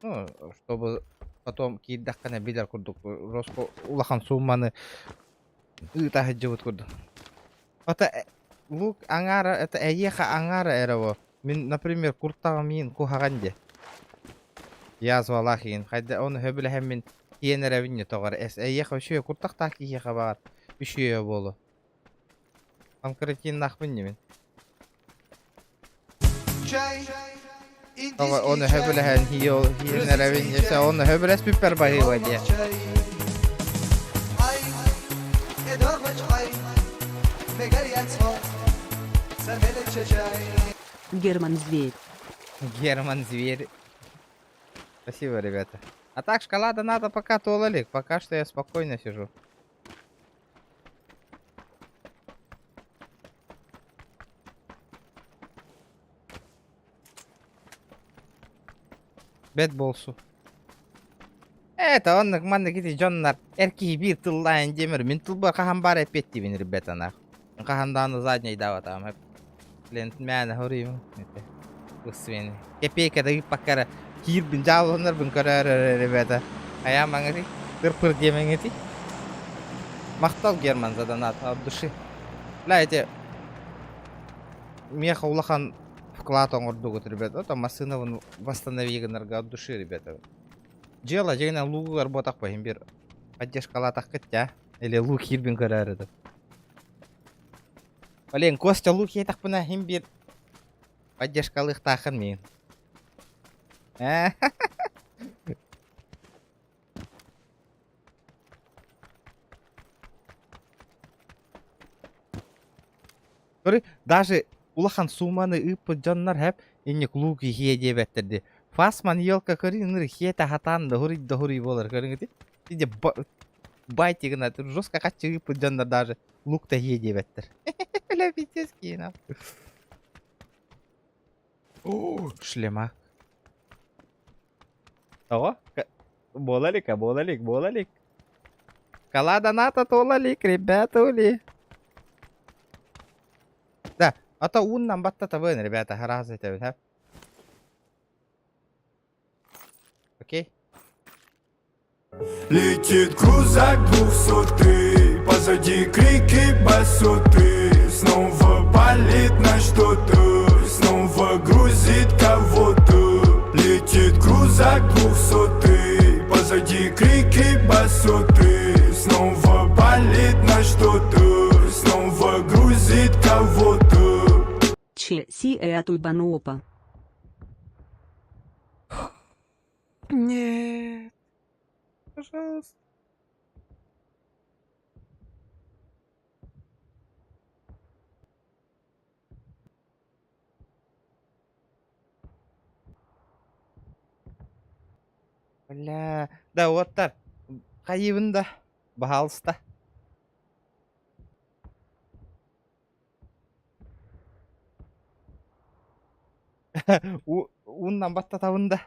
Ну, чтобы потом киирдэххинэ билэр курдук роско улахан сумманы ыыта сылдьыбыт курдук. Это лук аҥаара это эйиэхэ аҥаара эрэ во. Мин, например, куртаҕым иин куһаҕан диэ. Язвалаах иин. Хайда ону сөбүлэһэммин тиэн эрэбин не тоҕо эрэ. Эс эйиэхэ үчүгэй куртахтаах киһиэхэ баҕар үчүгэйэ буолуо. Панкратиннаахпын дии мин. Тоҕо ону сөбүлэһэн хиэн эрэбин десе ону сөбүлэспиппэр баһыыба диэ. Герман Зверь. Герман Зверь. Спасибо, ребята. А так, шоколада надо пока Толалик. Пока что я спокойно сижу. Бэт буолсу. Это оннук маннык ити дьоннор эр киһи биир тыллаан диэмэр мин тылбар хаһан баар эппиэттиибин ребята нах. Хаһан даҕаны заднейдаабатаҕым эп. Блин мээнэ хоруйум это Ысвени. Кэпиэйкэ да ыыппакка эрэ киирбин дьаалланарбын көрөөр ребята. Хайаан маҥырый? Тыр-пыр диэмэҥитий? Махтал Герман за донат от души. Бля эти миэхэ улахан вклад оҥордугут, ребята. Это массыынабын восстанови гынарга от души, ребята. Дьыала дьиҥинэн луугугар буотах иһин биир поддержкалаатаххыт дьа. Или луук киирбин көрөөрү да. Блин, Костя луук иэтэхпинэ иһин биир поддержкалыахтааххын миин. Ээ. Көрү, даже улахан сууманы ыыппыт дьоннор хэп инник луук иһиэ диэбэттэр дии. Фасман елка көрү ыныр хиэтэ хатаан доһуруй доһуруй буолар көрүҥүтүй. Иде байте гына жестко хаччы ыыппыт дьоннор даже лук да иһиэ диэбэттэр. Бля, пиздец киинэ. О, шлема. Тоҕо? Буола илик, буола илик, буола илик. Кала доната туола илик, ребята ули. Да, а то ууннан баттатабын, ребята, сразу этэбин, һэ? Окей? Летит крузак двухсотый, позади крики басоты. Снова палит на что-то, снова грузит кого-то. Летит крузак двухсотый, позади крики басоты. Снова палит на что-то, снова грузит кого-то. Челси Этуйбанопа. Нет. Пожалуйста. Бля. Да, уоттар. Хайыбын да. Баһаалыста. Ууннан баттатабын да.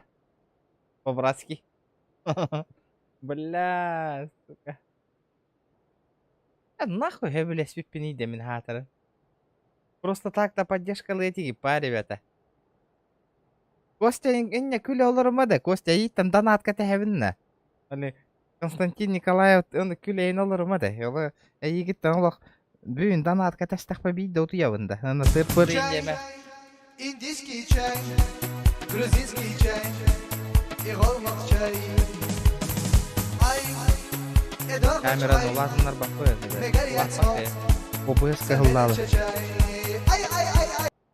По-братски. Бля, сука. Э, нахуй сөбүлэспиппиний да мин хаатарын. Просто так-то поддержкалыы этигиппа, ребята. Костя инньэ күлэ олорума да, Костя ииттэн донатка тэһэбин Аны Константин Николаев оны күлэйин олорума да. Оло эйигиттэн олох Бүгүн донатка тэстэхпэ биирдэ утуйабын да. Аны тыппыр Чай, диэмэ. индийский чай, грузинский чай и голмах чай. Ай, Камераны улаатыннарбаппын. ОБС кыһыллаалы.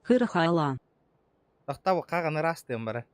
Хырхайла. Тохтоо хаҕан ыраастыам бара.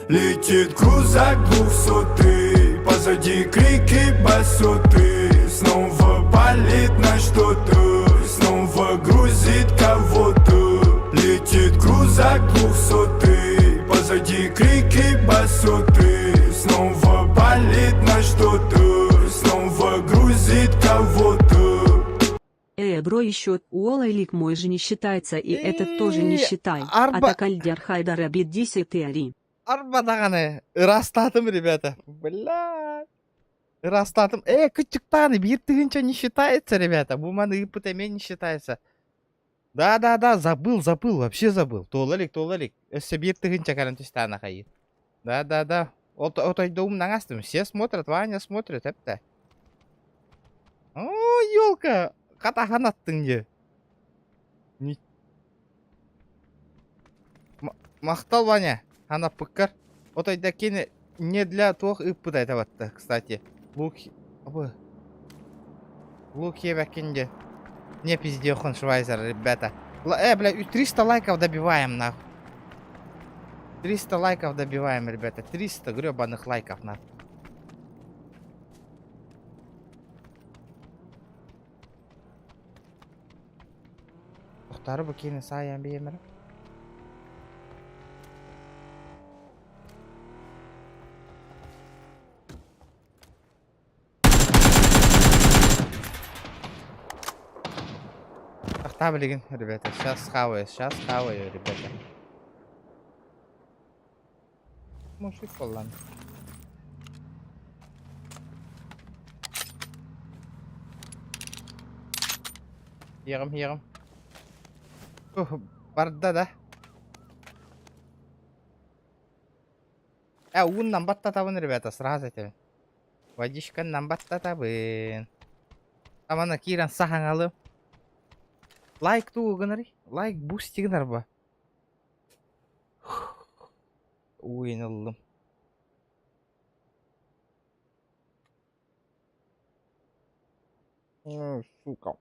Летит крузак двухсотый, позади крики басоты. Снова палит на что-то, снова грузит кого-то. Летит крузак двухсотый, позади крики басоты. Снова палит на что-то, снова грузит кого-то. Бро еще, Уолайлик мой же не считается и этот тоже не считай. Арба- А такальдер хайдара биддиси теори. Арба даҕаны ыраастаатым, ребята. Бля. Ыраастаатым. Кыччыктааны биир тыһыынча не считается, ребята. Бу маны ыыппыт эмиэ не считается. Да-да-да, забыл, забыл, вообще забыл. Туола илик, туола илик. Өссө биир тыһыынча кэлэн түстээн ахайыы. Да-да-да. Отойдоум наҥастым. Все смотрят, Ваня смотрит, эптэ. О, елка! Хатахан аттыҥ дии. Махтал, Ваня, ханаппыккар. Отойда кини не для туох ыыппыта этэ батта, кстати. Лук... Абы. Лук ебекин де. Не пиздехон Швайзер, ребята. Бля, 300 лайков добиваем, нахуй. 300 лайков добиваем, ребята. 300 гребаных лайков, нахуй. Тохтары бу киини саайан биэмэрэ. Тахта билигин, ребята, сейчас хаваю, сейчас хаваю, ребята. Мужик буоллан. Иэҕим, иэҕим. Ух, барда да. Ууннан баттатабын, ребята, сразу этэбин. Водичканнан баттатабын. Амана киирэн саһаҥалым. Лайк тугу гынарый? Лайк бусти гынар ба. Уйун ыллым. Сука.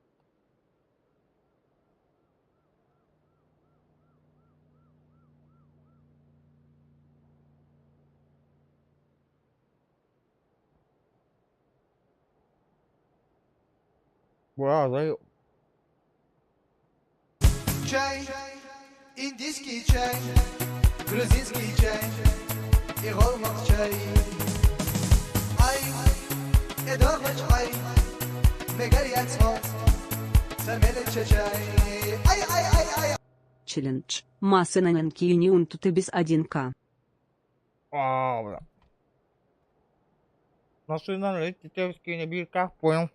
Бра, Чай, индийский чай, грузинский чай и голмах чай. Ай, эдорвач ай, мегарьяцмо, самелече чай. Ай, ай, ай, ай. Челлендж. Масса на Нкиюниун тут и без 1К. А, бля. Машина летит, бирка, понял.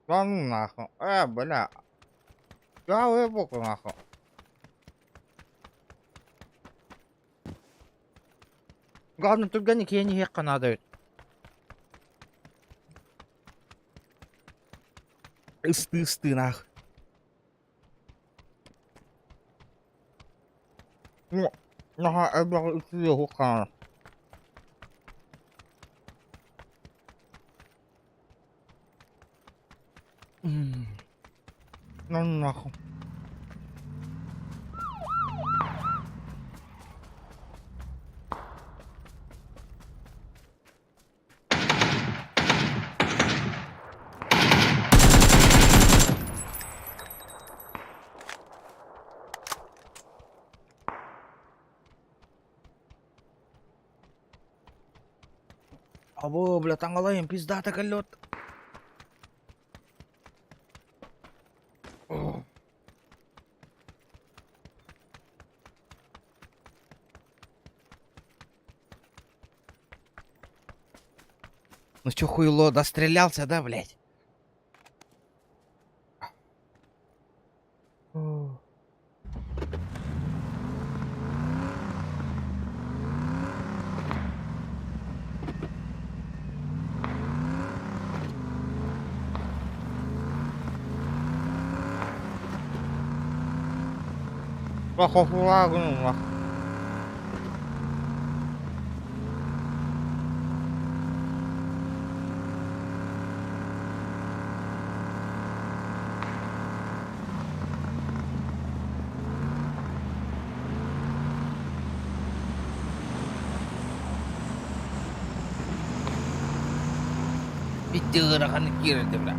Да ну нахуй. Бля. Да вы нахуй. Главное, только не кені хекка надо. Ысты, ысты, нах. Ну, наха, элбэх ысты хукка. Ну нахуй. Або, бля, таҥалайым, пиздата колет. Ну чё хуйло, дострелялся, да, блядь? Ити ыараханнык киирэрдэ бля.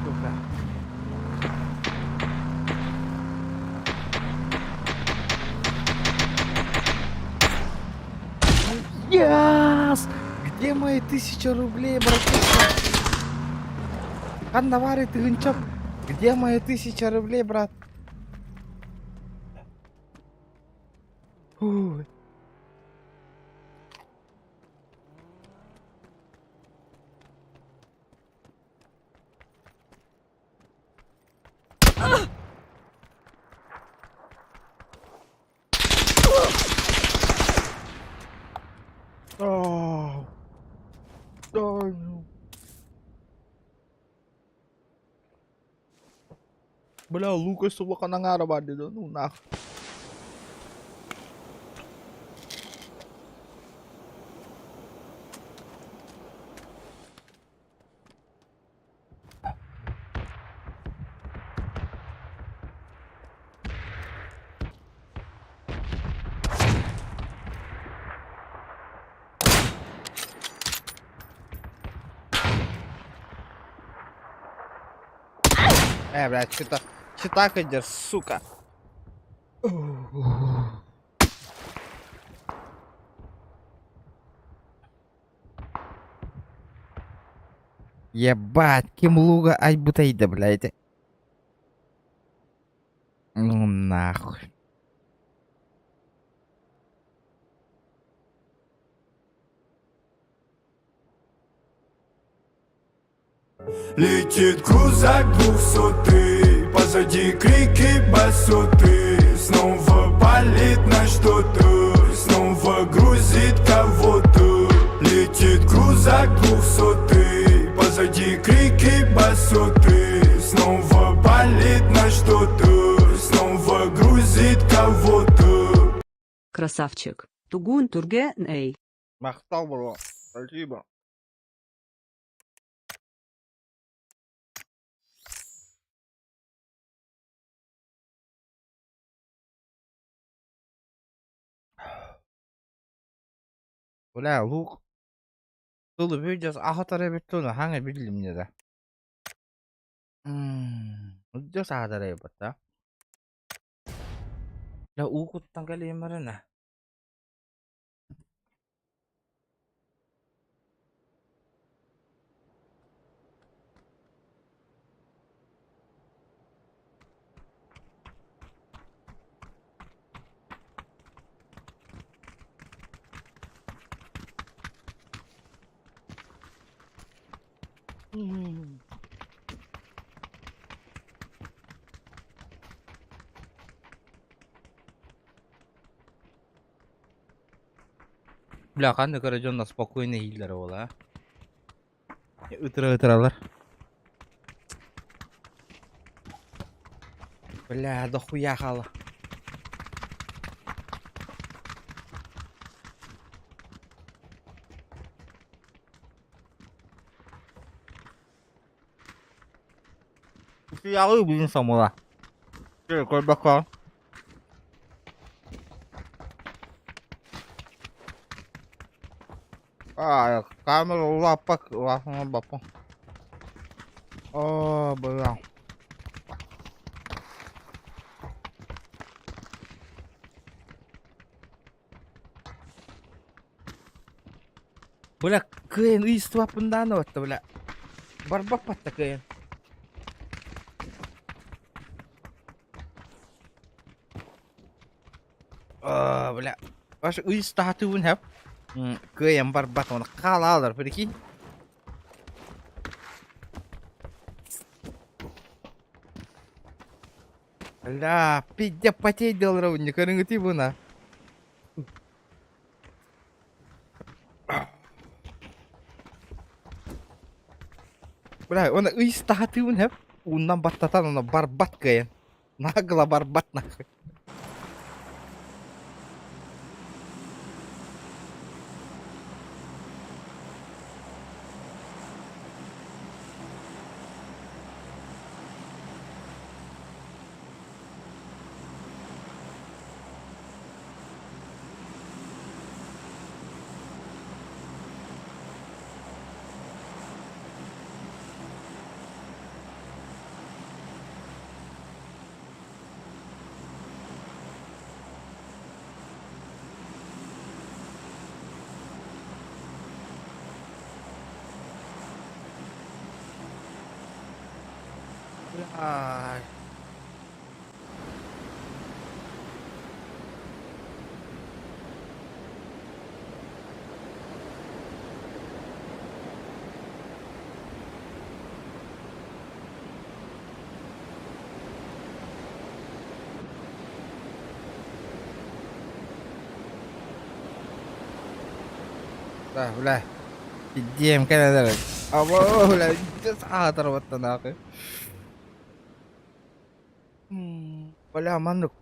Сука. Yes! Где мои 1000 рублей, братишка? Ханна тыһыынча. Где мои 1000 рублей, брат? Фу. Oh. Oh, no. Бля, Лукас улахан аҥаара баар дии, ну нах. Э, блядь, что-то... Читак идешь, сука. Ебать, ким луга айбутайда, блядь. Ну нахуй. Летит крузак двухсотый, позади крики басоты. Снова палит на что-то, снова грузит кого-то. Летит крузак двухсотый, позади крики басоты. Снова палит на что-то, снова грузит кого-то. Красавчик. Тугун Турген эй. Махтал, бро. Спасибо. Бля, лук. Тылы видео аһатар эбит туну хаҥа биллим да. Видео аһатар эбит да. Бля, уу куттан кэлиим барана. Бля, ханнык эрэ дьонно спокойно иһииллэрэ буолла Ытыра-ытыралар. Бля, дохуя хаала. Утуйаҕы бүгүн самыла. Көрбөккө. А, камера улааппак, улааппа баппа. О, бля. Бля, кыайан ыйыстыбаппын даҕаны батта, бля. Барбаппат да кыайан. Аа, бля. Ваш ыйыс таһатыыбын хэп. Кыайан барбат, оны хаалаалар, прикинь. Бля, пиздец потеть делал не көрүҥүтүй буна. Бля, оны ыйыс таһатыыбын хэп. Ууннан баттатан оны барбат кыайан. Нагло барбат нахуй. Бля. Да, бля. Пиздем, кэлэлэр. Або, бля, саатар баттанаахы. Бля, маннык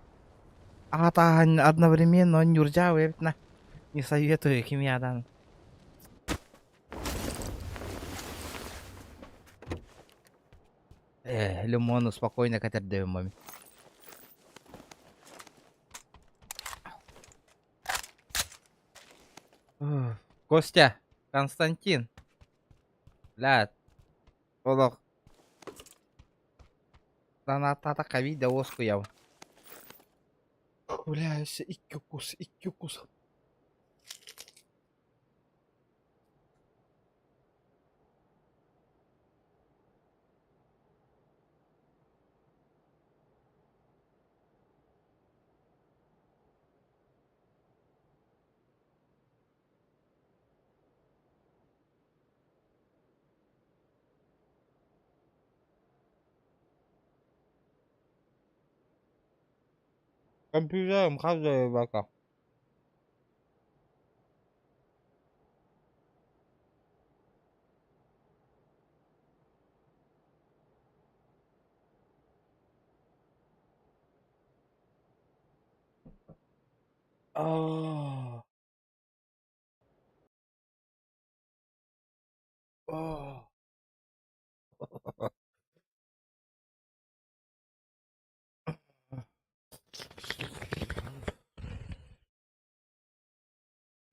аатааһын одновременно ньурдьаабы эбит на. Не советую химиядан. Э, лимону спокойно кэтэрдэбин мами. Костя, Константин. Бля, олох Санааттаатахха биир да уоскуйабын. Бля, өссө икки укус, икки укус. Компьютерым хас да бака. Аа. Аа.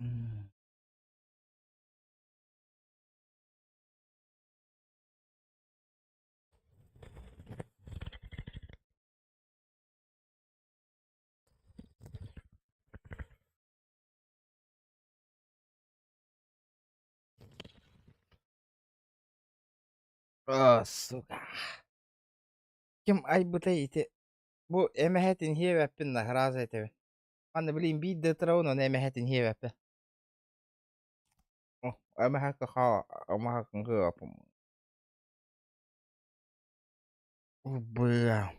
М. О, сука. Ким айбытай ити? Бу эмэһэтин иһиэбэппин да, ыраас этэбин. Манна билигин биир да ытырабын, ону эмэһэтин иһиэбэппин. О, эмэһэккэ хаа, эмэһэккэ кыапым. Бля.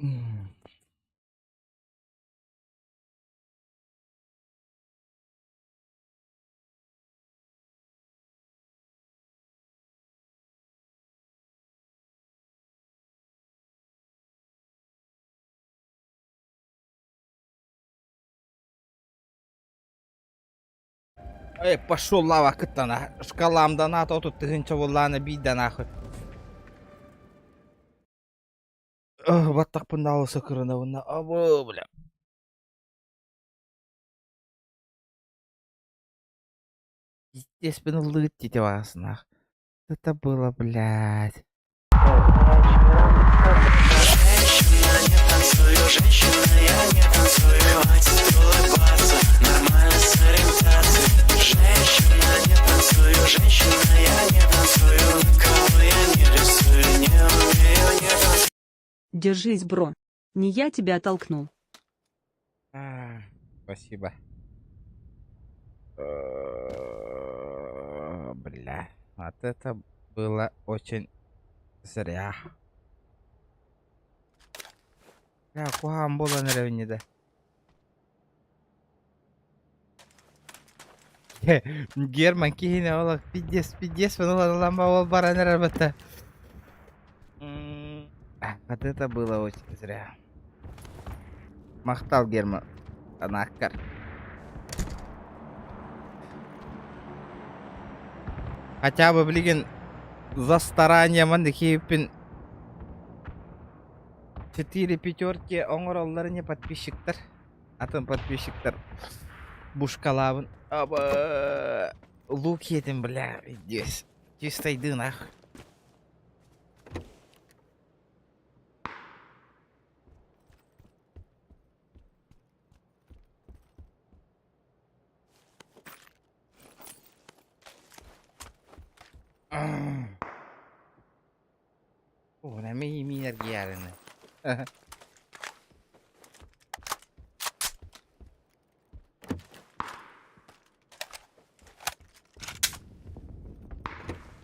М. Эй, пошел лава кыттана. Шкаламда на то тут тыһынча буоллаана биирдэ нахуй. Баттахпын да алыса кырынабын. Абы, бля. Естественно, ыллыгыт дии баҕасынах. Это было, блядь. Держись, бро. Не я тебя толкнул. Спасибо. Бля, вот это было очень зря. Бля, куһаҕан буолан эрэбин да. Герман киһини олох пиздец, пиздец, ылан ылан ол баран эрэр бата. Вот это было очень зря. Махтал, Герман. Анаккар. Хотя бы, блин, за старание маннык киһиппин четыре пятерки оҥороллор не подписчиктар. Атын подписчиктар бушкалаабын. Аба лук етим, бля, здесь. Чистой нах. О, на ми эргийэрини.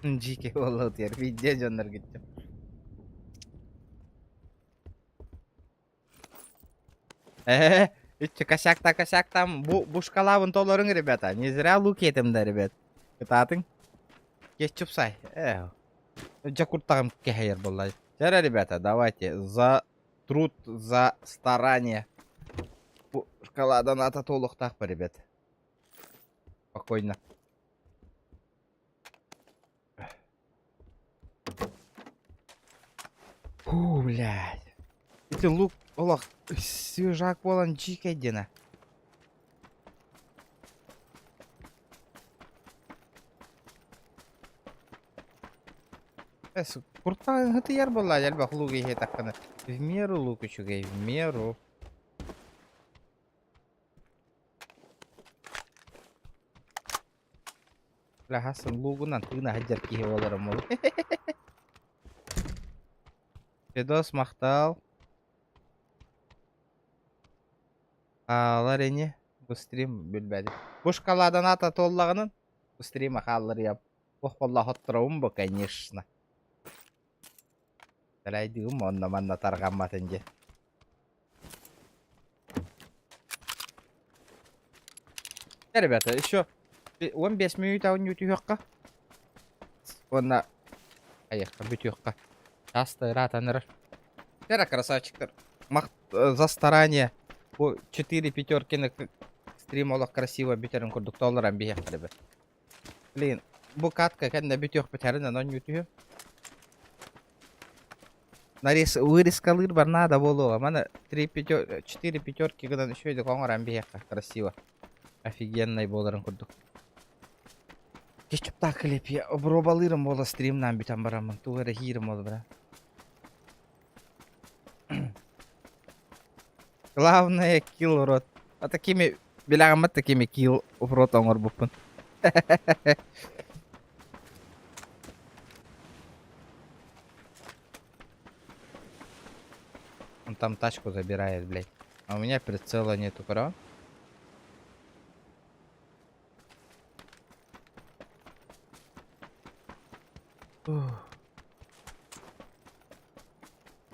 Дьиикэй буолла утуйар видео дьоннор киттим. Э, иччи косяк-та косяк там бу бушкалаабын толоруҥ, ребята. Не зря лук етим да, ребят. Кытаатыҥ. Кетчуп сай. Э, дьэ куртаҕым кэһэйэр буолла. Чэ ребята, давайте за труд, за старание. Бу шоколадан ата туолуохтаахпа, ребят. Спокойно. Фу, блядь. Ити лук олох свежак буолан дьиикэй диэнэ. Эс, куртаҕын ытыйар буолла элбэх лук иһиэтэххинэ. В меру лук үчүгэй, в меру. Бля, луугунан тыына сылдьар киһи буоларым ол. Федос махтал. Хаалар ини. Бу стрим билбэтим. Бу шоколадан ата туоллаҕынан бу стрима хаалларыам. Ох буолла хотторобун бу, конечно. Сэлэйдиим онно манна тарҕамматын диэн. Ребята, еще 15 мүнүүтэ оонньуу түһүөххэ. Уонна айыахха бүтүөххэ. Часто ыраатан эрэр. Тера красавчиктар. Мах за старание. Бу 4 пятеркины стрим олох красиво бүтэрин курдук толорон биһиэххэ ребят. Блин, бу катка кэннэ бүтүөхпүт эрэнэн оонньуу түһүө. Нарез вырезкалыыр наада буолуоҕа. Маны три пятер четыре пятерки гынан үчүгэйдик оҥорон биһиэххэ красиво. Офигенный буоларын курдук. Кетчуптаах клип обробалыырым буола стримнаан бүтэн бараммын. Тугу эрэ иһиирим буола бра. Главное килл в рот. А такими билэҕиммэт такими килл в рот оҥорбуппун. Он там тачку забирает, блядь. А у меня прицела нету, правда?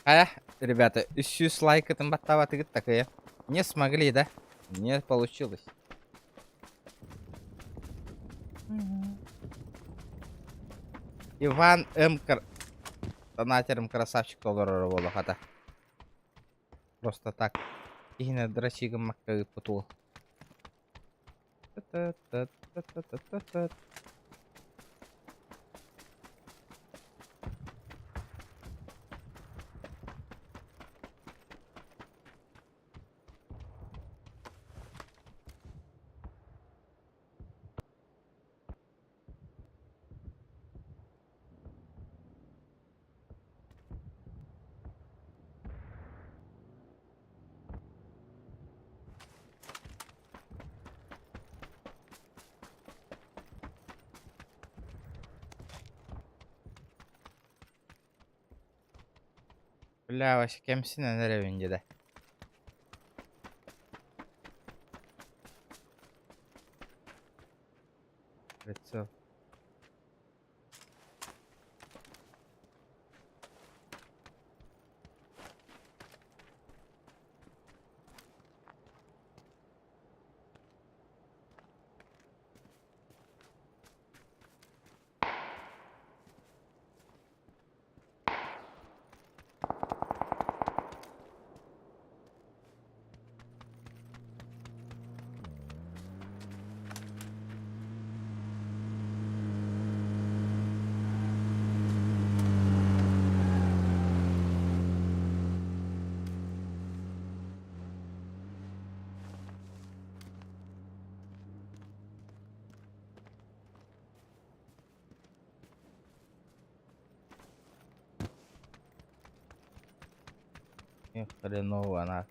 А, ребята, үс лайкытын баттаабатыгыт такая. Не смогли, да? Не получилось. Иван М. Донатерым красавчик толорор буолуохата. Просто так. Киһини дрочи гыммакка ыыппыт уол. Та-та-та-та-та-та-та. Бля, вообще кэмсинэн эрэбин дьэ да. Прицел. Хреново она.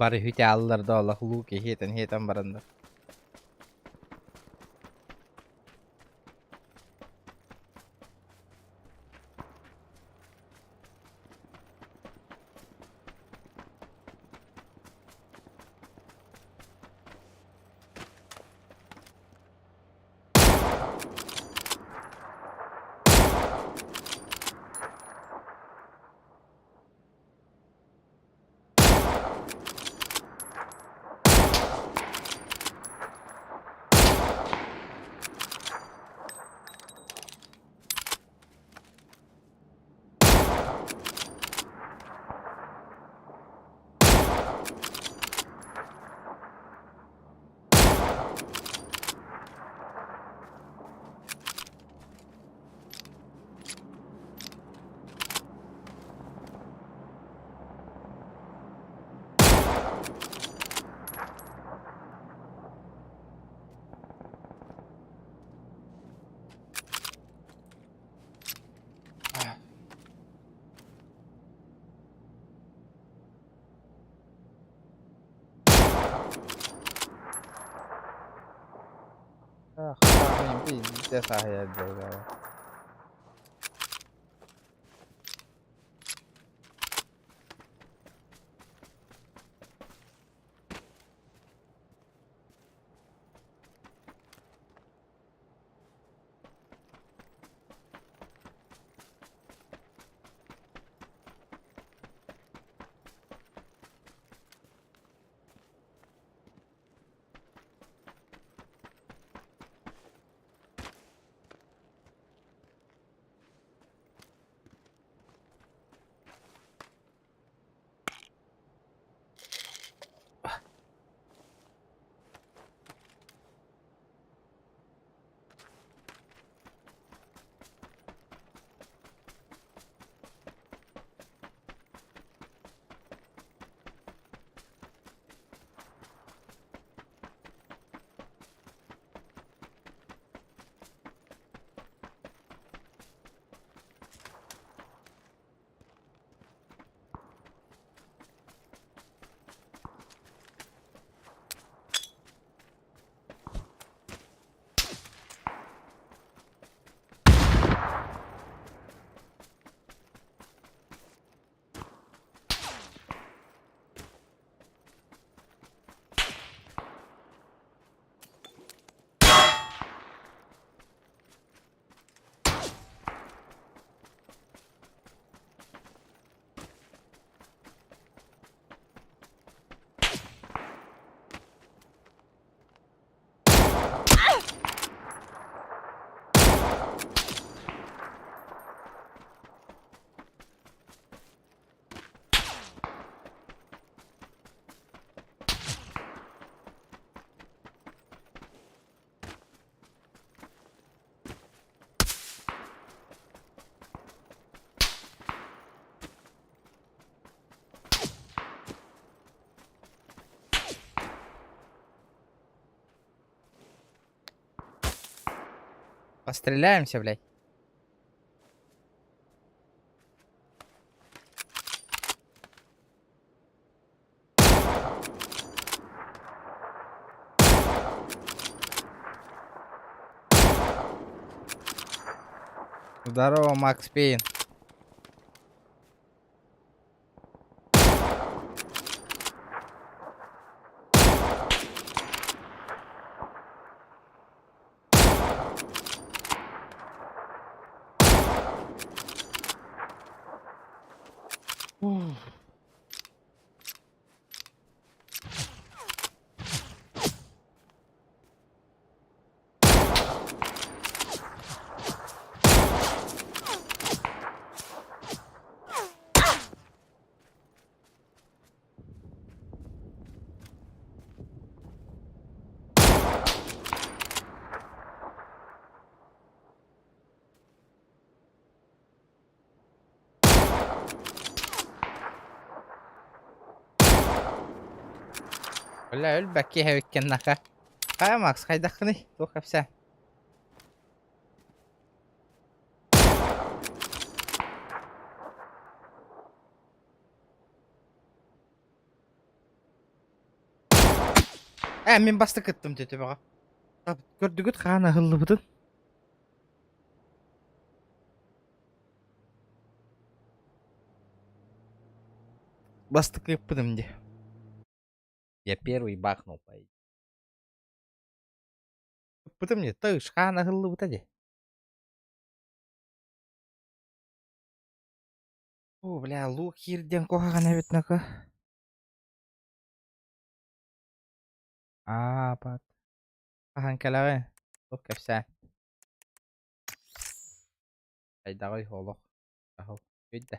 Бары хүтэ аллар да олох лук иһиэтэн иһиэтэн бараннар. Постреляемся, блядь. Здорово, Макс Пейн. Бля, өлбөккө эбиккин нака. Хайа, Макс, хайдаххыный? Туох кэпсээ? Ээ, мин бастакыттым төтөбөҕө. Көрдүгүт хаан аһыллыбытын? Бастакы ыппытым дии. Я первый бахнул по идее. Ыппытым дии, тыш, хаан аһыллыбыта дии. О, бля, лук киирдиэн куһаҕан эбит нака. Аа, бат. Хаһан кэлэҕин? Туох кэпсээ? Хайдаҕый олох? Аһыл. Өйдө.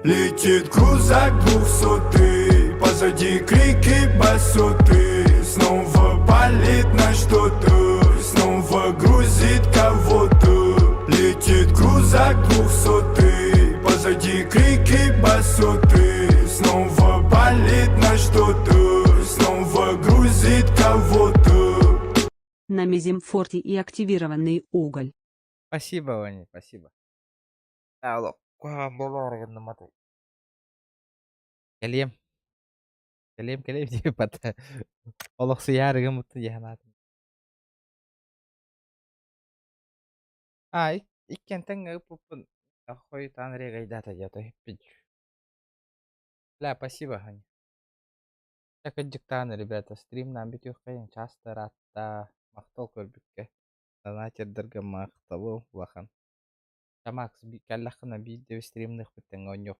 Летит крузак двухсотый, позади крики басоты. Снова палит на что-то, снова грузит кого-то. Летит крузак двухсотый, позади крики басоты. Снова палит на что-то, снова грузит кого-то. На Мезимфорте и активированный уголь. Спасибо, Ваня, спасибо. Алло. Куһаҕан буолаары гынным аты. Кэлиэм. Кэлиэм, кэлиэм диэбит. Олохсуйаары гыммыттын дии санаатым. Аа, иккиэнтэн ыыппыппын хойутаан регайдаата диэтэ иһиппин. Бля, спасибо, Аня. Дьэ, кырдьыктаан, ребята, стримнаан бүтүөххэйин чаас да ыраатта. Махтал көрбүккэ. Донатердарга махталым улахан. Макс, кэллэххинэ биирдэ стримныахпыт тэҥҥэ оонньуох.